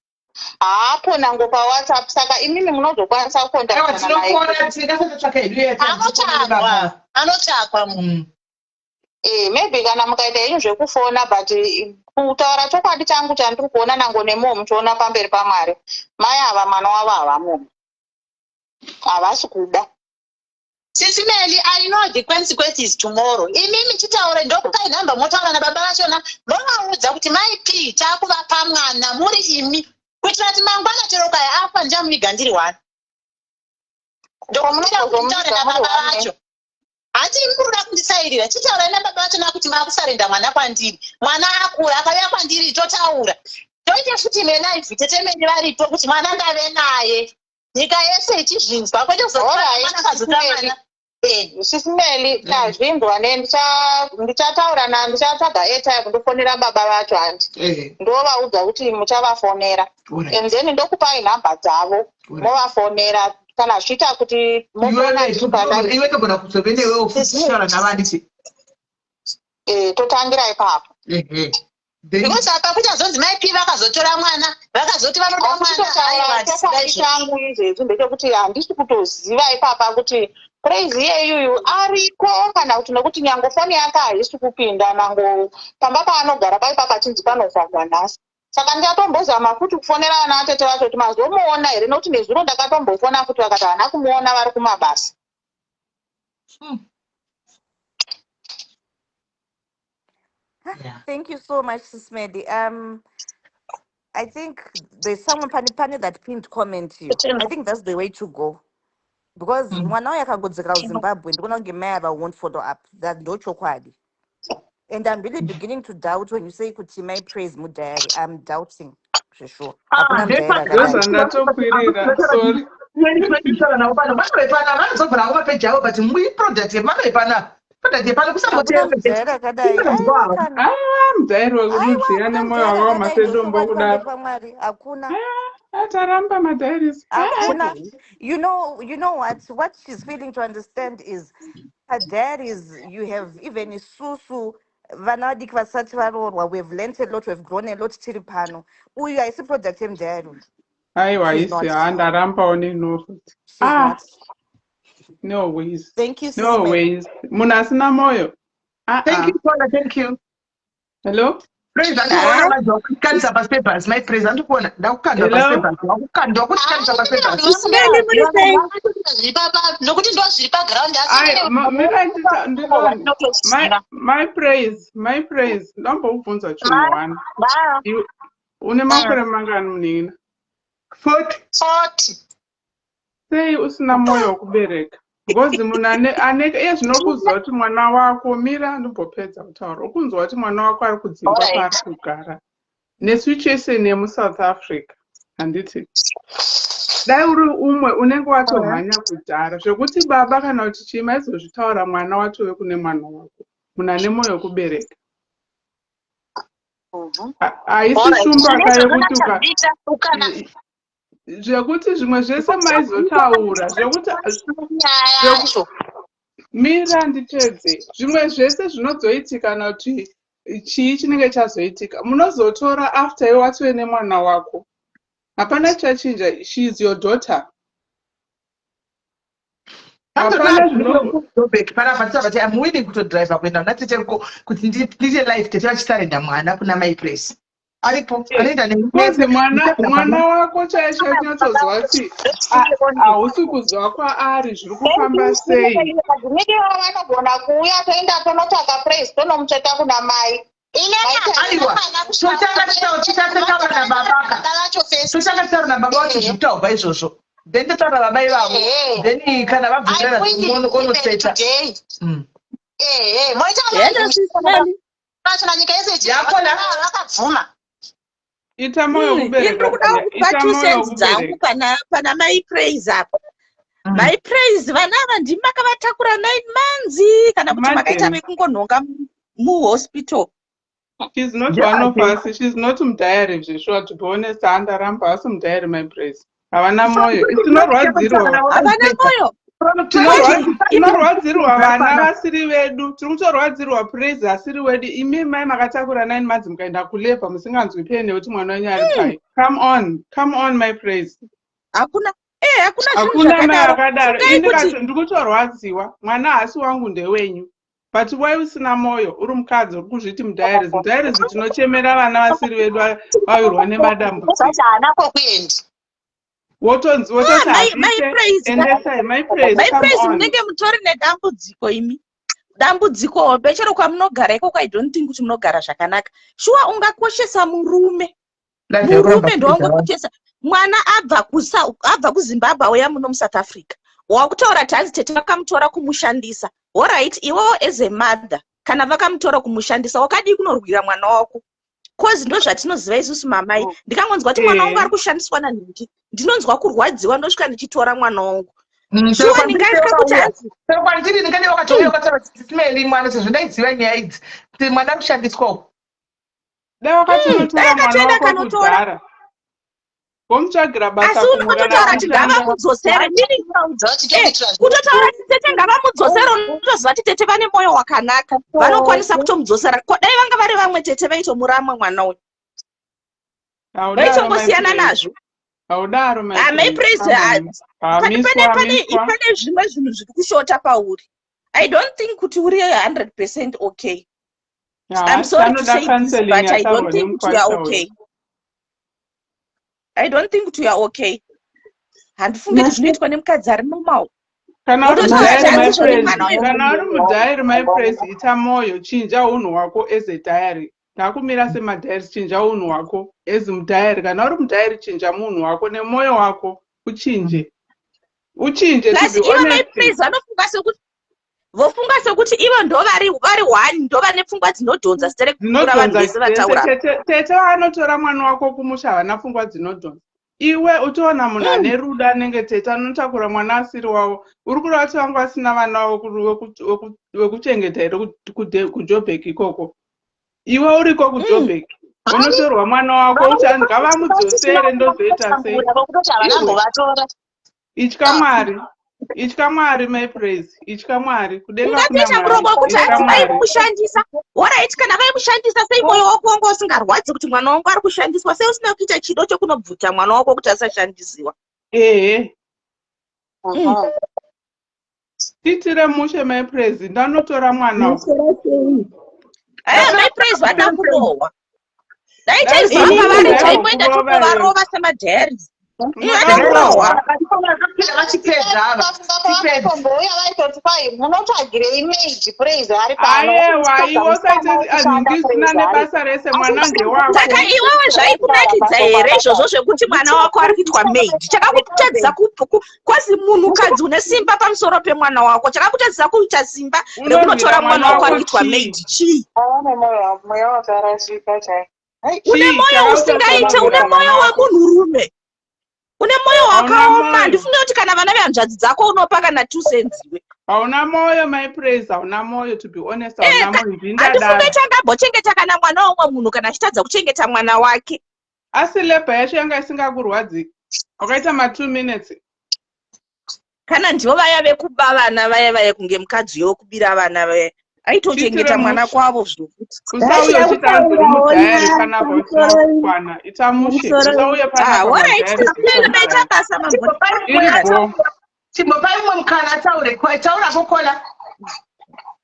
haapo nango paWhatsApp, saka imimi munozokwanisa Aiwa. kukontaktana naye. Tinofona, tingasatsvaka hedu. Anotsvakwa, anotsvakwa munhu. Maybe kana mukaita henyu zvekufona, but kutaura chokwadi changu chandiri kuona nango nemuwo muchiona pamberi paMwari, mai ava mwana wavo havamunhu, havasi kuda. Sis Melly, I know the consequences tomorrow. Imimi chitaure, ndokupai nhamba, motaura nababa vachona, movaudza kuti mai P taakuvapa mwana muri imi, kuitira kuti mangwana chero kai afa, ndichamuviga ndiri one. Ndokumbira kuti mutaure nababa vacho. Hati muruda kundisairira, chitaurai nababa vachona kuti maakusurrender mwana kwandiri. Mwana akura, akauya kwandiri, totaura, toite futi nelive, tetemeni varipo, kuti mwana ndave naye, nyika yese ichizvinzwa, kwete kuzoti mwana akazotora mwana. Sis Melly, tazvinzwa. Ne ndichataura na ndichatsvaga airtime, ndofonera baba vacho, handi? Ndovaudza kuti muchavafonera and then ndokupai nhamba dzavo, movafonera kana zvichiita kuti mofona tiri. Iwe togona kuzove newewo futi tichitaura navanditi. Totangira ipapo. Because apa kuchazonzi mai P vakazotora mwana, vakazoti vanoda mwana. Aiwa, Chokwadi changu izvezvi ndechekuti handisi kutoziva ipapa kuti Praise iyeyuyu ariko kana kuti, nekuti nyange foni yake haisi kupinda, nango pamba paanogara paipa pachinzi panovhagwa nhasi. Saka ndichatombozama futi kufonera vana vatete vacho kuti mazomuona here, nekuti nezuro ndakatombofona futi, vakati haana kumuona, vari kumabasa. Thank you so much, Sis Melly. I think there's someone pane pane that pinned comment you. I think that's the way to go. Because mwana uyu akangodzokera kuZimbabwe, ndikuona kunge mai ava won't follow up. That ndochokwadi. And I'm really beginning to doubt when you say kuti mai Praise mudiary. I'm doubting for sure. Hakuna mudiary akadai. Ndozvandatokwirira, sorry. Taura navo pano, vanovepana, vanozobvura havo mapeji avo, but muiproduct yevanovepana, product yepano. Hakuna mudiary akadai. Aiwa kana. Ah, mudiary wekumudziya Aiwa, hakuna nemwoyo mudiary wakaoma akadai. sedombo Ndochokwadi pamberi kudaro. paMwari. Hakuna. Ataramba madiaries. Hakuna. You know what she's failing to understand is padiaries you have even isusu vana vadiki vasati varoorwa, we've learnt a lot, we've grown a lot tiri pano. Uyu haisi product yemudiary uyu. Aiwa. She's Isi not. ha, ndarambawo neno futi. She's Ah, not. no ways. Thank you, Sis No Melly. ways, munhu asina mwoyo. Thank Ah. you, Paula, thank you. Hello. Praise, andikuona manje wakukandisa pasi pebhasi. Mai Praise, andikuona ndakukandwa pasi Hello. pebhasi, wakukandwa kutikandisa pasi pebhasi. Sis Melly, muri sei? Nokuti ndo zviri paground. Ai, mira, ndidoni my Praise, my Praise, ndombokubvunza chinhu one. Une makore mangani, munin'ina? 40. 40. Sei usina mwoyo wekubereka? Because munhu ane iye zvinokuziva kuti mwana wako, mira ndimbopedza kutaura, ukunzwa kuti mwana wako ari kudzingwa paari kugara nesituation yemuSouth Africa, handiti? Dai uri umwe, unenge watomhanya kudhara zvekuti baba kana kuti chii maizozvitaura, mwana watove kune mwana wako. Munhu ane mwoyo wekubereka, haisi shumba ka yekuti zvekuti zvimwe zvese maizotaura zvekuti Nyaya yacho. Mira ndipedze. Zvimwe zvese zvinozoitika kana kuti chii chinenge chazoitika, munozotora after iwe watove nemwana wako. Hapana chachinja, she is your daughter. Hapana zvino Joburg panapa tisabva ti I'm willing kutodriva kuenda kuna tete kuti ndiite live, tete vachisurrender mwana kuna mai Praise. Aripo anoenda Because mwana mwana wako chaiye chaiye unotoziva kuti hausi kuziva kwaari zviri kufamba sei. Madiwa vanogona kuuya, toenda tonotsvaka Praise, tonomutsveta kuna mai. Aiwa, totanga titaura nababa ka, totanga titaura nababa vacho zviri kutaurwa izvozvo, then totaura baba ivavo, then kana vabvumirana onotsveta. Ehe, moita Hello, Sis Melly. vachona nyika yese Yakola. Vakabvuma. Ita moyo Ini ndiri kubereka. kuda kupa Ita two moyo cents dzangu kubereka. pana mai Praise apa. Mai Praise, vana ava ndimi makavatakura 9 months kana kuti makaita Imagine. vekungonhonga muhospital? She's not one of us. She's not mudiary zveshuwa, to be honest. Handaramba asi mudiary my Praise. Havana moyo. Tinorwadzirwa. Havana moyo. Tinorwadzirwa vana vasiri vedu. Tiri kutorwadzirwa Praise asiri wedu. Imi mai makatakura 9 months, mukaenda kulabour musinganzwi pain yekuti mwana wenyu ari pai. Come on, come on, my Praise. Hakuna, hakuna zvinhu Hakuna mai zvakadaro. akadaro. Fungai Ini kuti ndiri kutorwadziwa. Mwana haasi wangu, ndewenyu. But why usina moyo? Uri mukadzi uri kuzviti mudiaries. Mudiaries tinochemera vana vasiri vedu vawirwa nemadambudziko. Zvacho haana kwekuenda. Wotonzi wototi Ah, mai hazviite. Praise, Endesai my Praise, mai come Praise, on. munenge mutori nedambudziko imi, dambudziko hombe. Chero kwamunogara ikoko, I don't think kuti munogara zvakanaka. Shuwa ungakoshesa murume, murume ndowangokoshesa mwana abva abva kuZimbabwe auya muno muSouth Africa, wakutaura kuti hanzi tete vakamutora kumushandisa. Alright, iwewo as a mother, kana vakamutora kumushandisa, wakadii kunorwira mwana wako? 'Cause ndo zvatinoziva isusu mamai. Ndikangonzwa kuti mwana wangu ari kushandiswa nanhingi, ndinonzwa kurwadziwa, ndosvika ndichitora mwana wangu. Shuwa ndingaitya kuti hanzi Chero kwandiri ndingade wakatouya ukataura Sis Melly, mwana, sezvo ndaiziva nyaya idzi kuti mwana ari kushandiswa uku. Dai wakatonotora Dai mwana akatoenda wako kanotora. kudhara, womutsvagira basa Asi kumwe kana unototaura kuti kushanda. ngavamudzosere, meaning kutotaura kuti tete ngavamudzosere, unotoziva kuti tete vane mwoyo wakanaka, vanokwanisa kutomudzosera. Ko dai vanga vari vamwe tete vaitomuramwa mwana uyu, Haudaro, vaitongosiyana my Praise. nazvo. Haudaro, my Ah, my Praise. Praise, Come ah, on. pane Hamiswa, pane pane hamiswa. pane zvimwe zvinhu zviri kushota pauri. I don't think kuti uri 100% okay. I'm sorry to Anoda say this, counseling but I don't yataurwa think kuti you are nemukwasha uyu. okay. I don't think kuti you are okay. Handifungi kuti zvinoitwa nemukadzi ari normal. Kana uri Wototaura kuti mudiary, my hanzi zvoni Praise, mwana uyu. kana uri mudiary, my Praise, ita moyo, chinja unhu hwako as a diary. Ndakumira semadiary, chinja unhu hwako as mudiary. Kana uri mudiary, chinja munhu wako nemwoyo wako, uchinje, uchinje, to Plus be ivo mai honest. Praise vanofunga sekuti, vofunga sekuti ivo ndo vari one, ndo vane pfungwa dzinodhonza sitere kupfuura vanhu Dzinodhonza vese dzese. vataura. Tete, tete vanotora mwana wako kumusha havana pfungwa dzinodhonza. Iwe utoona munhu ane rudo anenge tete anotakura mwana asiri wavo, uri kureva kuti vanga vasina vana vekuchengeta here kuJobek ikoko? Iwe uriko kuJobek, unotorwa mwana wako uti anzi ngavamudzosere, ndozoita sei? Vokutoti havana Iwe mbovatora. Itya Mwari, itya Mwari, my Praise, itya Mwari. Kudenga kuna Ungatoita Mwari. muromo wekuti Itya hanzi Mwari. vaimushandisa. Alright, kana vaimushandisa, sei mwoyo wako wanga usingarwadzi kuti mwana wangu ari kushandiswa? Sei usina kuita chido chekunobvuta mwana wako kuti asashandisiwa? Ehe, titire mushe, my Praise, ndanotora mwana uyu. Aya, mai Praise vada kurohwa. Dai Dai taizova Ini pavari, ndaivo taimboenda kurova here. totovarova semadiaries. Unoda Vada kurohwa. kurohwa. Vachipedza ava, tipedza. Pavakombouya vaitoti kwai munotsvagirei maid Praise ari pano? Ayewa, iwe usaite nhingi zvisina nebasa rese, mwana ndewako. Saka iwewe zvaikunakidza here izvozvo zvekuti mwana wako ari kuitwa maid? Chakakutadzisa kwazi munhukadzi une simba pamusoro pemwana wako, chakakutadzisa kuita simba Unorwira rekunotora mwana mwana wako ari wako kuitwa chii? maid chii? Ane moyo, mweya wakarasika chai. Une Chii moyo usingaite, une chakakutadzisa moyo mwana wako? wemunhurume, une moyo Hauna wakaoma. moyo. Handifunge kuti kana vana vehanzvadzi dzako unopa kana 2 cents iwe. Hauna moyo, my Praise, hauna moyo, to be honest. Hauna moyo. Handifunge Ndindadaro. kuti angambochengeta kana mwana waumwe munhu kana achitadza kuchengeta mwana wake. Asi labour yacho yanga isingakurwadzi? Wakaita ma2 minutes. Kana ndivo vaya vekuba vana vaya, vaya kunge mukadzi uyo wekubira vana vaya, aitochengeta Chiitire mwana mushe. kwavo zvokuti. Usauye Ndachida uchiti hanzi uri kutaurawo mudiary nyaya panapa usina pamusoro kukwana. Ita mushe. pamusoro Usauye Ah, panapa alright, madiary Sis Melly, maita basa. Iri Mamboni. bo. Chimbopai mumwe mukana ataure. Taurako, kola.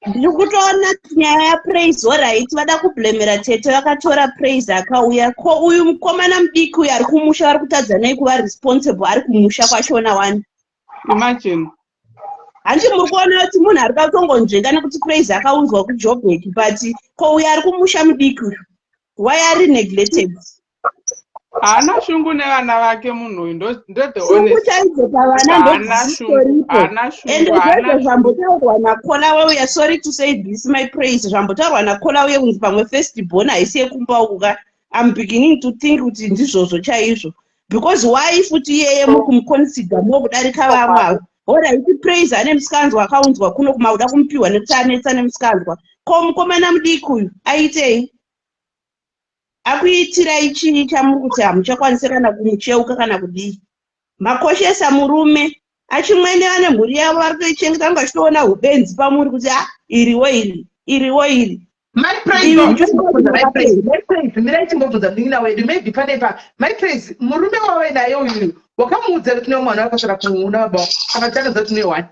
Ndiri kutoona kuti nyaya yaPraise alright vada kublemera tete vakatora Praise akauya. Ko uyu mukomana mudiki uyu ari kumusha vari kutadza nei kuva responsible ari kumusha kwachona wani? Imagine. Hanti muri kuona kuti munhu ari kuda kutongonzvenga nekuti Praise akaunzwa kuJoburg but ko uyu ari kumusha mudiki uyu why ari neglected? Haana shungu nevana vake munhu uyu ndo ndo the Shungu honest. chaidzo pavana Haana shungu, ndodzisitoripo. haana shungu, Ende haana zvozvo zvambotaurwa naKola weuya, sorry to say this my praise, zvambotaurwa naKola uye kunzi pamwe first born haisi yekumba uku ka. I'm beginning to think kuti ndizvozvo chaizvo. Because why futi iyeye muri kumuconsider more kudarika vamwe ava? Alright, Praise ane musikanzwa akaunzwa kuno kumakuda kumupiwa nekuti anetsa nemusikanzwa. Ko mukomana mudiki uyu aitei? Akuitirai chii chamuri kuti hamuchakwanise kana kumucheuka kana kudii? Makoshesa murume. Achimwene vane mhuri yavo vari kutoichengeta vange vachitoona hubenzi pamuri kuti ah iriwo iri, iriwo iri. Mai Praise, Imi ndichingobvunza Mai Praise, Mai Praise, mirai timbobvunza munin'ina wedu, maybe pane pa Mai Praise, murume wawaive naye uyu wakamuudza kuti une mwana wakasvika kuuna baba wako, akati anoziva kuti une one.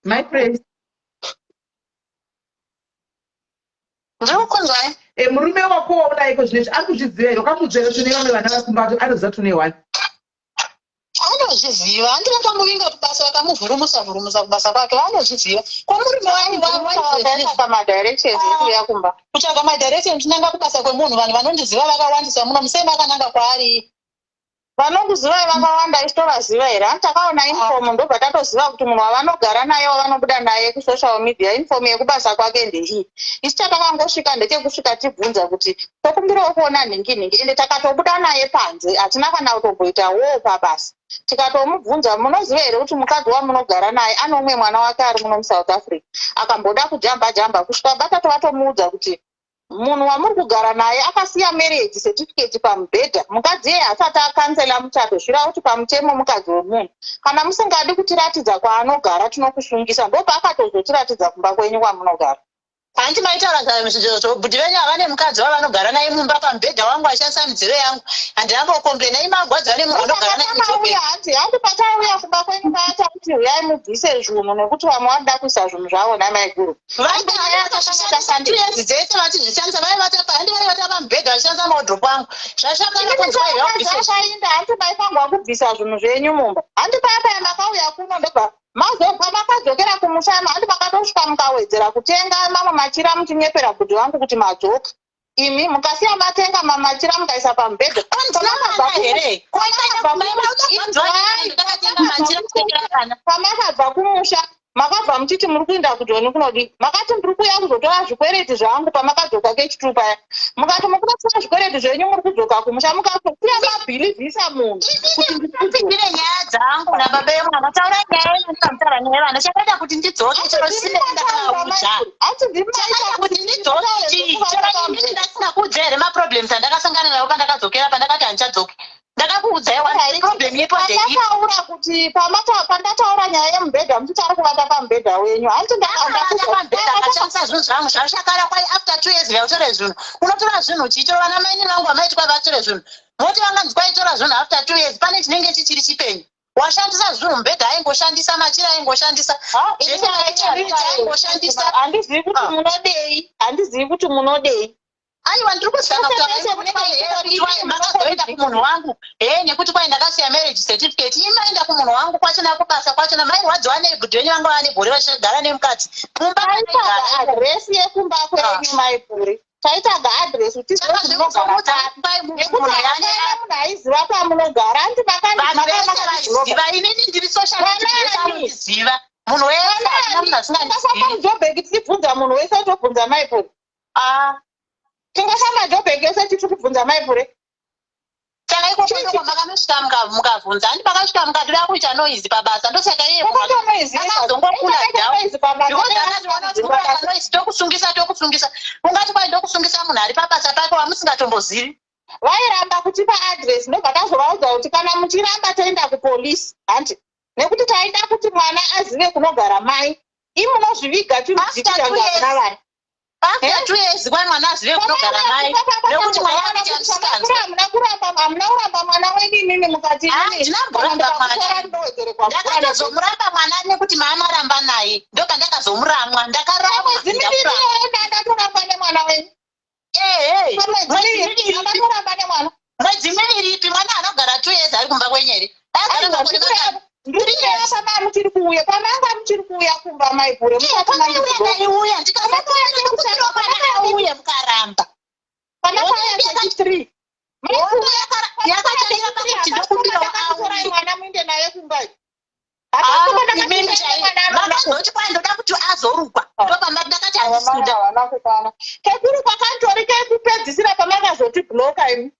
Mai Praise. Ndiri kukunzwai. E, murume wako waunaye ko zvinezvi ari kuzviziva here? Wakamuudza here kuti une vamwe vana vari kumba kuti anoziva kuti une one? Anozviziva, handi vakamuvinga kubasa vakamuvhurumusa vhurumusa kubasa kwake, vanozviziva. Ko murume waiwaiwaiwaiwaiwaiwai madirections ekuuya kumba. Kutsvaga madirections ndinanga kubasa kwemunhu, vanhu vanondiziva vakawandisa muno, musei makananga kwaari. Vanokuzivai vakawanda isu tovaziva here? Hanti takaona inform ndobva tatoziva kuti munhu wavanogara naye wavanobuda naye kusocial media inform yekubasa kwake ndeiyi. Isu chatakangosvika ndechekusvika tibvunza kuti tokumbirawo kuona nhingi nhingi ende takatobuda naye panze hatina kana kutomboita woo pabasa tikatomubvunza munoziva here kuti mukadzi wamunogara naye ane umwe mwana wake ari muno musouth africa akamboda kujamba jamba kusvika batatu vatomuudza kuti munhu wamuri kugara naye akasiya marriage certificate pamubhedha mukadzi iyeye asati akansela muchato zvireva kuti pamutemo mukadzi wemunhu kana musingadi kutiratidza kwaanogara tinokusungisa ndopaakatozotiratidza kumba kwenyu kwamunogara Hanti maitaura zvaizvozvo bhudhi venyu havane mukadzi wavanogara naye mumba pamubhedha wangu achishandisa midziyo yangu handina mbokomplena imi magwadziwa nemunhu wanogara naye Patauya hanti hanti patauya kumba kwenyu paya takuti huyai mubvise zvinhu nekuti vamwe vanoda kuisa zvinhu zvavo namaiguru vaitaayears dzese vachizvishandisa vaivata handi vaivata pamubhedha vachishandisa maodropo angu zvashakana kunzi vaivaakainda hanti maifanirwa kubvisa zvinhu zvenyu mumba hanti paya paya makauya kuno ndobva Mazobva makadzokera kumusha handi makatosvika mukawedzera kutenga mamwe machira muchinyepera bhudhi vangu kuti madzoka imi mukasiya matenga mamachira mukaisa pamubhedha pamakabva kumusha makabva muchiti muri kuenda kujoni kunodii makati ndiri kuuya kuzotora zvikwereti zvangu pamakadzoka kechitu paya mukati mukuda zvikwereti zvenyu muri kudzoka kumusha mukasiya mabhilivhisa munhu ndine nyaya dzangu nababa emwana taura nyaya yenyu nyaya vana chakaita kuti ndidzoke chero sine ndakaudza chakaita kuti ndidzoke chii chero inini ndasina kuudza here maproblems andakasangana nawo pandakadzokera pandakati handichadzoki ndakakuudzai wani problem yepo ndataura kuti pandataura nyaya yemubhedha muchiti ari kuvata pamubhedha wenyu hanti ndakavata pamubhedha akashandisa zvinhu zvangu zvashakara kwai after 2 years vyautore zvinhu unotora zvinhu uchitora vana mainini vangu vamaiti kwai vatore zvinhu voti vanganzi kwaitora zvinhu after 2 years pane chinenge chichiri chipenyu washandisa zvinhu mubhedha aingoshandisa machira aingoshandisa zvese aingoshandisa handizivi kuti ah. munodei handizivi kuti munodei aiwa ndiri kuzama kutaura kumunhu wangu hee nekuti kwai ndakasiya marriage certificate imi maenda kumunhu wangu kwachona kubasa kwachona mairwadziwa nei bhudhi venyu vanga vane gore vachigara nemukadzi mumba adresi yekumba kwenyu ah. maipuri taitaga adresi kuti tizive papi nekuti hapana munhu aiziva pamunogara anti makandiziva inini ndiri social media munhu wese hakuna munhu asingandizivi mujobheki tichibvunza munhu wese tobvunza maipuri ah tingafamba jobheki yese tichiri kubvunza maipure saka ikoko ndoko makanosvika mukavhunza handi makasvika mukati da kuita noise pabasa ndosaka iye akazongokula down tokusungisa tokusungisa ungati kwai ndokusungisa munhu ari pabasa pake wamusingatombozivi vairamba kutipa address ndobva tazovaudza kuti kana muchiramba toenda kupolisi hanti nekuti taida kuti mwana azive kunogara mai imunozviviga After 2 years. chirudziiangavana vana After 2 years kwai mwana azive kunogara mai, nekuti mwana anoita musikanzwa. Hamuna kuramba, hamuna kuramba mwana wenyu imimi mukati. Handinamboramba mwana. Ndakatozomuramba mwana nekuti maamaramba naye, ndopandakazomuramwa, ndakaramwa. Mwedzi miviri ndatoramba nemwana wenyu. Ehe. Mwedzi miviri ndatoramba nemwana. Mwedzi miviri ipi? Mwana anogara 2 years ari kumba kwenyere? Agara makore mangani? Ndirikureva pamanga muchiri kuuya, pamanga muchiri kuuya kumba, maigure. Ndaiuya ndikakumbira mwana auye, mukaramba. Pamakauya 33. Yakatangira pakuti ndokumbirawo auye. Mwana muinde naye kumba. Makazoti kwai ndoda kuti azorukwa, ndopamba ndakati handisikuda. Havana kekurukwa, kantori kekupedzisira pamakazoti bloka imi.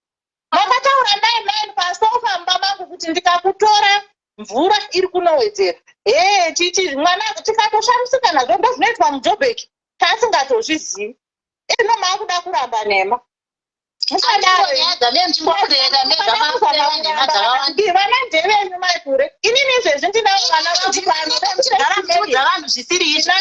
Makataura nine nine pasofa mumba mangu kuti ndikakutora mvura iri kunowedzera. Hee, chichi mwana tikatoshamisika nazvo, ndozvinoitwa muJobheki, taasingatozvizivi. Ino maakuda kuramba nhema. Nyaya dzamene muchimbokureva mega, makureva nhema dzakawanda. Vana ndevenyu, maikure. Inini izvezvi ndinavo vana vangu pano. Muchigara muchiudza vanhu zvisiri izvo.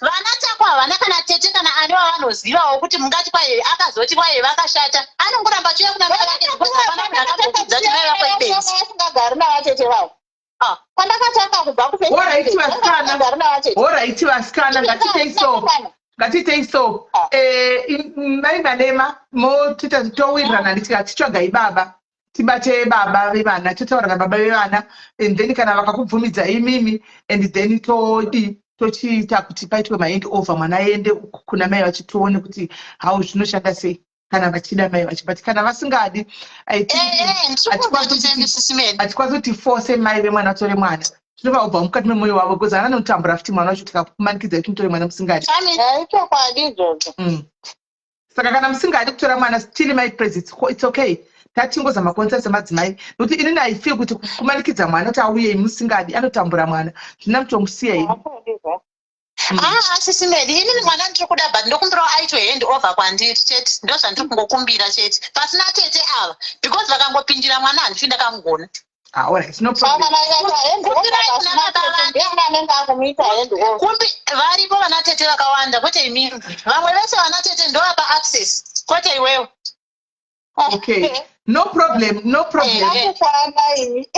Vana Tako havana kana tete kana ani wavanozivawo kuti mungati kwaye akazoti kwaye vakashata. Anongoramba achiuya kuna mai vake because hapana munhu akambokudza kuti mai vako ibenzi. Vasingagari navatete vavo. Pandakatanga kubva. Alright vasikana, alright vasikana, ngatitei so, ngatitei so. Mai Malema, motoita towirirana, nditi titsvagai baba, tibate baba vevana, totaura nababa vevana, and then kana vakakubvumidza imimi, and then todi tochiita kuti paitwe mahand over, mwana aende kuna mai vacho, tione kuti how zvinoshanda sei kana vachida mai vacho. But kana vasingadi, hatikwanisi kuti force mai vemwana vatore mwana. Zvinova kubva mukati memwoyo wavo, because hana notambura futi mwana wacho tikakumanikidza kuti mutore mwana musingadi. Ichokwadi izvozvo. Saka kana musingadi kutora mwana, still my praise, it's okay. Tatingozama kuonesa semadzimai, nokuti inini I feel kuti kumanikidza mwana kuti auye musingadi, anotambura mwana, zvina mutomusiya ini. Aa, Sis Meli, inini mwana ndiri kuda, but ndokumbirawo aitwe hand over kwandiri chete. Ndo zvandiri kungokumbira chete, pasina tete ava, because vakangopindira mwana handifi ndakamugona. Ah, alright, no problem. Kumbirai kuna baba vake. Anenge akumuita hand over. Kumbi varipo vana tete vakawanda, kwete imimi. Vamwe vese vana tete ndovapa access, kwete iwewe. Okay, no problem, no problem. Akukwana imi.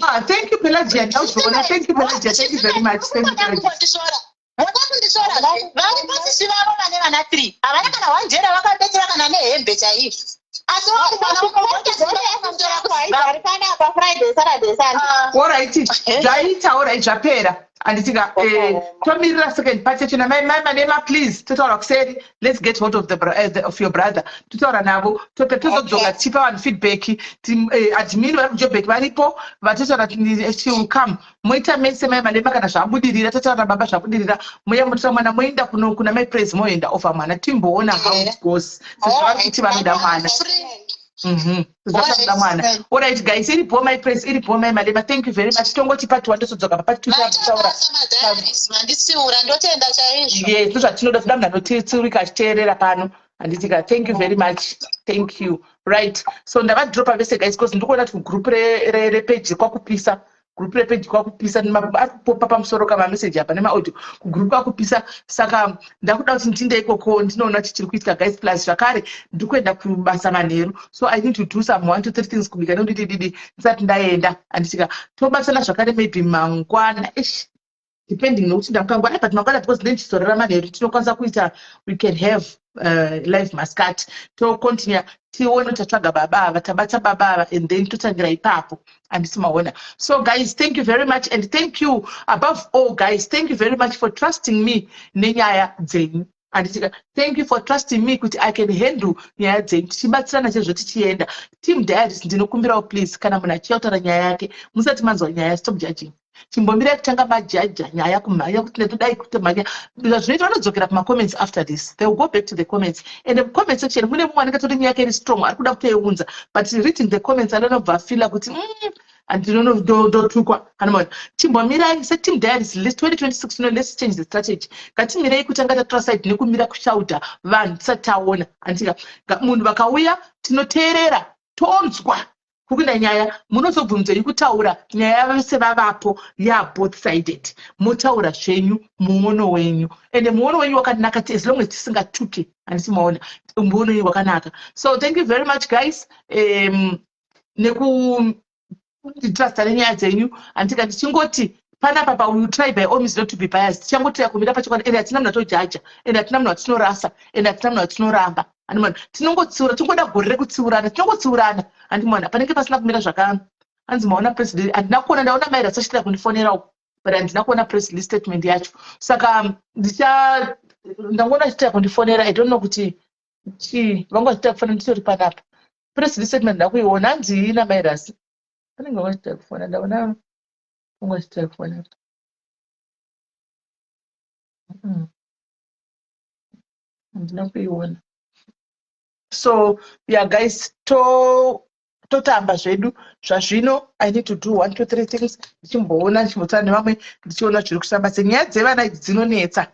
Ah, thank you, Pelagia. Ndauzoona. Thank you, Pelagia. Thank you very much. Thank you, Pelagia. Kundisora, moda kundisora zve. Varipo sisi vavo vane vana three, havana kana wanjera vakabetsera kana nehembe chaizvo, asi wangu mwana unomutora kuZimbabwe. Ari panapa Friday, Saturday, Sunday. Alright, zvaita, alright, zvapera. Handitika tomirira second part yacho namai mai Malema, please. Totaura kuseri. Let's get hold of your brother. Totaura navo, tozodzoka tichipa vanhu feedback. Admin vari kuJobek varipo, vatotaura kuti she will come. Moita mese mai Malema, kana zvabudirira, totaura nababa, zvabudirira, moya motora mwana, moenda kuna mai Praise, moenda over mwana, timboona how it goes, sezvo vari kuti vanoda mwana. Zvakabuda mwana. Alright guys, iripo my Praise, iripo mai Malema. Thank you very much. Tongoti part one, tosodzoka papart two taura. Mandisiura, ndotenda chaizvo. Yes, ndozvatinoda, toda munhu anotsiurika achiteerera pano, handitika? Thank you very much, thank you. Right, so ndavadropa vese guys, because ndikuona kuti group repeji kwakupisa, group repeji kwakupisa, ari kupopa pamusoro kamameseji apa nemaaudio kugroup kwakupisa. Saka ndakuda kuti ndinde ikoko, ndinoona kuti chiri kuitika, guys. Plus zvakare ndiri kuenda kubasa manheru, so I need to do some one two three things, kubika nokudidididi ndisati ndaenda, handitika? Tobatsana zvakare maybe mangwana ish, depending nokuti ndamukangwana, but mangwana, because ndendichisora manheru, tinokwanisa kuita, we can have live mascat, tocontinue, tione kuti tatsvaga baba ava, tabata baba ava, and then totangira ipapo, handisi maona? So guys, thank you very much, and thank you above all, guys, thank you very much for trusting me nenyaya dzenyu, handitika? Thank you for trusting me kuti I can handle nyaya dzenyu, tichibatsirana chaizvo tichienda. Team Diaries, ndinokumbirawo please, kana munhu achiya kutaura nyaya yake, musati manzwa nyaya, stop judging. Chimbomirai kutanga majaja nyaya, kumhanya kuti ndodai kutomhanya. Zvinoita vanodzokera kumacomments after this, they will go back to the comments, and mucomment section mune mumwe anenge atori nyaya yake iri strong, ari kuda kutoiunza, but reading the comments anonobva afila kuti andinonodotukwa kana maona. Chimbomirai seteam Diaries list 2026, no, let's change the strategy. Ngatimirei kutanga tatora side nekumira kushauta vanhu tisati taona, andika? Munhu vakauya, tinoteerera, tonzwa. Kuri kuenda nyaya, munozobvunzei kutaura nyaya vese vavapo yaboth sided. Motaura zvenyu muono wenyu, ende muono wenyu wakanaka as long as tisingatuki, handisi maona, muono wenyu wakanaka. So thank you very much, guys, nekunditrusta nenyaya dzenyu. Handika ndichingoti panapa pa we try by all means not to be biased. Tichangotiya kumira pachokwadi, ende hatina munhu atojaja, ende hatina munhu watinorasa, ende hatina munhu watinoramba. Handimona tinongotsiura, tingoda gore rekutsiurana, tinongotsiurana. Handimona panenge pasina kumira zvaka hanzi maona president. Handina kuona, ndaona maira sachitira kundifonera uko, but handina kuona press release statement yacho. Saka ndicha ndangoona achitira kundifonera. I don't know kuti chii vanga vachitira kufonera. Nditori panapa, press release statement nda kuiona. Hanzi ina mairasi vanenge vachitira kufona, ndaona vanga vachitira kufonera. Handina kuiona. So yeah, guys, to totamba zvedu zvazvino. I need to do one, two, three things. Ndichimboona, ndichimbotaura nevamwe, ndichiona zviri kufamba. Senyaya dzevana idzi dzinonetsa,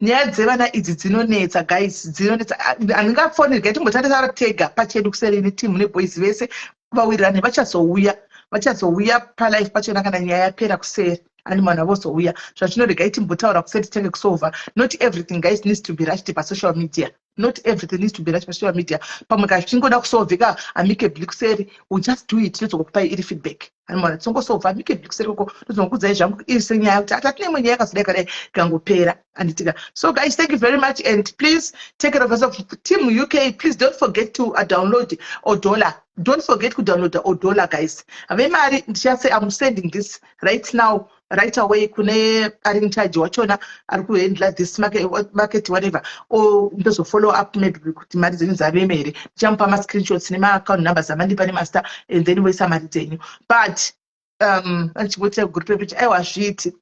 nyaya dzevana idzi dzinonetsa, guys, dzinonetsa. Handingafoneri gai, timbotarisara tega pachedu kuseri netimu neboys vese vawirirane. Vachazouya, vachazouya palive pachona kana nyaya yapera kuseri. Ani vanhu vozouya zvazvino. Regai timbotaura kuseri, titange kusolva. Not everything, guys, needs to be rushed pasocial media. Not everything needs to be rushed pasocial media. Pamwe kana zvichingoda kusolveka amicably kuseri, we just do it, tozokupai iri feedback. Animona tingosolva amicably kuseri koko, tozokuudzai zvangu iri senyaya kuti ati imwe nyaya yakazodai kadai ikangopera, handitika? So guys, thank you very much and please take care of yourself. Team UK, please don't forget to download Odola. Don't forget kudownloada Odola, guys. Vemari ndichase, I'm sending this right now, right away kune ari in charge wachona ari kuhandla this market, whatever, or ndozofollow up maybe kuti mari dzenyu dzaveme here. Ndichamupa mascreenshots nemaaccount numbers amandipa nemaster and then voisa mari dzenyu. But andichingoti group repechi, aiwa, hazviiti,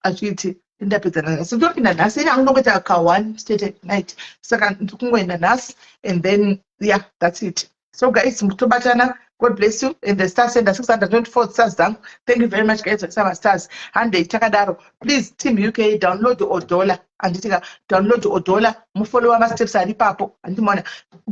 hazviiti. Ndapedza nhasi, ndopinda nhasi. Ini hangu ndongoita ka one state night, saka ndiri kungoenda nhasi and then yeah, that's it. So guys, tobatana. God bless you. And the star sender, 624 stars dzangu. Thank you very much, guys. Vakisama stars, handei takadaro. Please, team UK, download Odola, handitika? Download Odola, mufollowa masteps ari ipapo, handimaona?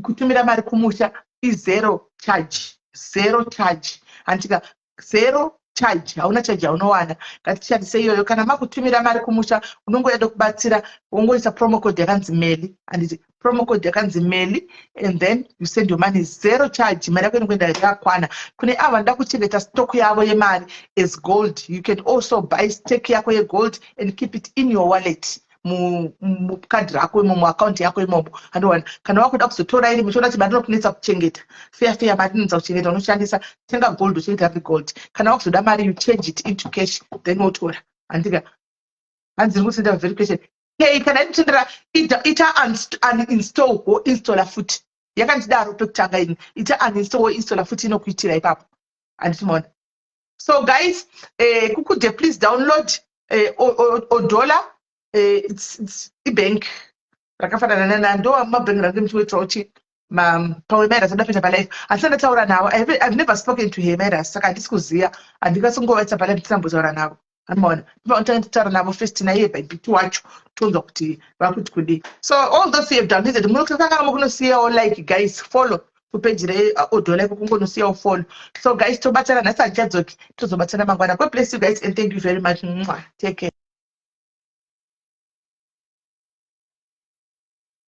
Kutumira mari kumusha izero charge, zero charge, handitika? Zero charge, hauna charge yaunowana. Ngatishandise iyoyo. Kana makutumira mari kumusha, unongoenda kubatsira, wongoisa promo code yakanzi Meli, handiti? Promo code yakanzi Meli and then you send your money, zero charge. Mari yako inokuenda yakakwana. Kune avo vanoda kuchengeta stock yavo yemari as gold, you can also buy stake yako yegold and keep it in your wallet, mukadhi rako imomo, muakaunti yako imomo, handiwana? Kana wakuda kuzotora iri, muchiona kuti mari inokunetsa kuchengeta, feya feya, mari inonetsa kuchengeta, unoshandisa tenga gold, uchengeta riri gold. Kana wakuzoda mari, you change it into cash, then wotora, handika? Hanzi iri kusenda verification. Hey, kana inotendera, ita uninstall, woinstalla futi. Yakandidaro pekutanga ini, ita uninstall, woinstalla futi, inokuitira ipapo, handiti maona? So guys, kukude, please download Odola. It's ibank rakafanana nando mabhengi range muchiwetirawo chi pamwe. Mairas andapinda palive, handisati ndataura navo. I've never spoken to her, Mairas, saka handisi kuziva. Handingasingovaisa palive ndisambotaura navo, amaona? Titaura navo first naiye Bhaibhiti wacho, tonzwa kuti vakuti kudii. So all those who have downloaded, munokanga mukunosiyawo like, guys, follow kupeji reOdola iko, kungonosiyawo follow. So guys, tobatana nhasi, handichadzoki, tozobatana mangwana. God bless you guys and thank you very much. Mwah. Take care.